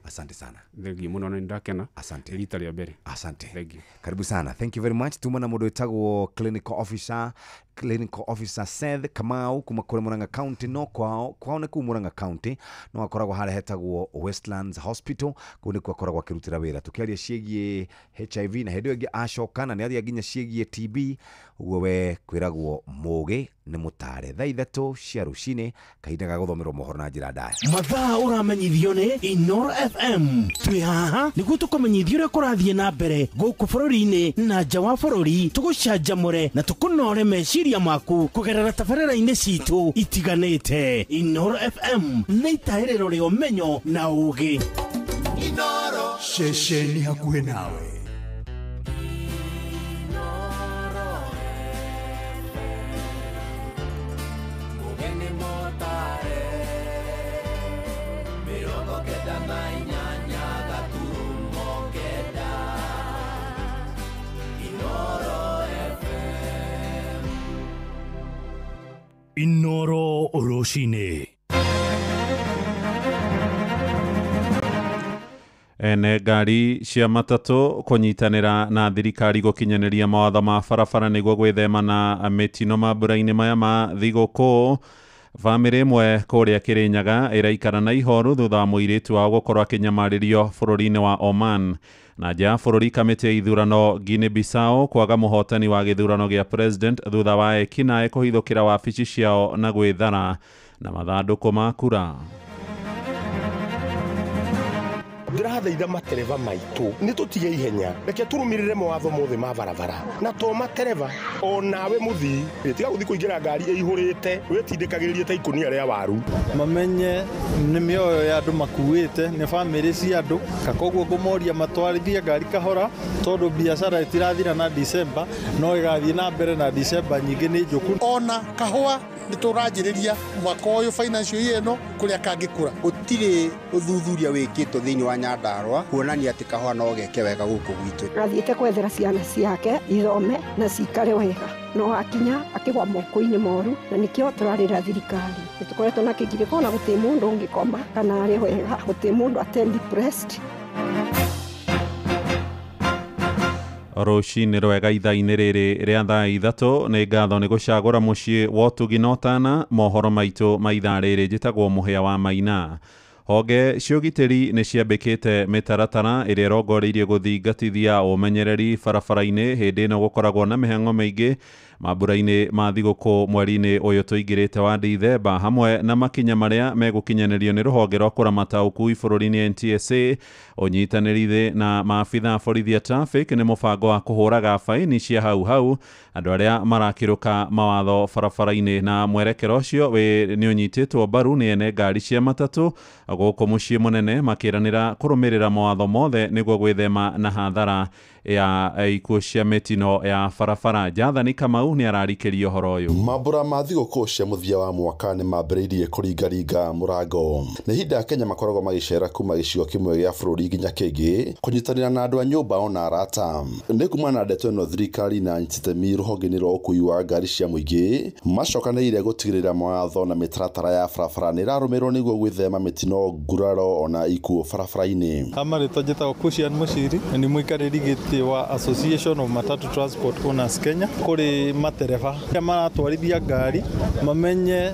Asante sana. Thengiũ mũno, na nĩndakena. Asante. Rita rĩa mbere. Asante. Thengiũ. Karibu sana. Thank you very much. Tuma na mũndũ wĩtagwo clinical officer Seth Kamau kuma kũrĩ Murang'a County, no kwao nĩ kũu Murang'a County, no akoragwo harĩa hetagwo Westlands Hospital, kũu nĩkuo akoragwo akĩrutĩra wĩra. Tũkĩaria ciĩgiĩ HIV na hĩndĩ ĩyo ĩngĩ acoka na nĩaria nginya ciĩgiĩ TB, ũguo we kwĩragwo mũgĩ nĩ mũtare. Thaa 3 cia rũcinĩ, kahinda ga gũthomerwo mohoro na njĩra ndaya. Mathaa ũramenyithio nĩ Inoro FM. Twĩ haha nĩguo tũkũmenyithie ũrĩa kũrathiĩ na mbere gũkũ bũrũri-inĩ na nja wa bũrũri, tũgũcanjamũre na tũkũnore meciria maku kũgerera tabarĩra-inĩ citũ itiganĩte. Inoro FM nĩ itahĩrĩro rĩa ũmenyo na ũũgĩ. Inoro ceceni hakuhĩ nawe. Inoro rũcinĩ. Ene ngari cia matatũ kũnyitanĩra na thirikari gũkinyanĩria mawatho ma barabara nĩguo gwĩthema na mĩtino mambura-inĩ maya ma thigũkũ. Bamĩrĩ ĩmwe kũrĩa Kĩrĩnyaga ĩraikara na ihoru thutha wa mũirĩtu wao gũkorwo akĩnyamarĩrio bũrũri-inĩ wa Oman. Na nja ya bũrũri, kamĩtĩ ya ithurano Guinea Bissau kwaga mũhotani wa gĩthurano gĩa president thutha wa ekinaĩ kũhithũkĩra wabici ciao na gwĩthara na mathandũkũ ma kura. Ndĩrathaitha matereba maitũ nĩ tũtige ihenya, reke tũrũmĩrĩre mawatho mothe ma barabara, na to matereba o nawe mũthii tiga gũthiĩ kũingĩra ngari ĩihũrĩte wĩtindĩkagĩrĩrie ta ikũnia rĩa waru. Mamenye nĩ mĩoyo ya andũ makuĩte, nĩ bamĩrĩ cia andũ, koguo ngũmoria matwarithie ngari kahora tondũ biacara ĩtirathira na December, no ĩgathiĩ na mbere na December nyingĩ nĩ njũku. Ona kahũa nĩ tũranjĩrĩria mwaka ũyũ financial year ĩno kũrĩa kangĩkũra. Gũtirĩ ũthuthuria wĩkĩtwo thĩinĩ wa Nyandarua kuonania atĩ kahũa no geke wega gũkũ gwitũ. Athiĩte kwethera ciana ciake ithome na cikare wega, no akinya akĩgwa moko-inĩ moru, na nĩkĩo tũrarĩra thirikari. Nĩ tũkoretwo na kĩgirĩko na gũtirĩ mũndũ ũngĩkoma kana arĩ wega, gũtirĩ mũndũ ate depressed. Rũcinĩ rwega ithaa-inĩ rĩrĩ rĩa thaa 3 nĩ ngatho nĩ gũcagũra mũciĩ wa ũtugi na ũtana. Mohoro maitũ ma ithaa rĩrĩ, njĩtagwo Mũhĩa wa Maina. Honge cia ũgitĩri nĩ ciambĩkĩte mĩtaratara ĩrĩa ĩrongoreirie gũthingatithia ũmenyereri barabara-inĩ hĩndĩ ĩno gũkoragwo na mĩhang'o mĩingĩ mambura-inĩ ma thigũkũ mweri-inĩ ũyũ tũingĩrĩte wa Dithemba, hamwe na makinya marĩa megũkinyanĩrio nĩ rũhonge rwa kũramata ũkui bũrũri-inĩ NTSA ũnyitanĩri na maabitha a borithi a traffic nĩ mũbango wa kũhũraga baini cia hau hau andũ arĩa marakĩrũka mawatho barabara-inĩ, na mwerekero ũcio nĩ ũnyitĩtwo mbaru nĩ ene ngari cia matatũ gũkũ mũciĩ mũnene, makĩranĩra kũrũmĩrĩra mawatho mothe nĩguo gwĩthema na hathara ya ikuũ cia mĩtino ya barabara. Jathani Kamau nĩ ararikĩria ũhoro ũyũ. Mambura ma thigũkũ cia mũthia wa mwaka nĩ mambĩrĩirie kũringaringa mũrango. Nĩ ihinda Kenya makoragwo magĩcera kuma gĩcigo kĩmwe gĩa bũrũri nginya kĩngĩ kũnyitanĩra na andũ a nyũmba ona arata. Nĩ kumana na ndeto ĩno, thirikari na anyititemi rũhonge-inĩ rwa ũkui wa ngari cia mũingĩ macokanĩrĩire gũtigĩrĩra mawatho na mĩtaratara ya barabara nĩ ĩrarũmĩrĩrwo nĩguo gwĩthema mĩtino, nguraro ona ikuũ barabara-inĩ. Amarĩtwa njĩtagwo Cushion Mũciri na nĩ mũikarĩri gĩtĩ wa Association of Matatu Transport Owners Kenya. Kũrĩ matereba arĩa maratwarithia ngari mamenye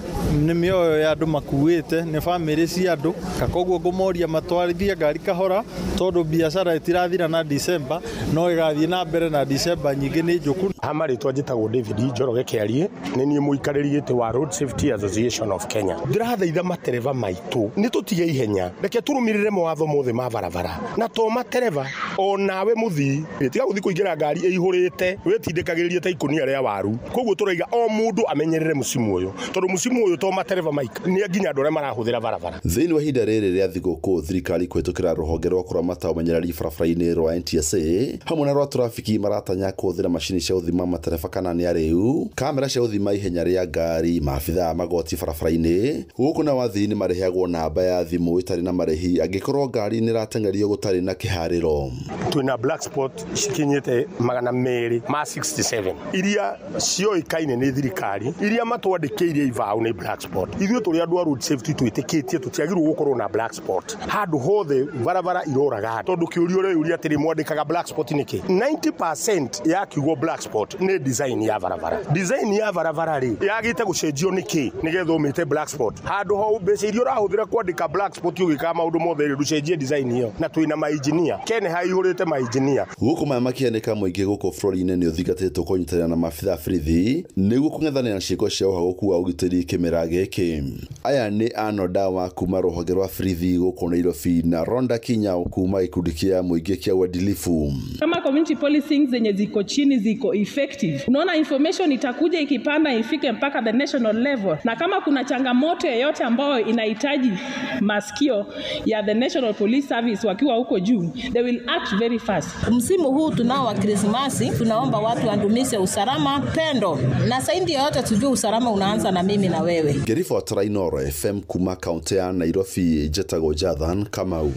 nĩ mĩoyo ya andũ makuĩte, nĩ bamĩrĩ cia andũ, koguo ngũmoria matwarithie ngari kahora tondũ biacara ĩtirathira na December, no ĩgathiĩ na mbere na December nyingĩ nĩ njũku. Amarĩtwa njĩtagwo David Njoroge Kĩarie, nĩ niĩ mũikarĩri gĩtĩ wa Road Safety Association of Kenya. Ndĩrathaitha matereba maitũ nĩ tũtige ihenya, reke tũrũmĩrĩre mawatho mothe ma barabara, na to matereba o nawe mũthii tiga gũthiĩ kũingĩra ngari ĩihũrĩte wĩtindĩkagĩrĩrie ta ikũnia rĩa waru. Koguo tũraiga o mũndũ amenyerere mũcimu ũyũ, tondũ mũcimu ũyũ to matereba maika, nĩ nginya andũ arĩa marahũthĩra barabara. Thĩinĩ wa ihinda rĩrĩ rĩa thigũkũ, thirikari kũhĩtũkĩra rũhonge rwa kũramata ũmenyereri barabara-inĩ rwa NTSA hamwe na rwa trafiki maratanya kũhũthĩra macini cia gũthima matereba kana nĩ arĩu, kamera cia gũthima ihenya rĩa ngari, maabitha a magoti barabara-inĩ. Gũkũ nao athii nĩ marĩheagwo namba ya thimũ ĩtarĩ na marĩhi angĩkorwo ngari nĩ ĩrateng'erio gũtarĩ na kĩharĩro. Twĩna black spot cikinyĩte 267 iria cioĩkaine nĩ thirikari, iria matwandĩkĩire ibaũ nĩ black spot. Ithuĩ tũrĩ andũ a road safety twĩtĩkĩtie tũtiagĩrĩirwo gũkorwo na black spot handũ hothe barabara iroraga, tondũ kĩũria ũreyũria atĩrĩ, mwandĩkaga black spot nĩkĩ? 90% ya kiugo black spot nĩ design ya barabara. Design ya barabara rĩ yagĩte gũcenjio nĩkĩ nĩgetha ũmĩte black spot? Handũ ho mbeca iria ũrahũthĩra kwandĩka black spot ũgĩkaga maũndũ mothe rĩ, ndũcenjie design ĩyo. Na twĩna mainjinia kene haihũrĩte mainjinia. Gũkũ maya makĩanĩka, mũingĩ gũkũ bũrũri-inĩ nĩ ũthingatĩtwo kũnyitanĩra na maabitha a borithi nĩguo kũng'ethanĩra na ciĩko cia ũhagũku wa ũgitĩri kĩmera gĩkĩ. Aya nĩ Arnold Dawa kuma rũhonge rwa borithi gũkũ Nairobi na Ronda Kinyau kuma gĩkundi kĩa mũingĩ kĩa uadilifu. Kama community policing zenye ziko chini ziko effective, unaona information itakuja ikipanda ifike mpaka the national level, na kama kuna changamoto yoyote ambayo inahitaji masikio ya the National Police Service wakiwa huko juu, they will act very fast. Msimu huu tunao wa Krismasi, tunaomba watu wadumishe usalama, pendo, na saindi yoyote tujue usalama unaanza na mimi na wewe. Ngĩribotera Inooro FM kuma kaunti ya Nairobi, njĩtagwo Jathan Kamau.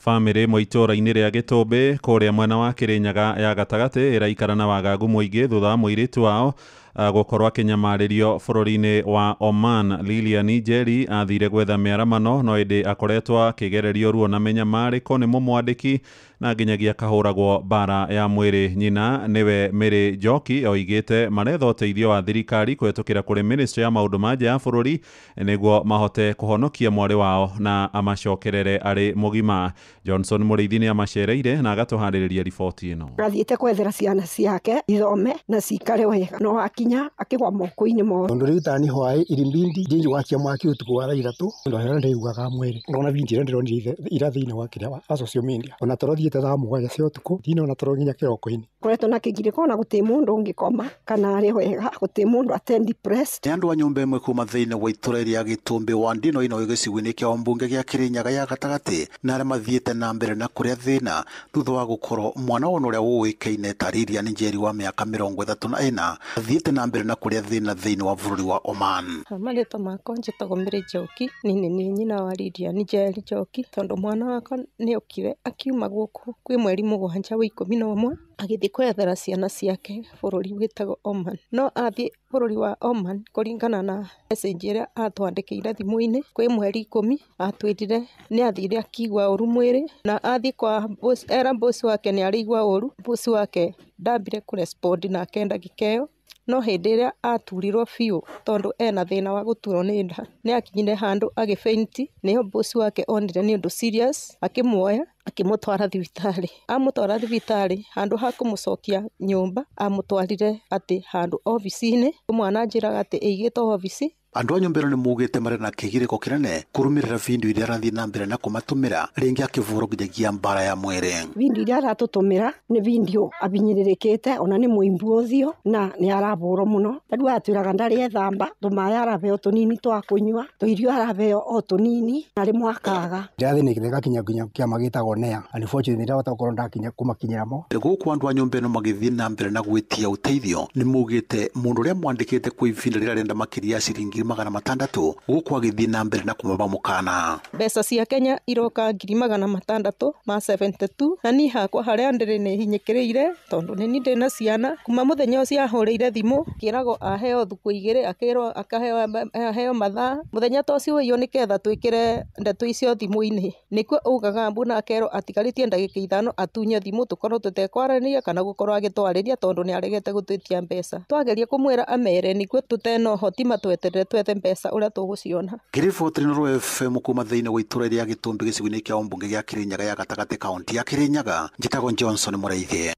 Bamĩrĩ ĩmwe itũũra-inĩ rĩa Gĩtũmbĩ kũrĩa mwena wa Kĩrĩnyaga ya gatagatĩ ĩraikara na wagagu mũingĩ thutha wa mũirĩtu wao gũkorwo akĩnyamarĩrio bũrũri-inĩ wa Oman. Lilian Njeri athire gwetha mĩaramano no ĩndĩ akoretwo akĩgererio ruo na mĩnyamarĩko nĩ mũmwandĩki na nginyagia akahũragwo mbara ya mwĩrĩ. Nyina nĩwe Mary Njoki oigĩte maretha ũteithio wa thirikari kũhetũkĩra kũrĩ ministry ya maũndũ ma nja ya bũrũri nĩguo mahote kũhonokia mwarĩ wao na amacokerere arĩ mũgima. Johnson Mũrĩithi nĩ amacereire na agatũharĩrĩria riboti ĩno. Athiĩte kwethera ciana ciake ithome na cikare wega no akinya akĩgwa moko-inĩ moru. Tondu riu tani hwai irimbindi ndinji wakia mwaki utuku wa thaa 3 ndo hera ndiguaga mwiri ndona vinji ira ndironire ira thiini wa kiria wa social media ona toro thiite thaa 7 cia utuku ndinona toro nginya kiroko-ini. Koretwo na kĩgirĩko na gũtirĩ mũndũ ũngĩkoma kana arĩ wega, gũtirĩ mũndũ attend depressed. Nĩ andũ a nyũmba ĩmwe kuma thĩinĩ wa itũra rĩa Gĩtũmbĩ wa Ndino ino gĩcigo-inĩ kĩa mbunge gĩa Kĩrĩnyaga ya gatagatĩ na arĩa mathiĩte na mbere na kũrĩa thĩna thutha wa gũkorwo mwana wao ũrĩa ũĩkaine ta Lilian Njeri wa mĩaka 34 athiĩte na mbere na kũrĩa thĩna thĩinĩ wa bũrũri wa Oman. Marĩtwa makwa njĩtagwo Mary Njoki, niĩ nĩ nyina wa Lilian Njeri Njoki, tondũ mwana wakwa nĩ okire akiuma gũkũ kwĩ mweri 7 wa 11 agĩthiĩ kwethera ciana ciake bũrũri wĩtagwo Oman. No athiĩ bũrũri wa Oman kũringana na message ĩrĩa atwandĩkĩire thimũ-inĩ kwĩ mweri 10 atwĩrire nĩ athire akĩigua ũru mwĩrĩ na athiĩ kwa boss, era boss wake nĩ arĩigua ũru, boss wake ndambire kũrespond nake ndagĩka ĩyo, no hĩndĩ ĩrĩa aturirwo biũ tondũ ena thĩna wa gũturwo nĩ nda nĩ akinyire handũ agĩfaint, nĩho boss wake onire nĩ ũndũ serious akĩmuoya akĩmũtwara thibitarĩ. Amũtwara thibitarĩ handũ ha kũmũcokia nyũmba amũtwarire atĩ handũ obici-inĩ, mwana anjĩraga atĩ ĩigĩtwo obici. Andũ a nyũmba ĩno nĩ maugĩte marĩ na kĩgirĩko kĩnene kũrũmĩrĩra bindiũ iria arathiĩ na mbere na kũmatũmĩra rĩngĩ akĩvũrwo nginyagia mbara ya mwĩrĩ. Bindiũ iria aratũtũmĩra nĩ bindiũ abinyĩrĩrĩkĩte ona nĩ mũimbu ũthiũ na nĩ arabũrwo mũno. Rĩu atwĩraga ndarĩ ethamba, tũmaĩ arabeo tũnini twa kũnyua, tũirio arabeo o tũnini na rĩmwe akaga. Ndĩrathĩnĩkire ngakinya nginya kĩama gĩtagwo NEA, unfortunately ndahota gũkorwo ndakinya kũmakinyĩra mo. Gũkũ andũ a nyũmba ĩno magĩthiĩ na mbere na gwĩtia ũteithio nĩ maugĩte mũndũ ũrĩa mwandĩkĩte kwa ibinda rĩrĩa arenda makĩria ya ciringi 600 gũkũ agĩthiĩ na mbere na kũmaba mũkana. Mbeca cia Kenya iroka 672 na niĩ hakwa harĩa ndĩrĩ nĩ hinyĩkĩrĩire tondũ nĩ niĩ ndĩna ciana. Kuma mũthenya ũcio ahũrĩire thimũ kĩragwo aheo thukũ 2 akĩrwo akaheo mathaa mũthenya ta ũcio ũiyũ nĩketha twĩkĩre ndeto icio thimũ-inĩ nĩkuo augaga mbu na akerwo atigarĩtie ndagĩka 5 atunye thimũ tũkorwo tũtekwaranĩria kana gũkorwo agĩtwarĩria tondũ nĩ aregete gũtwĩtia mbeca. Twageria kũmwĩra amere nĩkuo tũtena ũhoti matweterere twethe mbeca ũrĩa tũgũciona. Ngĩriboti Inooro FM kuma thĩinĩ wa itũra rĩa Gĩtũmbĩ gĩcigo-inĩ kĩa mbunge gĩa Kĩrĩnyaga ya gatagatĩ kaunti ya Kĩrĩnyaga, njĩtagwo Johnson Mũrĩithi.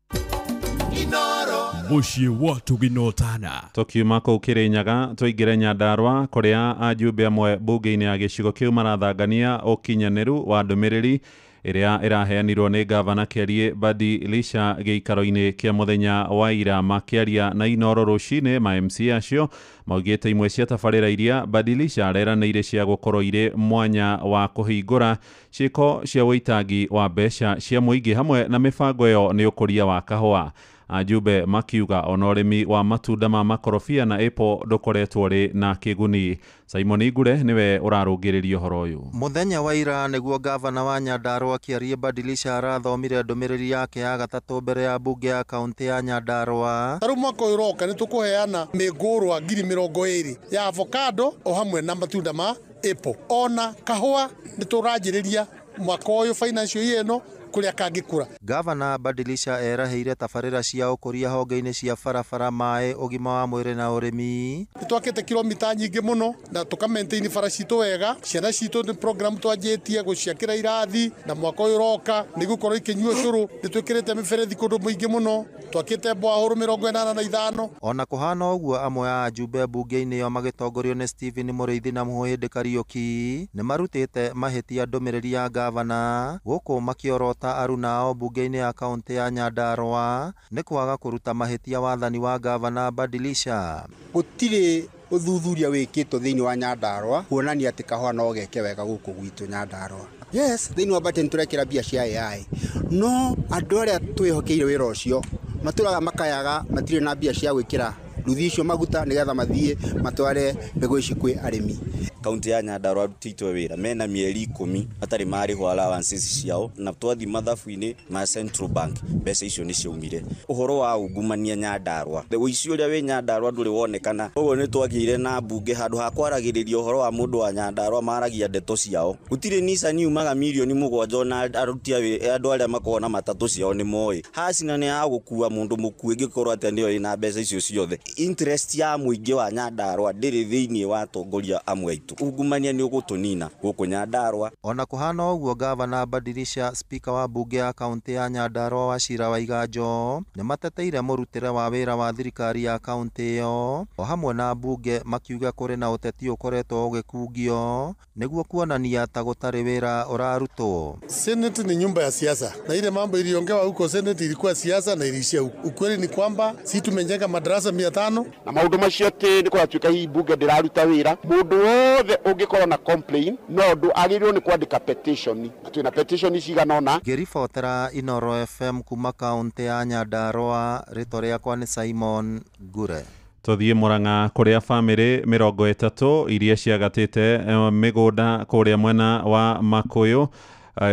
Mũciĩ wa Tũginotana. Tũkiuma kũu Kĩrĩnyaga tũingĩre Nyandarũa kũrĩa ajumbe amwe mbunge-inĩ ya gĩcigo kĩu marathangania ũkinyanĩru wa ndũmĩrĩri ĩrĩa ĩraheanirwo nĩ gavana Kĩariĩ Badilisha gĩikaro-inĩ kĩa mũthenya wa ira. Makĩaria na Inooro rũcinĩ ma MC acio maugĩte imwe cia tabarĩra iria Badilisha areranĩire cia gũkorwo irĩ mwanya wa kũhingũra ciĩko cia ũitangi wa mbeca cia mũingĩ hamwe na mĩbango ĩyo nĩ ũkũria wa kahũa. Ajumbe makiuga ona ũrĩmi wa matunda ma makorobia na apple ndũkoretwo ũrĩ na kĩguni. Simon Ngure nĩwe ũrarũngĩrĩria ũhoro ũyũ. Mũthenya wa ira nĩguo gavana wa Nyandarũa Kĩariĩ Badilisha arathomire ndũmĩrĩri yake ya gatatũ mbere ya mbunge ya kaunti ya Nyandarũa. Tarĩu mwaka ũyũ ũroka nĩ tũkũheana mĩngũrwa 20,000 ya avocado o hamwe na matunda ma apple ona kahũa nĩ tũranjĩrĩria mwaka ũyũ financial year ĩno kũrĩa kangĩkũra. Gavana Badilisha eraheire tabarĩra cia ũkũria honge-inĩ cia barabara, maĩ, ũgima wa mwĩrĩ na ũrĩmi. Nĩ twakĩte kilomita nyingĩ mũno na tũka maintain bara citũ wega. Ciana citũ nĩ program twanjĩtie gũciakĩra irathi na mwaka ũyũ ũroka nĩ gũkorwo ikĩnyua cũrũ. Nĩ twĩkĩrĩte mĩberethi kũndũ mũingĩ mũno, twakĩte bwahũrũ 85. Ona kũhana ũguo amwe a ajumbe mbunge-inĩ ĩyo magĩtongorio nĩ Stephen Mũrĩithi na Mũhĩndĩ Kariũki nĩ marutĩte mahĩtia ndũmĩrĩri ya gavana gũkũ makĩorota arunao mbunge-inĩ ya kaunti ya Nyandarũa nĩ kwaga kũruta mahĩtia wathani wa gavana Badilisha. Gũtirĩ ũthuthuria wĩkĩtwo thĩinĩ wa Nyandarũa kuonania atĩ kahũa no geke wega gũkũ gwitũ Nyandarũa. Yes, thĩinĩ wa budget tũrekĩra mbia cia AI, no andũ arĩa twĩhokeire wĩra ũcio matũraga makayaga matirĩ na mbia cia gwĩkĩra nduthi icio maguta nĩgetha mathiĩ matware mbegũ ici kwĩ arĩmi. Kaunti ya Nyandarua arutĩtwe wĩra mena mĩeri 10 matarĩ marĩhwo allowances ciao, na twathi mathabu-inĩ ma Central Bank mbeca icio nĩ ciaumire. Ũhoro wa ungumania Nyandarua, ũici ũrĩa wĩ Nyandarua ndũrĩ wonekana. Ũguo nĩ twagĩire na mbunge handũ ha kwaragĩrĩria ũhoro wa mũndũ wa Nyandarua maragia ndeto ciao. Gũtirĩ Nissan yumaga mirioni 7 na aruti andũ arĩa makoragwo na matatũ ciao nĩ moĩ. Hacina nĩ ya gũkua mũndũ mũkuĩ ĩngĩkorwo atĩa nĩyo ĩna mbeca icio ciothe. Interest ya mũingĩ wa Nyandarua ndĩrĩ thĩinĩ wa atongoria amwe aitũ. Ungumania nĩ ũgũtũnina gũkũ Nyandarua. Ona kũhana ũguo, gavana Badilisha, spika wa mbunge ya kaunti ya Nyandarua Wachira Waiganjo nĩ mateteire mũrutĩre wa wĩra wa thirikari ya kaunti ĩyo o hamwe na mbunge, makiuga kũrĩ na ũteti ũkoretwo ũgĩkungio nĩguo kuonania ta gũtarĩ wĩra ũrarutwo. Senate ni nyumba ya siasa, na ile mambo iliongewa huko Senate ilikuwa siasa na iliishia huko. Ukweli ni kwamba si tumejenga madarasa 500 na maundu macio ati ni kũratuĩka hihi mbunge ndĩraruta wĩra. Mũndũ wothe ũngĩkorwo na complain no ndũ agĩrĩirwo nĩ kwandĩka petition, twĩna petition cigana ũna. Ngĩribotera Inoro FM kuma kaunti ya Nyandarua, rĩtwa rĩakwa nĩ Simon Ngure. Tuthiĩ Murang'a kũrĩa bamĩrĩ 30 iria ciagatĩte mĩgũnda kũrĩa mwena wa Makuyu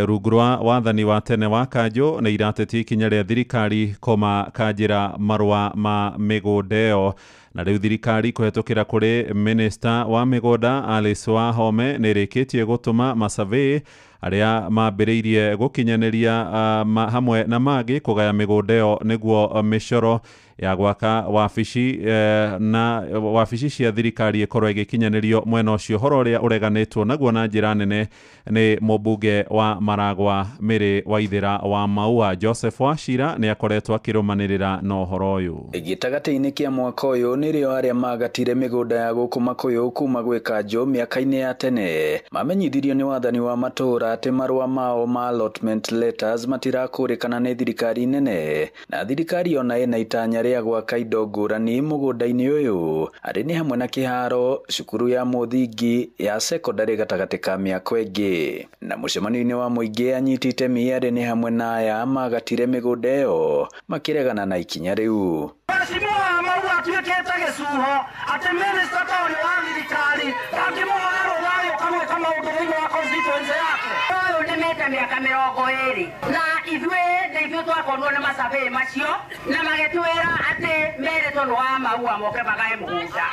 rungu rwa wathani wa tene wa Kanjũ nĩ iratetia ikinya rĩa thirikari koma kanjĩra marũa ma mĩgũnda ĩyo. Na rĩu thirikari kũhetũkĩra kũrĩ minista wa mĩgũnda Alice Wahome nĩ ĩrĩkĩtie gũtũma masurvey arĩa mambĩrĩirie gũkinyanĩria hamwe na mangĩ kũgaya mĩgũnda ĩyo nĩguo mĩcoro ya gwaka wabici na wabici cia thirikari ĩkorwo ĩgĩkinyanĩrio mwena ũcio, ũhoro ũrĩa ũreganĩtwo naguo na njĩra nene nĩ mũmbunge wa Maragwa Mĩrĩ Waithĩra wa Maua Joseph Wachira nĩ akoretwo akĩrũmanĩrĩra na ũhoro ũyũ. Gĩtagatĩ-inĩ kĩa mwaka ũyũ nĩrĩo arĩa magatire mĩgũnda ya gũkũ Makuyu kuma gwĩ Kanjũ mĩaka-inĩ ya tene mamenyithirio nĩ wathani wa matũũra atĩ marũa mao ma allotment letters matirakũrĩkana nĩ thirikari nene, na thirikari ona ĩna itanya rĩa gwaka indo ngũrani mũgũnda-inĩ ũyũ arĩ nĩ hamwe na kĩharo, cukuru ya mũthingi ya sekondarĩ gatagatĩ ka mĩako ĩngĩ. Na mũcemanio-inĩ wa mũingĩ anyiti itemi arĩ nĩ hamwe na aya magatire mĩgũnda ĩyo makĩregana na ikinya rĩu. Mheshimiwa Maua atuĩkĩte gĩcuho atĩ minista ta ũrĩa wa thirikari ndangĩmũhoya rũtha agĩũka gwĩka maũndũ thĩinĩ wa constituency yake. Ũyũ ndĩmĩte mĩaka 20 na ithuĩ nĩ ithuĩ twakorirwo nĩ masurvey macio na magĩtwĩra atĩ merĩtwo nĩ wa Maua moke magae mũgũnda.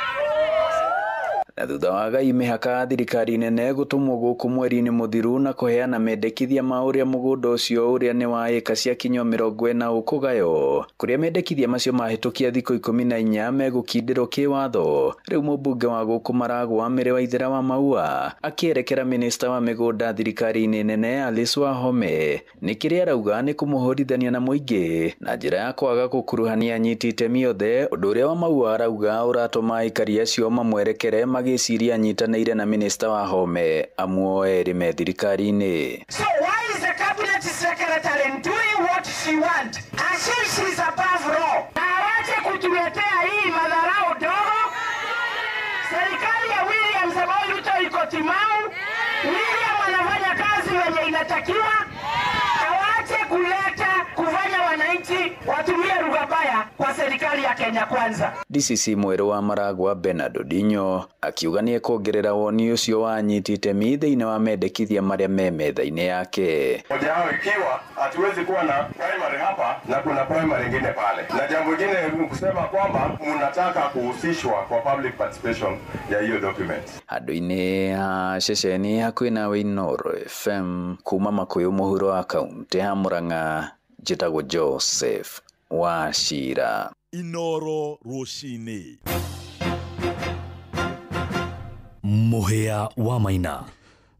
Na thutha wa gai mĩhaka thirikari nene gũtũmwo gũkũ mweri-inĩ mũthiru na kũheana mendekithia ma ũrĩa mũgũnda ũcio ũrĩa nĩ wa ĩka cia kinyua 40 ũkũgaywo, kũrĩa mendekithia macio mahĩtũkia thikũ 14 megũkindĩrwo kĩwatho. Rĩu mũmbunge wa gũkũ Maragwa Mĩrĩ Waithĩra wa Maua akĩerekera minista wa mĩgũnda thirikari-inĩ nene Alice Wahome nĩ kĩrĩa arauga nĩ kũmũhũrithania na mũingĩ na njĩra ya kwaga gũkuruhania anyiti itemi othe, ũndũ ũrĩa wa Maua arauga ũratũma aikari acio mamwerekere magĩciria anyitanĩire na minista Wahome amuoe erĩ me thirikari-inĩ. So why is the cabinet secretary doing what she want as if she's above law? Na awache kutuletea hii madharau dogo. Serikali ya William Samoei Ruto iko timamu. William anafanya kazi wenye inatakiwa. Awache kuleta kufanya wananchi watumie lugha baya kwa serikali ya Kenya Kwanza. DCC mwerũ wa Maragwa Bernard Odinyo akiuga nĩ ekuongerera woni ũcio wa anyiti itemi thĩinĩ wa mendekithia marĩa me metha-inĩ yake. Moja yao ikiwa hatuwezi kuwa na primary hapa na kuna primary nyingine pale. Na jambo jingine kusema kwamba mnataka kuhusishwa kwa public participation ya hiyo document. Handũ-inĩ ha ceceni hakuhĩ nawe Inoro FM kuma Makuyu mũhuro wa kaunti ya Murang'a, njĩtagwo Joseph Wachira. Inoro rũcinĩ. Mũhĩa wa Maina.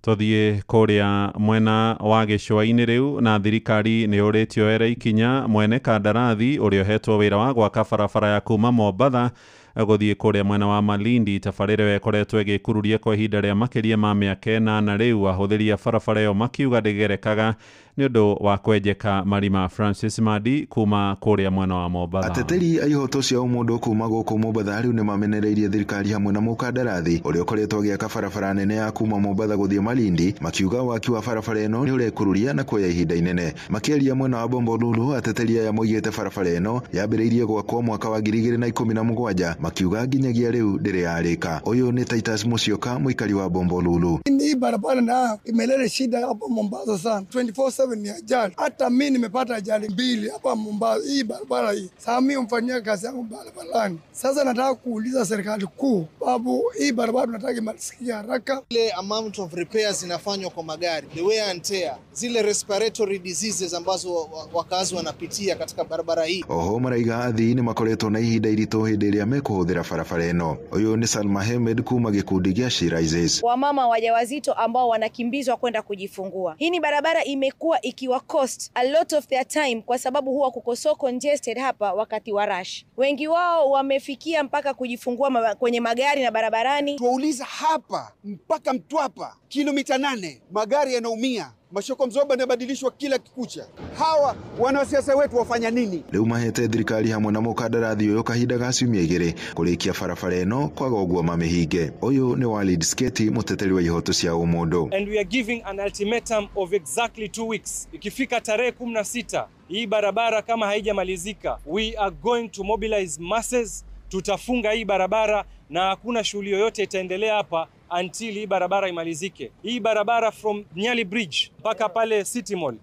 Tuthiĩ kũrĩa mwena wa gĩcũa-inĩ rĩu, na thirikari nĩ ũrĩtio ere ikinya mwene kandarathi ũrĩa ũhetwo wĩra wa gwaka barabara ya kuma Mombatha gũthiĩ kũrĩa mwena wa Malindi. Tabarĩra ĩyo ĩkoretwo ĩgĩkururia kwa ihinda rĩa makĩria ma mĩaka 8 na rĩu ahũthĩri a barabara ĩyo makiuga ndĩgerekaga nĩ ũndũ wa kwenjeka marima. Francis Madi kuma kũrĩa mwena wa Mombatha. Ateteri a ihoto cia ũmũndũ kuma gũkũ Mombatha rĩu nĩmamenereirie thirikari hamwe na mũkandarathi ũrĩa ũkoretwo agĩaka barabara nene ya kuma Mombatha gũthiĩ Malindi, makiuga waki wa barabara ĩno nĩ ũrekururia na kuoya ihinda inene. Makĩaria mwena wa Bombolulu, ateteri aya moigĩte barabara ĩno yambĩrĩirie gwakwo mwaka wa 2017, Makiuga nginyagia riu ndiri yarika. Uyu ni Titus Musyoka, muikari wa Bombolulu. Hii barabara na imeleta shida hapa Mombasa sana. 24/7 ni ajali. Hata mimi nimepata ajali 2 hapa Mombasa, hii barabara hii. Sasa mimi mfanyia kazi yangu barabarani. Sasa nataka kuuliza serikali kuu, babu, hii barabara tunataka imalizikie haraka. Ile amount of repairs inafanywa kwa magari, the wear and tear, zile respiratory diseases ambazo wakazi wanapitia katika barabara hii. Oho maraiga athii ni makoretwo na ihinda iritu hindi iria mekuhuthira barabara ino. Uyu ni Salma Hemed kuma gikundi gia She Rises. Wamama wajawazito ambao wanakimbizwa kwenda kujifungua. Hii ni barabara imekuwa ikiwa cost a lot of their time kwa sababu huwa kuko so congested hapa wakati wa rush. Wengi wao wamefikia mpaka kujifungua kwenye magari na barabarani. Tuwauliza hapa mpaka Mtwapa kilomita 8 magari yanaumia. Mashoko mzoba yanabadilishwa kila kikucha. Hawa wanasiasa wetu wafanya nini? Riu mahete thirikari hamwe na mukandarathi uyu kahinda ga ciumia 2 kurikia barabara ino kwaga uguo mamihinge. Uyu ni Walid Sketi, muteteri wa ihoto cia umundu. And we are giving an ultimatum of exactly 2 weeks. Ikifika tarehe 16 hii barabara kama haijamalizika, we are going to mobilize masses. Tutafunga hii barabara na hakuna shughuli yoyote itaendelea hapa until hii barabara imalizike. Hii barabara from Nyali Bridge mpaka pale City Mall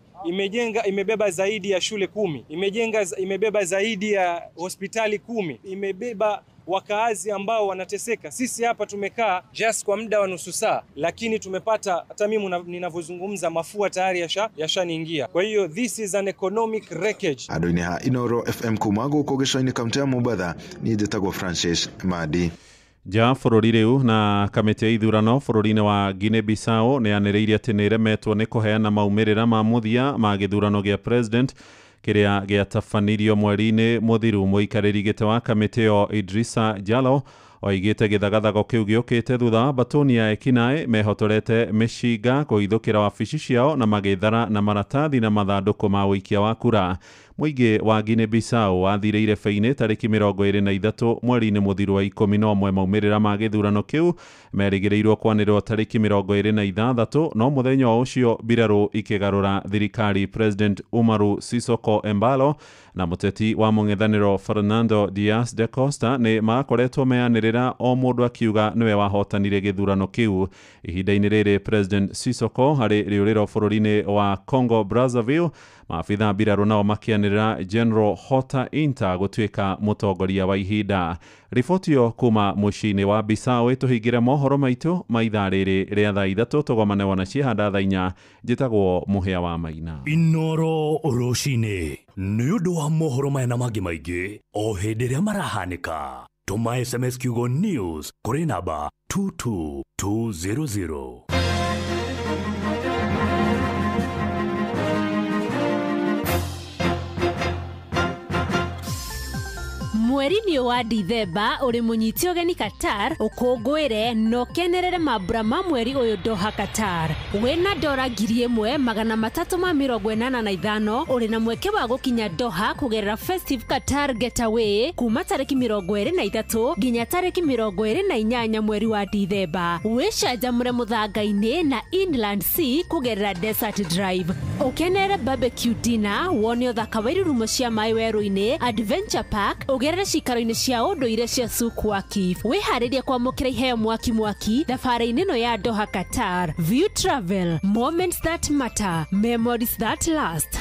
imebeba zaidi ya shule 10, imebeba zaidi ya hospitali 10, imebeba wakaazi ambao wanateseka. Sisi hapa tumekaa just kwa muda wa nusu saa, lakini tumepata, hata mimi ninavyozungumza mafua tayari yashaniingia. Kwa hiyo this is an economic wreckage. Andu-ini ha Inoro FM kuma guku gico-ini kaunti ya Mombatha, ni njitagwo Francis Madi. Ja bũrũri rĩu na kamĩtĩ ya ithurano bũrũri-inĩ wa Guinea Bissau nĩ yanĩrĩire atĩ nĩ ĩremetwo nĩ kũheana maumĩrĩra ma mũthia ma gĩthurano gĩa president kĩrĩa gĩatabanirio mweri-inĩ mũthiru. Mũikarĩri gĩtĩ wa kamĩtĩ ĩyo Idrissa Jallow oigĩte gĩthagathago kĩu gĩũkĩte thutha wa mbatũni ya ekinaĩ mehotorete mĩcinga kũhithũkĩra wabici ciao na magĩthara na maratathi na mathandũkũ ma ũikia wa kura. Mũingĩ wa Guinea Bissau wathire irebe-inĩ tarĩki 23 mweri-inĩ mũthiru wa 11. Maumĩrĩra ma gĩthurano kĩu merĩgĩrĩirwo kwanĩrĩrwo tarĩki 26, no mũthenya o ũcio mbirarũ ikĩgarũra thirikari. President Umaru Sissoco Embalo na mũteti wa mũng'ethanĩro Fernando Dias de Costa nĩ makoretwo meanĩrĩra o mũndũ akiuga nĩwe wahotanire gĩthurano kĩu. Ihinda-inĩ rĩrĩ President Sissoco harĩ rĩũrĩro bũrũri-inĩ wa Congo Brazzaville, maabitha mbirarũ nao makĩanĩrĩra General Hota Inta gũtuĩka mũtongoria wa ihinda. Riboti ĩyo kuma mũciĩ-inĩ wa Bissau ĩtũhingĩre mohoro maitũ ma ithaa rĩrĩ rĩa thaa 3 tũgomane wona ciĩhanda thaa 4. Njĩtagwo Mũhĩa wa Maina. Inoro rũcinĩ nĩ ũndũ wa mohoro maya na mangĩ maingĩ o hĩndĩ ĩrĩa marahanĩka. Tũma SMS kiugo news kũrĩ namba 22200. Mweri-inĩ wa Dithemba ũrĩ mũnyite ũgeni Qatar ũkũngũĩre na ũkenerere mambura ma mweri ũyũ Doha Qatar. Wĩna dora 1385 ũrĩ na mweke wa gũkinya Doha kũgerera Festive Qatar Getaway kuma tarĩki 23 nginya tarĩki 28 mweri wa Dithemba. Wĩcanjamũre mũthanga-inĩ na Inland Sea kũgerera Desert Drive. Ũkenerere barbecue dinner, wone ũthaka wa irurumo cia maĩ werũ-inĩ, Adventure Park, ũgerere cikaro-inĩ cia ũndũire cia Souk Waqif. Wĩharĩrie kwamũkĩra iheo mwaki mwaki thabarĩ-inĩ ĩno ya Doha Qatar. View Travel, moments that matter, memories that last.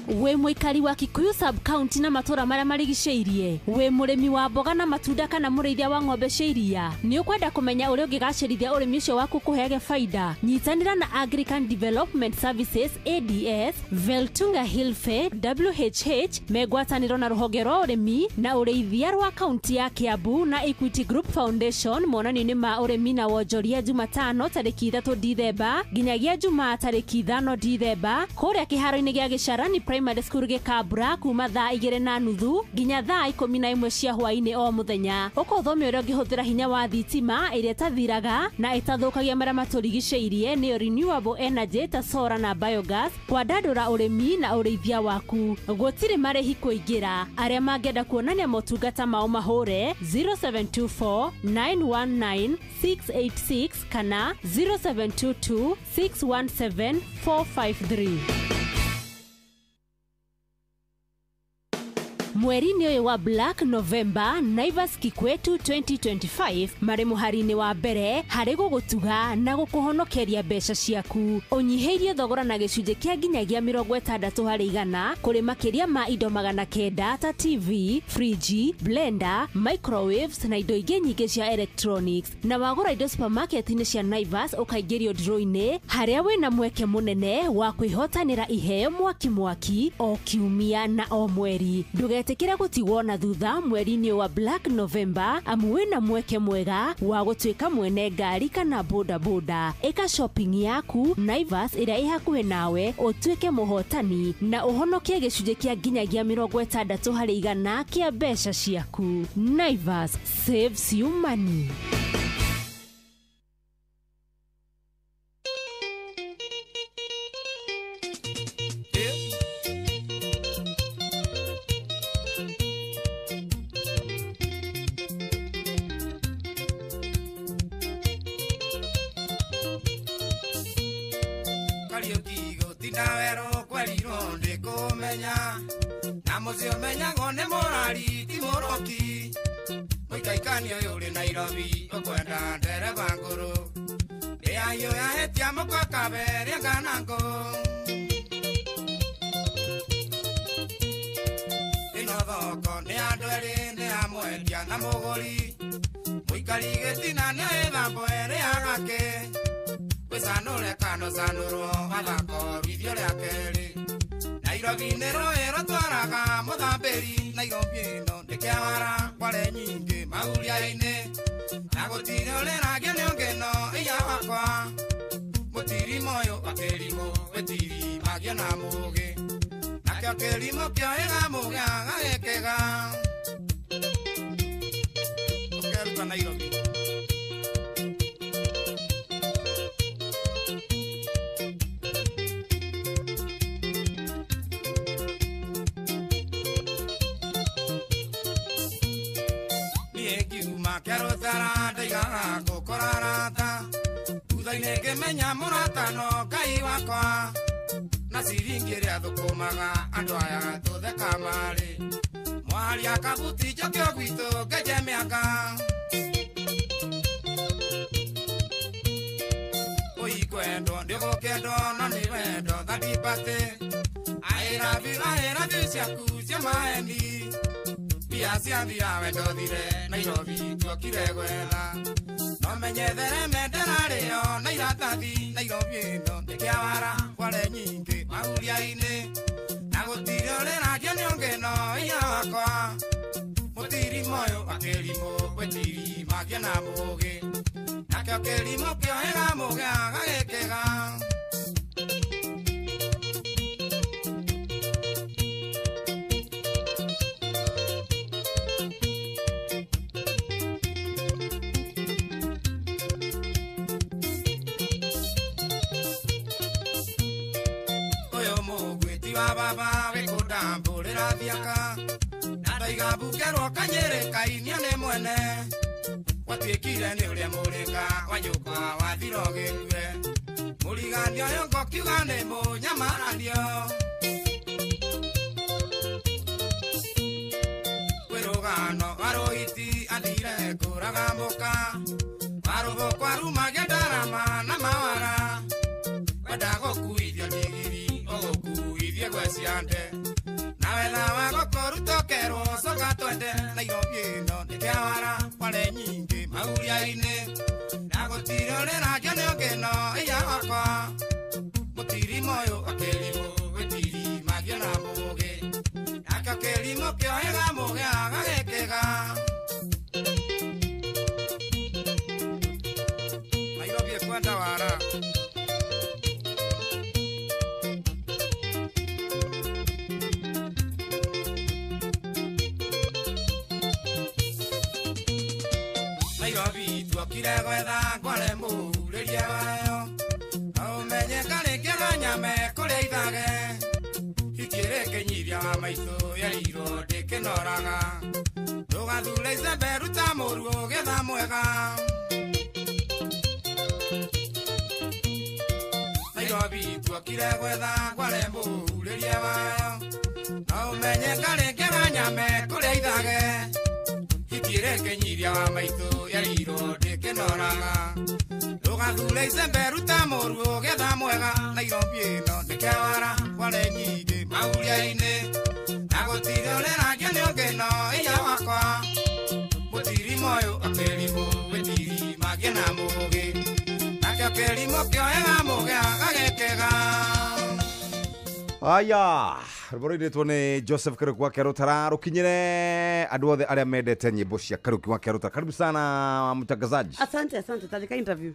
Wĩ mũikari wa Kikuyu sub-county na matũra marĩa marigicĩirie, wĩ mũrĩmi wa mboga na matunda kana mũrĩithia wa ng'ombe cia iria, nĩ ũkwenda kũmenya ũrĩa ũngĩgacĩrithia ũrĩmi ũcio waku kũheage faida, nyitanĩra na Agrican Development Services ADS, Veltunga Hilfe WHH megwatanĩro na rũhonge rwa ũrĩmi na ũrĩithia rwa kaunti ya Kiambu na Equity Group Foundation monanio-inĩ ma ũrĩmi na wonjoria Jumatano tarĩki 3 Dithemba nginyagia Jumaa tarĩki 5 Dithemba kũrĩa kĩharo-inĩ gĩa Gĩcarani Primary School gĩkambura kuma thaa 2:30 nginya thaa 11 cia hwaĩ-inĩ o mũthenya. Ũkũthomio ũrĩa ũngĩhũthĩra hinya wa thitima ĩrĩa ĩtathiraga na ĩtathũkagia marĩa matũrigicĩirie nĩyo renewable energy ta solar na biogas, kwandandũra ũrĩmi na ũrĩithia waku. Gũtirĩ marĩhi kũingĩra. Arĩa mangĩenda kuonania motungata mao mahũre 0724 919 686 kana 0722 617 453. Mweri-inĩ ũyũ wa Black November, Naivas Kikwetu 2025 marĩ mũhari-inĩ wa mbere harĩ gũgũtuga na gũkũhonokeria mbeca ciaku. Ũnyihĩirie thogora na gĩcunjĩ kĩa nginyagia 60% kũrĩ makĩria ma indo 900 ta TV, friji, blender, microwaves na indo ingĩ nyingĩ cia electronics. Na wagũra indo supermarket-inĩ cia Naivas ũkaingĩrio draw-inĩ harĩa wĩna mweke mũnene wa kwĩhotanĩra iheo mwaki mwaki o kiumia na o mweri. Ndũgetĩkĩre gũtigwo na thutha mweri-inĩ wa Black November amu wĩna mweke mwega wa gũtuĩka mwene ngari kana boda boda. Ĩka shopping yaku Naivas ĩrĩa ĩ hakuhĩ nawe ũtuĩke mũhotani na ũhonokie gĩcunjĩ kĩa nginyagia 60% kĩa mbeca ciaku. Naivas saves you money. Nairobi tuokire gwetha ngware mũhurĩrie wayo. No umenye kareke wanyame kũrĩa ithage. Hitire kenyiria wa maitũ yarirwo ndĩkĩnoraga. Ndũgathure icembe ruta mũru ũgetha mwega. Nairobi ĩno ndĩkewara kware nyingĩ mahuria-inĩ. Na gũtirĩ ũrerangio nĩ ũngĩ no iya wakwa. Mũtiri moyo akĩrimũ wĩtiri magĩe na mũgĩ. Nakĩo kĩrimũ kĩoega mũgĩ agagĩkĩga. Aya, rwĩmbo rũinĩtwo nĩ Joseph Kariuki wa Kĩarũtara rũkinyĩre andũ othe arĩa mendete nyĩmbo cia Kariuki wa Kĩarũtara. Karibu sana mtangazaji. Asante, asante. Tajika interview.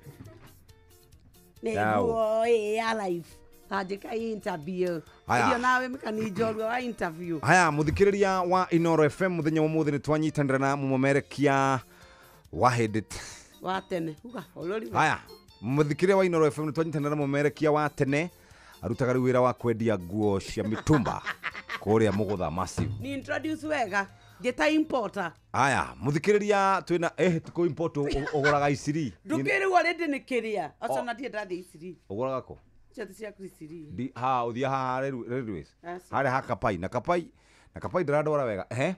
Nĩguo ya live. Tajika interview. Aya. Nawe mkanijorwa wa interview. Haya, muthikĩrĩria wa Inoro FM muthenya wa mũthĩ nĩ twanyitanĩra na mũmemerekia wa hĩndĩ wa tene. Uga, olori. Haya, muthikĩrĩria wa Inoro FM nĩ twanyitanĩra na mũmemerekia wa tene arutaga rĩu wĩra wa kwendia nguo cia mitumba kũrĩa Mũgũtha Massive. Ni introduce wega ngĩta importer. Aya, muthikĩrĩria twĩna tukũ import ũgũraga Isiri. Ndũkĩrĩu already nĩ kĩrĩa. Aca na ndiĩ ndathiĩ Isiri. Ũgũraga kũ? Cia ciaku Isiri. Ndi ha ũthiĩ haha railways. Harĩa ha Kapai na Kapai na Kapai ndĩrandwara wega. Ehe.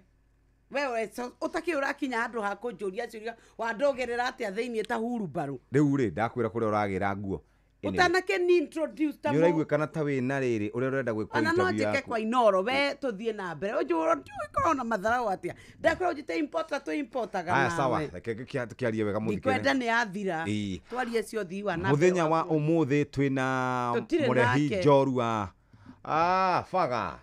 Wewe ũtakĩ ũrakinya handũ ha kũnjũria ciũria wandongerera atĩa thĩinĩ ta hurumbarũ. Rĩu rĩ ndakwĩra kũrĩa ũragĩra nguo. Utanake ni introduce ta mo. Nĩũraiguĩkana ta wĩna rĩrĩ ũrĩa ũrenda gwĩkwo interview. Ona no njĩke kwa Inoro we tũthiĩ na mbere. Ũnjũra ndiũĩ na matharau atĩa. Ndakwĩra ũnjĩte importer tũ importaga nawe. Aya sawa, reke tũkĩarie wega mũthikĩrĩria. Ndikwenda nĩ yathira. Twarie cio ũthii wa na mbere. Mũthenya wa ũmũthĩ twĩna mũrehi njorua. Ah, faga.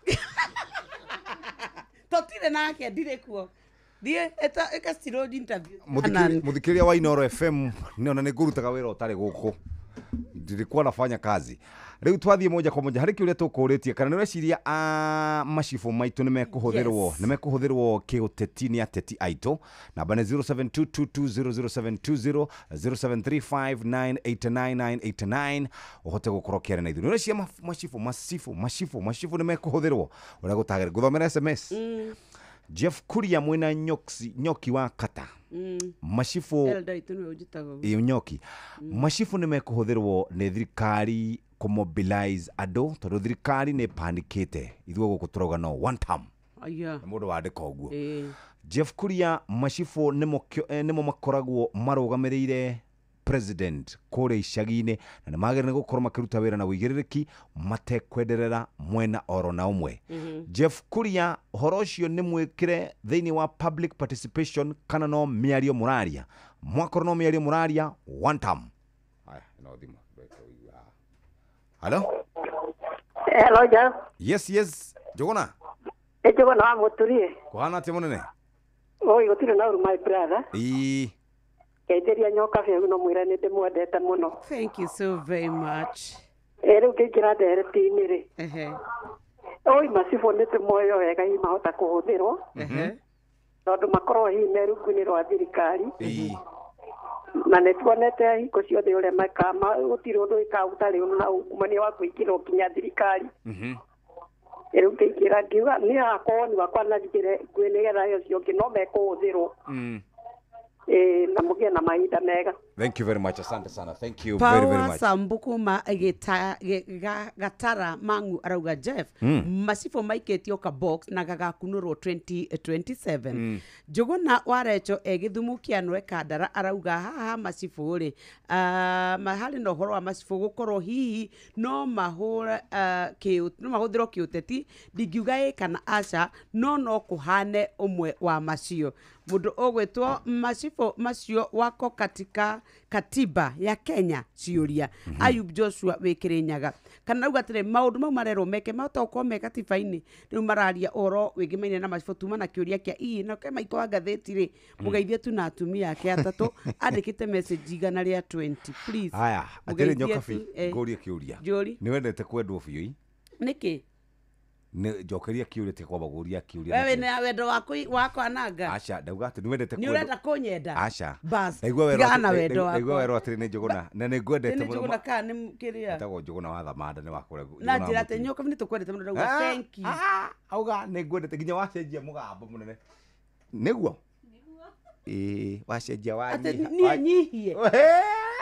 Tũtirĩ nake ndirĩ kuo. Thiĩ ĩka still interview. Mũthikĩrĩria wa Inoro FM nĩona nĩ ngũrutaga wĩra ũtarĩ gũkũ. Ndilikuwa nafanya kazi. Rĩu twathiĩ moja kwa moja harĩ kĩũria tũkũrĩtie kana nĩũreciria macibũ maitũ nĩmekũhũthĩrwo nĩmekũhũthĩrwo kĩũteti nĩ ateti aitũ. Namba nĩ 0722200720 0735989989 ũhote gũkorwo ũkĩaria na ithuĩ. Nĩũreciria macibũ macibũ macibũ macibũ nĩmekũhũthĩrwo ũrĩa gũtagĩrĩire. Ngũthomera SMS. Jeff Kuria mwena nyoki wa kata. Macibũ nyoki macibũ nĩmekũhũthĩrwo nĩ thirikari kũmobilize andũ tondũ thirikari nĩ panikĩte ithuĩ gũkũ tũrauga no one term. Nĩ mũndũ wandĩka ũguo. Jeff Kuria macibũ nĩmo makoragwo marũgamĩrĩire president kũrĩa icagi-inĩ na nĩmagĩrĩire gũkorwo makĩruta wĩra na ũigĩrĩrĩki matekwenderera mwena oro na ũmwe. Jeff Kuria ũhoro ũcio nĩ mwĩkĩre thĩinĩ wa public participation kana no mĩario mũraria. Mwakorwo no mĩario mũraria one term. Haya, ĩno thimũ. Hello? Hello, Jeff. Yes, yes. Njuguna? Njuguna wa Mũturie. Kũhana atĩa mũnene? Oi, gũtirĩ na ũru my brother. Ĩĩ. Ngeithĩria nyoka biũ no mwĩre nĩ ndĩmwendete mũno. Thank you so very much. Rĩu ngĩingĩra ndereti-inĩ rĩ. Oi, macibũ nĩ tũmoyo wega hihi mahota kũhũthĩrwo. Tondũ makorwo hihi me rungu-inĩ rwa thirikari. Na nĩ tuonete hingo ciothe ũrĩa mekaga gũtirĩ ũndũ wĩkaga ũtarĩ na ungumania wa kũingĩrwo nginya thirikari. Rĩu ngĩingĩra ngiuga niĩ hakwa woni wakwa na njĩre ngwĩ nĩgetha ũcio ũngĩ no mekũhũthĩrwo. Na mũgĩe na mahinda mega. Thank you very much. Asante sana. Thank you very, very much. Sambuku ma Gatara Mangu arauga Jeff. Macibũ maikĩtio ka box na gagakunũrwo 2027. Njuguna wa Recho gĩthumu kĩa Nwe Kandara arauga haha macibũ rĩ harĩ na ũhoro wa macibũ gũkorwo hihi no mahũthĩrwo kĩũteti ndingiuga ĩ kana aca no kũhane ũmwe wa macio. Mũndũ ũgwĩtwo macibũ macio wako katika katiba ya Kenya ciũria. Ayub Joshua wĩ Kĩrĩnyaga kana auga atĩrĩ maũndũ mau marerwo meke mahota gũkorwo me katiba-inĩ rĩu mararia ũhoro wĩgĩmaine na macibũ tuma na kĩũria kĩa ii na ke maiko wa ngathĩti rĩ mũgeithie tu na atumia ake atatũ andĩkĩte message 120 please. Haya, atĩrĩ nyokabi ngũrie kĩũria. Nĩ wendete kwendwo biũ ii? Nĩkĩ? Nĩ njokeria kĩũria ti kwamba gũria kĩũria. Wewe nĩ wendo waku wakwananga. Aca ndauga atĩ nĩ wendete kwendwo. Nĩ ũrenda kũnyenda. Aca. Bas. Ndaigua werwo atĩrĩ nĩ Njuguna na nĩ ngwendete mũno. Nĩ Njuguna kana nĩ kĩrĩa? Etagwo Njuguna wa Thamanda nĩ wa kũrĩa. Na njĩra atĩ nyoka nĩ tũkwendete mũno ndauga thank you. Auga nĩ ngwendete nginya wacenjia mũgambo mũnene. Nĩguo? Ĩĩ wacenjia wanyiha. Atĩ niĩ nyihie.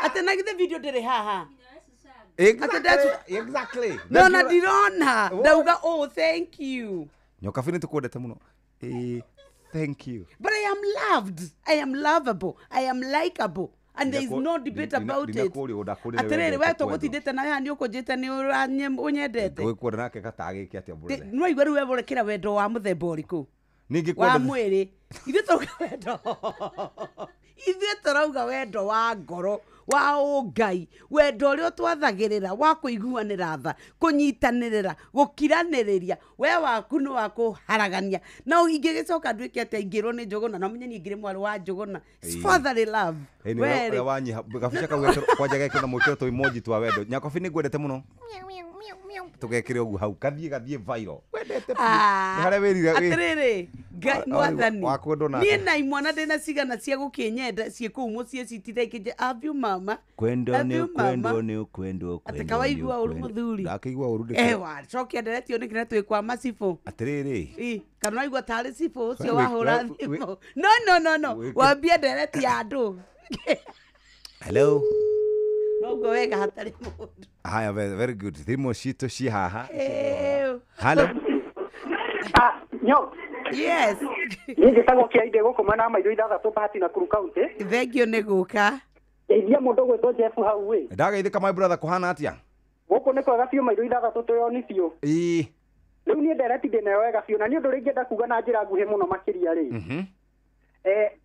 Atĩ na githĩ video ndĩrĩ haha. Exactly. Exactly. No, na ndirona. Ndauga oh thank you. Nyokabi nĩ tũkwendete mũno. Ĩĩ, thank you. But I am loved, I am lovable, I am likable, and there is no debate about it. Atĩrĩrĩ, we tũgũtindĩte nawe haha nĩ ũkũnjĩte nĩ ũnyendete. Ngũgĩkwenda nake gatagĩke atĩa mbũrũre? No igua rĩu we ũrekĩra wendo wa mũthemba ũrĩkũ? Ningĩ wa mwĩrĩ. Ithuĩ tũrauga wendo, ithuĩ tũrauga wendo wa ngoro, wa ũngai, wendo ũrĩa ũtwathagĩrĩra, wa kũiguanĩra tha, kũnyitanĩrĩra, gũkiranĩrĩria. We waku nĩ wa kũharagania. Na ingĩgĩcoka nduĩke atĩa ingĩrwo nĩ Njũgũna? Na menye niĩ ngĩrĩ mwarĩ wa Njũgũna. It's fatherly love. Ĩĩ, nĩ wanyiha gabica kau kwanja gekĩrwo na mwĩkĩro tũ emoji twa wendo. Nyakobi, nĩ ngwendete mũno. Tũgekĩre ũguo hau kathiĩ gathiĩ viral. Wendete biũ. Nĩ harĩa wĩrire Atĩrĩrĩ, Ngai mwathani, wa kwendwo nake. Niĩ na imwana ndĩna cigana cia gũkĩnyenda ciĩ kũu mũciĩ citiraikĩnje abiũ mama. Kwendwo nĩ Abiũ mama. kwendwo nĩ kwendwo. Atĩ kawaigua ũru mũthuri. Ndakĩigua ũru ndĩkĩ. Ewa, cokia nderetio nĩ kĩrĩa twĩ kwa macibũ. Atĩrĩrĩ. Ĩ, kana waigua tarĩ cibũ ũcio wahũra thimũ. No, no, no, no. Wambie ndereti ya andũ. Hello. Noguo wega hatarĩ mũndũ. Haya, very, very good. Thimũ citũ ci haha. Ew. Hello. Nyo. Yes. Niĩ njĩtagwo Kĩainde gũkũ mwena wa Mairũ 6 Bahati Nakuru County. Thank you nĩ gũka. Ngeithia mũndũ ũgwĩtwo Jeff hau ĩ. Ndagaithĩka my brother, kũhana atĩa? Gũkũ nĩ kwega biũ, Mairũ 6 twĩoni biũ. Ĩĩ. Rĩu niĩ ndereti ndĩnayo wega biũ, na nĩ ũndũ ũrĩa ingĩenda kuga na njĩra nguhĩ mũno makĩria rĩ.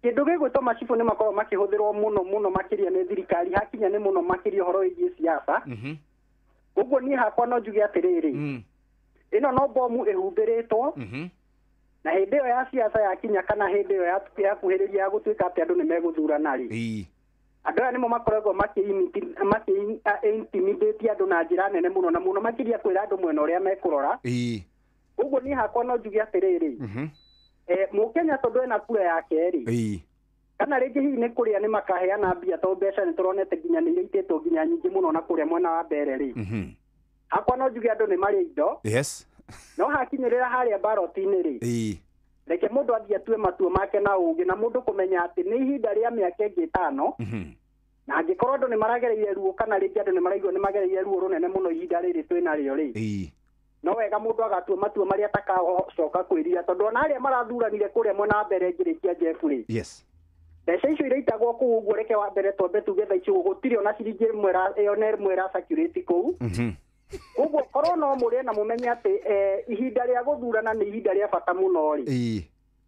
Kĩndũ gĩgwĩtwo macibũ nĩ makoragwo makĩhũthĩrwo mũno mũno makĩria nĩ thirikari hakinya nĩ mũno makĩria ũhoro wĩgiĩ siasa. Ũguo niĩ hakwa no njuge atĩrĩrĩ, ĩno no bomu ĩhumbĩrĩtwo, na hĩndĩ ĩyo ya siasa yakinya kana hĩndĩ ĩyo yakuhĩrĩria ya gũtuĩka atĩ andũ nĩ megũthurana rĩ, andũ aya nĩmo makoragwo makĩ-intimidate andũ na njĩra nene mũno, na mũno makĩria kwĩra andũ mwena ũrĩa mekũrora. Ũguo niĩ hakwa no njuge atĩrĩrĩ, Mũkenya tondũ ena kura yake rĩ, kana rĩngĩ hihi nĩ kũrĩa nĩ makaheana mbia, tondũ mbeca nĩ tũronete nginya nĩ iraitĩtwo nginya nyingĩ mũno na kũrĩa mwena wa mbere rĩ, hakwa no njuge andũ nĩ marĩ indo. No hakinyĩrĩra harĩa baroti-inĩ rĩ, reke mũndũ athiĩ atue matua make na ũgĩ, na mũndũ kũmenya atĩ nĩ ihinda rĩa mĩaka ĩngĩ 5, na angĩkorwo andũ nĩ maragereire ruo kana rĩngĩ andũ nĩ maraigua nĩ magereire ruo rũnene mũno ihinda rĩrĩ twĩnarĩo rĩ, no wega mũndũ agatua matua marĩa atakacoka kwĩrira, tondũ ona arĩa marathuranire kũrĩa mwena wa mbere ngĩrĩkia Jeff rĩ, mbeca icio iraitagwo kũu ũguo, reke wa mbere twambe tuge thaa ici gũtirĩ ona ciringi ĩmwe ĩra circulate kũu. Koguo korwo no mũrĩe na mũmenye atĩ ihinda rĩa gũthurana nĩ ihinda rĩa bata mũno rĩ,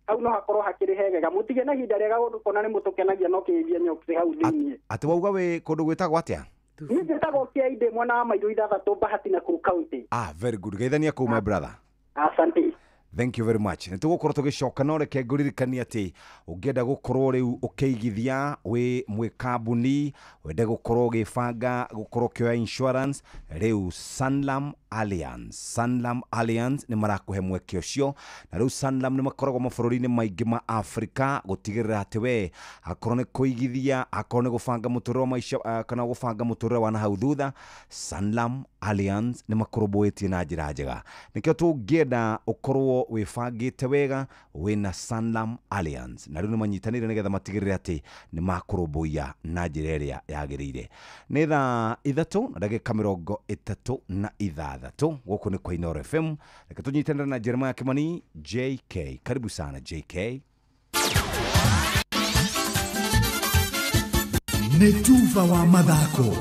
hau no hakorwo hakĩrĩ hegega, mũtige na ihinda rĩega gũkona nĩ mũtũkenagia no kĩithia nyoki hau thĩiniĩ. Atĩ wauga wĩ kũndũ gwĩtagwo atĩa? Niĩ njĩtagwo Kĩainde mwena wa Mairũ 6 Bahati Nakuru County. Ah, very good. Geithania kũu my brother. Asante. Thank you very much. Nĩ tũgũkorwo tũgĩcoka, no reke ngũririkanie atĩ ũngĩenda gũkorwo rĩu ũkĩigithia wĩ mwĩ kambuni, wende gũkorwo ũgĩbanga gũkorwo ũkĩoya insurance, rĩu Sanlam Alliance. Sanlam Alliance nĩ marakũhe mweke ũcio, na rĩu Sanlam nĩ makoragwo mabũrũri-inĩ maingĩ ma Afrika gũtigĩrĩra atĩ we akorwo nĩ kũigithia, akorwo nĩ gũbanga mũtũrĩre wa maica, kana gũbanga mũtũrĩre wa nahau thutha, Sanlam Alliance nĩ makũrũmbũĩtie na njĩra njega. Nĩkĩo tũngĩenda ũkorwo wĩbangĩte wega wĩna Sanlam Alliance, na rĩu nĩ manyitanĩire nĩgetha matigĩrĩre atĩ nĩ makũrũmbũiya na njĩra ĩrĩa yagĩrĩire. Nĩ thaa 3:36 gũkũ nĩ kwa Inooro FM. Reke tũnyitanĩre na Jeremiah Kimani JK. Karibu sana JK. Nĩ tuba wa mathako.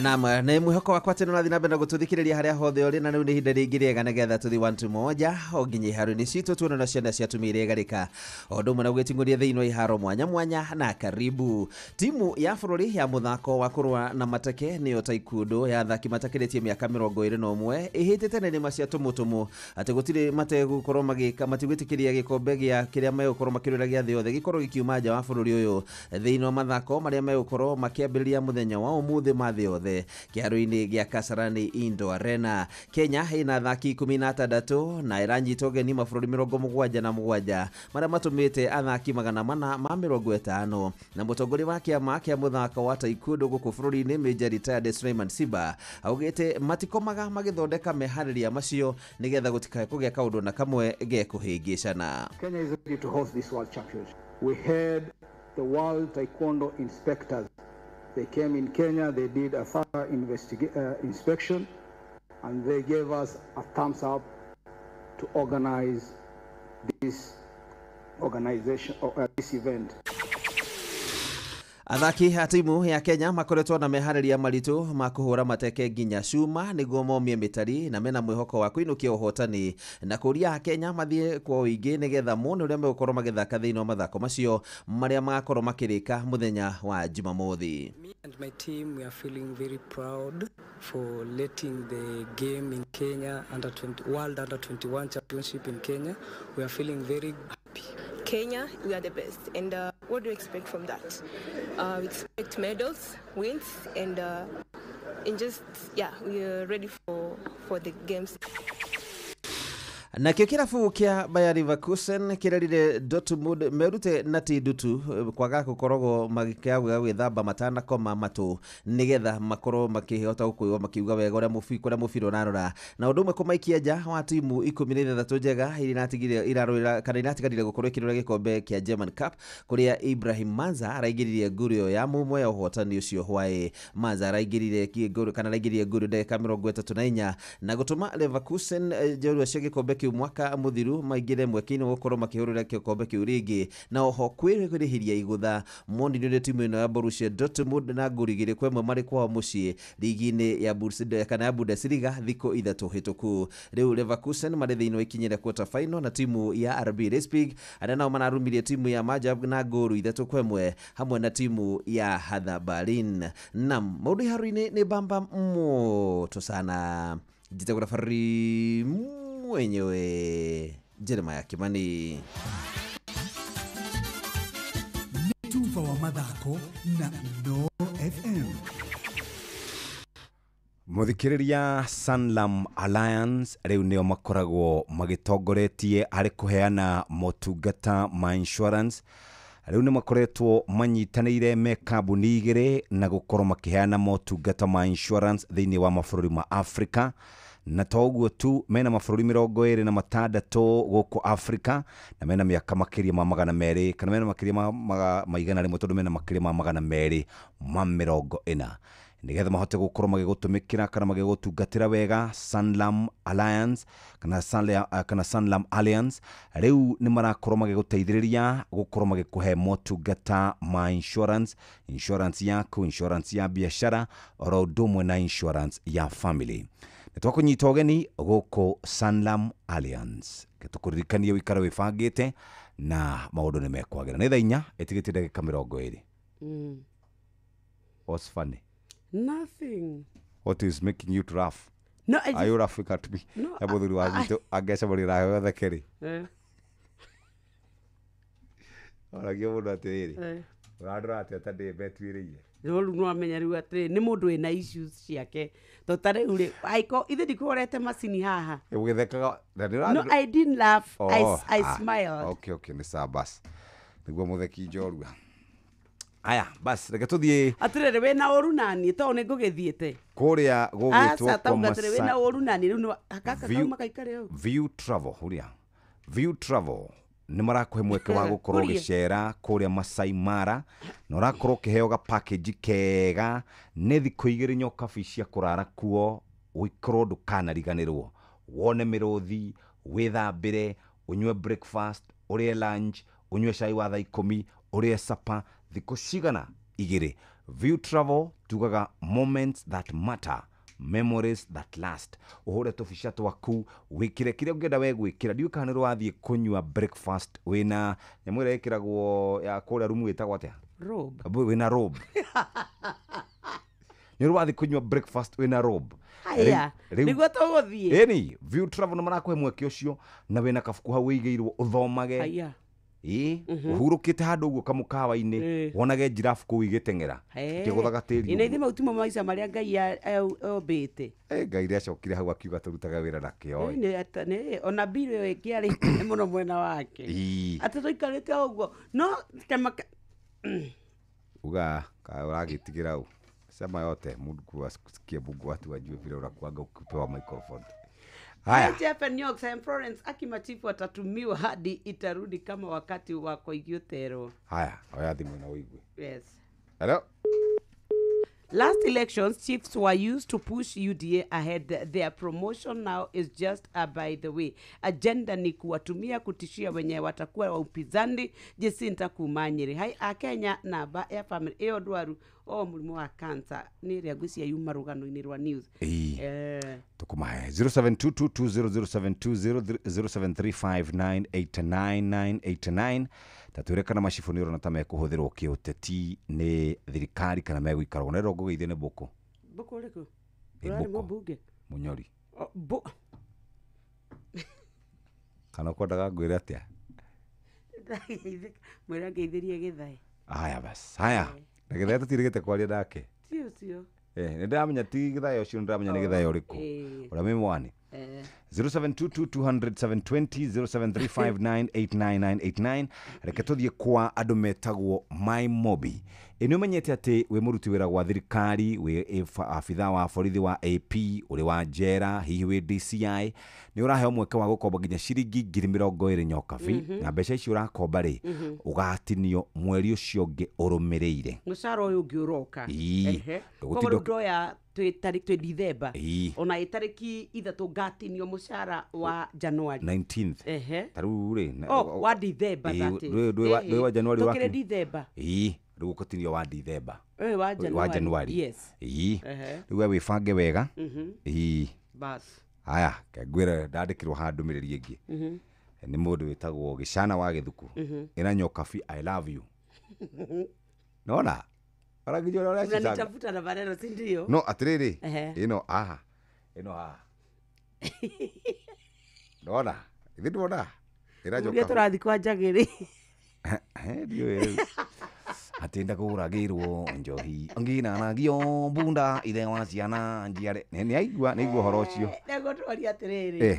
Naam, nĩ mwĩhoko wakwa atĩ nĩũrathiĩ na mbere na gũtũthikĩrĩria harĩa hothe ũrĩ, na rĩu nĩ ihinda rĩngĩ rĩega nĩgetha tũthiĩ 1-1 o nginya iharo-inĩ citũ tuone na ciana cia atumia iria igarĩka o ũndũ ũmwe na gũgĩting'ũria thĩinĩ wa iharo mwanya mwanya. Na karibu timu ya bũrũri ya mũthako wa kũrũa na mateke nĩyo taekwondo ya athaki matakĩrĩtie mĩaka 21 ĩhĩtĩte na nĩma cia tũmũtũmũ atĩ gũtirĩ mategũkorwo magĩka matigwĩtĩkĩria gĩkombe gĩa kĩrĩa megũkorwo makĩrũĩra gĩa thĩ yothe gĩkorwo gĩkiuma nja wa bũrũri ũyũ thĩinĩ wa mathako marĩa megũkorwo makĩambĩrĩria mũthenya wa ũmũthĩ ma thĩ yothe kĩharo-inĩ gĩa Kasarani Indoor Arena. Kenya ĩna athaki 16 na ĩranyita ũgeni mabũrũri 77 marĩa matũmĩte athaki 450 na mũtongoria wa kĩama kĩa mũthako wa taekwondo gũkũ bũrũri-inĩ Major Retired Suleiman Siba augĩte matikomaga magĩthondeka meharĩria macio nĩgetha gũtikae kũgĩa kaũndũ na kamwe gekũhĩngĩcana. Kenya is ready to host this World Championship. We had the World Taekwondo inspectors. They came in Kenya, they did a thorough inspection, and they gave us a thumbs up to organize this organization or this event. Athaki a timu ya Kenya makoretwo na meharĩria maritũ ma kũhũra mateke nginya cuma nĩguo momie mĩtari na mena mwĩhoko wa kũinũkia ũhotani na kũria Kenya mathiĩ kwa ũingĩ nĩgetha mone ũrĩa megũkorwo magĩthaka thĩinĩ wa mathako macio marĩa magakorwo makĩrĩka mũthenya wa Jumamothi. Me and my team, we are feeling very proud for letting the game in Kenya under 20, World Under 21 Championship in Kenya. We are feeling very happy. Kenya, we are the best. And what do you expect from that? We expect medals, wins, and just, yeah, we are ready for the games. Nakĩo kĩrabu kĩa Bayer Leverkusen kĩrerire Dortmund merute na ti ndutu kwaga gũkoragwo magĩkĩaga gwĩthamba matanakoma matũ nĩgetha makorwo makĩhota gũkũigua makiuga wega ũrĩa kũrĩa mũbira ũrarora na ũndũ ũmwe kũmaikia nja wa timu 16 njega iria inatigire irarũĩra kana inatigarire gũkorwo ikĩrũĩra gĩkombe kĩa German Cup kũrĩa Ibrahim Manza araingĩririe nguru ĩyo ya mũmwe ya ũhotani ũcio hwaĩ. Manza araingĩrire nguru kana araingĩririe nguru ndagĩka 34 na gũtũma Leverkusen njorua cia gĩkombe kĩu mwaka mũthiru maingĩre mweke-inĩ wa gũkorwo makĩhũrĩra gĩkombe kĩu rĩngĩ na oho kwĩrĩhĩria igũtha monire nĩ timu ĩno ya Borussia Dortmund na ngũri 2-1 marĩ kwao mũciĩ ligi-inĩ ya Bundesliga kana ya Bundesliga thikũ 3 hĩtũku. Rĩu Leverkusen marĩ thĩinĩ wa ikinya rĩa quarter final na timu ya RB Leipzig arĩa nao mararumirie timu ya Majab na ngũru 3-1 hamwe na timu ya Hertha Berlin. Nam maũndũ iharo-inĩ nĩ bamba moto sana. Njĩtagwo Rafari mwenyewe Jeremiah Kimani. Tuva wa mathako na Ino FM. Muthikiriria Sanlam Alliance riu nio makoragwo magitongoretie harĩ kũheana motungata ma insurance. Riu nĩ makoretwo manyitanĩire me kambuni igĩrĩ na gũkorwo makĩheana motungata ma insurance thĩinĩ wa mabũrũri ma Africa. Na to ũguo tu, mena mabũrũri 26 gũkũ Africa na mena mĩaka makĩria ma 200 kana mena makĩria ma 100 tondũ mena makĩria ma 240 nĩgetha mahote gũkorwo magĩgũtũmĩkĩra kana magĩgũtungatĩra wega. Sanlam Alliance kana Sanlam Alliance rĩu nĩ marakorwo magĩgũteithĩrĩria gũkorwo magĩkũhe motungata ma insurance, insurance yaku, insurance ya biashara oro ũndũ ũmwe na insurance ya family. Nĩ twakũnyita ũgeni gũkũ Sanlam Alliance tũkũririkanie wĩikare wĩbangĩte na maũndũ nĩ mekwagĩra. Nĩ thaa 4 ĩtigĩtie ndagĩka 20. What's funny? Nothing. What is making you to laugh? No, I just, are you laughing at me? No, mũthuri wa gwitũ angecemania nawe thekeri. Oragia mũndũ atĩrĩrĩ, ũrandora atĩa ta ndĩ metuĩrĩire? Rĩu no amenya rĩu atĩrĩ nĩ mũndũ wĩna issues ciake to ta rĩu rĩ aiko ithe ndikũhorete macini haha. Ũgĩthekaga. No, I didn't laugh. I smiled. Okay, okay, nĩ sawa basi. Nĩguo mũtheki njorua. Aya, basi reke tuthiĩ. Atĩrĩrĩ wĩna ũru naniĩ tondũ nĩ ngũgĩthiĩte kũrĩa gũgwĩtwo kwa Masai. Wĩna ũru naniĩ rĩu gaka kauma kaikare hau. View Travel huria. View Travel nĩ marakũhe mweke wa gũkorwo ũgĩcera kũrĩa Masai Mara na ũrakorwo ũkĩheo ga package kega nĩ thikũ 2 nyokabi cia kũrara kuo ũikorwo ndũkanariganĩrwo wone mĩrũthi wĩthambĩre ũnyue breakfast ũrĩe lunch ũnyue cai wa thaa 10 ũrĩe supper thikũ cigana 2. View Travel tugaga moments that matter, memories that last. Ũhũre tũbica twaku wĩkĩre kĩrĩa ũngĩenda we gwĩkĩra. Ndiũĩ kana nĩ ũrathiĩ kũnyua breakfast wĩna nyamũ ĩrĩa ĩkĩragwo ya kũrĩa rumu ĩtagwo atĩa? Robe. Wĩna robe. Nĩ ũrathiĩ kũnyua breakfast wĩna robe. Haya, nĩguo tũgũthiĩ. Ĩni, View Travel nĩ marakũhe mweke ũcio na wĩna kabuku hau wĩigĩirwo ũthomage. Haya. Ĩ, ũhurũkĩte handũ ũguo kamũkawa-inĩ wonage njirabu kũu igĩteng'era ikĩgũthaga tĩri. Ĩ, na ithe mau timo maica marĩa Ngai ombĩte. Ngai nĩacokire hau akiuga tũrutaga wĩra na kĩo. Ona mbirũ ĩyo ĩngĩarĩ mũno mwena wake. Atĩ tũikarĩte o ũguo no uga ũragĩtigĩra ũ sema yote Mungu asikie, Mungu watu wajue vile unakuanga ukipewa microphone. Haya. Jeff and York, Sam Florence akimachifu atatumiwa hadi itarudi kama wakati wa Koigiotero. Haya, oya thimu na uigue. Yes. Hello. Last elections, chiefs were used to push UDA ahead. Their promotion now is just by the way. Agenda ni kuwatumia kutishia wenye watakuwa wa upinzani. Jacinta Kumanyiri. Hai a Kenya namba ya family ĩyo ndwaru o mũrimũ wa cancer nĩ ĩrĩa ngwĩciria yuma rũgano-inĩ rwa news. Ĩĩ. Tukumahe 0722200720 0735989989 tatwĩre kana macibũ nĩ ũrona ta mekũhũthĩrwo kĩũteti nĩ thirikari kana megũikarwo na ĩro ngũgeithio nĩ bũkũ. Bũkũ ũrĩkũ? Ĩ, Ũrarĩ Bũkũ. Mũmbunge Mũnyori. O, Kana ũkwendaga ngwĩre atĩa? Mwĩra ngeithĩrie Gĩthaĩ. Haya bas, haya na Gĩthaĩ tũtirĩgĩte kwaria nake. Ti ũcio. Nĩ ndĩramenya ti Gĩthaĩ ũcio, nĩ ndĩramenya nĩ Gĩthaĩ ũrĩkũ ũrĩa wĩ mwani. 0722200720 0735989989. Reke tũthiĩ kwa andũ metagwo My Mobi. Ĩ nĩ ũmenyete atĩ wĩ mũruti wĩra gwa thirikari, wĩ abithaa wa borithi wa AP, ũrĩ wa njera, hihi wĩ DCI, nĩ ũraheo mweke wa gũkomba nginya ciringi 20,000 nyokabi. Na mbeca icio ũrakomba rĩ, ũgatinio mweri ũcio ũngĩ ũrũmĩrĩire. Mũcara ũyũ ũngĩ ũroka. Ii. Ndũgũtinda. Koguo rĩu ndoya twĩ tarĩki twĩ Dithemba, ona ĩ tarĩki 3 ngatinio mũcara wa January 19th. Ta rĩu rĩ Oh, wa Dithemba, that is. Ndũĩ wa January Tũkĩrĩ wakinya? Dithemba. Ii, rĩu ũgũtinio wa Dithemba. Wa Wa January. January. Yes. Ii. Rĩu we wĩbange wega. Ii. Bas. Haya, ngwĩre ndandĩkĩrwo haha ndũmĩrĩri ĩngĩ nĩ mũndũ wĩtagwo Gĩcana wa Gĩthuku. Ĩra nyokabi I love you. Nona ũrakinya ũrĩa ũrecicanga. Unanitafuta na maneno, si ndio? No atĩrĩrĩ, ĩno aha, ĩno haha, nona ithe ndwona ĩra Ũrĩa nyokabi. tũrathiĩ kwa njagĩrĩ. Ndiũĩ rĩu atĩ ndakũragĩrwo njohi nginanagio mbunda ithe wa ciana njiare. Nĩ aigua, nĩ aigua ũhoro ũcio. Nĩguo twaria atĩrĩrĩ,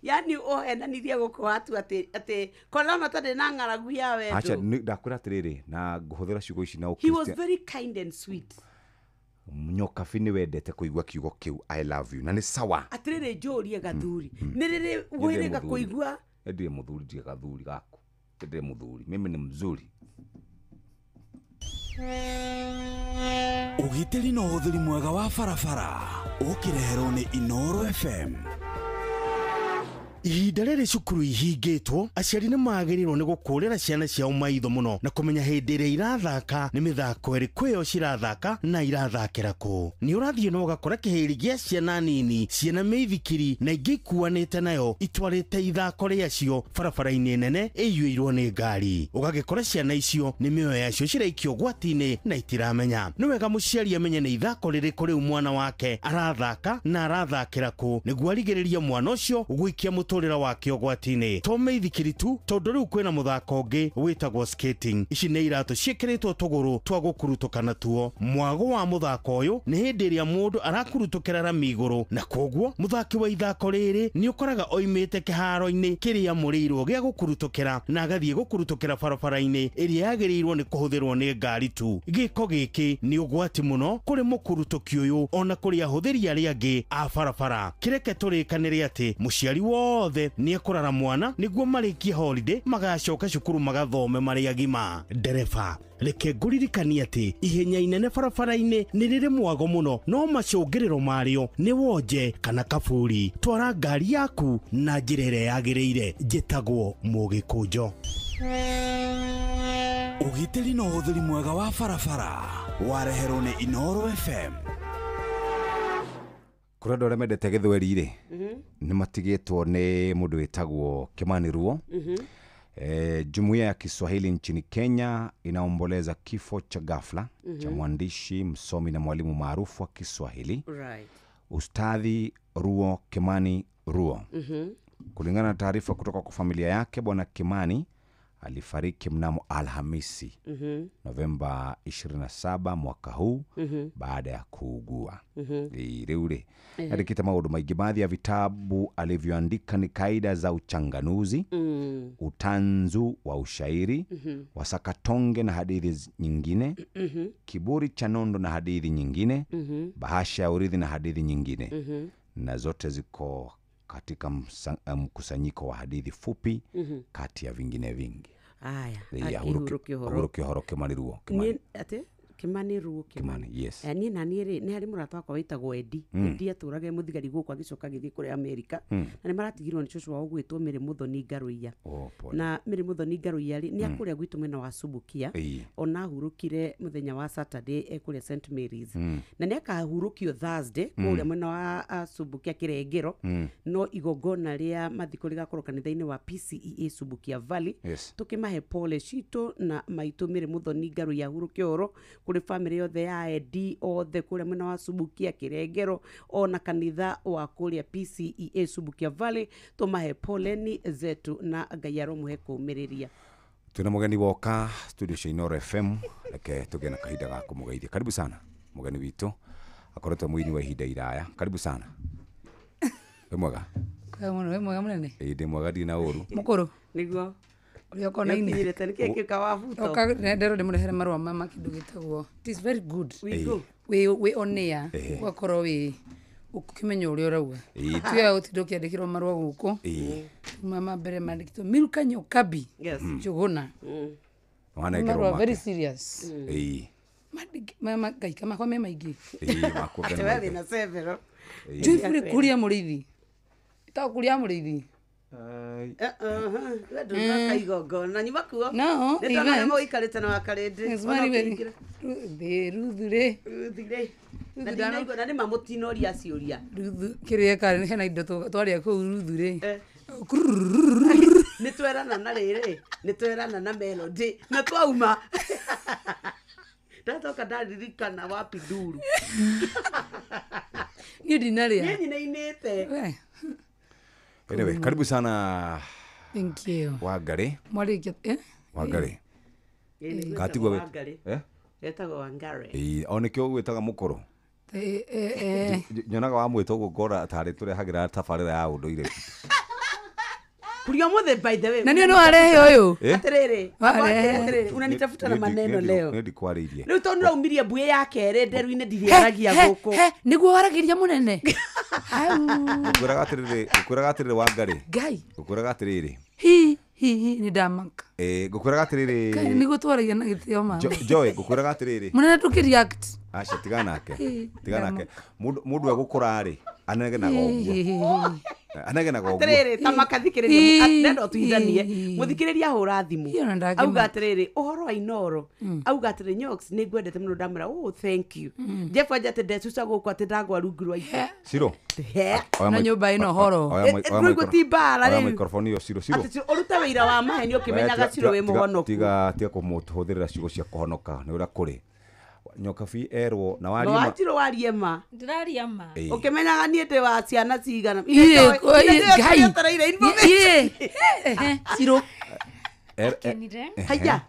yani ũhenanirie gũkũ watu atĩ korona tarĩ na ng'aragu ya Acha wendo. ndakwĩra atĩrĩrĩ, na ngũhũthĩra ciugo ici na He was ũkristian. very kind and sweet. Nyokabi nĩ wendete kũigua kiugo kĩu I love you, na nĩ sawa. Atĩrĩrĩ, njũrie gathuri, nĩ rĩrĩ Nĩ ndĩ wĩrĩga mũthuri. kũigua? Nĩ ndĩ mũthuri, ndirĩ gathuri gaku. Nĩ ndĩ mũthuri, mimi ni mzuri. Ũgitĩri na ũhũthĩri mwega wa barabara ũkĩreherwo nĩ Inoro FM. Ihinda rĩrĩ cukuru ihingĩtwo, aciari nĩ magĩrĩirwo nĩ gũkũrĩra ciana ciao maitho mũno na kũmenya hĩndĩ ĩrĩa irathaka nĩ mĩthako ĩrĩkũ ĩyo cirathaka na irathakĩra kũ. Nĩ ũrathiĩ na ũgakora kĩhĩri gĩa ciana nini ciĩna mĩithikiri na ingĩ ikuanĩte nayo itwarĩte ithako rĩacio barabara-inĩ nene ĩiyũirwo nĩ ngari. Ũgagĩkora ciana icio nĩ mĩoyo yacio ciraikio ũgwati-inĩ na itiramenya. Nĩ wega mũciari amenye nĩ ithako rĩrĩkũ rĩu mwana wake arathaka na arathakĩra kũ nĩguo arigĩrĩrie mwana ũcio gũikia mũtũrĩre wake ũgwati-inĩ. To mĩithikiri tu, tondũ rĩu kwĩna mũthako ũngĩ wĩtagwo skating. Ici nĩ iratũ ciĩkĩrĩtwo tũgũrũ twa gũkurutũka natuo. Mwago wa mũthako ũyũ nĩ hĩndĩ ĩrĩa mũndũ arakurutũkĩra rami igũrũ, na koguo mũthaki wa ithako rĩrĩ nĩ ũkoraga oimĩte kĩharo-inĩ kĩrĩa mũrĩirwo gĩa gũkurutũkĩra na agathiĩ gũkurutũkĩra barabara-inĩ ĩrĩa yagĩrĩirwo nĩ kũhũthĩrwo nĩ ngari tu. Gĩko gĩkĩ nĩ ũgwati mũno kũrĩ mũkurutũki ũyũ ona kũrĩ ahũthĩri arĩa angĩ a barabara. Kĩreke tũrĩkanĩre atĩ mũciari wothe nĩ ekũrara mwana nĩguo marĩkie holiday magacoka cukuru magathome marĩ agima. Ndereba, reke ngũririkanie atĩ ihenya inene barabara-inĩ nĩ rĩrĩ mwago mũno, no macũngĩrĩro marĩo nĩ wonje kana kaburi. Twara ngari yaku na njĩra ĩrĩa yagĩrĩire. Njĩtagwo Mũgĩkũnjo. Ũgitĩri na ũhũthĩri mwega wa barabara wareherwo nĩ Inoro FM. Kũrĩ andũ arĩa mendete gĩthweri rĩ, nĩ matigĩtwo nĩ mũndũ wĩtagwo Kimani Ruo. Jumuiya ya Kiswahili nchini Kenya inaomboleza kifo cha ghafla cha mwandishi, msomi na mwalimu maarufu wa Kiswahili, Ustadhi Ruo Kimani Ruo. Kulingana na taarifa kutoka kwa familia yake, Bwana Kimani alifariki mnamo Alhamisi, Novemba 27 mwaka huu, baada ya kuugua. Rĩu rĩ, andĩkĩte maũndũ maingĩ. Baadhi ya vitabu alivyoandika ni Kaida za Uchanganuzi, Utanzu wa Ushairi, Wasakatonge na Hadithi Nyingine, Kiburi cha Nondo na Hadithi Nyingine, Bahasha ya Urithi na Hadithi Nyingine, na zote ziko katika mkusanyiko wa hadithi fupi, kati ya vingine vingi. Aya, Ĩ, akĩhurũkia ũhoro. Ahurũkia ũhoro Kimani Ruo. Niĩ atĩ Kimani Ruo Kimani, yes. Niĩ na niĩ rĩ, nĩ harĩ mũrata wakwa wĩtagwo Eddie. Eddie atũraga e mũthigari gũkũ agĩcoka agĩthiĩ kũrĩa Amerika. Na nĩ maratigirwo nĩ cũcũ wao ũgwĩtwo Mary Muthoni Ngaruiya. Oh, pole. Na Mary Muthoni Ngaruiya rĩ, nĩ akũrĩa gwitũ mwena wa Subukia. Ona ahurũkire mũthenya wa Saturday e kũrĩa St Mary's. Na nĩ akahurũkio Thursday kũrĩa mwena wa Subukia Kĩrengero. No igongona rĩa mathiko rĩgakorwo kanitha-inĩ wa PCEA Subukia Valley. Yes. Tũkĩmahe pole citũ na maitũ Mary Muthoni Ngaruiya ahurũke ũhoro kũrĩ family yothe ya Eddie othe kũrĩa mwena wa Subukia Kĩrengero ona kanitha wa kũrĩa PCEA Subukia Valley, tũmahe poleni zetu na Ngai aromũhe kũũmĩrĩria. Twina mũgeni woka studio cia Inooro FM, reke tũgĩe na kahinda ga kũmũgeithia. Karibu sana mũgeni witũ, akoretwo mũini wa ihinda iraya. Karibu sana. Wĩ mwega? Kwega mũno, wĩ mwega mũnene? Ĩĩ ndĩ mwega, ndirĩ na ũru. Mũkũrũ? Nĩguo. Ũrĩa ũkonaine? Nĩũkinyĩrĩte, nĩkĩĩ kĩu kawabuto? Oka nderwo ndĩmũrehere marũa ma kĩndũ gĩtagwo, it is very good. We go. Wĩ on air, ũgakorwo wĩ ũkĩmenya ũrĩa ũrauga. Tiga gũtinda ũkĩandĩkĩrwo marũa gũkũ. Kuma ma mbere mandĩkĩtwo Milka Nyokabi. Yes. Njũgũna. Wanengerwo Marũa very make. serious. Ngai makwa me maingĩ. Makwa Atĩ me we maingĩ. wĩna several. Joyfully Kuria Mũrĩithi. Ĩtagwo Kuria Mũrĩithi. We ndũgaka igongona nyuma kuo. No, Nĩ tondũ event. mũikarĩte na wakarĩndĩ. It's very, very- Thĩ, Ruthu rĩ. Ruthu rĩ. Na ndinaigua na nĩma mũtinoria ciũria. Ruthu kĩrĩa karĩ hena indo twarĩa kũu Ruthu rĩ. Nĩ twerana na rĩrĩ, nĩ twerana na Melody na twauma. Ndatoka ndaririkana wapi nduru. Niĩ ndinarĩa. Niĩ nyinainĩte. We. Anyway, karibu sana. Thank you. Wangari. Mwarĩkia, eh? Wangari. Ĩĩ, Gatigwo gwĩtagwo Wangari. Eh? Getagwo Wangari. Ĩĩ, o nĩkĩo ũgwĩtaga mũkũrũ. Nyonaga wamwĩta ũguo ngora tarĩ tũrehagĩra tabarĩra ya ũndũire. Kuria ũmũthĩ by the way. Na niĩ no arehe ũyũ. Atĩrĩrĩ, Warehe. atĩrĩrĩ, unanitafuta na maneno leo. Nĩ ndikwarĩirie. Rĩu tondũ nĩraumirie mbuĩ ya kerĩ nderu-inĩ ndirĩaragia gũkũ. Nĩguo waragĩria mũnene. Ngũkwĩraga atĩrĩrĩ, ngũkwĩraga atĩrĩrĩ Wangari. Ngai. Ngũkwĩraga atĩrĩrĩ. Hi, hi, hi, nĩ ndamaka. Ngũkwĩraga atĩrĩrĩ. Ngai, nĩguo twaragia na gĩtĩo ma. Joy, ngũkwĩraga atĩrĩrĩ. Mũnene ndũkĩ-react. Aca, tiga nake. Tiga nake. Mũndũ egũkũra rĩ, anegenaga ũguo. Anegenaga ũguo. Atĩrĩrĩ, ta makathikĩrĩria, ndenda ũtuithanie. Mũthikĩrĩria ahũra thimũ. Hiyo na ndangĩma. Auga atĩrĩrĩ, ũhoro wa Inooro. Auga atĩrĩ, Nyox, nĩ ngwendete mũno, ndamwĩra, oh, thank you. Jeff anja atĩ ndecuca gũkũ atĩ ndagwa rungu rwa itĩ. Ciro. He. Na nyũmba ĩno horo. Rĩu gũti mbara Oya rĩu. microphone ĩyo Ciro, Ciro. Atĩ ũrute wĩira wa maheni ũkĩmenyaga Ciro wĩ mũhonoku. Tiga tiga kũmũhũthĩrĩra ciugo cia kũhonoka nĩ ũrĩa kũrĩ. Nyokabi erwo na No warie ma. Ciro warie ma. Ndĩraria ma. Ũkĩmenyaga niĩ ndĩ wa ciana cigana. Ĩĩ, Ngai. Ngai. Ĩĩ, Ciro. Akenire. Haya.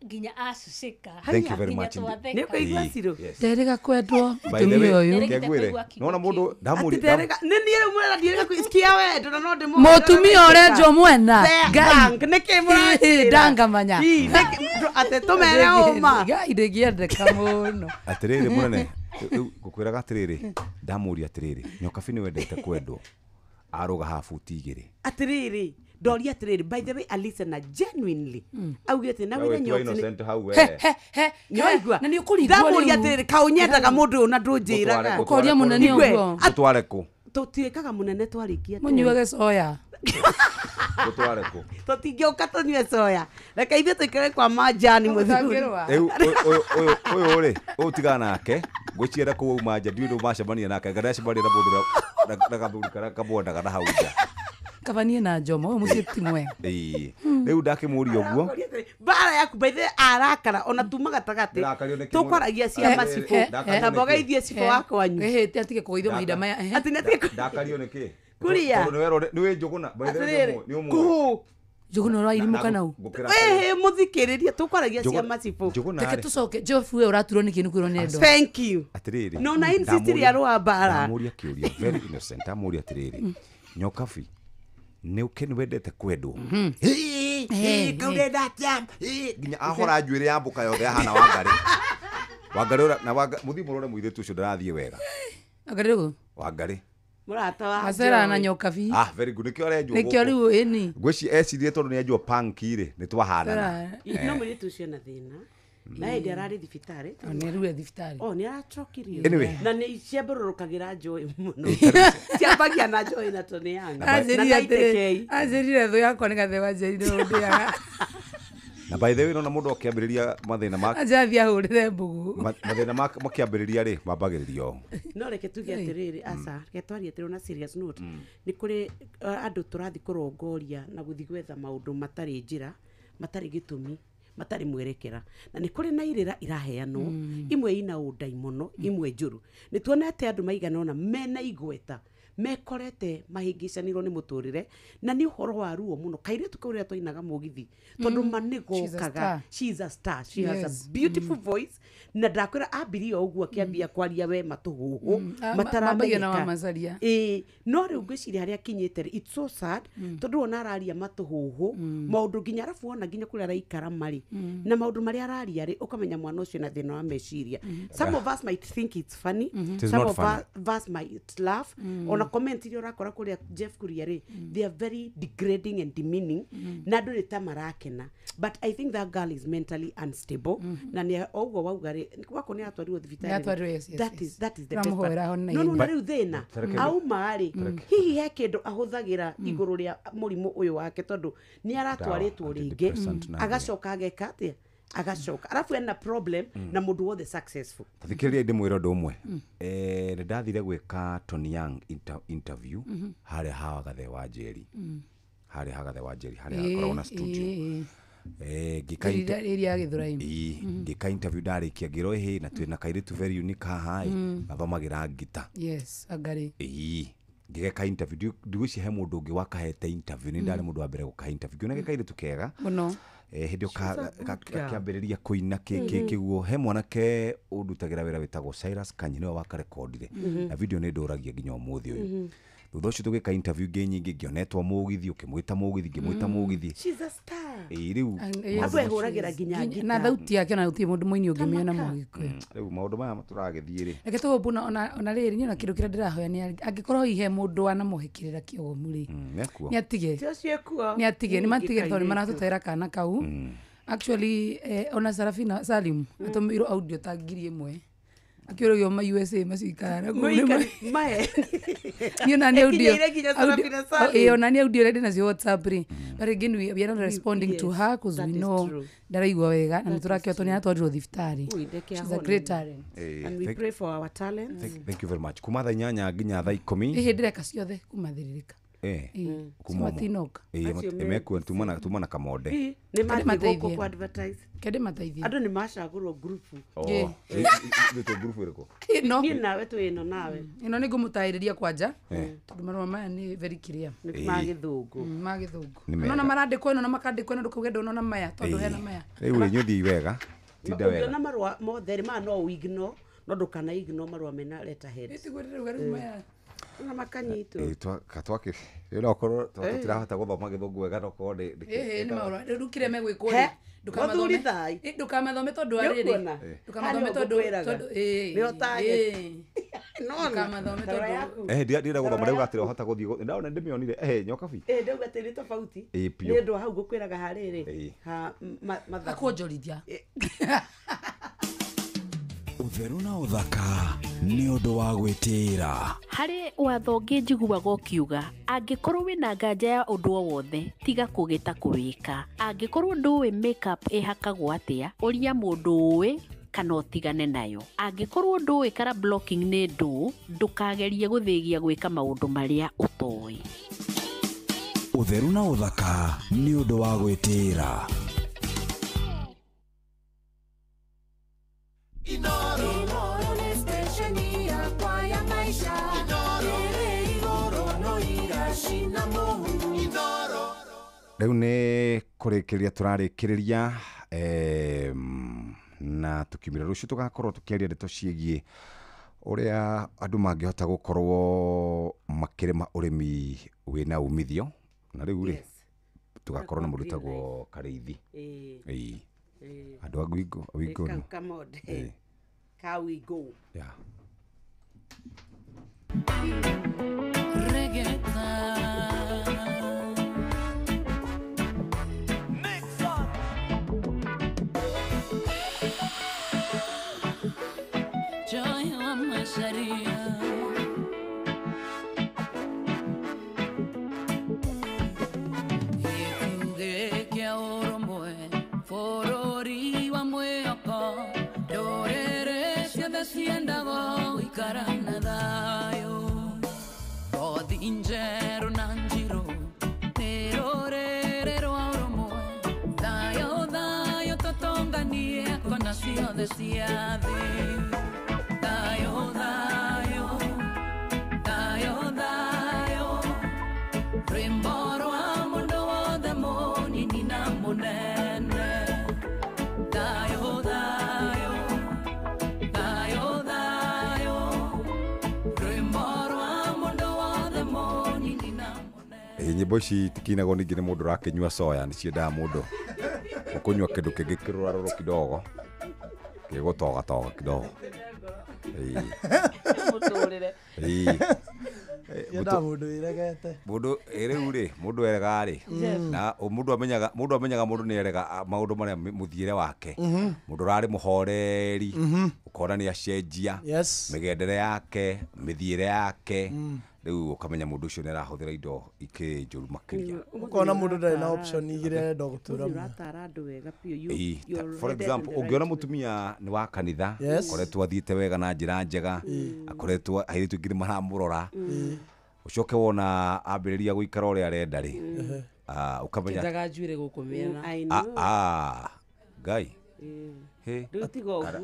Nginya acucĩka. Thank you very Nginya much indeed. twatheka. Nĩ ũkũigua Ciro? Nderĩga kwendwo By the way, mũtumia ũyũ. kengwĩre, nĩwona mũndũ ndamũria Atĩ nĩ niĩ rĩu mũrera ndiĩrĩga kwĩsikia wendo na no ndĩmũ- Mũtumia ũrenjwo mwena. Ngai. Nĩkĩ mũranjĩra? Ndangamanya. Atĩ tũmere ũma. Ngai ndĩngĩendeka mũno. Atĩrĩrĩ mũnene, rĩu ngũkwĩraga atĩrĩrĩ, ndamũria atĩrĩrĩ, Nyokabi nĩ wendete kwendwo. Arũga haha buti igĩrĩ. Atĩrĩrĩ, ndoria atĩrĩrĩ, by the way, a listener genuinely augĩte na We wĩra wĩtua Nyox nĩ- innocent hau we. He, Nĩwaigua? na nĩ ũkũringwo Ndamũria rĩu. atĩrĩrĩ, kaũ nyendaga mũndũ ũyũ na ndũnjĩraga. Ũkoria mũnene Igwe, ũguo. Gũtware kũ? Tũtiĩkaga mũnene twarĩkia. Mũnyuage coya. Gũtware kũ? Tũtingĩũka tũnyue coya. Reke ithuĩ tũikare kwa manjani mũthuri. Rĩu ũyũ rĩ, ũyũ tigana nake, ngwĩciria kũu auma nja, ndiũĩ nũ macemania nake, anga ndacemania na mũndũ na gathuri karĩa kamwendaga na hau nja. Kaba niĩ na Njomo, ũyũ mũciĩ ti mwega. Ĩĩ. Rĩu ndakĩmũria ũguo. Mbara yaku by the way, arakara ona tuma gatagatĩ Ndĩrakario nĩ kĩ tũkwaragia cia macibũ Ndakario na nĩ mboga kĩ? ithiĩ cibũ wa kwanyu. Wĩhĩte atige kũgeithio mahinda maya. Atĩ nĩ atige Ndakario nĩ kĩ? Kuria. Tondũ nĩ werwo nĩ wĩ Njũgũna. By the way, Atĩrĩrĩ, nĩ ũmũĩ. kũũ. Njũgũna ũrairimũ kana ũ? Ĩhĩ mũthikĩrĩria tũkwaragia cia macibũ. Njũgũna Reke rĩ. tũcoke Jeff we ũraturwo nĩkĩ nĩ kwĩrwo nĩ endo. Thank you. Atĩrĩrĩ. No na insist rĩa rũa mbara. Ndamũria kĩũria very innocent. Ndamũria atĩrĩrĩ. Nyokabi nĩ ũke nĩ wendete kwendwo. Kau ndenda atĩa? Nginya ahora njuĩrĩ ya mboka yothe ahana Wangari. Wangari ũrĩa na mũthiĩ mũrore mũirĩtu ũcio ndarathiĩ wega. Wangari ũguo? Wangari. Mũrata wa Acera na Joy. Nyokabi. Ah, very good. Nĩkĩo arenjwo Nĩkĩo gũkũ. rĩu ĩni. Ngwĩci ecirie tondũ nĩ enjwo punk rĩ, nĩ twahanana. No mũirĩtu ũcio ena thĩna. Na hĩndĩ ararĩ thibitarĩ. O nĩ rĩu e thibitarĩ. O nĩ aracokirio. Anyway. Na nĩ ciambũrũrũkagĩra njũĩ mũno. Ciambagia na njũĩ na Tony Young. Na Anjĩrire atĩrĩ, Naitekei. anjĩrire thũ yakwa nĩ Gathe wa Njeri nĩ ũndĩaga. Na by the way nona mũndũ akĩambĩrĩria mathĩna ma Anjathi ahũrĩre mbugu. Mathĩna makĩambĩrĩria rĩ mambagĩrĩria ũũ. No reke tuge atĩrĩrĩ, aca reke twarie atĩrĩ na serious note. Nĩ kũrĩ andũ tũrathiĩ kũrongoria na gũthiĩ gwetha maũndũ matarĩ njĩra, matarĩ gĩtũmi, matarĩ mwerekera. Na nĩ kũrĩ na irĩra iraheanwo, imwe ina ũndaimono, imwe njũru. Nĩ tuonete andũ maigana ũna mena igweta mekorete mahĩngĩcanirwo nĩ mũtũrĩre na nĩ ũhoro wa ruo mũno. Kairĩtu kau rĩrĩa twainaga mũgithi tondũ ma nĩ She's a gokaga. Star. She is a star, she has a beautiful voice. Na ndakwĩra ambirie o ũguo akĩambia kwaria we matũhũhũ Mambagia na wa mataramenyeka. Macaria. Ĩĩ, no rĩu ngwĩciria harĩa akinyĩte rĩ, it's so sad tondũ wona araria matũhũhũ maũndũ nginya arabu wona nginya kũrĩa araikara marĩ na maũndũ marĩa araria rĩ, ũkamenya mwana ũcio na thĩna wa meciria. Some of us might think it's funny. It is Some not of funny. us might laugh. Ona comment iria ũrakora kũrĩa Jeff Kuria rĩ, they are very degrading and demeaning na andũ nĩ ta marakena, but I think that girl is mentally unstable. Na nĩ o ũguo wauga rĩ, wako nĩ atwarirwo thibitarĩ. Nĩ atwarirwo, yes. That is, that is the best part. Tũramũhoera ahone na No, no, ihenya. na rĩu thĩna Tareke- auma rĩ, hihi he kĩndũ ahũthagĩra igũrũ rĩa mũrimũ ũyũ wake, tondũ nĩ aratwarĩtwo rĩngĩ antidepressant na agacoka ageka atĩa, agacoka arabu ena problem na mũndũ wothe successful. Tathikĩrĩria ndĩmwĩre ũndũ ũmwe. Nĩ ndathire gwĩka Tony Young interview harĩa ha Gathe wa Njeri, harĩa ha Gathe wa Njeri harĩa hakoragwo na studio. Ngĩka Ĩrĩa ya Gĩthũrai. Ĩĩ, ngĩka interview, ndarĩkia ngĩrwo ĩhĩ na twĩna kairĩtu very unique haha ĩ gathomagĩra ngita. Yes, angarĩ. Ĩĩ, ngĩgeka interview. Ndigwĩciria he mũndũ ũngĩ wakahete interview, nĩ ndarĩ mũndũ wa mbere gũkahe interview. Ngĩona kairĩtu kega mũno. Hĩndĩ ĩyo She's a good girl. gakĩambĩrĩria kũina kĩguo he mwanake ũndutagĩra wĩra wĩtagwo Cyrus Kanyi nĩwe wakarekondire na video nĩ ndũragia nginya ũmũthĩ ũyũ. Thutha ũcio tũgĩka interview ingĩ nyingĩ, ngĩonetwo mũgithi ũkĩmwĩta mũgithi, ngĩmwĩta mũgithi. She's a star. Ĩĩ, rĩu Yes, Abu ehũragĩra nginya na ngita. thauti yake ona gũtirĩ mũndũ mũini ũngĩmĩona Mũgĩkũyũ. Rĩu maũndũ maya tũragĩthiĩ rĩ, Reke tũhũmbũ ona rĩrĩ niĩ ona kĩndũ kĩrĩa ndĩrahoya nĩ angĩkorwo hihi he mũndũ wanamũhĩkĩrĩra kĩogomu rĩ, mekuo nĩ atige. Ti ũcio ekuo. Nĩ atige, nĩ matige tondũ nĩ Kairĩtu. maratũtera kana kau. Actually ona Sarafina Salim atũmĩirwo audio ta 1000 akĩũragio ma USA macio ikara kũu nĩ Mahe. Niĩ ona nĩ audio Ĩkinyĩire nginya Sarafina Salim. Ĩĩ, ona nĩ audio ĩrĩa ndĩnacio WhatsApp rĩ, but again we are not responding to Yes, her cause that we is know true. ndaraigua wega na nĩ That is tũrakĩo tondũ nĩ aratwarirwo thibitarĩ. Ui, ndeke She's a ahone. great talent. And we pray for our talents. Thank you very much. Kuma thaa 8 nginya thaa 10. Ĩhĩ ndĩreka ciothe kuma thĩrĩrĩka. Ĩĩ, Kuma ũmũ. matinoka. Ĩĩ, Acio me- mekuo tuma na kamonde. Ĩ, nĩ mathiĩ gũkũ Ndĩmateithie. kũ advertise. Ke ndĩmateithie. Andũ nĩ macagũrwo ngurubu. Oh, Ĩ. ĩtwo ngurubu ĩrĩkũ? Ĩno. Niĩ nawe twĩ ĩno nawe. Ĩno nĩ ngũmũtarĩria kwanja tondũ marũa maya nĩ very clear. Nĩ ma gĩthũngũ. Ma gĩthũngũ. Nĩ mega. Nona marandĩkwo ĩno na makandĩkwo ĩno, ndũkauge ndũnona maya tondũ hena maya. Rĩu rĩ nyũthiĩ wega, tinda wega. Ũngĩona marũa mothe rĩ, maya no ũignore, no ndũkana ignore marũa mena letterhead. Ĩtiguo ndĩrauga rĩu maya. Na makanyitwo. Ĩĩ, twakĩ rĩu no korwo tũtirahota gũthoma gĩthũngũ wega, no korwo nĩ Ĩhĩ nĩ marũa rĩu kĩrĩa megwĩkwo He, rĩ, ndũkamathome. mũthuri thai. Ĩ, ndũkamathome tondũ wa rĩrĩ. Nĩũkuona? Ndũkamathome Harĩa tondũ ũgũkwĩraga. tondũ ĩĩ, Nĩho target. ĩĩ. Nona. Ndũkamathome Tarora tondũ yaku. Ndirenda gũthoma rĩu atĩ ũhota gũthiĩ ndona ndĩmĩonire nyokabi. Ĩ, ndauga atĩ nĩ tofauti. Ĩ, biũ. Nĩ ũndũ wa hau ngũkwĩraga harĩrĩ. Ĩ. Ha mathabu. Akuonjorithia. Ũtheru na ũthaka nĩ ũndũ wa gwĩtĩĩra. Harĩ watho ũngĩ njiguaga ũkiuga angĩkorwo wĩna nganja ya ũndũ o wothe tiga kũgĩta kũwĩka, angĩkorwo ndũĩ makeup ĩhakagwo atĩa ũria mũndũ ũĩ kana ũtigane nayo, angĩkorwo ndũĩ color blocking nĩ ndũ ndũkagerie gũthĩgia gwĩka maũndũ marĩa ũtoĩ. Ũtheru na ũthaka nĩ ũndũ wa gwĩtĩĩra. Inoro nĩ stesheni yakwa ya maica. Ĩrĩ igũrũ no iracina mũhu. Rĩu nĩ kũrĩkĩrĩria tũrarĩkĩrĩria, na tũkiumĩra rũciũ tũgakorwo tũkĩaria ndeto ciĩgiĩ ũrĩa andũ mangĩhota gũkorwo makĩrĩma ũrĩmi wĩna umithio, na rĩu rĩ tũgakorwo na mũndũ wĩtagwo Karĩithi. Ĩĩ. Ĩĩ. Ĩĩ. Andũ a Gwingo, Wingo Kau nĩ- kamonde. Ĩĩ. Ka Wingo. Yeah. Reggaeton. Nyĩmbo ici itikinagwo ningĩ nĩ mũndũ ũrakĩnyua soya nĩ ciendaga mũndũ ũkũnyua kĩndũ kĩngĩ kĩrũrarũrũ kidogo gĩgũtogatoga kidogo. Yendaga mũndũ wĩregete. Mũndũ rĩu rĩ mũndũ erega rĩ na mũndũ amenyaga mũndũ nĩ erega maũndũ marĩa mũthiĩre wake. Mũndũ ũrarĩ mũhoreri ũkona nĩ acenjia mĩgendere yake mĩthiĩre yake rĩu ũkamenya mũndũ ũcio nĩ arahũthĩra indo ikĩrĩ njũru makĩria. Ũkona mũndũ ndarĩ na option igĩrĩ arenda gũtũra. For example ũngĩona mũtumia nĩ wa kanitha akoretwo athiĩte wega na njĩra njega akoretwo airĩtu aingĩ nĩ maramũrora ũcoke wona ambĩrĩria gũikara ũrĩa arenda rĩ ũkamenya njaga njuĩrĩ gũkũ mĩena. Ngai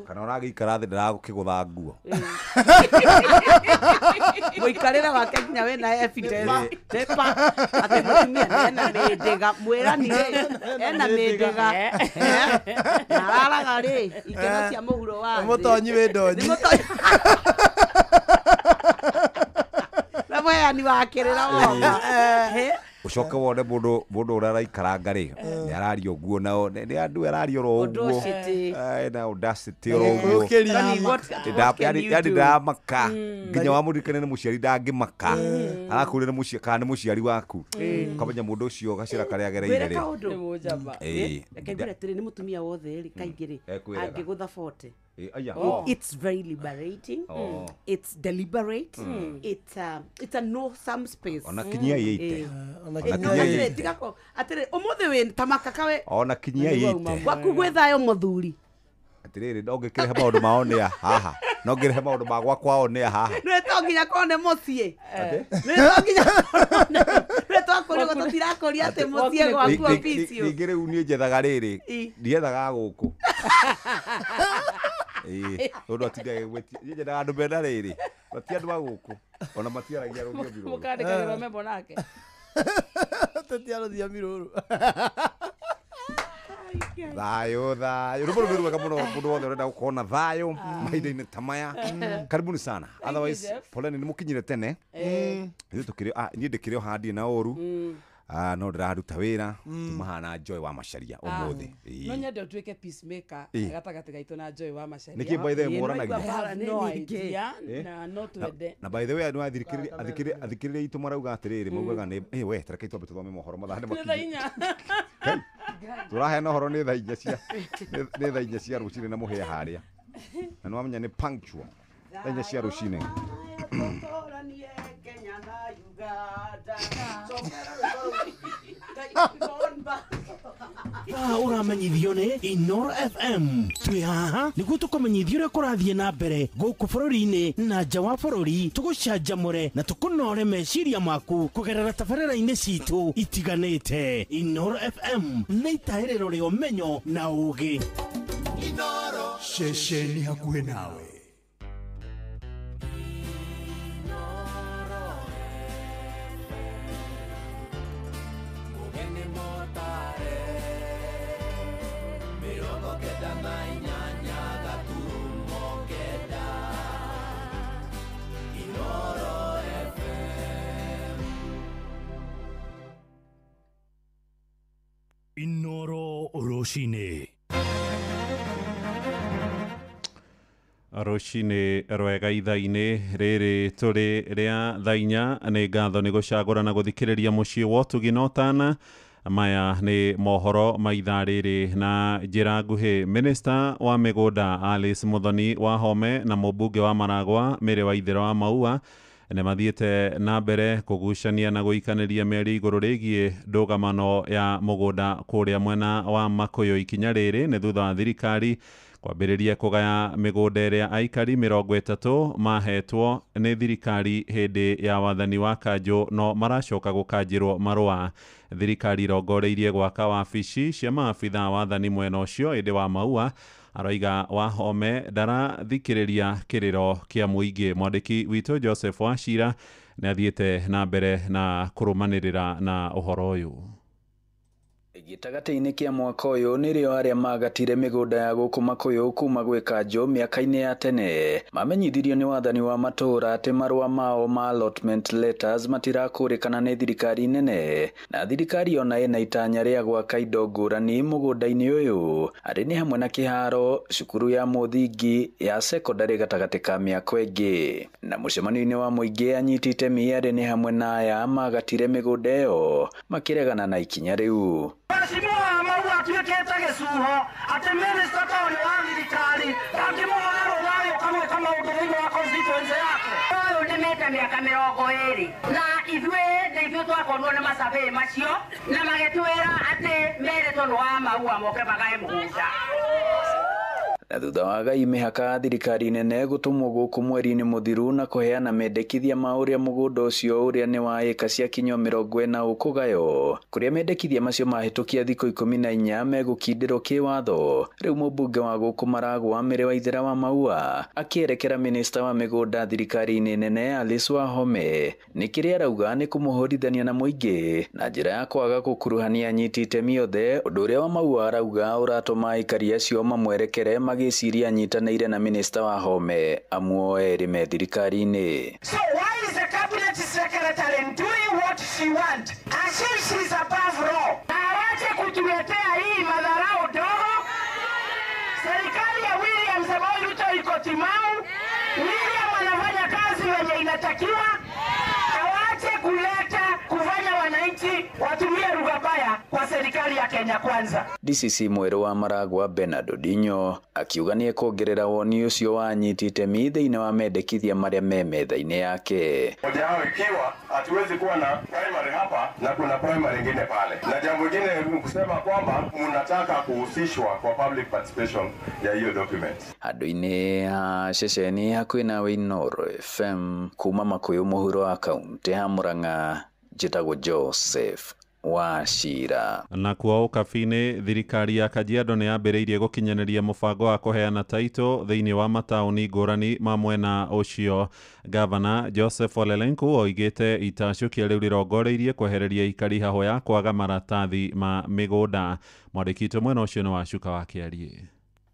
kana ũragĩikara thĩ ndaragũkĩgũtha nguo mũikarĩre wake nginya wĩna evidence paper atĩ mũtumia ena mĩndĩga mwĩrani rĩ ena mĩndĩga na araraga rĩ ikeno cia mũhuro wa thĩ mũtonyi wĩ ndonyi na mũheani wa kĩrĩra woka. Ucoke wone mundu uria araikaranga ri ni araria uguo nao ni andu araria oro uguo na audacity oro uguo yani ndamaka nginya wamũririkane nĩ mũciari ndangĩmaka arakwĩra nĩ mũciari kana nĩ mũciari waku ukamenya mũndũ ũcio gacĩra karĩa agereire rĩ reke ngwĩre atĩrĩ nĩ mũtumia wothe rĩ kaingĩ rĩ angĩgũtha 40. It's very liberating. It's deliberate. It's a no some space. Ona kinyia yeite. Atĩrĩ ũmũthĩ wĩ ta makakawe. Ona kinyia yeite. Gwaku gwĩ thayũ mũthuri. Atĩrĩrĩ no ngĩkĩrehe maũndũ mao nĩa haha. No ngĩrehe maũndũ ma gwakwa o nĩa haha. Nĩ to nginya korwo nĩ mũciĩ. Nĩ to nginya nĩ twakũria tũtirakũria atĩ mũciĩ gwaku office. Ningĩ rĩu niĩ njethaga rĩrĩ ndiethaga gũkũ. Tondu atindaga gwĩtia niĩ nyendaga andũ mena rĩrĩ mati andũ a gũkũ ona matiaragia rũthiomi rũrũ mũkandĩkagĩrwo memo nake tũtia rũthiomi rũrũ. Thayũ thayũ rwĩmbo rũu nĩ rwega mũno mũndũ wothe ũrenda gũkorwo na thayũ mahinda-inĩ ta maya karibuni sana otherwise poleni nĩ mũkinyire tene ithuĩ tũkĩrĩ niĩ ndĩkĩrĩ o haha ndirĩ na ũru no ndĩraruta wĩra tumahana Joy wa Macharia ũmũthĩ. No nyende ũtuĩke peacemaker gatagatĩ gaitũ na Joy wa Macharia. Nĩkĩ by the way mũranagia? No idea na no twende. Na by the way nĩ athikĩrĩria itũ marauga atĩrĩrĩ maugaga nĩ we tareke twambe tũthome mohoro mathaa nĩ makinyu. Tũraheana ũhoro nĩ thaa inya cia nĩ thaa inya cia rũcinĩ na mũhĩa harĩa na nĩ wamenya nĩ punctual thaa inya cia rũcinĩ. Thaa ũramenyithio nĩ Inoro FM twĩ haha nĩguo tũkũmenyithia ũrĩa kũrathiĩ na mbere gũkũ bũrũri-inĩ na nja wa bũrũri tũgũcanjamũre na tũkũnore meciria maku kũgerera tabarĩra-inĩ citũ itiganĩte. Inoro FM nĩ itahĩrĩro rĩa ũmenyo na ũũgĩ. Ceceni hakuhĩ nawe. Inoro rũcinĩ rũcinĩ rwega ithaa-inĩ rĩrĩ tũrĩ rĩa thaa inya nĩ ngatho nĩ gũcagũra na gũthikĩrĩria mũciĩ wa ũtugi na ũtana Maya nĩ mohoro ma ithaa rĩrĩ na njĩra nguhĩ. Minista wa mĩgũnda Alice Muthoni wa Home na mũmbunge wa Maragwa Mary Waithera wa Maua nĩ mathiĩte na mbere kũgucania na gũikanĩria mĩario igũrũ rĩgiĩ ndũgamano ya mũgũnda kũrĩa mwena wa Makuyu. Ikinya rĩrĩ nĩ thutha wa thirikari kwambĩrĩria kũgaya mĩgũnda ĩrĩa aikari 30 mahetwo nĩ thirikari hĩndĩ ya wathani wa kanjũ no maracoka gũkanjĩrwo marũa. Thirikari irongoreirie gwaka wabici cia maabitha wathani mwena ũcio, ĩndĩ wa Maua aroiga Wahome ndarathikĩrĩria kĩrĩro kĩa mũingĩ. Mwandĩki witũ Joseph Wachira nĩ athiĩte na mbere na kũrũmanĩrĩra na ũhoro ũyũ. Gĩtagatĩ-inĩ kĩa mwaka ũyũ nĩrĩo arĩa magatire mĩgũnda ya gũkũ Makuyu kuma gwĩ kanjũ mĩaka-inĩ ya tene mamenyithirio nĩ wathani wa matũũra atĩ marũa mao ma allotment letters matirakũrĩkana nĩ thirikari nene, na thirikari ona ĩna itanya rĩa gwaka indo ngũrani mũgũnda-inĩ ũyũ arĩ nĩ hamwe na kĩharo, cukuru ya mũthingi ya sekondarĩ gatagatĩ ka mĩako ĩngĩ. Na mũcemanio-inĩ wa mũingĩ anyiti itemi arĩ nĩ hamwe na aya magatire mĩgũnda ĩyo makĩregana na ikinya rĩu. Mheshimiwa Maua atuĩkĩte gĩcuho atĩ minister ta ũrĩa wa thirikari ndangĩmũhoya rũtha agĩũka gwĩka maũndũ thĩinĩ wa constituency yake. Ũyũ ndĩmĩte mĩaka 20 na ithuĩ nĩ ithuĩ twakorirwo nĩ masurvey macio na magĩtwĩra atĩ merĩtwo nĩ wa Maua moke magae mũgũnda. Na thutha wa gai mĩhaka thirikari nene gũtũmwo gũkũ mweri-inĩ mũthiru na kũheana mendekithia ma ũrĩa mũgũnda ũcio ũrĩa nĩ wa ĩka cia kinyua 40 ũkũgaywo, kũrĩa mendekithia macio mahĩtũkia thikũ 14 megũkindĩrwo kĩwatho. Rĩu mũmbunge wa gũkũ Maragwa Mary Waithera wa Maua akĩerekera minista wa mĩgũnda thirikari-inĩ nene Alice Wahome nĩ kĩrĩa arauga nĩ kũmũhũrithania na mũingĩ na njĩra ya kwaga gũkuruhania anyiti itemi othe, ũndũ ũrĩa wa Maua arauga ũratũma aikari acio mamwerekere magĩciria anyitanĩire na minista Wahome amuoe erĩ me thirikari-inĩ. So why is the cabinet secretary doing what she want as if she's above law? Na awache kutuletea hii madharau dogo. Serikali ya William Samoei Ruto iko timamu. William anafanya kazi wenye inatakiwa. Awache kuleta kufanya wananchi watumie lugha baya kwa serikali ya Kenya Kwanza. DCC mwerũ wa Maragwa Bernard Odinyo akiuga nĩ ekuongerera woni ũcio wa anyiti itemi thĩinĩ wa mendekithia marĩa me metha-inĩ yake. Moja yao ikiwa hatuwezi kuwa na primary hapa na kuna primary ingine pale, na jambo jingine kusema kwamba mnataka kuhusishwa kwa public participation ya hiyo document. Handũ-inĩ ha ceceni hakuhĩ na Inooro FM kuma Makuyu mũhuro wa kaunti ya Murang'a, njĩtagwo Joseph Wachira. Na kuo ũkabi-inĩ, thirikari ya Kajiado nĩ yambĩrĩirie gũkinyanĩria mũbango wa kũheana taito thĩinĩ wa mataũni ngũrani ma mwena ũcio. Gavana Joseph Ole Lenku oigĩte itacũkia rĩu rĩrongoreirie kwehereria aikari hahũ ya kwaga maratathi ma mĩgũnda. Mwandĩki witũ mwena ũcio nĩ Wacuka wa Kĩariĩ.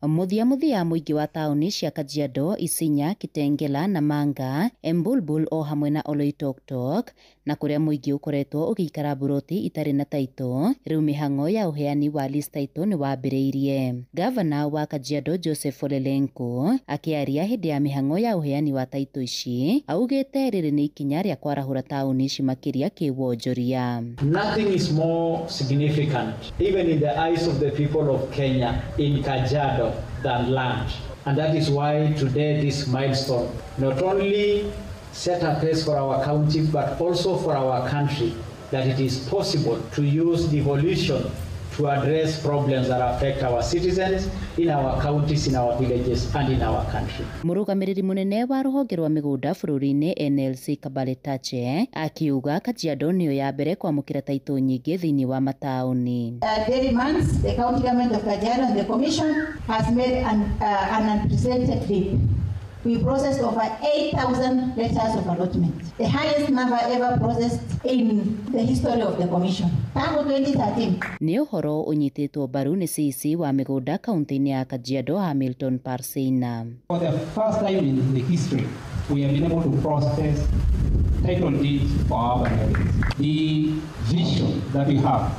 Mũthia mũthia mũingĩ wa taũni cia Kajiado, Isinya, Kitengela, Namanga, Embulbul o hamwe na Oloitoktok, na kũrĩa mũingĩ ũkoretwo ũgĩikara mburoti itarĩ na taito, rĩu mĩhang'o ya ũheani wa lease title nĩ wambĩrĩirie. Gavana wa Kajiado Joseph Ole Lenku akĩaria hĩndĩ ya mĩhang'o ya ũheani wa taito ici, augĩte rĩrĩ nĩ ikinya rĩa kwarahũra taũni ici makĩria kĩwonjoria. Nothing is more significant, even in the eyes of the people of Kenya in Kajiado, than land. And that is why today this milestone not only set a pace for our county but also for our country, that it is possible to use devolution to address problems that affect our citizens in our counties, in our villages, and in our country. Mũrũgamĩrĩri mũnene wa rũhonge rwa mĩgũnda bũrũri-inĩ NLC Kabale Tache akiuga Kajiado nĩyo ya mbere kwamũkĩra taitũ nyingĩ thĩinĩ wa mataũni. Daily months, the county government of Kajiado and the commission has made an unprecedented leap. We processed over 8,000 letters of allotment, the highest number ever processed in the history of the commission. Tangu 2013. Nĩ ũhoro ũnyitĩtwo mbaru nĩ CEC wa mĩgũnda kaunti-inĩ ya Kajiado Hamilton Parseina. For the first time in the history, we have been able to process title deeds for our areas. The vision that we have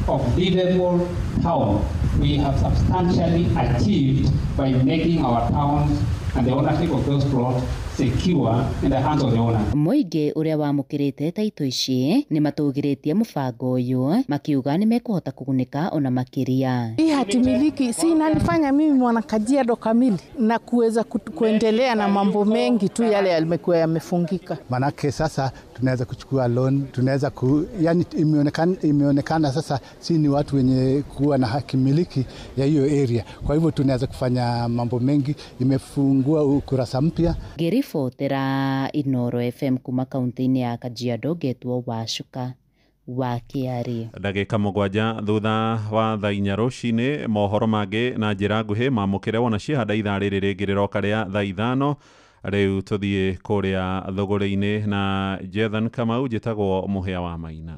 of livable town, we have substantially achieved by making our towns and the ownership of those plots secure in the hands of the owner. Mũingĩ ũrĩa wamũkĩrĩte taito ici nĩ matũgĩrĩtie mũbango ũyũ makiuga nĩ mekũhota kũgunĩka ona makĩria. Hii hatimiliki si inanifanya mimi mwana Kajiado kamili na kuweza kuendelea na mambo mengi tu yale yamekuwa yamefungika. Manake sasa tunaweza kuchukua loan, tunaweza yani imeonekana sasa si ni watu wenye kuwa na haki miliki ya hiyo area. Kwa hivyo tunaweza kufanya mambo mengi, imefungua ukurasa mpya. Ngĩribotera Inoro FM kuma kaunti-inĩ ya Kajiado ngetwo Wacuka wa Kĩarĩ. Ndagĩka 7 thutha wa thaa 4 rũcinĩ, mohoro mangĩ na njĩra nguhĩ mamũkĩre wona ciahanda ithaa rĩrĩ rĩngĩ rĩroka rĩa thaa 5. Rĩu tũthiĩ kũrĩa thũgũrĩ-inĩ na Jethan Kamau, njĩtagwo Mũhĩa wa Maina.